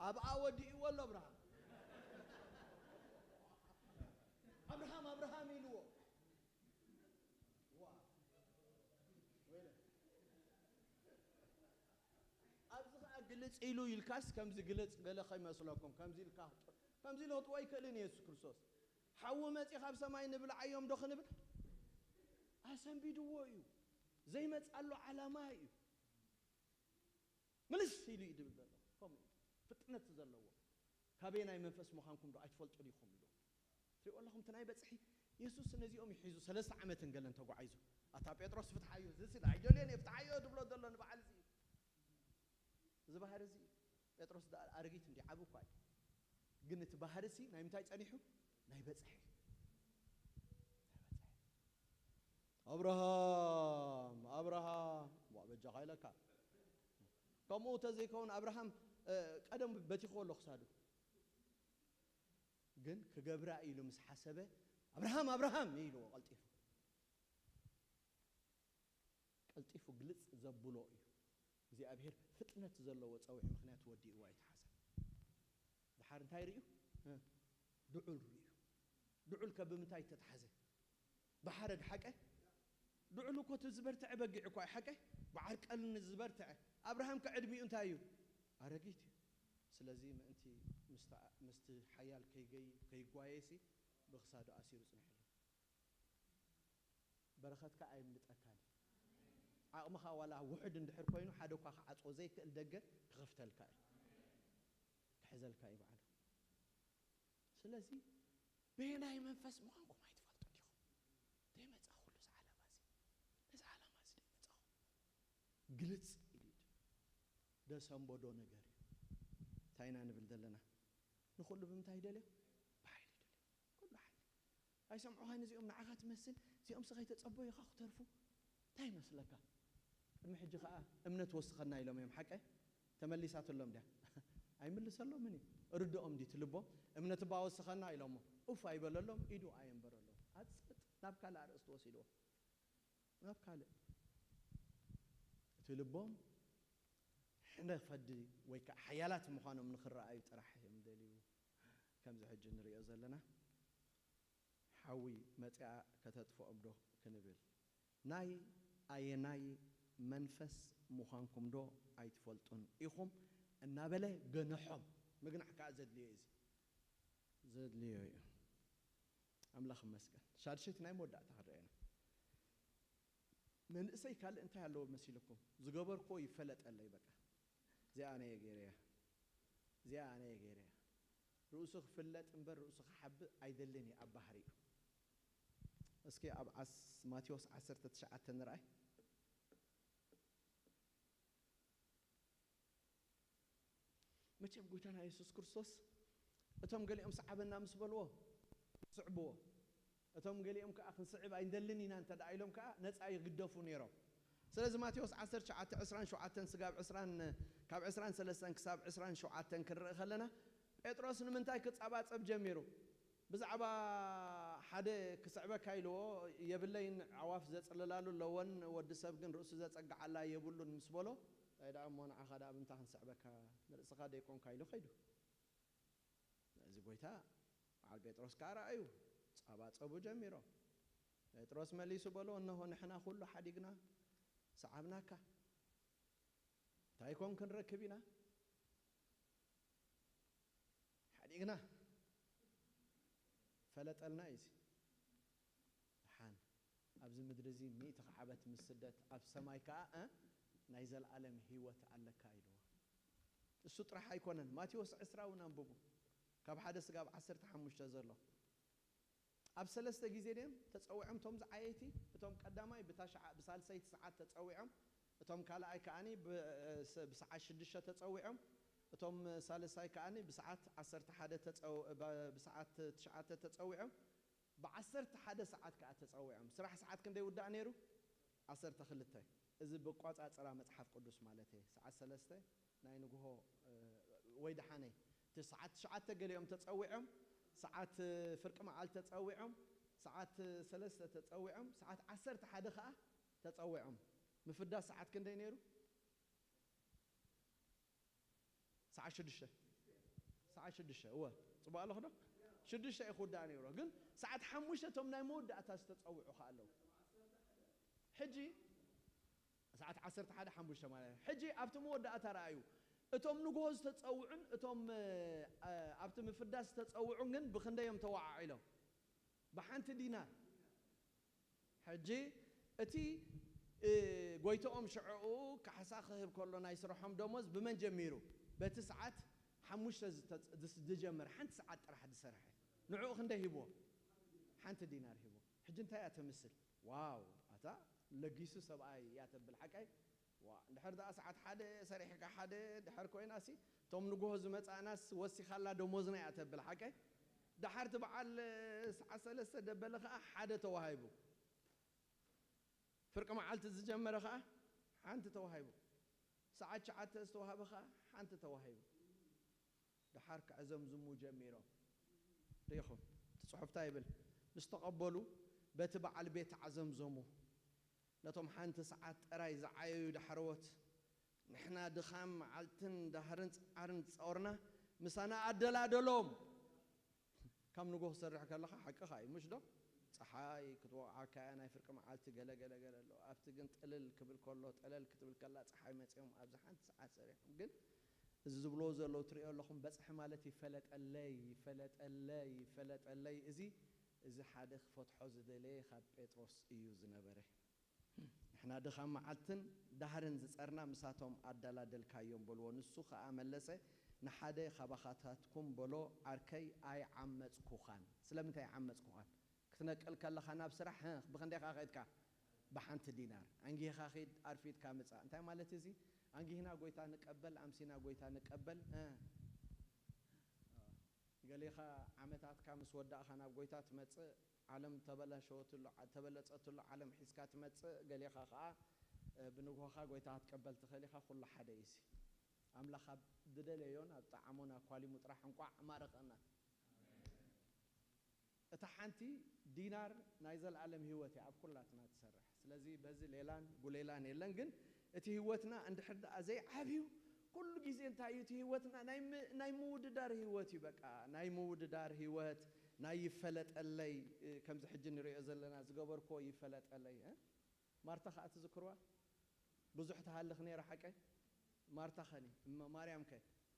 ኣብኣ ወዲእዎ ኣሎ። ኣብርሃም ኣብርሃም ኣብርሃም ኢልዎ። ዋ፣ ወይለ። ኣብዚ ኸዓ ግልጽ ኢሉ ኢልካስ ከምዚ ግልጽ ገለ ከይመስለኩም፣ ከምዚ ኢልካ ከምዚ ኢሉ ክትዎ ኣይክእልን ኢየሱስ ክርስቶስ። ሓዊ መጺ ካብ ሰማይ ንብልዓዮም ዶ ክንብል? ኣሰንቢድዎ እዩ። ዘይመጻሉ ዓላማ እዩ። ምልስ ኢሉ እዩ ድብል ዘሎ። ከምኡ እዩ። ፍጥነት ዘለዎ። ካበየናይ መንፈስ ምዃንኩም ዶ ኣይትፈልጡ ዲኹም ኢሉ። ትሪእዎ ኣለኹም እቲ ናይ በጽሒ የሱስ ነዚኦም እዩ ሒዙ ሰለስተ ዓመትን ገለን ተጓዒዙ። ኣታ ጴጥሮስ ፍትሓዮ፣ እዚ ስለ ኣይደልዮን እየ ፍትሓዮ ድብሎ ዘሎ ንበዓል እዚ እዩ። እዚ ባህሪ እዚ እዩ። ጴጥሮስ ደኣ ኣረጊት እንዲ ዓቢ እኳ እዩ። ግን እቲ ባህሪ ሲ ናይ ምንታይ ጸኒሑ? ናይ በጽሒ። ናይ በጽሒ። ኣብርሃም ኣብርሃም ዋ በጃኻ ኢለካ። ከምኡ ተዘይከውን ኣብርሃም እ፣ ቀደም በቲኽዎ ኣሎ ክሳዱ። ግን ክገብራ ኢሉ ምስ ሓሰበ ኣብርሃም ኣብርሃም ኢልዎ ቀልጢፉ። ቀልጢፉ ግልጽ ዘብሎ እዩ። እግዚኣብሔር ፍጥነት ዘለዎ ጸውዒ ምኽንያት ወዲእዎ ኣይተሓሰብ። ድሓር እንታይ ርእዩ? እ፣ ድዑል ርእዩ። ድዑል ከ ብምንታይ ተተሓዘ? ብሓረግ ሓቀ? ድዑል እኮ እቲ ዝበርትዐ በጊዕ እኮ እዩ ሓቀ? ብዓርቀልን ዝበርትዐ። ኣብርሃም ከ ዕድሚኡ እንታይ እዩ? ኣረጊት እዩ። ስለዚ ምእንቲ ምስቲ፣ ምስቲ ሓያል ከይገይ-፣ ከይጓየሲ ብኽሳዱ ኣሲሩ ጽኒሕሉ። በረኸትካ ኣየምልጠካን እዩ። ዓቕምኻ ዋላ ውሑድ እንድሕር ኮይኑ ሓደ እኳ ክዓጽዎ ዘይክእል ደገ ክኸፍተልካ እዩ። ክሕዘልካ እዩ ባዕሉ። ስለዚ በየናይ መንፈስ ምዃንኩም ኣይትፈልጡ ዲኹም? ዘይመጻኹሉ እዚ ዓላማ እዚ፣ ነዚ ዓላማ እዚ ዘይመጻኹ ግልጽ ኢሉ እዩ። ደሰንበዶ ነገር እዩ። እንታይ ኢና ንብል ዘለና? ንኹሉ ብምንታይ ይደልዮ? ብሓይሊ ይደልዮ። ኩሉ ሓይሊ። ኣይሰምዑኻን እዚኦም ንዓኻ ትመስል፣ እዚኦም ስኻ ይተጸበዩኻ ክተርፉ። እንታይ ይመስለካ? ቅድሚ ሕጂ ኸኣ እምነት ወስኸና ኢሎም እዮም፣ ሓቀ? ተመሊሳትሎም ድያ? ኣይምልሰሎምን እዩ። ርድኦም ድዩ እቲ ልቦም? እምነት እባ ወስኸና ኢሎሞ። ኡፍ ኣይበለሎም፣ ኢዱ ኣየንበረሎም። ኣጸጥ፣ ናብ ካልእ ኣርእስቲ ወሲድዎ። ናብ ካልእ። እቲ ልቦም ሕነ ፈዲ ወይ ከዓ ሓያላት ምዃኖም ንኽረኣዩ ጥራሕ እዮም ደልዩ። ከምዚ ሕጂ ንሪኦ ዘለና። ሓዊ መጺኣ ከተጥፍኦም ዶ ክንብል? ናይ ኣየናይ መንፈስ ምዃንኩም ዶ ኣይትፈልጡን ኢኹም? እናበለ ገንሖም። ምግናሕ ከኣ ዘድልዮ እዩ እዚ። ዘድልዮ እዩ። ኣምላኽ ይመስገን። ሻድሸይቲ ናይ መወዳእታ ክንርአ ኢና። መንእሰይ ካልእ እንታይ ኣለዎ መሲልኩም? ዝገበርክዎ ይፈለጠለይ በቃ። እዚኣ ኣነ እየ ገይረያ። እዚኣ ኣነ እየ ገይረያ። ርእሱ ክፍለጥ እምበር ርእሱ ክሓብእ ኣይደልን እዩ ኣብ ባህሪኡ። እስኪ ኣብ ዓስ-፣ ማቴዎስ ዓሰርተ ትሽዓተ ንርኣይ። መቸም ጎይታና የሱስ ክርስቶስ እቶም ገሊኦም ሰዓበና ምስ በልዎ ስዕብዎ፣ እቶም ገሊኦም ከዓ ክንስዕብ ኣይንደልን ኢና እንተ ደኣ ኢሎም ከዓ ነፃ ይግደፉ ነይሮም። ስለዚ ማቴዎስ ዓሰርተ ትሽዓተ ዕስራን ሸውዓተን ስጋብ ዕስራን፣ ካብ ዕስራን ሰለስተን ክሳብ ዕስራን ሸውዓተን ክንርኢ ከለና ጴጥሮስ ንምንታይ ክጸባጸብ ጀሚሩ? ብዛዕባ ሓደ ክስዕበካ ኢልዎ የብለይን፣ ኣዕዋፍ ዘጽልላሉ ኣለወን፣ ወዲ ሰብ ግን ርእሱ ዘጸግዓላ የብሉን ምስ በሎ፣ እንታይ ደኣ እሞ ንዓኻ ደኣ ብምንታይ ክንስዕበካ? ንርእስኻ ደይኮንካ ኢሉ ከይዱ። እዚ ጎይታ በዓል ጴጥሮስ ከኣ ረኣዩ፣ ጸባጸቡ ጀሚሮም። ጴጥሮስ መሊሱ በሎ፣ እነሆ ንሕና ኩሉ ሓዲግና ሰዓብናካ። እንታይ ኮን ክንረክብ ኢና? ሓዲግና ፈለጠልና እዩ። ደሓን ኣብዚ ምድሪ እዚ ሚእቲ ከዓበት ምስ ስደት ኣብ ሰማይ ከኣ፣ እ፣ ናይ ዘለኣለም ህይወት ኣለካ ኢልዎ። እሱ ጥራሕ ኣይኮነን፣ ማቴዎስ ዕስራ እውን ኣንብቡ፣ ካብ ሓደ ስጋብ ዓሰርተ ሓሙሽተ ዘሎ። ኣብ ሰለስተ ግዜ ድዮም ተጸዊዖም እቶም ዝዓየይቲ? እቶም ቀዳማይ ብታሽዓ-፣ ብሳልሰይቲ ሰዓት ተጸዊዖም፣ እቶም ካልኣይ ከኣኒ ብ-፣ ስ-፣ ብሰዓት ሽዱሽተ ተጸዊዖም፣ እቶም ሳልሳይ ከኣኒ ብሰዓት ዓሰርተ ሓደ ተጸው-፣ ብ-፣ ብሰዓት ትሽዓተ ተጸዊዖም፣ ብዓሰርተ ሓደ ሰዓት ከኣ ተጸዊዖም። ስራሕ ሰዓት ክንደይ ውዳእ ነይሩ? ዓሰርተ ክልተ። እዚ ብቆጻጽራ መጽሓፍ ቅዱስ ማለት እየ። ሰዓት ሰለስተ ናይ ንግሆ፣ እ፣ ወይ ደሓነይ፣ እቲ ሰዓት ትሽዓተ ገሊኦም ተጸዊዖም፣ ሰዓት፣ እ፣ ፍርቂ መዓልቲ ተጸዊዖም፣ ሰዓት፣ እ፣ ሰለስተ ተጸዊዖም፣ ሰዓት ዓሰርተ ሓደ ከኣ ተጸዊዖም። ምፍዳስ ሰዓት ክንደይ ነይሩ? ሰዓት ሽዱሽተ፣ ሰዓት ሽዱሽተ እወ፣ ጽቡቕ ኣለኹ ዶ? ሽዱሽተ እዩ ክውዳእ ነይሩ፣ ግን ሰዓት ሓሙሽተ እቶም ናይ መወዳእታ ዝተጸውዑ ከኣ ኣለዉ። ሕጂ ሰዓት ዓሰርተ ሓደ ሓሙሽተ ማለት እዩ። ሕጂ ኣብቲ መወዳእታ ረኣዩ፣ እቶም ንግሆ ዝተጸውዑን እቶም እ፣ ኣብቲ ምፍዳስ ዝተጸውዑን ግን ብኽንደይ እዮም ተዋዓዒሎም? ብሓንቲ ዲናር። ሕጂ እቲ እ፣ ጎይትኦም ሽዕኡ ካሕሳ ክህብ ከሎ ናይ ስርሖም ደሞዝ ብመን ጀሚሩ? በቲ ሰዓት ሓሙሽተ ዝተ- ዝስ- ዝጀመረ ሓንቲ ሰዓት ጥራሕ ዝሰርሐ ንዕኡ ክንደይ ሂብዎ? ሓንቲ ዲናር ሂብዎ። ሕጂ እንታይ እያ ተምስል? ዋው ኣታ ለጊሱ ሰብኣይ እያ ተብል ሓቀይ። ዋ እንድሕር ደኣ ሰዓት ሓደ ሰሪሕካ ሓደ ድሕር ኮይናሲ እቶም ንግሆ ዝመጻእናስ ወሲኻላ ደሞዝና እያ ተብል ሓቀይ። ደሓር እቲ በዓል ሰዓት ሰለስተ ደበለ ከኣ ሓደ ተዋሂቡ። ፍርቂ መዓልቲ ዝጀመረ ከኣ ሓንቲ ተዋሂቡ። ሰዓት ትሽዓተ ዝተዋህበ ከኣ ሓንቲ ተዋሂቡ። ደሓር ክዕዘምዝሙ ጀሚሮም። ርኢኹም እቲ ጽሑፍ እንታይ ይብል? ምስ ተቐበሉ በቲ በዓል ቤት ዓዘምዘሙ። ነቶም ሓንቲ ሰዓት ጥራይ ዝዓየዩ ዳሕረዎት ንሕና ድኻም መዓልትን ዳህርን ጻዕርን ዝጸወርና ምሳና ኣደላደሎም። ካብ ንጎ ክሰርሕ ከለኻ ሓቅኻ እዩ ምሽ ዶ? ጸሓይ ክትወቕዓካ እያ፣ ናይ ፍርቂ መዓልቲ ገለ ገለ ገለ ኣሎ። ኣብቲ ግን ጥልል ክብል ከሎ፣ ጠለል ክትብል ከላ ጸሓይ መጺኦም ኣብዚ ሓንቲ ሰዓት ሰሪሖም። ግን እዚ ዝብልዎ ዘለዉ ትሪኦ ኣለኹም፣ በጽሒ ማለት ይፈለጠለይ፣ ይፈለጠለይ፣ ይፈለጠለይ። እዚ፣ እዚ ሓደ ክፈትሖ ዝደለየ ካብ ጴጥሮስ እዩ ዝነበረ። ንሕና ድኻም መዓልትን ዳህርን ዝጸርና ምሳቶም ኣደላደልካዮም በልዎ። ንሱ ኸኣ መለሰ፣ ንሓደ ኻባኻታትኩም በሎ፣ ዓርከይ ኣይዓመጽኩኻን። ስለምንታይ ኣይዓመጽኩኻን? ክትነቅል ከለኻ ናብ ስራሕ፣ ህ፣ ብኽንደይ ኸኣ ኸድካ? ብሓንቲ ዲናር። ኣንጊህኻ ኺድ፣ ኣርፊድካ ምጻእ። እንታይ ማለት እዚ? ኣንጊህና ጐይታ ንቀበል፣ ኣምሲና ጐይታ ንቀበል፣ እ፣ ገሌኻ ዓመታትካ ምስ ወዳእኻ ናብ ጐይታ ትመጽእ፣ ዓለም ተበላሸወትሉ፣ ዓ-፣ ተበለጸትሉ ዓለም ሒዝካ ትመጽእ፣ ገሌኻ ኸኣ፣ እ፣ ብንግሆኻ ጐይታ ክትቀበል ትኽእል ኢኻ። ኩሉ ሓደ እዩ እዚ። ኣምላኽ ኣብ ዝደለዮን ኣብ ጣዕሞን ኣኳሊሙ ጥራሕ እንቋዕ ማረኸና። እታ ሓንቲ ዲናር ናይ ዘለኣለም ህይወት እያ ኣብ ኩላትና ትሰርሕ። ስለዚ በዚ ሌላን ጉሌላን የለን፣ ግን እቲ ህይወትና እንድሕር ደኣ ዘይዓብዩ፣ ኩሉ ግዜ እንታይ እዩ እቲ ህይወትና? ናይ ም-፣ ናይ ምውድዳር ህይወት እዩ። በቃ ናይ ምውድዳር ህይወት፣ ናይ ይፈለጠለይ፣ እ፣ ከምዚ ሕጂ ንሪኦ ዘለና ዝገበርክዎ ይፈለጠለይ፣ እ? ማርታ ኸኣ ትዝክርዋ? ብዙሕ ትሃልኽ ነይራ ሓቀይ? ማርታ ኸኒ፣ እመ ማርያም ከ?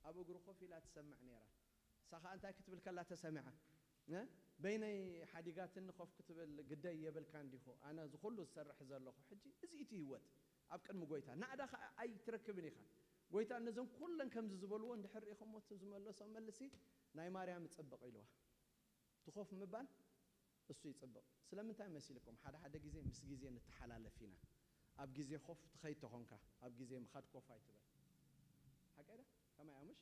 ኣብ እግሩ ኮፍ ኢላ ትሰምዕ ነይራ። ንሳ ኸኣ እንታይ ክትብል ከላ ተሰሚዓ? እ? በይነይ ሓዲጋትኒ ኮፍ ክትብል ግደይ የብልካን ዲኹ? ኣነ እዚ ኹሉ ዝሰርሕ ዘለኹ። ሕጂ እዚ እቲ ህይወት ኣብ ቅድሚ ጐይታ። ናእዳ ኸኣ ኣይትረክብን ኢኻ። ጐይታ ነዘን ኩለን ከምዚ ዝበልዎ እንድሕር ርኢኹሞ እቲ ዝመለሶ መልሲ ናይ ማርያም ይጽብቕ ኢልዋ። እቲ ኮፍ ምባል እሱ ይጽብቕ። ስለምንታይ መሲልኩም? ሓደ ሓደ ግዜ ምስ ግዜ ንተሓላለፍ ኢና። ኣብ ግዜ ኮፍ ትኸይድ ተኾንካ፣ ኣብ ግዜ ምኻድ ኮፍ ኣይትበል። ሓቀይ ዶ? ከማይ እያ ምሽ?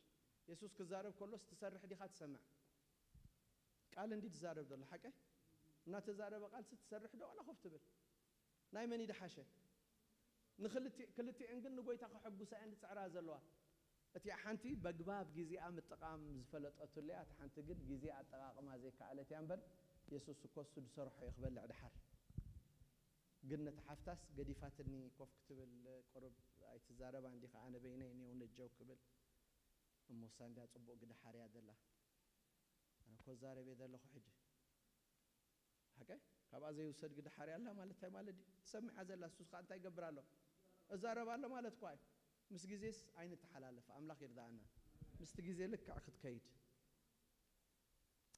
የሱስ ክዛረብ ከሎስ ትሰርሕ ዲኻ ትሰምዕ? ቃል እንዲ ትዛረብ ዘሎ፣ ሓቀይ? እናተዛረበ ቃልሲ ትሰርሕ ዶ ዋላ ኮፍ ትብል? ናይ መን እዩ ዝሓሸ? ንኽልቲ-፣ ክልቲኤን ግን ንጎይታ ከሐጉሳ እየን ዝጽዕራ ዘለዋ። እቲኣ ሓንቲ በግባብ ግዜኣ ምጥቓም ዝፈለጠትሉ እያ፣ እታ ሓንቲ ግን ግዜ ኣጠቓቕማ ዘይከኣለት እያ እምበር፣ የሱስ እኮ እሱ ዝሰርሖ እዩ ክበልዕ ደሓር። ግን ነታ ሓፍታስ ገዲፋትኒ ኮፍ ክትብል፣ ቁሩብ ኣይትዛረባን ዲኻ? ኣነ በይነይ እኔው ነጀው ክብል። እሞ እሳ እንድያ ጽቡቕ ግድሓር እያ ዘላ። ኣነ እኮ ዛረብ እየ ዘለኹ ሕጂ። ሓቀይ? ካብኣ ዘይውሰድ ግድሓር እያ ኣላ ማለት እንታይ ማለት ድዩ? ትሰምዓ ዘላ፣ እሱስ ከኣ እንታይ ይገብር ኣሎ? እዛረብ ኣሎ ማለት እኳ እዩ። ምስ ግዜስ ኣይንተሓላለፍ። ኣምላኽ ይርድኣና። ምስቲ ግዜ ልክዕ ክትከይድ፣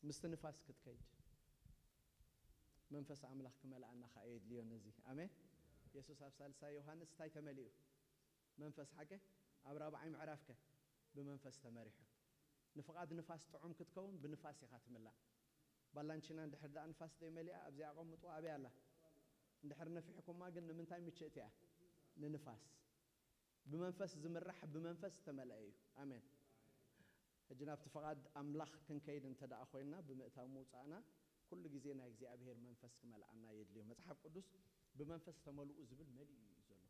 ምስቲ ንፋስ ክትከይድ፣ መንፈስ ኣምላኽ ክመልኣና ከኣ የድልዮ ነዚ። ኣሜን። የሱስ ኣብ ሳልሳይ ዮሃንስ እንታይ ተመሊኡ? መንፈስ ሓቀ? ኣብ ራብዓይ ምዕራፍከ? ብመንፈስ ተመሪሑ። ንፍቓድ ንፋስ ጥዑም ክትከውን ብንፋስ ኢኻ ትምላእ። ባላንቺና እንድሕር ደኣ ንፋስ ደይመሊኣ ኣብዚኣ ኣቐምጥዋ፣ ኣበይ ኣላ? እንድሕር ነፊሕኩማ ግን ንምንታይ ምችእቲ እያ? ንንፋስ። ብመንፈስ ዝምራሕ ብመንፈስ ዝተመልአ እዩ። ኣሜን። ሕጂ ናብቲ ፍቓድ ኣምላኽ ክንከይድ እንተ ደኣ ኮይንና፣ ብምእታው ምውጻእና፣ ኩሉ ግዜ ናይ እግዚኣብሔር መንፈስ ክመልኣና የድልዮ። መጽሓፍ ቅዱስ ብመንፈስ ተመልኡ ዝብል መሊኡ እዩ ዘሎ።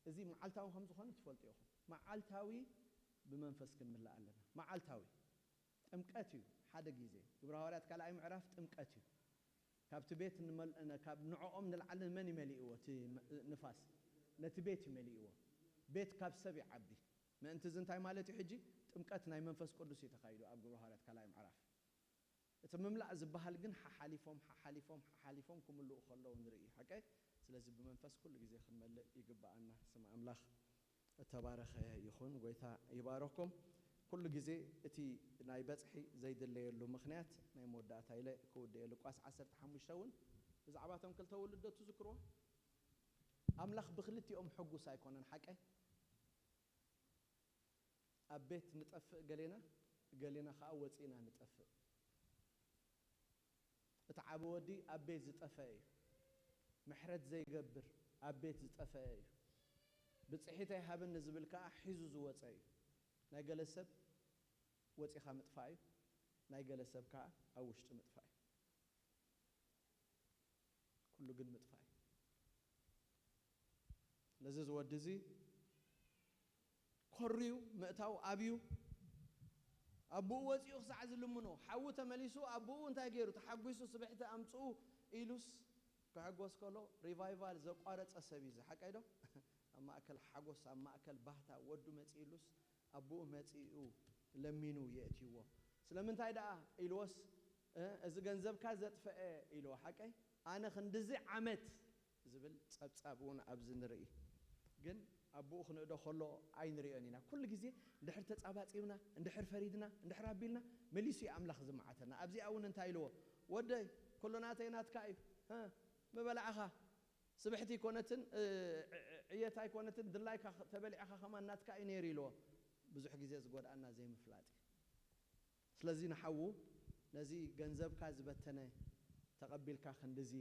እዚ መዓልታዊ ከም ዝኾነ ትፈልጡ ኢኹም። መዓልታዊ ብመንፈስ ክንምላእ ኣለና። መዓልታዊ። ጥምቀት እዩ ሓደ ግዜ። ግብረ ሃዋርያት ካልኣይ ምዕራፍ ጥምቀት እዩ። ካብቲ ቤት ንመል-፣ ነ-፣ ካብ ንዕኦም ንላዕሊ መን እዩ መሊእዎ? እቲ መ-፣ ንፋስ። ነቲ ቤት እዩ መሊእዎ። ቤት ካብ ሰብ ይዓቢ። ምእንቲ እዚ እንታይ ማለት እዩ? ሕጂ ጥምቀት ናይ መንፈስ ቅዱስ እዩ ተኻይዱ ኣብ ግብረ ሃዋርያት ካልኣይ ምዕራፍ። እቲ ምምላእ ዝበሃል ግን ሓሓሊፎም ሓሓሊፎም ሓሓሊፎም ክምልኡ ከለዉ ንርኢ። ሓቀይ? ስለዚ ብመንፈስ ኩሉ ግዜ ክንመልእ ይግብኣና። ስም ኣምላኽ እተባረኸ ይኹን። ጎይታ ይባረኩም። ኩሉ ግዜ እቲ ናይ በጽሒ ዘይድለየሉ ምኽንያት ናይ መወዳእታ ኢለ ክውድእ እየ። ሉቃስ ዓሰርተ ሓሙሽተ እውን ብዛዕባ እቶም ክልተ ውልዶ ትዝክርዎ? ኣምላኽ ብክልቲኦም ሕጉስ ኣይኮነን። ሓቀይ? ኣብ ቤት ንጠፍእ ገሌና፣ ገሌና ከኣ ወጺእና ንጠፍእ። እቲ ዓቢ ወዲ ኣብ ቤት ዝጠፈአ እዩ። ምሕረት ዘይገብር ኣብ ቤት ዝጠፈአ እዩ። ብጽሒት ኣይሃብን ንዝብል ከኣ ሒዙ ዝወጸ እዩ። ናይ ገለ ሰብ ወጺኻ ምጥፋእ እዩ። ናይ ገለ ሰብ ከኣ ኣብ ውሽጢ ምጥፋእ እዩ። ኩሉ ግን ምጥፋእ እዩ። ስለዚ እዚ ወዲ እዚ ኮርዩ ምእታው ኣብዩ ኣቦኡ ወፂኡ ክሳዕ ዝልምኖ፣ ሓዉ ተመሊሱ ኣቦኡ እንታይ ገይሩ? ተሓጒሱ፣ ስብሕቲ ኣምፅኡ ኢሉስ ክሕጎስ ከሎ፣ ሪቫይቫል ዘቋረፀ ሰብ እዩ እዚ። ሓቀይ ዶ? ኣብ ማእከል ሓጎስ፣ ኣብ ማእከል ባህታ ወዱ መፂኡሉስ ኣቦኡ መፂኡ ለሚኑ የእትይዎ። ስለምንታይ ደኣ ኢልዎስ፣ እ፣ እዚ ገንዘብካ ዘጥፈአ ኢልዎ። ሓቀይ? ኣነ ክንድዚ ዓመት ዝብል ጸብጻብ እውን ኣብዚ ንርኢ። ግን ኣቦኡ ክንእዶ ከሎ ኣይንሪኦን ኢና። ኩሉ ግዜ እንድሕር ተጻባጺብና፣ እንድሕር ፈሪድና፣ እንድሕር ኣቢልና፣ መሊሱ እዩ ኣምላኽ ዝመዓተና። ኣብዚኣ እውን እንታይ ኢልዎ? "ወደይ፣ ኩሉ ናተይ ናትካ እዩ። እ፣ ምበላዕኻ፣ ስብሕቲ ኣይኮነትን፣ እ፣ ዕ-፣ ዕየት ኣይኮነትን፣ ድላይካ ተበሊዕኻ ከማን ናትካ እዩ ነይሩ" ኢልዎ። ብዙሕ ግዜ ዝጎድኣና ዘይምፍላጥ እዩ። ስለዚ ንሓዉ ነዚ ገንዘብካ ዝበተነ ተቐቢልካ ክንድዚ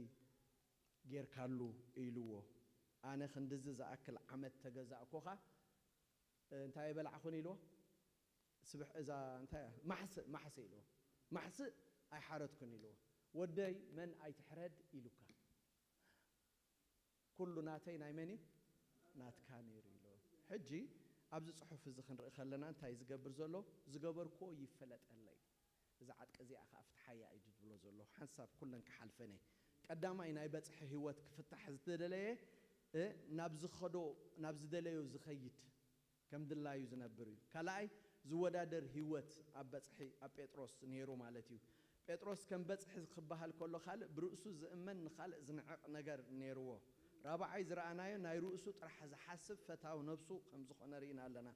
ጌርካሉ ኢልዎ። ኣነ ክንድዚ ዝኣክል ዓመት ተገዛእኩኻ፣ እንታይ ኣይበላዕኩን ኢልዎ። ስብሕ እዛ እንታይ እያ? ማሕስእ፣ ማሕስእ ኢልዎ። ማሕስእ ኣይሓረድኩን ኢልዎ። ወደይ መን ኣይትሕረድ ኢሉካ። ኩሉ ናተይ ናይ መን እዩ? ናትካ ነይሩ ኢልዎ። ሕጂ ኣብዚ ጽሑፍ እዚ ክንርኢ ከለና እንታይ ዝገብር ዘሎ? ዝገበርክዎ ይፈለጠለይ። እዛ ዓጥቂ እዚኣ ከኣ ፍትሓያ እዩ ዝብሎ ዘሎ። ሓንሳብ ኩለን ክሓልፈን እየ። ቀዳማይ ናይ በጽሒ ህይወት ክፍታሕ ዝተደለየ፣ እ፣ ናብ ዝኸዶ፣ ናብ ዝደለዮ ዝኸይድ ከም ድላዩ ዝነብር እዩ። ካልኣይ ዝወዳደር ህይወት ኣብ በጽሒ ኣብ ጴጥሮስ ነይሩ ማለት እዩ። ጴጥሮስ ከም በጽሒ ክበሃል ከሎ ካልእ ብርእሱ ዝእመን ንኻልእ ዝንዕቕ ነገር ነይርዎ። ራብዓይ ዝረኣናዮ ናይ ርእሱ ጥራሕ ዝሓስብ ፈታው ነብሱ ከም ዝኾነ ርኢና ኣለና።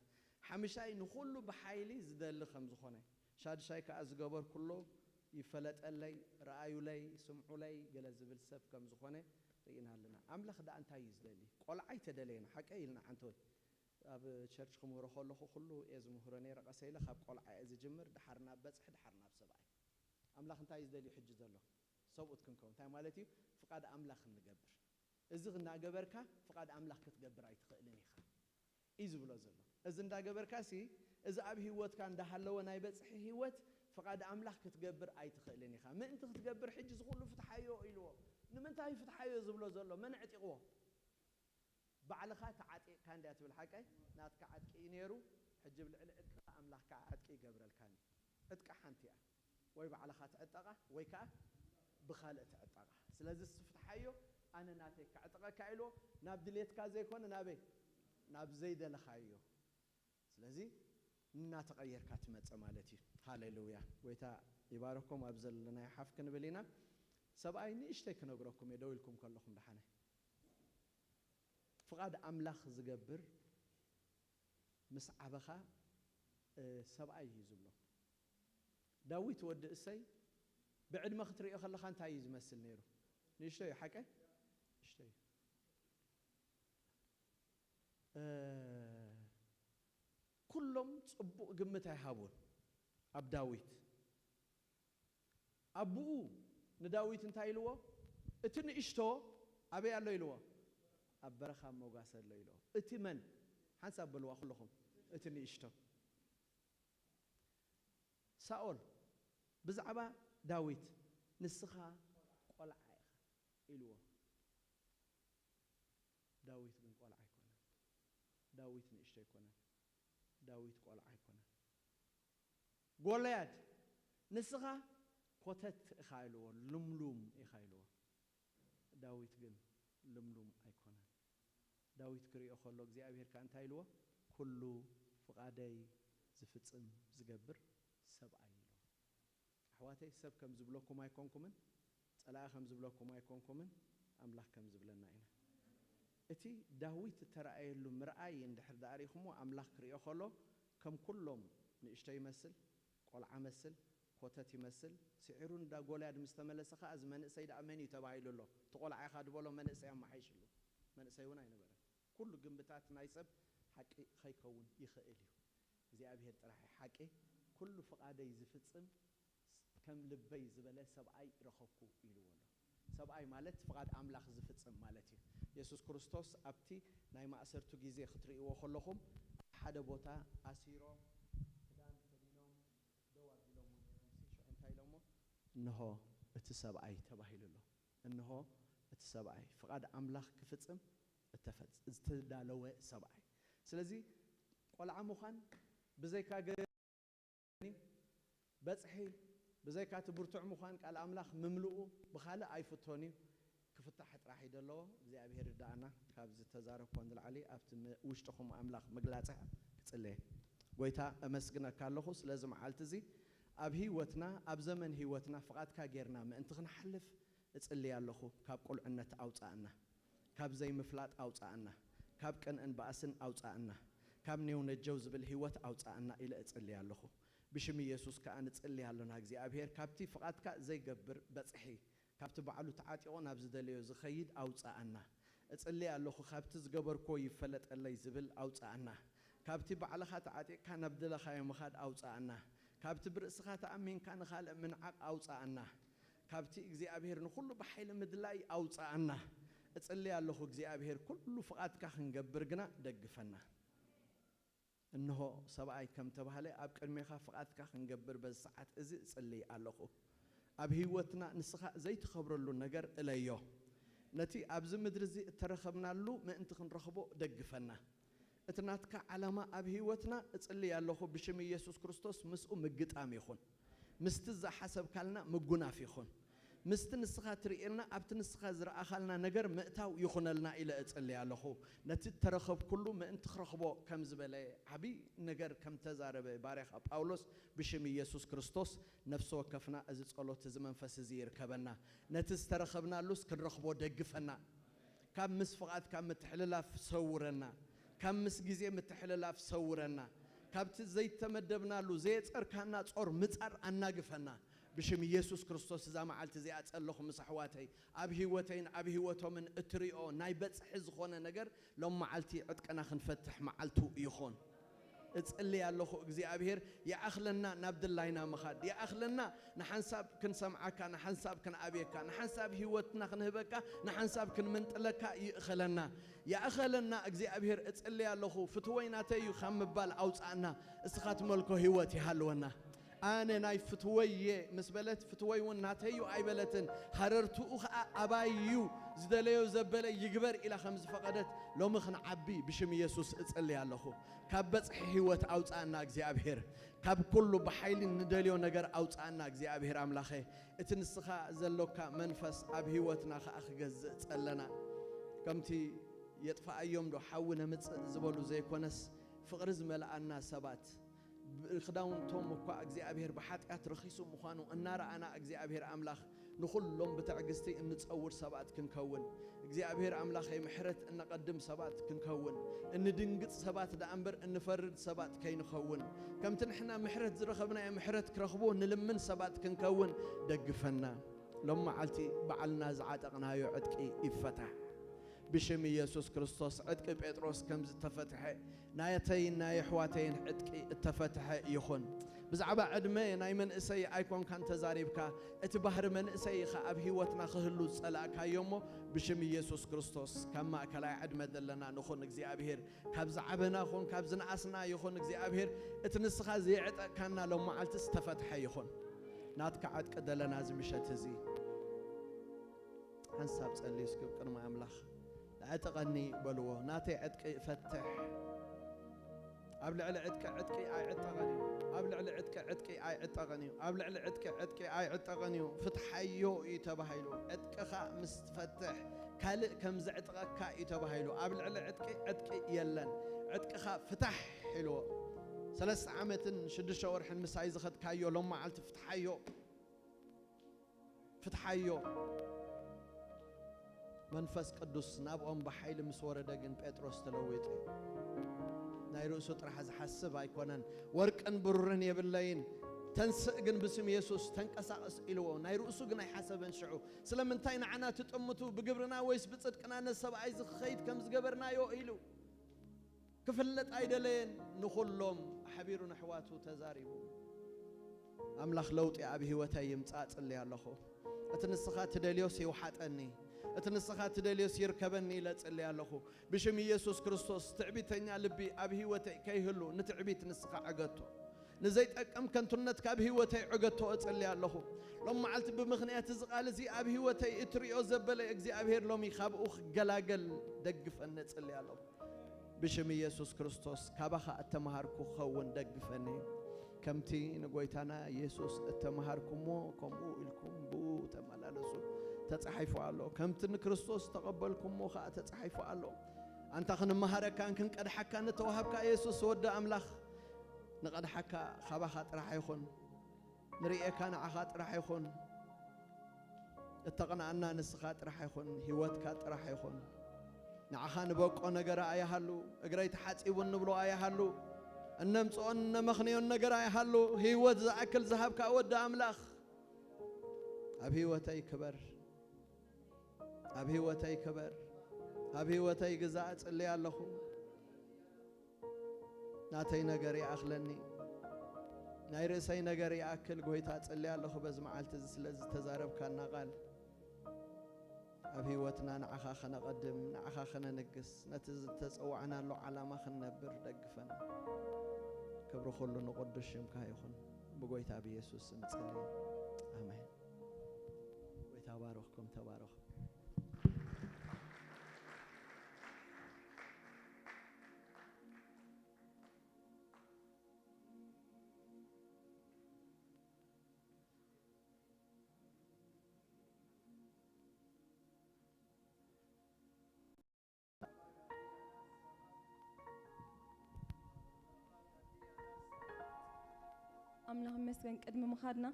ሓምሻይ ንኹሉ ብሓይሊ ዝደሊ ከም ዝኾነ። ሻድሻይ ከኣ ዝገበርኩሎ ይፈለጠለይ፣ ረኣዩለይ፣ ስምዑለይ ገለ ዝብል ሰብ ከም ዝኾነ ርኢና ኣለና። ኣምላኽ ደኣ እንታይ እዩ ዝደሊ? ቆልዓ ኣይተደለየን፣ ሓቀይ ኢልና ዓንተወይ። ኣብ ቸርች ክምህሮ ከለኹ ኩሉ እየ ዝምህሮ ነይረ። ቀሰ ኢለ ካብ ቆልዓ እየ ዝጅምር፣ ድሓር ናብ በጽሒ፣ ድሓር ናብ ሰብኣይ። ኣምላኽ እንታይ እዩ ዝደልዩ ሕጂ ዘሎ? ሰብኡት ክንከውን። እንታይ ማለት እዩ? ፍቓድ ኣምላኽ እንገብር። እዚ እናገበርካ ፍቓድ ኣምላኽ ክትገብር ኣይትኽእልን ኢኻ እዩ ዝብሎ ዘሎ። እዚ እንዳገበርካ ሲ፣ እዚ ኣብ ህይወትካ እንዳሃለወ ናይ በጽሒ ህይወት ፍቓድ ኣምላኽ ክትገብር ኣይትኽእልን ኢኻ። ምእንቲ ክትገብር ሕጂ እዚ ኩሉ ፍትሓዮ ኢልዎ። ንምንታይ ፍትሓዮ ዝብሎ ዘሎ? መን ኣዕጢቕዎ? ባዕልኻ ተዓጢቕካ እንድያ ትብል ሓቀይ? ናትካ ዓጥቂ እዩ ነይሩ። ሕጂ ብልዕሊ ዕጥቅኻ ኣምላኽ ከዓ ዓጥቂ ይገብረልካን እዩ። ዕጥቃ ሓንቲ እያ። ወይ ባዕልኻ ትዕጠቓ ወይ ከዓ ብኻልእ ትዕጠቓ። ስለዚ እሱ ፍትሓዮ፣ ኣነ ናተይ ከዕጥቐካ ኢልዎ። ናብ ድሌትካ ዘይኮነ ናበይ? ናብ ዘይደለኻዮ። ስለዚ እናተቐየርካ ትመጽእ ማለት እዩ። ሃሌሉያ። ጎይታ ይባረኮም። ኣብ ዘለናዮ ሓፍ ክንብል ኢና። ሰብኣይ ንእሽተይ ክነግረኩም እየ፣ ደው ኢልኩም ከለኹም ደሓነ። ፍቓድ ኣምላኽ ዝገብር ምስ ዓበኻ፣ እ፣ ሰብኣይ እዩ ዝብሎ። ዳዊት ወዲ እሰይ ብዕድመ ክትሪኦ ከለኻ እንታይ እዩ ዝመስል ነይሩ? ንእሽተይ እዩ፣ ሓቀይ? ንእሽተይ እዩ። እ፣ ኩሎም ጽቡቕ ግምት ኣይሃቡን ኣብ ዳዊት። ኣቦኡ ንዳዊት እንታይ ኢልዎ? "እቲ ንእሽቶ ኣበይ ኣሎ?" ኢልዎ። "ኣብ በረኻ ኣብ መጓሰ ኣሎ" ኢልዎ። እቲ መን? ሓንሳብ በልዋ ኩለኹም። እቲ ንእሽቶ። ሳኦል ብዛዕባ ዳዊት፣ "ንስኻ ቆልዓ ኢኻ" ኢልዎ። ዳዊት ግን ቆልዓ ኣይኮነን። ዳዊት ንእሽቶ ኣይኮነን። ዳዊት ቆልዓ ኣይኮነን። ጎልያድ፣ "ንስኻ ኮተት ኢኻ" ኢልዎ፣ "ልምሉም ኢኻ" ኢልዎ። ዳዊት ግን ልምሉም ኣይኮነን። ዳዊት ክሪኦ ከሎ እግዚኣብሔር ከኣ እንታይ ኢልዎ? "ኩሉ ፍቓደይ ዝፍጽም ዝገብር ሰብኣይ ኢሉ። ኣሕዋተይ፣ ሰብ ከም ዝብለኩም ኣይኮንኩምን፣ ጸላኢ ከም ዝብለኩም ኣይኮንኩምን፣ ኣምላኽ ከም ዝብለና ኢና። እቲ ዳዊት እተራእየሉ ምርኣይ እንድሕር ደኣ ርኢኹምዎ፣ ኣምላኽ ክርእዮ ከሎ ከም ኩሎም ንእሽቶ ይመስል፣ ቆልዓ መስል፣ ኮተት ይመስል። ስዒሩ እንዳ ጎልያድ ምስ ተመለሰ ኸኣ፣ እዚ መንእሰይ ደኣ መን እዩ ተባሂሉ ኣሎ። እቲ ቆልዓ ኢኻ ዝበሎ መንእሰይ ኣመሓይሽሉ። መንእሰይ እውን ኣይነበረን። ኩሉ ግንብታት ናይ ሰብ ሓቂ ኸይከውን ይኽእል እዩ። እግዚኣብሔር ጥራሕ እዩ ሓቂ። ኩሉ ፍቓደይ ዝፍጽም ከም ልበይ ዝበለ ሰብኣይ ረኸብኩ ኢልዎ ኣሎ። ሰብኣይ ማለት ፍቓድ ኣምላኽ ዝፍጽም ማለት እዩ። የሱስ ክርስቶስ ኣብቲ ናይ ማእሰርቱ ግዜ ክትርእይዎ ከለኹም፣ ሓደ ቦታ ኣሲሮም፣ ክዳን ከዲኖም፣ ደው ኣቢሎሞ ነይሮም። ሽዑ እንታይ ኢሎሞ? እንሆ እቲ ሰብኣይ ተባሂሉ ኣሎ። እንሆ እቲ ሰብኣይ፣ ፍቓድ ኣምላኽ ክፍጽም እተፈጽ-፣ ዝተዳለወ ሰብኣይ። ስለዚ ቆልዓ ምዃን ብዘይካ ገ-፣ በጽሒ፣ ብዘይካ እቲ ብርቱዕ ምዃን ቃል ኣምላኽ ምምልኡ ብኻልእ ኣይፍቶን እዩ። ክፍታሕ ጥራሕ እዩ ዘለዎ። እግዚኣብሔር ይርዳእና። ካብ ዝተዛረብኮ ንላዕሊ ኣብቲ ም-፣ ውሽጥኹም ኣምላኽ ምግላጽ ክጽልየ። ጎይታ፣ እመስግነካ ኣለኹ ስለዚ መዓልቲ እዚ። ኣብ ህይወትና፣ ኣብ ዘመን ህይወትና ፍቓድካ ጌርና ምእንቲ ክንሓልፍ እጽሊ ኣለኹ። ካብ ቁልዕነት ኣውጻኣና፣ ካብ ዘይምፍላጥ ኣውጻኣና፣ ካብ ቅንእን ባእስን ኣውጻኣና፣ ካብ ኔው ነጀው ዝብል ህይወት ኣውጻኣና ኢለ እጽሊ ኣለኹ። ብሽም ኢየሱስ ከኣ ንጽሊ ኣሎና። እግዚኣብሔር፣ ካብቲ ፍቓድካ ዘይገብር በጽሒ፣ ካብቲ ባዕሉ ተዓጢቑ ናብ ዝደለዮ ዝኸይድ ኣውጻኣና። እጽሊ ኣለኹ፣ ካብቲ ዝገበርክዎ ይፈለጠለይ ዝብል ኣውጻኣና። ካብቲ ባዕልኻ ተዓጢቕካ ናብ ዝደለኻዮ ምኻድ ኣውጻኣና። ካብቲ ብርእስኻ ተኣሚንካ ንኻልእ ምንዓቕ ኣውጻኣና። ካብቲ እግዚኣብሔር ንኹሉ ብሓይሊ ምድላይ ኣውጻኣና። እጽሊ ኣለኹ እግዚኣብሔር፣ ኩሉ ፍቓድካ ክንገብር ግና ደግፈና። እንሆ ሰብኣይ ከም ተባህለ ኣብ ቅድሜኻ ፍቓድካ ክንገብር በዚ ሰዓት እዚ እጽሊ ኣለኹ። ኣብ ህይወትና ንስኻ ዘይትኸብረሉ ነገር እለዮ። ነቲ ኣብዚ ምድሪ እዚ እተረኸብናሉ ምእንቲ ክንረኽቦ ደግፈና። እቲ ናትካ ዓላማ ኣብ ህይወትና እጽሊ ኣለኹ ብሽም ኢየሱስ ክርስቶስ ምስኡ ምግጣም ይኹን። ምስቲ ዝሓሰብካልና ምጉናፍ ይኹን። ምስቲ ንስኻ ትርእየልና፣ ኣብቲ ንስኻ ዝረኣኻልና ነገር ምእታው ይኹነልና ኢለ እጽሊ ኣለኹ። ነቲ እተረኸብኩሉ ምእንቲ ክረኽቦ ከም ዝበለ ዓብዪ ነገር ከም ተዛረበ ባርያኻ ጳውሎስ ብሽም ኢየሱስ ክርስቶስ ነፍሲ ወከፍና እዚ ጸሎት እዚ መንፈስ እዚ ይርከበና። ነቲ ዝተረኸብናሉስ ክንረኽቦ ደግፈና። ካብ ምስ ፍቓድካ ምትሕልላፍ ሰውረና። ካብ ምስ ግዜ ምትሕልላፍ ሰውረና። ካብቲ ዘይተመደብናሉ ዘየጸርካና ጾር ምጻር ኣናግፈና። ብሽም ኢየሱስ ክርስቶስ እዛ መዓልቲ እዚኣ ጸለኹ ምስ ኣሕዋተይ፣ ኣብ ህይወተይን ኣብ ህይወቶምን እትሪኦ ናይ በጽሒ ዝኾነ ነገር ሎም መዓልቲ ዕጥቅና ክንፈትሕ መዓልቱ ይኹን። እጽሊ ኣለኹ እግዚኣብሔር ይኣኽለና ናብ ድላይና ምኻድ፣ ይኣኽለና ንሓንሳብ ክንሰምዓካ፣ ንሓንሳብ ክንኣብየካ፣ ንሓንሳብ ህይወትና ክንህበካ፣ ንሓንሳብ ክንምንጥለካ ይእኸለና። ይኣኸለና እግዚኣብሔር እጽሊ ኣለኹ፣ ፍትወይ ናተይ እዩ ካብ ምባል ኣውጻኣና። እስኻ ትመልኮ ህይወት ይሃልወና። ኣነ ናይ ፍትወይ እየ ምስ በለት፣ ፍትወይ እውን ናተይ እዩ ኣይበለትን። ሃረርትኡ ኸኣ ኣባይ እዩ፣ ዝደለዮ ዘበለ ይግበር ኢላ ከም ዝፈቐደት ሎሚ ክንዓቢ ብሽም ኢየሱስ እጽሊ ኣለኹ። ካብ በጽሒ ህይወት ኣውጻኣና እግዚኣብሔር፣ ካብ ኩሉ ብሓይሊ ንደልዮ ነገር ኣውጻኣና እግዚኣብሔር ኣምላኸ። እቲ ንስኻ ዘሎካ መንፈስ ኣብ ህይወትና ኸኣ ክገዝእ ጸለና። ከምቲ የጥፍኣዮም ዶ ሓዊ ነምጽእ ዝበሉ ዘይኮነስ፣ ፍቕሪ ዝመልኣና ሰባት፣ ብ-፣ ክዳውንቶም እኳ እግዚኣብሔር ብሓጢኣት ረኺሱ ምዃኑ እናረኣና፣ እግዚኣብሔር ኣምላኽ ንኹሎም ብትዕግስቲ እንጸውር ሰባት ክንከውን፣ እግዚኣብሔር ኣምላኸይ ምሕረት እነቐድም ሰባት ክንከውን፣ እንድንግጽ ሰባት ደኣ እምበር እንፈርድ ሰባት ከይንኸውን፣ ከምቲ ንሕና ምሕረት ዝረኸብናዮ ምሕረት ክረኽቡ ንልምን ሰባት ክንከውን ደግፈና። ሎም መዓልቲ ባዕልና ዝዓጠቕናዮ ዕጥቂ ይፈታሕ። ብሽም ኢየሱስ ክርስቶስ ዕጥቂ ጴጥሮስ ከም ዝተፈትሐ፣ ናተይን ናይ ኣሕዋተይን ዕጥቂ እተፈትሐ ይኹን። ብዛዕባ ዕድመ ናይ መንእሰይ ኣይኮንካን ተዛሪብካ፣ እቲ ባህሪ መንእሰይ ኢኻ ኣብ ህይወትና ክህሉ ዝጸላእካዮ እሞ፣ ብሽም ኢየሱስ ክርስቶስ ካብ ማእከላይ ዕድመ ዘለና ንኹን እግዚኣብሔር፣ ካብ ዝዓበና ኹን፣ ካብ ዝነኣስና ይኹን እግዚኣብሔር፣ እቲ ንስኻ ዘየዕጠቅካና ሎም መዓልቲ ዝተፈትሐ ይኹን። ናትካ ዕጥቂ ደለና እዚ ምሸት እዚ። ሓንሳብ ጸልዩ እስኪ ቅድሚ ኣምላኽ። "ዕጠቐኒ" በልዎ። "ናተይ ዕጥቂ ፈትሕ። ኣብ ልዕሊ ዕጥቂ ዕጥቂ ኣይዕጠቐን እዩ። ኣብ ልዕሊ ዕጥቂ ዕጥቂ ኣይዕጠቐን እዩ። ኣብ ልዕሊ ዕጥቂ ዕጥቂ ኣይዕጠቐን እዩ። ፍትሓዮ" እዩ ተባሂሉ። ዕጥቅኻ ምስ ትፈትሕ ካልእ ከም ዘዕጥቐካ እዩ ተባሂሉ። ኣብ ልዕሊ ዕጥቂ ዕጥቂ የለን። ዕጥቅኻ ፍታሕ ኢልዎ። ሰለስተ ዓመትን ሽዱሽተ ወርሕን ምሳይ ዝኸድካዮ ሎም መዓልቲ ፍትሓዮ፣ ፍትሓዮ። መንፈስ ቅዱስ ናብኦም ብሓይሊ ምስ ወረደ ግን ጴጥሮስ ተለዊጡ እዩ። ናይ ርእሱ ጥራሕ ዝሓስብ ኣይኮነን። ወርቅን ብሩርን የብለይን፣ ተንስእ ግን ብስም የሱስ ተንቀሳቐስ ኢልዎ። ናይ ርእሱ ግን ኣይሓሰበን። ሽዑ ስለምንታይ ንዓና ትጥምቱ? ብግብርና ወይስ ብጽድቅና ነዚ ሰብኣይ እዚ ክኸይድ ከም ዝገበርናዮ ኢሉ። ክፍለጥ ኣይደለየን። ንኹሎም ኣሕቢሩ ንሕዋቱ ተዛሪቡ። ኣምላኽ ለውጢ ኣብ ህይወተይ ይምጻእ ጽልይ ኣለኹ። እቲ ንስኻ ትደልዮስ ይውሓጠኒ፣ እቲ ንስኻ ትደልዮስ ይርከበኒ ኢለ ጽልይ ኣለኹ። ብሽም ኢየሱስ ክርስቶስ ትዕቢተኛ ልቢ ኣብ ህይወተይ ከይህሉ ንትዕቢት ንስኻ ዕገቶ። ንዘይጠቅም ከንቱነት ካብ ህይወተይ ዕገቶ እጽልይ ኣለኹ። ሎም መዓልቲ ብምኽንያት እዚ ቃል እዚ ኣብ ህይወተይ እትሪኦ ዘበለ እግዚኣብሔር ሎሚ ካብኡ ክገላገል ደግፈኒ እጽልይ ኣለኹ። ብሽም ኢየሱስ ክርስቶስ ካባኻ እተማሃርኩ ክኸውን ደግፈኒ። ከምቲ ንጎይታና ኢየሱስ እተማሃርኩሞ ከምኡ ኢልኩም ብኡ ተመላለሱ ተጻሒፉ ኣሎ። ከምቲ ንክርስቶስ ዝተቐበልኩሞ ከኣ ተጻሒፉ ኣሎ። ኣንታ ክንመሃረካን ክንቀድሓካን እተዋሃብካ ኢየሱስ ወዲ ኣምላኽ፣ ንቐድሓካ ካባኻ ጥራሕ ኣይኹን፣ ንርእየካ ንዓኻ ጥራሕ ኣይኹን፣ እተቕንኣና ንስኻ ጥራሕ ኣይኹን፣ ህይወትካ ጥራሕ ኣይኹን። ንዓኻ ንበቆ ነገር ኣይሃሉ፣ እግረይ ተሓጺቡ እንብሎ ኣይሃሉ፣ እነምጽኦን እነመኽንዮን ነገር ኣይሃሉ። ህይወት ዝኣክል ዝሃብካ ወዲ ኣምላኽ፣ ኣብ ህይወተይ ክበር፣ ኣብ ህይወተይ ክበር፣ ኣብ ህይወተይ ግዛእ እጽልይ ኣለኹ። ናተይ ነገር ይኣኽለኒ፣ ናይ ርእሰይ ነገር ይኣክል። ጎይታ እጽልይ ኣለኹ በዚ መዓልቲ እዚ ስለ ዝተዛረብካና ቃል። ኣብ ህይወትና ንዓኻ ከነቐድም፣ ንዓኻ ከነንግስ፣ ነቲ ዝተጸዋዕናሉ ዓላማ ክንነብር ደግፈና። ክብሪ ኩሉ ንቕዱስ ሽምካ ይኹን። ብጎይታ ብየሱስ ስም እጽሊ። ኣሜን። ጎይታ ባርኽኩም፣ ተባረኹ። ኣምላኽ ይመስገን። ቅድሚ ምኻድና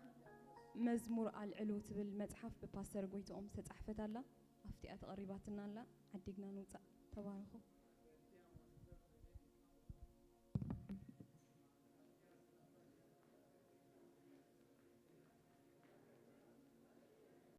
መዝሙር ኣልዕሉ ትብል መጽሓፍ ብፓስተር ጎይትኦም ዝተጻሕፈት ኣላ። ኣብቲኣ ተቐሪባትና ኣላ። ዓዲግና ንውጻእ። ተባረኹ።